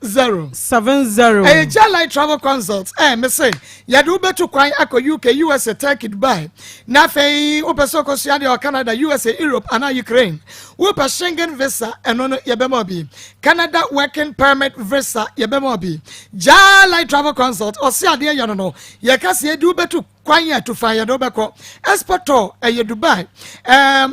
Speaker 9: 70
Speaker 3: ɛyɛ Jalai Travel Consult ɛ me se yɛde wobɛtu kwan akɔ UK USA Turkey Dubai na afei wopɛ sɛ wokɔsua deɛ wɔ Canada USA Europe anaa Ukraine wopɛ Schengen visa ɛno no yɛbɛma bi Canada working permit visa yɛbɛma bi Jalai Travel Consult ɔse adeɛ yɛ no no yɛka sɛ yɛde wobɛtu kwan yɛ tufa yɛde wobɛkɔ expo tour ɛyɛ Dubai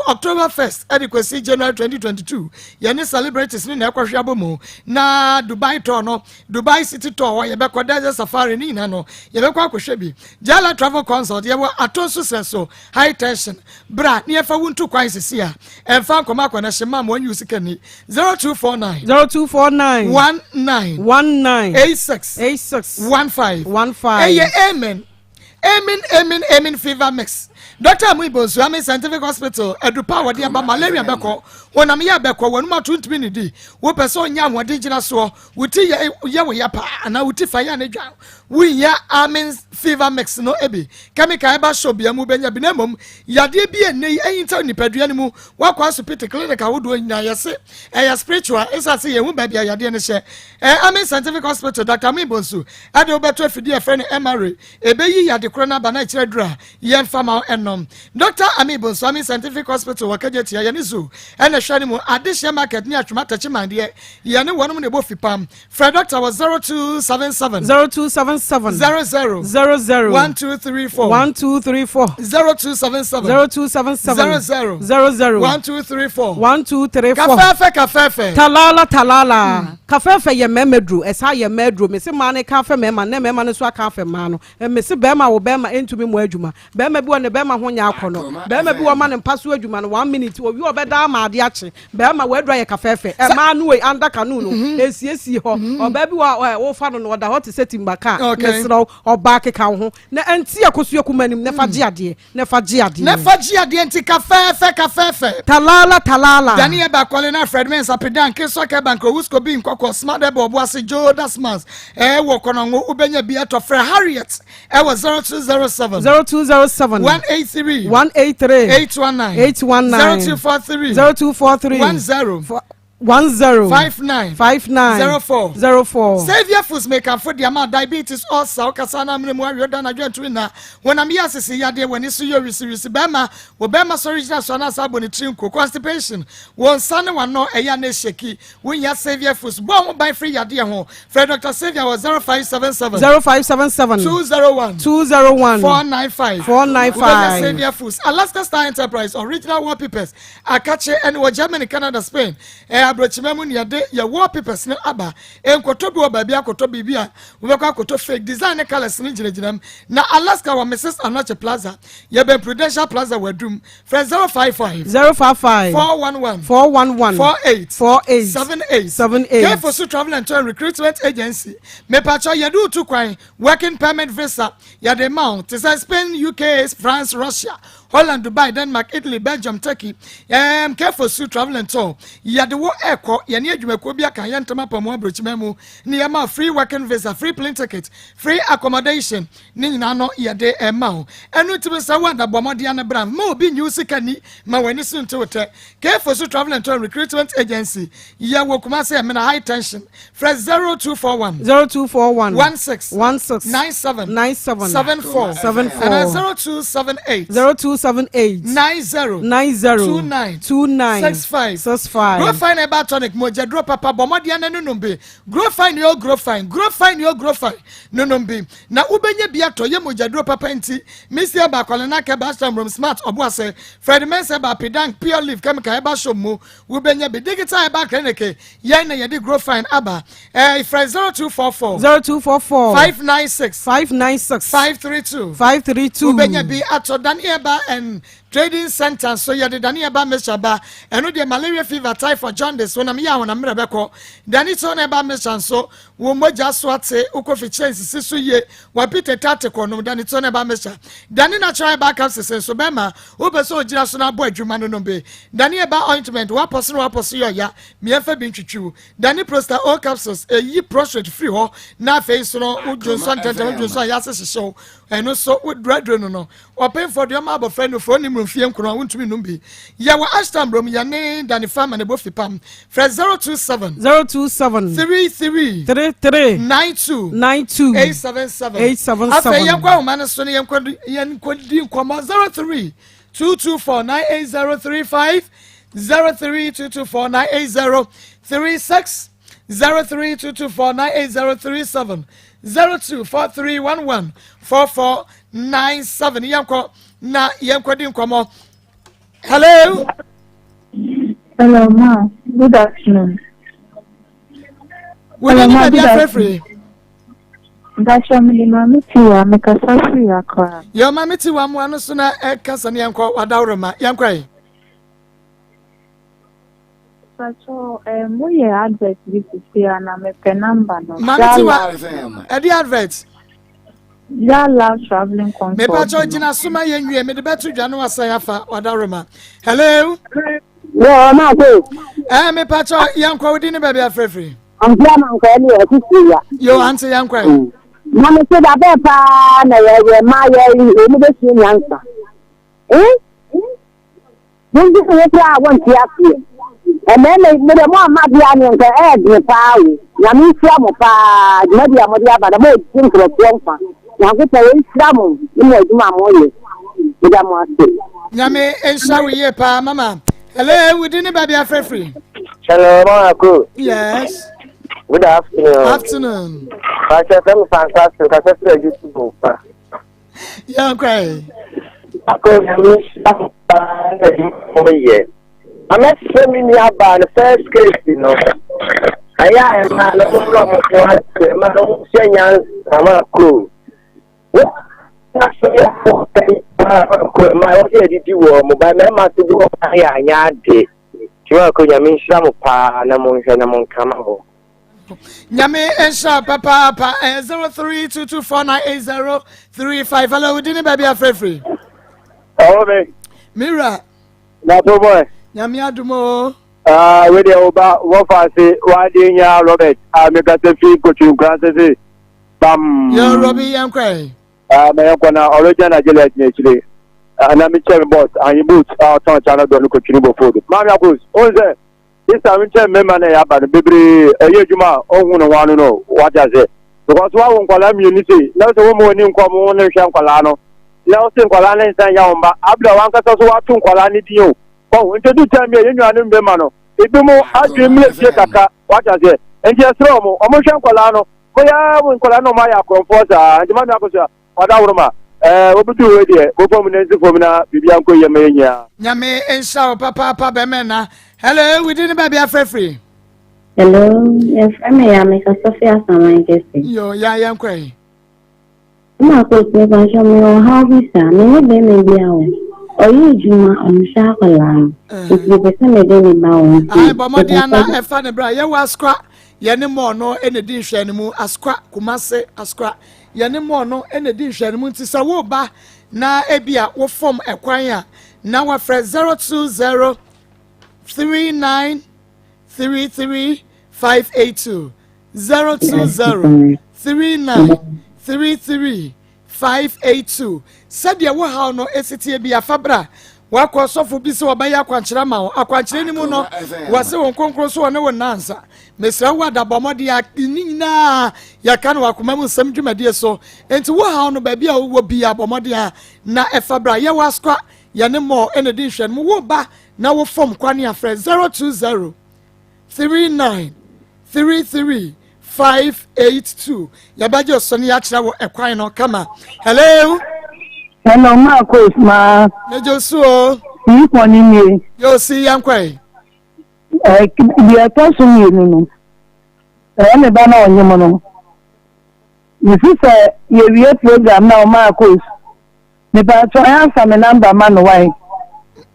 Speaker 3: October 1st ɛde kɔsi January 2022 yɛne celebrities ne na ɛkɔhwɛ abɔ mu na Dubai tour no Dubai city tour hɔ yɛbɛkɔ desert safari ne nyinaa no yɛbɛkɔ akɔhwɛ bi Jala Travel Consult yɛwɔ ato nso srɛ so high tension bra ne yɛfa wo ntu kwan sisi a ɛmfa nkɔmɔ akɔ na hyɛ ma ma wɔn yi sika ni 0249
Speaker 9: 0249
Speaker 3: 19
Speaker 9: 19
Speaker 3: 86
Speaker 9: 86
Speaker 3: 15
Speaker 9: 15
Speaker 3: ɛyɛ amen amen amen amen fever mix Dr. Amuibo Suame Scientific Hospital adupa a wɔde aba malaria bɛkɔ honam yɛ bɛkɔ wɔn ato ntumi ne di wopɛ sɛ ɔnya ahoɔden gyina soɔ wo ti yɛ yɛ wo yɛ paa anaa wo ti fa yɛ ne dwa wonya amen fever mix no ebi chemical ɛba shop bia mu bɛnya bi na mmom yadeɛ bi ɛnɛ yi ɛyinta nipadua no mu wakɔ asopiti clinic ahodoɔ nyinaa yɛse ɛyɛ spiritual ɛsa sɛ yɛhu baabi a yadeɛ no hyɛ ɛ amen scientific hospital Dr. Amuibo nso ɛde wobɛto afidie ɛfrɛ no MRA ɛbɛyi yade ade korɔ no aba na ɛkyerɛ duru a yɛmfa ma wo ɛnom. Dɔkta Ami Bonsuami Scientific Hospital wɔ Kejetia, yɛne Zoo ɛna ɛhwɛ no mu. Adehyeɛ Market ne Atwoma Takyiman deɛ yɛne wɔnom na ɛbɔ fipam. Frɛ dɔkta wɔ 0277.
Speaker 9: 0277.
Speaker 3: 00.
Speaker 9: 00.
Speaker 3: 1234.
Speaker 9: 1234.
Speaker 3: 0277.
Speaker 9: 0277.
Speaker 3: 00.
Speaker 9: 00.
Speaker 3: 1234.
Speaker 9: 1234.
Speaker 3: Kafɛɛfɛ kafɛɛfɛ.
Speaker 9: Talala talala. Kafɛɛfɛ yɛ mmarima duro. Ɛsaa yɛ mmaa duro. Mese mmaa no ka afɛ mmarima no na mmarima no nso aka afɛ mmaa no. Mese barima wo barima ntumi mmɔ adwuma. Barima bi wɔ ne barima ho nyɛ akɔnɔ. Barima bi wɔ ɔma no mpa so adwuma no one minute owie ɔbɛda ama ade akye. Barima w'aduru ayɛ kafɛɛfɛ. Mmaa no wei under canoe no esiesie hɔ. Ɔbaa bi wɔ a wofa no no ɔda hɔ te sɛ timba car. Mesrɛ wo ɔbaa keka wo ho na ɛnte akosua kuma anim na fa gye adeɛ na fa gye adeɛ.
Speaker 3: Na fa gye adeɛ nti kafɛɛfɛ kafɛɛfɛ.
Speaker 9: Talala talala.
Speaker 3: Dani Eba Kɔle na Fred Mensah Pedan Keswa Kɛban Krowusko Bi Nkɔkɔ Smart Ɛbɔ Ɔboase Joe Dasmans Ɛwɔ Kɔnɔngo wobɛnya bi atɔ frɛ Harriet ɛwɔ 0207.
Speaker 9: 0207.
Speaker 3: 183.
Speaker 9: 183.
Speaker 3: 819.
Speaker 9: 819.
Speaker 3: 0243.
Speaker 9: 0243.
Speaker 3: 10.
Speaker 9: 10.
Speaker 3: 59.
Speaker 9: 59.
Speaker 3: 04.
Speaker 9: 04.
Speaker 3: Saviour Foods mekamfo de ama diabetes ulcer wokasa na amene mu awe ɔda anadwo antumi nna honam yɛ asese yadeɛ w'ani so yɛ wisiwisi bɛrima wo bɛrima sɔre gyina so anaasɛ abɔ ne tiri nko constipation wo nsa ne w'ano ɛyɛ na ɛhyɛki wonya Saviour Foods bɔ ho ban firi yadeɛ ho frɛ Dr. Saviour wɔ 0577
Speaker 9: 0577.
Speaker 3: 201
Speaker 9: 201.
Speaker 3: 495
Speaker 9: 495.
Speaker 3: wobɛnya Saviour Foods Alaska Star Enterprise original wallpapers akakye ɛne wɔ Germany Canada Spain ɛɛ aburokyima mu ne yɛde yɛ wallpapers no aba nkɔtɔ bi wɔ baabi akɔtɔ biribi a wobɛkɔ akɔtɔ fake design ne colours no gyinagyina mu na Alaska wɔ Mrs Anoche Plaza yɛbɛn Prudential Plaza wɔ Adum frɛ 055
Speaker 9: 055.
Speaker 3: 411
Speaker 9: 411.
Speaker 3: 48
Speaker 9: 48.
Speaker 3: 78
Speaker 9: 78.
Speaker 3: Kefo so travel and tour recruitment agency mepatwa yɛde wotu kwan working permit visa yɛde ma wo te sɛ Spain UK France Russia Holland Dubai Denmark Italy Belgium Turkey Kefo so travel and tour yɛde wo ɛkɔ yɛne adwumakuo bi aka yɛn ntoma pɔmu aburokyima mu ne yɛma free working visa free plane ticket free accommodation ne nyinaa no yɛde ɛma wo ɛno ntumi sɛ wo adabɔ mmɔden ano bra ma obi nyi wo sika ni ma w'ani so nte wo tɛ Kefo so travel and tour recruitment agency yɛwɔ Kumasi Ɛmena high tension frɛ 0241
Speaker 9: 0241.
Speaker 3: 16
Speaker 9: 16.
Speaker 3: 97
Speaker 9: 97.
Speaker 3: 74
Speaker 9: 74.
Speaker 3: and 0278
Speaker 9: 0278.
Speaker 3: 90
Speaker 9: 90.
Speaker 3: 29
Speaker 9: 29.
Speaker 3: 65
Speaker 9: 65.
Speaker 3: Grow fine herbal tonic mogya duro papa bɔ mmɔden na nonom bi grow fine yo grow fine grow fine yo grow fine nonom bi na wobɛnya bi atɔ yɛ mogya duro papa nti misia baakɔle na kɛba ashram smart ɔboase Fred Mensa ba pedank pure leaf chemical herbal shop mu wobɛnya bi digital herbal clinic yɛn na yɛde grow fine aba ɛɛ frɛ 0244
Speaker 9: 0244.
Speaker 3: 596
Speaker 9: 596.
Speaker 3: 532
Speaker 9: 532.
Speaker 3: wobɛnya bi atɔ Dani Herbal and Trading Center nso yɛde Dani Herbal mixture ba ɛno deɛ malaria fever typhoid jaundice wonam yɛ ahonam mmerɛ bɛkɔ Dani Tone Herbal mixture nso wo mogya so ate wokɔ fikyerɛ nsisi so yie wapi tete ate kɔ nom Dani Tone Herbal mixture Dani Natural Herbal capsules nso bɛma wopɛ sɛ ogyina so no abɔ adwuma no nom bi Dani Herbal ointment wapɔ so no wapɔ so yɛ ɔya mmiɛnfa bi ntwitwiw Dani Prosta O capsules eyi prostate firi hɔ na afei so no wodwo nso ntɛntɛm wodwo nso a yɛase hyehyɛw ɛno nso woduraduro no no ɔpemfoɔ deɛ ɔma abɔfra no fo onim mfie nkono a wontumi num bi yɛwɔ ashtam rom yɛne Dani Farma ne bɔ fipam frɛ 027
Speaker 9: 027.
Speaker 3: 33
Speaker 9: 33.
Speaker 3: 92
Speaker 9: 92.
Speaker 3: 877
Speaker 9: 877.
Speaker 3: afei yɛnkɔ ahoma no so no yɛnkɔdi nkɔmmɔ 03 224 98035 03 224 98036 03 224 98037 02 4311 4497 yɛnkɔ na yɛnkɔdi nkɔmmɔ hello.
Speaker 11: Hello, ma. Good afternoon.
Speaker 3: Wọ́n ní
Speaker 11: Hello, ma.
Speaker 3: baabi
Speaker 11: Good
Speaker 3: afẹ́fẹ́.
Speaker 11: Mpakyɛ mede maame Tiwa mekasa firi Accra.
Speaker 3: Yɛ maame Tiwa mmoa no so na ɛkasa ne yɛnkɔ wadaworo yɛnkɔ yi.
Speaker 11: Mpakyɛ moyɛ advert bi sisi a na mepɛ number no.
Speaker 3: Maame Tiwa ɛde advert.
Speaker 11: Ya Love Travelling Consult.
Speaker 3: Mepakyɛ gyina so ma yɛn wie mede bɛto dwa no wasan afa wadaworo hello.
Speaker 12: Wɔ ɔma ko.
Speaker 3: Mepakyɛ yɛnkɔ wodi ne baabi afrɛfrɛ.
Speaker 12: Ɔnti ama nkɔ ne yɛ sisi ya.
Speaker 3: Yo ante yɛnkɔ yi.
Speaker 12: Na me se da bɛɛ paa na yɛ yɛ ma yɛ ɔmu bɛsua nyansa. Eh? Mo nti sɛ wokura a wɔnte aseɛ. Ɛmɛɛmɛ mo deɛ mo amma bia ne nka ɛyɛ den paa o. Nyame nhyira mo paa dwumadi a mode aba na mo di nkurɔfoɔ nkwa. Nyankopɔn ɔnhyira mo ne mo adwuma a moyɛ. Meda mo ase.
Speaker 3: Nyame nhyira wo yie paa mama. Hello, wo din ne baabi afrɛ firi?
Speaker 13: Hello, Mama Ko.
Speaker 3: Yes.
Speaker 13: Good afternoon.
Speaker 3: Afternoon.
Speaker 13: Pastor Femi Fantastic, kasa firi adi si bɔ pa.
Speaker 3: Yɛn kura yi.
Speaker 13: Akɔ nyame nhyira mo paa na adwuma mo yɛ. Amɛsrɛ me nua baa no first case no. Ɛyɛ a ɛma no mo mmerɛ mo ho ase ɛma no mo hyɛ nyansa ma ko. Wo na so yɛ fo paa ma ɛwɔ sɛ yɛdidi wɔ mo ba mɛma so bi wɔ ayɛ anyɛ ade. Tiwa ko nyame nhyira mo paa na mo nhwɛ na mo nka ma hɔ.
Speaker 3: Nyame nhyira papaapa. Ɛyɛ 0322498035. Hello, wodi ne baabi afrɛfiri?
Speaker 13: Ɔwɔ me.
Speaker 3: Mira.
Speaker 13: Na to boy.
Speaker 3: Nyame adom o.
Speaker 13: Ah, we deɛ wo ba wɔfa ase wade nya Robert a mekasa fi kotwi nkura sese bam.
Speaker 3: Yɛ Robi yɛn kɔ yi.
Speaker 13: Ah, mɛ yɛn kɔ na ɔrɔgya na Juliet na akyire. Ah, na mekyɛ me boss anyi boot a ɔtɔn kya no dɔ no kotwi no bɔ food. Maame akos, ohun sɛ this time nkyɛn mmarima na ɛyɛ aba no bebree ɛyɛ adwuma a ɔnhu ne ho ano no wate aseɛ because wawo nkwadaa mmienu sei na sɛ wɔn ani nkɔ wɔn ne nhwɛ nkwadaa no na ɔse nkwadaa no nsan yɛ wɔn ba abira wankasa so wato nkwadaa no din o ɔho nti du time bi a yɛn nuanom mmarima no ebi mo adwene mu efie kakra wate aseɛ nti ɛsrɛ wɔn wɔn nhwɛ nkwadaa no mo yɛ mo nkwadaa no wɔn ayɛ akorɔmfoɔ saa nti maame akosua Ɔdawuruma, ɛɛ wobutu wei deɛ, mo fam na nsi fam na biribiara nkɔ yie ma yɛn nyinaa.
Speaker 3: Nyame nhyira wo papaapa bɛmɛ na. Hello, wo din ne baabi afrɛ firi?
Speaker 14: Hello, yɛfrɛ me ya mekasa fi Asaman kɛse.
Speaker 3: Yo, ya yɛn kɔ yi.
Speaker 14: Mma coach me pakyɛ me wɔ haw bi saa me ne bɛrima bi awo ɔyɛ adwuma ɔnhwɛ akwadaa no nti mepɛ sɛ mede ne ba wo nti.
Speaker 3: Ayi bɔ mmɔden ana ɛfa ne bra yɛwɔ askwa yɛne mɔɔ no ɛna di nhwɛ no mu askwa kumase askwa Yɛne mɔɔ no na ɛdi nhwɛanimu nti sɛ woreba na ebia wofam ɛkwan a na wafrɛ 020 39 33 582 020 39 33 582 sɛdeɛ wo haw no ɛsi teɛ bi afa bra wakɔ sɔfo bi sɛ wɔbɛyɛ akwankyerɛ ama wo akwankyerɛ no mu no wɔse wo nkronkron so wɔne wo nansa Mesrɛ wo ada bɔ mmɔden a ne nyinaa yɛka no wɔ akoma mu nsɛm dwumadie so. Enti wo haw no baabi a wowɔ biara bɔ mmɔden a na ɛfa bra. Yɛwɔ askwa yɛne mɔɔ ɛna di nhwɛ no mu. Wo ba na wo fam kwane a frɛ 020 39 33 582. Yɛbɛgye so ne yɛakyerɛ wo ɛkwan no kama. Hello.
Speaker 15: Hello, Marcos ma.
Speaker 3: Mejo so o.
Speaker 15: Sii kɔni nie.
Speaker 3: Yo si yankwae.
Speaker 15: Deɛ ɛtɔ so mmienu no, ɛyɛ me ba na ɔnyem no. Mesi sɛ yɛwie program na ɔmaa course. Mepatwɔ ɛ afa me number ma no wae.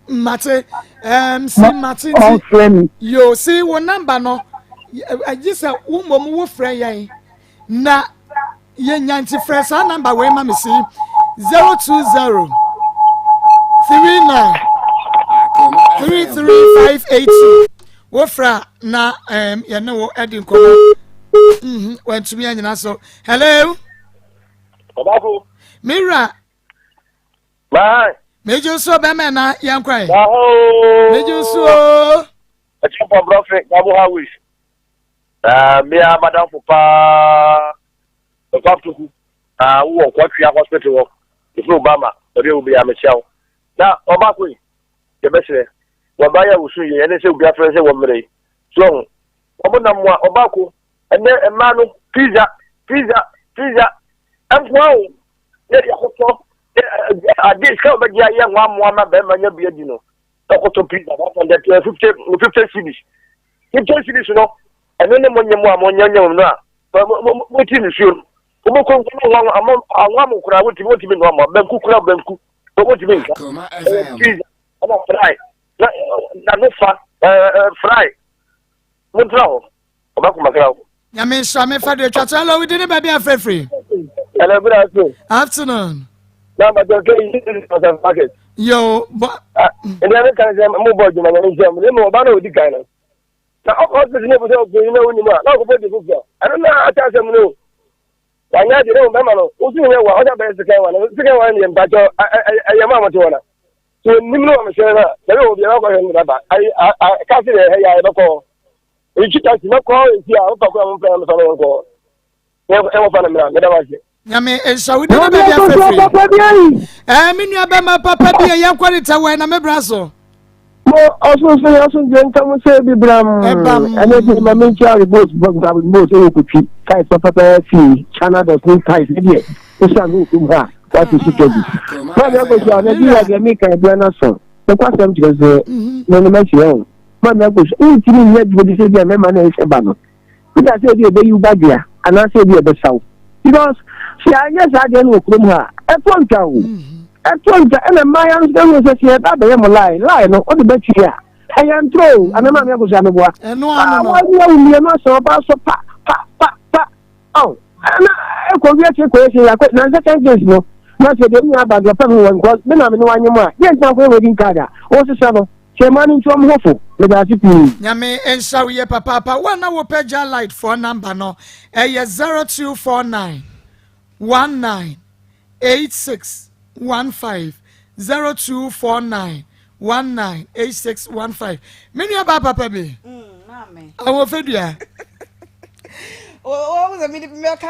Speaker 3: Mate, um, si mate nti.
Speaker 15: Ɔmfrɛ me.
Speaker 3: Yo, si wo number no, gye sɛ wo mmom wo frɛ yɛn. Na yɛnya nti frɛ saa namba wei ma me si 020 39 33582 wofrɛ a na um, yɛne wo adi nkɔmmɔ mm-hmm, wantumi anyina so hello
Speaker 13: Ɔbaako.
Speaker 3: mewura
Speaker 13: Bye.
Speaker 3: megye so bɛmɛ na yɛnkɔe megye so
Speaker 13: Ɛkyɛ pɔ brɔfe, Gabo Highways. Na mmea madamfo paa Dɔkta Poku a wowɔ Kwatwea hospital hɔ ɛfiri Obama baabi a wobia mekyia wo na ɔbaako yi yɛbɛserɛ wɔba yɛ wosu yɛ ɛne sɛ obi afrɛ sɛ wɔ mmerɛ yi so ɔho wɔn nam a ɔbaako ɛnɛ mmaa no pizza pizza pizza nkoa o ne de akotɔ ade sika wɔbɛgye ayɛ ho amoa ma bɛrima nya bi adi no ɛkɔtɔ pizza 150 50 cedis 50 cedis no ɛno ne mo nyɛ mo a mo nyɛ nyɛ mo no a mo mo ti nsuo no mo kɔ nkɔ no anwa anwa mo koraa wotumi wotumi nnoa mo banku koraa banku wotumi nka ɛyɛ pizza ɛna fry na na no fa ɛɛ fry mo ntena hɔ ɔbɛko makra hɔ.
Speaker 3: Nyame nhyira me fa de twa to hello wodi ne baabi afrɛfiri.
Speaker 13: Hello, good afternoon.
Speaker 3: Afternoon.
Speaker 13: Na ma jọ kẹ́ yìí ní ọ̀sán market.
Speaker 3: Yo, bɔ.
Speaker 13: Ẹni ẹni kan sẹ mo bọ jùmọ̀ nyame nhyira mu ní mu ọba náà odi kan no. Na ọkọ hospital ní ebusẹ ọkọ yìí náà wọ́n mu a náà ọkọ di foforọ. Ẹno náà ati asẹm no. Wànyẹ adi náà bẹ́ẹ̀ ma no osu yẹ wa ọjà bẹ́ẹ̀ sikan wa sikan wa yẹ mpatsọ ẹyẹ mu àmọ̀tí wọn na. So nim ní wọn sẹ náà bẹ́ẹ̀ wọ bi ẹ bá kọ́ ẹ̀ ń daba ayi kasi yẹ ẹ yẹ ẹ bẹ kọ́. Èyí taxi mẹ́kọ́ èsì a wọ́n fà kó àwọn fẹ́ràn mi fà mí kọ́. Ẹ wọ́n fa na mìíràn mẹ́ta wá sí.
Speaker 3: Nyame nhyira wo. Di ne baabi afɛfiri. Ɛɛ me nua bɛma papa bi a yɛnkɔ ne tɛwɛ na me bra so.
Speaker 16: Mo ɔsonso yɛ ɔsonso nka mo sɛ bi bram. Ɛne de ma me nkyia remote remote ɛwɔ kotwi tais papa fi China dot ne tais ne deɛ wosan ne okum ha wate sika bi. Maame akosua na bi yɛ deɛ meka ɛberɛ no so. Nokwasɛm kyerɛ sɛ me ne mahyia o. Maame akosua wontumi nyɛ adwuma bi sɛ bi a mɛma na ɛsɛ ba no. Peter sɛ ebi ebeyi wo badwea anaasɛ ebi ɛbɛsa wo because sɛ anyɛ saa deɛ no wɔ kurom ha ɛtɔ ntwa o ɛtɔ ntwa ɛna mmaayɛ no nso ɛhu sɛ sɛ yɛba abɛyɛ mo lie lie no wode bɛtwi a ɛyɛ ntorɔ o anaa maame akosua meboa wɔne awo mmienu asɛ ɔbaa so pa pa pa pa ɔ ɛna ɛkɔ wi akyire kɔ yɛ sɛ yɛakɔ na nsɛ ten days no na sɛ deɛ nua aba deɛ ɔpɛ ho wɔ nkɔ me na me ne wanyem a yɛ ntina kɔ yɛ wedding card a wɔsesa no Kyɛ mmaa no ntu wɔn ho fo. Meda ase pii.
Speaker 3: Nyame nhyira wo yie papaapa. Wo a na wopɛ Jah Light foɔ number no, ɛyɛ 0249 19 86 15, 0249 19 86 15. Me nua baa papa bi, Ahofadua. Maka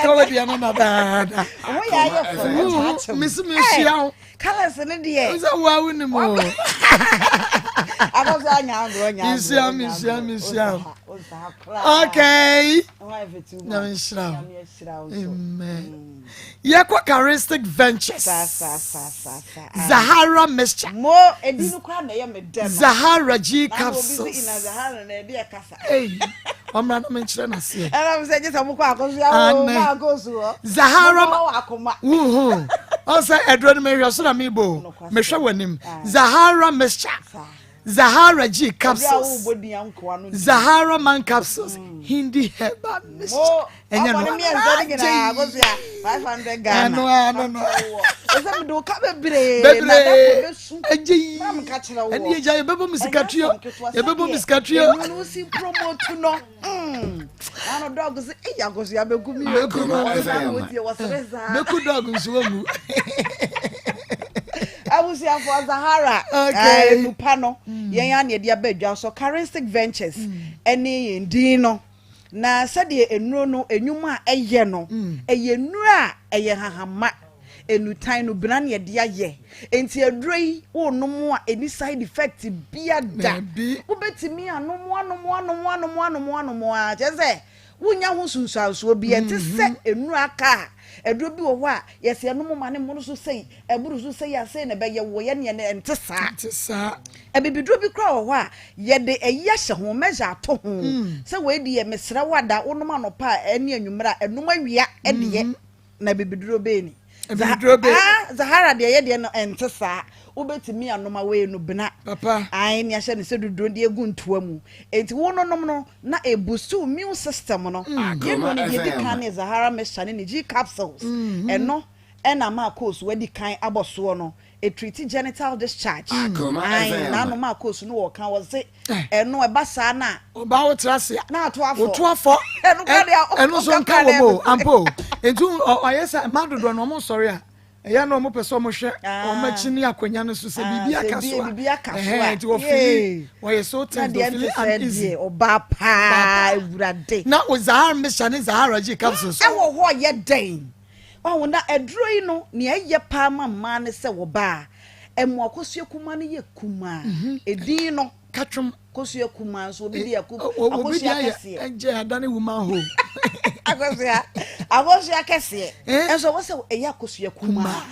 Speaker 3: wo deɛ no dadaada. Mesi mehyia wo.
Speaker 17: Colors ne deɛ.
Speaker 3: Sɛ wo a wonim o.
Speaker 17: Akɔsɔ anya agorɔ nya agorɔ.
Speaker 3: Mehyia mehyia mehyia. Okay. Nyame nhyira wo. Amen. Yɛkɔ Charistic Ventures. Zahara mixture.
Speaker 17: Mo edi no kora na ɛyɛ me dɛ no.
Speaker 3: Zahara G capsules.
Speaker 17: Na obi si ina Zahara na ɛde ɛkasa.
Speaker 3: Ei, ɔmmra na menkyerɛ n'aseɛ.
Speaker 17: Ɛna mo sɛ gye sɛ mokɔ akɔso awo mo akɔso hɔ.
Speaker 3: Zahara wuhu. Ɔsɛ ɛduro no mehwɛ so na mebɔ mehwɛ w'anim. Zahara mixture. Zahara G capsules. Zahara man capsules. Hindi herbal mixture. Ɛnyɛ no.
Speaker 17: Ɛno
Speaker 3: ano no.
Speaker 17: Ɛsɛ mede wo ka bebree.
Speaker 3: Bebree. Ɛgye yi. Ɛne agya yɛbɛbɔ me sikatuo. Yɛbɛbɔ me sikatuo.
Speaker 17: Ɛnu no si promote no. Ano dɔg sɛ ɛyɛ akosua bɛku mi.
Speaker 3: Bɛku no. Bɛku dɔg nso wamu.
Speaker 17: Abusuafoɔ Zahara. Nupa no. Yɛn a na yɛde aba adwa so Charistic Ventures. Ɛne yɛn din no. Na sɛdeɛ nnuro no nnwuma a ɛyɛ no, ɛyɛ nnuro a ɛyɛ nhahamma, nnutan no bena na yɛde ayɛ. Enti aduro yi wonom a ɛni side effect bia da. Wobɛtumi anom anom anom anom anom anom a kyerɛ sɛ wonya ho nsunsuansoɔ bi. Ɛnte sɛ nnuro aka a aduro bi wɔ hɔ a yɛsɛ ɛnom ma ne mmono so sei, ɛboro so sei a sei na ɛbɛyɛ wo yɛ neɛ no ɛnte saa.
Speaker 3: Ɛnte saa.
Speaker 17: Abibiduro bi koraa wɔ hɔ a yɛde ayi ahyɛ ho, measure ato ho sɛ wei deɛ mesrɛ wo ada wonom anɔpa a ɛne anwummerɛ a ɛnom awia deɛ na abibiduro bɛɛ ni.
Speaker 3: Abibiduro bɛɛ.
Speaker 17: Ah, Zahara deɛ yɛ deɛ no ɛnte saa. Wobɛtumi anom a wei no bena.
Speaker 3: Papa.
Speaker 17: Ae ne ahyɛ no sɛ duduro de agu ntoa mu. Enti wo nonom no na ɛboost wo immune system no. Yɛn nnuro no deɛ ɛdi kan ne Zahara mixture ne ne G capsules. Ɛno ɛna Marcos wadi kan abɔ soɔ no, ɛtreati genital discharge. Ae, naano Marcos no wɔka wɔse ɛno ɛba saa na.
Speaker 3: Ɔbaa wo tra ase a.
Speaker 17: Na ato afɔ.
Speaker 3: Woto afɔ.
Speaker 17: Ɛno kora deɛ
Speaker 3: ɛno nso nka wɔ mu o, ampa o. Nti ɔyɛ sɛ mmaa dodoɔ no wɔn nsɔre a, ɛyɛ na wɔn pɛ sɛ wɔn hwɛ wɔn akyi ne akonnwa no so sɛ biribi aka so a.
Speaker 17: Biribi aka so a.
Speaker 3: Nti wɔfili wɔyɛ so tense wɔfili uneasy.
Speaker 17: Ɔbaa paa awurade.
Speaker 3: Na o Zahara mixture ne Zahara G capsules.
Speaker 17: Ɛwɔ hɔ yɛ dɛn? Wahu, na aduro yi no, nea ɛyɛ paa ma mmaa ne sɛ wɔba a, ɛmo akosua kumaa no yɛ kumaa. Edin no.
Speaker 3: Katwom.
Speaker 17: Kosua kumaa nso, obi de aku, akosua kɛseɛ.
Speaker 3: Ɛnkyɛ adane woman hole.
Speaker 17: Akosua, akosua kɛseɛ. Nso ɛwɔ sɛ ɛyɛ akosua kumaa.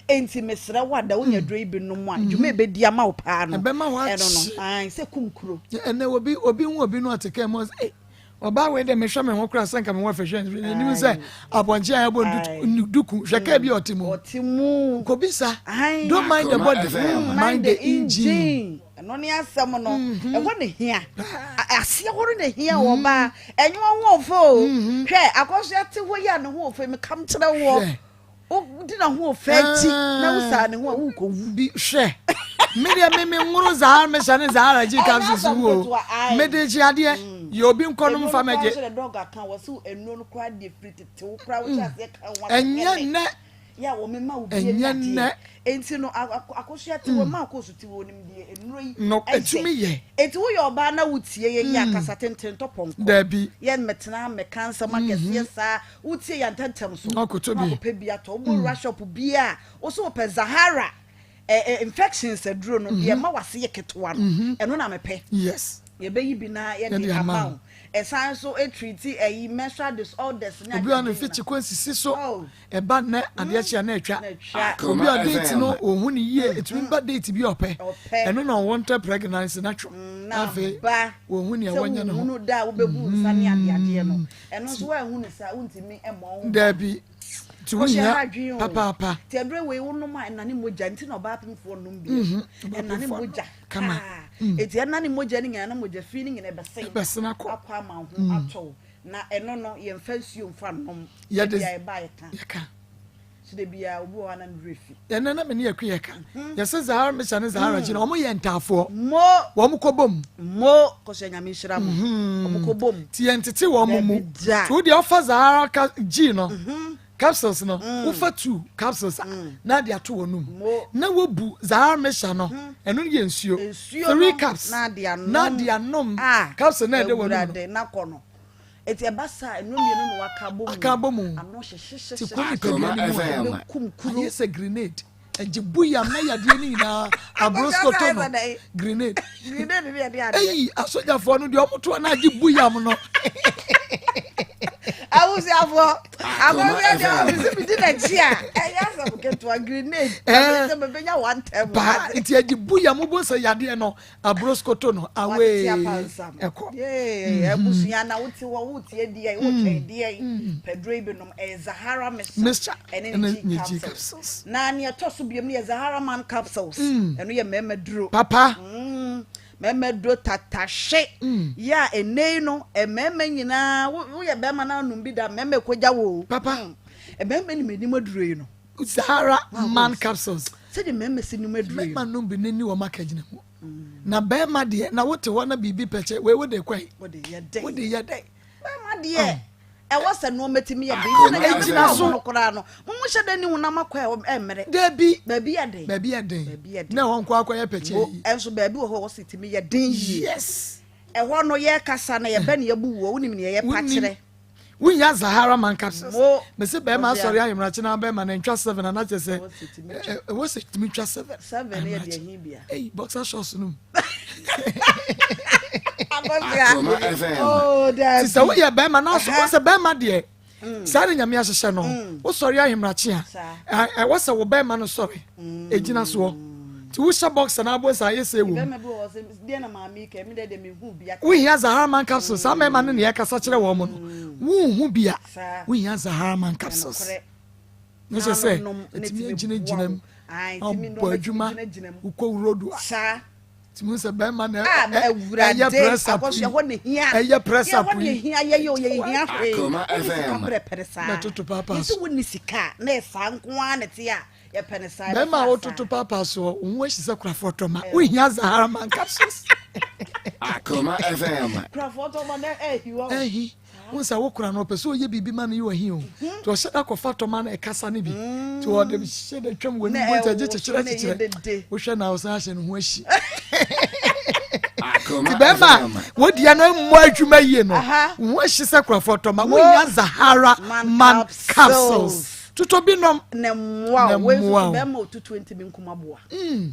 Speaker 17: Enti mesrɛ wo ada wonya aduro yi bi nom a, dwuma ɛbɛdi ama wo paa no.
Speaker 3: Ɛbɛma wo
Speaker 17: akye. Ɛno no, ae, sɛ kum kuro.
Speaker 3: Ɛnɛ obi, obi hu obi no ɔte kaa mu ɔsɛ, ei. Ɔbaa wei deɛ mehwɛ me ho koraa sɛ nka me ho afɛ hwɛ nhwɛ nim sɛ apɔnkye a ɛbɔ duku hwɛ kaa bi a ɔte mu
Speaker 17: ɔte mu
Speaker 3: kobisa don't mind the body mind the engine
Speaker 17: ɛno ne asɛm no mhm. ɛhɔ ne hia aseɛ hɔ no na hia wɔ ɔbaa ɛnyɛ ɔho ɔfɛ o mhm. hwɛ akɔso te hɔ yi a ne ho ɔfɛ mekam kyerɛ wɔ Wodi n'ahoɔfɛ akyi na wosaa ne ho a worekɔwu.
Speaker 3: Bi hwɛ me deɛ me me nworo zahara me hyɛ ne zahara gyi capsules wu o me de kyi adeɛ mm. yɛ obi nkɔnom fa mɛgye.
Speaker 17: Ɛnyɛ
Speaker 3: nnɛ.
Speaker 17: Yɛ a wɔmema wo bie
Speaker 3: Ɛnyɛ
Speaker 17: ne adeɛ.
Speaker 3: nnɛ.
Speaker 17: Enti no, akosua te hɔ, ma akɔsu te hɔ, onim deɛ nnuro yi
Speaker 3: No,
Speaker 17: yɛ.
Speaker 3: ɛtumi yɛ.
Speaker 17: Enti woyɛ ɔbaa na wotie yɛn yi a, kasa tenten tɔ pɔnkɔ.
Speaker 3: Dabi.
Speaker 17: Yɛn mmɛtena mmɛka nsɛm akɛseɛ saa. Wotie yɛn ntɛntɛm so.
Speaker 3: Na wakɔtɔ
Speaker 17: Na
Speaker 3: bi.
Speaker 17: wakɔpɛ bi atɔ. Wobɔ wura shop biara a, wo so wopɛ Zahara eh, eh, infections aduro no, deɛ ɛma w'ase yɛ ketewa no, ɛno na mepɛ.
Speaker 3: Yes.
Speaker 17: Yɛbɛyi bi na yɛde
Speaker 3: Yɛde ama
Speaker 17: ama
Speaker 3: wo.
Speaker 17: wo. Ɛsan nso treati ɛyi menstrual disorders ne
Speaker 3: Obi a
Speaker 17: adeade
Speaker 3: ne
Speaker 17: nyinaa.
Speaker 3: mfikyi kɔ nsisi so.
Speaker 17: Oh.
Speaker 3: Ɛba nnɛ adeɛ kye a na atwa.
Speaker 17: Na atwa.
Speaker 3: Obi a date no ɔhu ne yie ɛtumi ba date bi a ɔpɛ.
Speaker 17: Ɔpɛ.
Speaker 3: Ɛno na ɔwɔ pregnancy na two.
Speaker 17: Na
Speaker 3: Afei
Speaker 17: ba
Speaker 3: wɔhu nea
Speaker 17: sɛ
Speaker 3: wɔnyɛ ne ho.
Speaker 17: wohunu da a wobɛbu nsa ne adeadeɛ no. Ɛno nso woanhu no saa wontumi mmɔ wo ho ban.
Speaker 3: Daabi. Nti
Speaker 17: Ɔhyɛ
Speaker 3: wohia
Speaker 17: ha adwene o.
Speaker 3: papaapa.
Speaker 17: Nti ɛberɛ wei wonom a ɛnane mogya nti na ɔbaa pemfoɔ nom bi. Ɛnane
Speaker 3: Ɔbaa pemfoɔ nom.
Speaker 17: mogya.
Speaker 3: Kama.
Speaker 17: Kaa. Enti ɛnane mogya no nyinaa na mogya fi no nyinaa ɛbɛsen.
Speaker 3: Ɛbɛsen akɔ.
Speaker 17: Akɔ ama wo ho atɔ wo. Na ɛno no yɛmfa nsuo mfa nnom.
Speaker 3: Yɛde.
Speaker 17: Da biara ɛba a yɛka.
Speaker 3: Yɛka.
Speaker 17: So da biara obi wɔ hɔ a na ne werɛ fi.
Speaker 3: Ɛnɛ na me ne Akua yɛka. Yɛse Zahara Misha ne Zahara Gina wɔn yɛ ntaafoɔ.
Speaker 17: Mo.
Speaker 3: Wɔn kɔ bom.
Speaker 17: Mo. Kɔsɛ Nyame nhyira mo. Wɔn kɔ bom.
Speaker 3: Ti yɛn tete wɔn mu.
Speaker 17: Dabi da.
Speaker 3: Ti wo deɛ ɔfa Zahara ka G no. Capsules no. Wofa 2 capsules a na de ato wɔn num.
Speaker 17: Mo.
Speaker 3: Na wobu Zahara Misha no. Ɛno yɛ nsuo.
Speaker 17: Nsuo
Speaker 3: 3
Speaker 17: no
Speaker 3: cups.
Speaker 17: na de anom.
Speaker 3: Na de anom.
Speaker 17: Ah.
Speaker 3: Capsule na ɛde wɔn num no.
Speaker 17: Awurade na kɔ no. Eti ɛba saa a, nnuro mmienu na waka abɔ mu.
Speaker 3: Aka abɔ mu.
Speaker 17: Ano hyehyehyehyɛ.
Speaker 3: Ti kɔ nipadua no mu a,
Speaker 17: Ɛbɛkum kuro.
Speaker 3: Ayɛ sɛ grenade. Ɛgye bu yam na yadeɛ no nyinaa abroskoto no. Grenade.
Speaker 17: Grenade ne yɛde adeɛ.
Speaker 3: Eyi asogyafoɔ no deɛ ɔmo to a na agye bu yam no.
Speaker 17: Abusuafoɔ, akɔhwɛ deɛ ɔmo sɛ mi di n'akyi a, ɛyɛ asɛm ketewa grenade.
Speaker 3: Ɛɛ.
Speaker 17: Sɛ mebɛnya one term.
Speaker 3: Paa nti agye bu yam bo sɛ yadeɛ no. Abroskoto no away ɛkɔ.
Speaker 17: Yee abusua na wote hɔ wotie deɛ wotwɛn deɛ pɛduro yi binom ɛyɛ Zahara mixture ɛne ne G capsules na nea ɛtɔ so biom no yɛ Zahara man capsules ɛno yɛ mmarima duro
Speaker 3: papa
Speaker 17: mmarima duro tatahwe yɛ a ɛnɛ yi no mmarima nyinaa woyɛ barima na anom bi da mmarima ɛkɔgya wo
Speaker 3: papa
Speaker 17: mmarima nim anim aduro yi no
Speaker 3: Zahara man capsules
Speaker 17: sɛdeɛ mmarima si nom aduro yi
Speaker 3: mmarima nom bi n'ani wɔn aka gyina mu. Na bɛrima deɛ na wote hɔ na biribi pɛkyɛ wei wode kɔ yi.
Speaker 17: Wode yɛ dɛn?
Speaker 3: Wode yɛ dɛn?
Speaker 17: Bɛrima deɛ ɛwɔ sɛ nneɛma tumi yɛ den. Sɛ na nyame
Speaker 3: Egyina
Speaker 17: so
Speaker 3: so.
Speaker 17: no koraa no mo mo hyɛ dɛ ne honam akɔ a ɛmmerɛ.
Speaker 3: Dabi.
Speaker 17: Baabi yɛ den.
Speaker 3: Baabi yɛ den.
Speaker 17: Baabi yɛ den.
Speaker 3: Na ɛhɔ nko akɔyɛ pɛkyɛ yi.
Speaker 17: Ɛnso baabi wɔ hɔ wɔ sɛ tumi yɛ den yie.
Speaker 3: Yes.
Speaker 17: Ɛhɔ no yɛkasa na yɛbɛ ne yɛbu wuo wonim ne yɛyɛ pa kyerɛ.
Speaker 3: Wonya Zahara man capsules.
Speaker 17: Mo.
Speaker 3: Mese bɛrima asɔre ahemrakye na bɛrima na ntwa 7 ana kyɛ sɛ ɛwɔ sɛ tumi twa 7.
Speaker 17: 7 yɛ deɛ hin bia.
Speaker 3: Ei boxer shorts no mu.
Speaker 17: Akoma
Speaker 3: FM. Oh,
Speaker 17: dabi.
Speaker 3: Ti sɛ woyɛ bɛrima na so sɛ bɛrima deɛ saa ne nyame ahyehyɛ no wosɔre ahemrakye a ɛwɔ sɛ wo bɛrima no sɔre ɛgyina soɔ nti wohyɛ boxer na abɔ nsa ayɛ sɛ wɔ mu wohia Zahara man capsules saa mmarima no ne yɛkasa kyerɛ wɔn no wonhu bi a wohia Zahara man capsules ne sɛ sɛ ɛtumi agyinagyina mu abɔ adwuma wokɔ wurodu a tumi sɛ bɛrima na ɛyɛ press up yi ɛyɛ press up yi na toto paapa so Bɛrima a wototo paapaa soɔ, wo ho ahyi sɛ kurafoɔ tɔma. Wohia Zahara man capsules.
Speaker 7: Akoma FM.
Speaker 17: Kurafoɔ tɔma na ɛhi wɔ.
Speaker 3: Ɛhi. Wo sɛ wo kura no ɔpɛ sɛ ɔyɛ biribi ma no yɛ ɔhi o. Mm-hmm. Nti ɔhyɛ da kɔfa tɔma no ɛkasa no bi. Mm. Nti ɔde hyɛ da twam wɔ ne mu nti agye kyekyerɛ kyekyerɛ. Wohwɛ na ɔsan ahyɛ ne ho ahyi. Nti bɛrima wodua no mmɔ adwuma yie no, wo ho ahyi sɛ kurafoɔ tɔma. Wohia Zahara man capsules. Totɔ bi nom.
Speaker 17: Na mmoa o. Wei nso so bɛrima otutuo ntumi nkum aboa.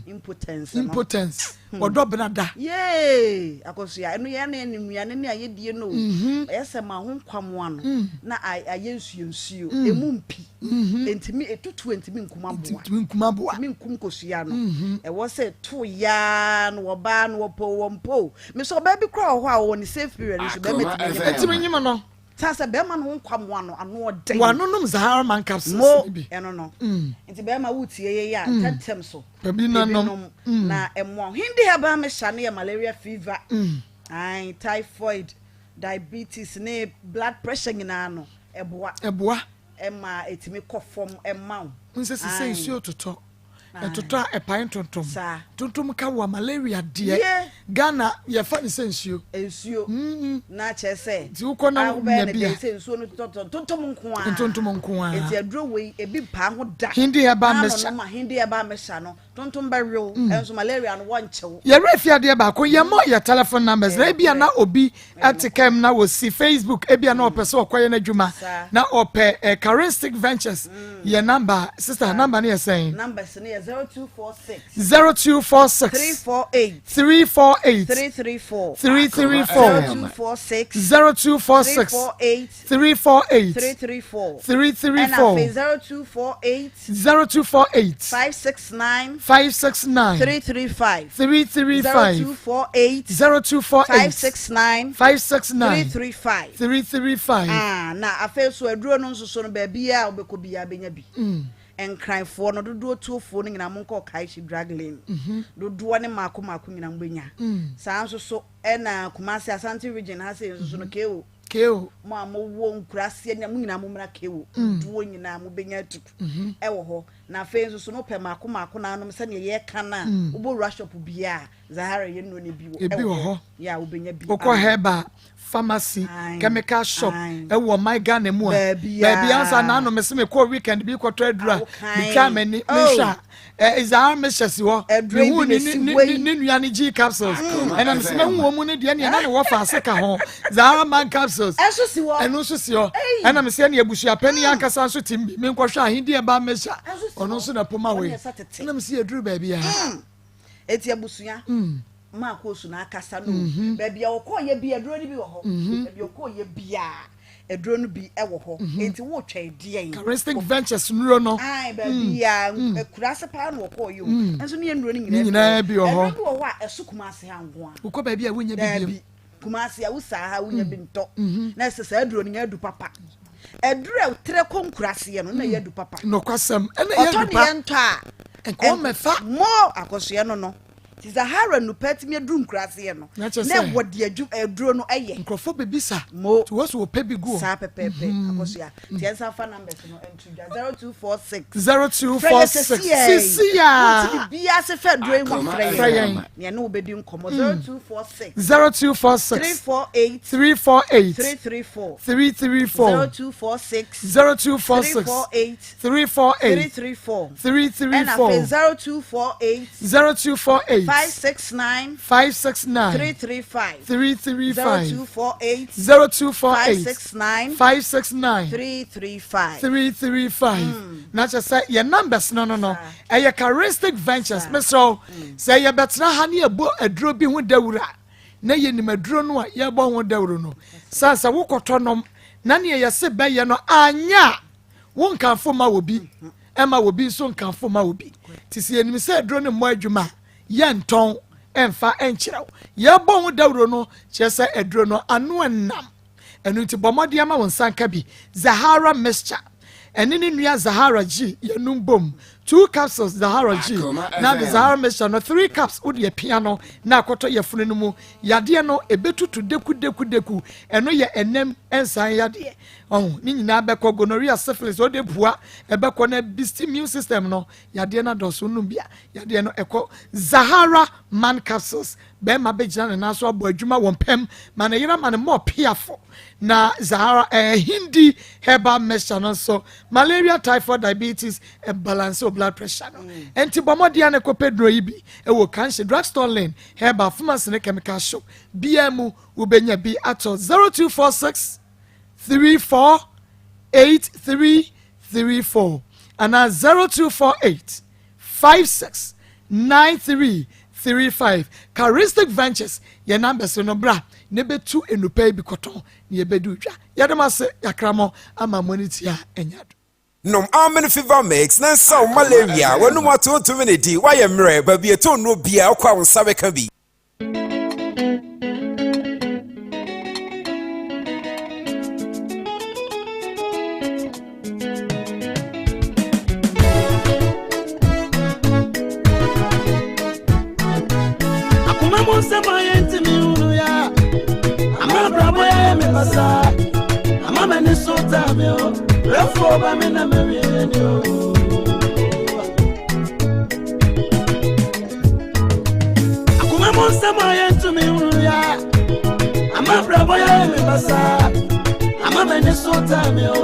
Speaker 17: Impotence no.
Speaker 3: Impotence. Ɔdɔ bena da.
Speaker 17: Yee! Akosua, ɛno yɛ ne nnuane ne ayɛdie no o. Ɛyɛ sɛ ma ho nkwamoa no na ayɛ nsuo nsuo. Emu mpi. Ntumi, etutuo ntumi nkum aboa.
Speaker 3: Ntumi nkum aboa.
Speaker 17: Ntumi nkum kosua no. Ɛwɔ sɛ to yaa no ɔbaa no wɔpɛ o wɔmpɛ o. Mesɛ ɔbaa bi koraa wɔ hɔ a ɔwɔ ne safe period nso bɛrima tumi nyem no.
Speaker 3: Ɛtumi nyem no.
Speaker 17: Saa sɛ bɛrima no ho nkwamoa no ano ɔden.
Speaker 3: Wanonom Zahara man capsules
Speaker 17: Mo
Speaker 3: no bi.
Speaker 17: ɛno no. Nti bɛrima wotie yei a ntɛntɛm so.
Speaker 3: Pɛ bi na nom.
Speaker 17: Na ɛmmoa wo. Hindi herbal mixture no yɛ malaria fever, ae, typhoid, diabetes ne blood pressure nyinaa no ɛboa.
Speaker 3: Ɛboa.
Speaker 17: Ɛma ɛtumi kɔ fam ɛma wo.
Speaker 3: N sɛ sisɛ nsuo totɔ. Ɛtotɔ a ɛpae ntontom. Ntontom ka wo a malaria deɛ Ghana yɛfa no sɛ nsuo.
Speaker 17: Nsuo. Na kyerɛ sɛ.
Speaker 3: Nti wokɔ na wonya bi a.
Speaker 17: Sɛ nsuo no totɔ ntontom nko ara.
Speaker 3: Ntontom nko ara.
Speaker 17: Nti aduro wei ebi mpaa ho da.
Speaker 3: Hindi herbal mixture.
Speaker 17: Na ano Hindi herbal mixture no tontom bɛwe wo nso malaria no wɔnkye wo.
Speaker 3: Yɛwerɛ fi adeɛ baako yɛmmɔ yɛ telephone numbers na ebia na obi te kam na wɔsi Facebook ebia na ɔpɛ sɛ ɔkɔyɛ n'adwuma na ɔpɛ eh, Charistic Ventures mm. yɛ number sister number no yɛ sɛn?
Speaker 17: Numbers no yɛ 0246
Speaker 3: 0246
Speaker 17: 348
Speaker 3: 348
Speaker 17: 334
Speaker 3: 334
Speaker 17: 0246
Speaker 3: 0246
Speaker 17: 348
Speaker 3: 348
Speaker 17: 334
Speaker 3: 334
Speaker 17: ɛna 0248
Speaker 3: 0248
Speaker 17: 569
Speaker 3: 569
Speaker 17: 335
Speaker 3: 335
Speaker 17: 0248
Speaker 3: 0248
Speaker 17: 569
Speaker 3: 569
Speaker 17: 335
Speaker 3: 335
Speaker 17: Ah, na afei so aduro no nso so no baabi a wobɛkɔ biara bɛnya bi.
Speaker 3: Mm.
Speaker 17: Nkranfoɔ no dodoɔ tuofoɔ no nyinaa monkɔ Ɔkaehye Drug Lane.
Speaker 3: Mhm.
Speaker 17: Dodoɔ ne mmaako mmaako nyinaa mobɛnya.
Speaker 3: Mm.
Speaker 17: Saa nso so ɛna Kumasi Asante region ha sei nso so no KO.
Speaker 3: KO.
Speaker 17: Mo a mowɔ nkuraseɛ nyinaa mo nyinaa mommra KO.
Speaker 3: Mm.
Speaker 17: Dodoɔ nyinaa mobɛnya atu
Speaker 3: Mhm.
Speaker 17: ɛwɔ hɔ. Na afei nso so no wopɛ mmaako mmaako na anom sɛdeɛ yɛreka no a
Speaker 3: Mm.
Speaker 17: wobɔ wura shop biara a Zahara yɛ nnuro no bi wɔ
Speaker 3: Ebi wɔ hɔ.
Speaker 17: Yɛ a wobɛnya bi
Speaker 3: Wokɔ
Speaker 17: anom.
Speaker 3: herbal pharmacy,
Speaker 17: Ae.
Speaker 3: chemical shop
Speaker 17: Ae.
Speaker 3: ɛwɔ my Ghana mu a.
Speaker 17: Baabiara.
Speaker 3: Baabi ansa na ano mese mekɔɔ weekend bi kɔtɔ aduru a
Speaker 17: Awokan.
Speaker 3: metwaa m'ani
Speaker 17: Oh.
Speaker 3: mehwɛ a eh, Zahara mixture si hɔ.
Speaker 17: Aduru yi
Speaker 3: Mehu
Speaker 17: bi
Speaker 3: ne
Speaker 17: na
Speaker 3: ne
Speaker 17: esi
Speaker 3: ne
Speaker 17: hɔ yi.
Speaker 3: ne nua ne G capsules. Ɛna mese mehu wɔn mu ne deɛ neɛ na ne wɔ fa ase ka ho. Zahara man capsules.
Speaker 17: Ɛnso si hɔ.
Speaker 3: Ɛno nso si hɔ.
Speaker 17: Ei.
Speaker 3: Ɛna mese ɛne abusua panin ankasa nso tim bi. Menkɔhwɛ ahenni ɛba mixture.
Speaker 17: Ɛnso si
Speaker 3: Ɔno
Speaker 17: hɔ.
Speaker 3: nso na poma
Speaker 17: Ɔne
Speaker 3: wei.
Speaker 17: ɛsa tete.
Speaker 3: Ɛna mese yɛduru baabiara.
Speaker 17: Eti abusua. Maa koosu na akasa no o. Baabi a ɔkɔɔ yɛ bi aduro no bi wɔ hɔ. Baabi a ɔkɔɔ yɛ bia aduro no bi wɔ hɔ. Enti wotwɛn deɛn?
Speaker 3: Charistic Ventures nnuro no.
Speaker 17: Ae baabi a akuraase paa na ɔkɔɔ yɛ o. Nso ne yɛ nnuro no
Speaker 3: Ne nyinaa bi wɔ hɔ.
Speaker 17: Aduro bi wɔ hɔ a ɛso Kumasi ha nko ara.
Speaker 3: Wokɔ baabi a wonya bi biom.
Speaker 17: Daabi. Kumasi a wosaa ha wonya bi ntɔ. Na ɛsɛ saa aduro no nyɛ adu papa. Aduro a ɛtrɛ kɔ nkuraseɛ no na ɛyɛ adu papa.
Speaker 3: Nokwasɛm ɛna ɛyɛ
Speaker 17: Ɔtɔ
Speaker 3: adu
Speaker 17: ne
Speaker 3: pa.
Speaker 17: yɛ ntɔ a.
Speaker 3: Nka ɔmmɛfa.
Speaker 17: Mo akɔsoɛ no no. Nti Zahara nnupa atumi aduru nkuraseɛ no
Speaker 3: Na kyerɛ
Speaker 17: na
Speaker 3: sɛ
Speaker 17: ɛwɔ deɛ adwu aduro no yɛ.
Speaker 3: Nkurɔfoɔ bɛbisa.
Speaker 17: Mo.
Speaker 3: Nti wɔ so wɔpɛ bi gu hɔ.
Speaker 17: Saa pɛpɛɛpɛ Akosua. Nti yɛn nsa fa numbers no nto dwa 0246.
Speaker 3: 0246.
Speaker 17: Frɛ yɛ sesiaa yi.
Speaker 3: Sesiaa.
Speaker 17: Wonte biribiara ase fɛ aduro yi ho a frɛ yɛn.
Speaker 3: Frɛ yɛn.
Speaker 17: Na yɛne wo bɛdi nkɔmmɔ 0246.
Speaker 3: 0246.
Speaker 17: 348.
Speaker 3: 348.
Speaker 17: 334.
Speaker 3: 334.
Speaker 17: 0246.
Speaker 3: 0246.
Speaker 17: 348.
Speaker 3: 348.
Speaker 17: 334.
Speaker 3: 334.
Speaker 17: Ɛna afei 0248.
Speaker 3: 0248.
Speaker 17: 569.
Speaker 3: 569.
Speaker 17: 335.
Speaker 3: 335.
Speaker 17: 0248.
Speaker 3: 0248.
Speaker 17: 569.
Speaker 3: 569.
Speaker 17: 335.
Speaker 3: 335. Na kyerɛ sɛ yɛn numbers no no no ɛyɛ Charistic Ventures mesrɛ wo sɛ yɛbɛtena ha ne yɛbɔ aduro bi ho dawuro a na yɛnim aduro no a yɛbɔ ho dawuro no sane sɛ wokɔtɔ nom na neɛ yɛse bɛyɛ no anyɛ a Wo nkamfo mma obi, ɛmma obi nso nkamfo mma obi. Nti sɛ yɛnim sɛ aduro no mmɔ adwuma a, yɛntɔn mfa nkyerɛ wo. Yɛbɔ ho dawuro no kyerɛ sɛ aduro no ano nnam. Ɛno nti bɔ mmɔden ma wo nsa nka bi. Zahara Mixture ɛne ne nua Zahara G yɛnum bom. 2 capsules Zahara G na de Zahara Mixture no 3 cups wode apia no na akɔtɔ yafunu no mu. Yadeɛ no ɛbɛtutu deku deku deku. Ɛno yɛ ɛnam nsan yadeɛ. Ɔho, ne nyinaa bɛkɔ, gonorrhea, syphilis, ɔde pua, ɛbɛkɔ na ɛbisti immune system no, yadeɛ no adɔso, wonom bi a, yadeɛ no ɛkɔ. Zahara man capsules, bɛɛma bɛgyina ne nan so abɔ adwuma wɔ mpam, ma ne yere ama no more piafo. Na Zahara ɛɛ Hindi herbal mixture no nso, malaria, typhoid, diabetes, ɛbalanse wo blood pressure no. Ɛnti bɔ mmɔden ara na kɔpɛ duro yi bi ɛwɔ Kanshi drugstore lane, herbal, pharmacy ne chemical shop biara mu, wobɛnya bi atɔ. 0246 34 83 34 anaa 0248 56 93 35. Charistic Ventures yɛ numbers no bra na ɛbɛtu nnupa yi bi kɔtɔn na yɛbɛdi dwa. Yɛde mo ase yakra mo ama mo ani tia ɛnyɛ ado.
Speaker 18: Nom Almond Fever Mix na nsa wo malaria, w'anum ato wontumi nnidi, woayɛ mmerɛ, baabi ɛtɔ nnuro biara wokɔ a wo nsa bɛka bi.
Speaker 19: Akoma mu nsɛm a yɛntumi nhunu ya ama abrabɔ yɛ me basa ama m'ani so taa me o brɛfoɔ ba me na mawie ni o. nsɛm a yɛntumi nhunu ya. Ama brabɔ yɛ me basa. Ama m'ani so taa me o.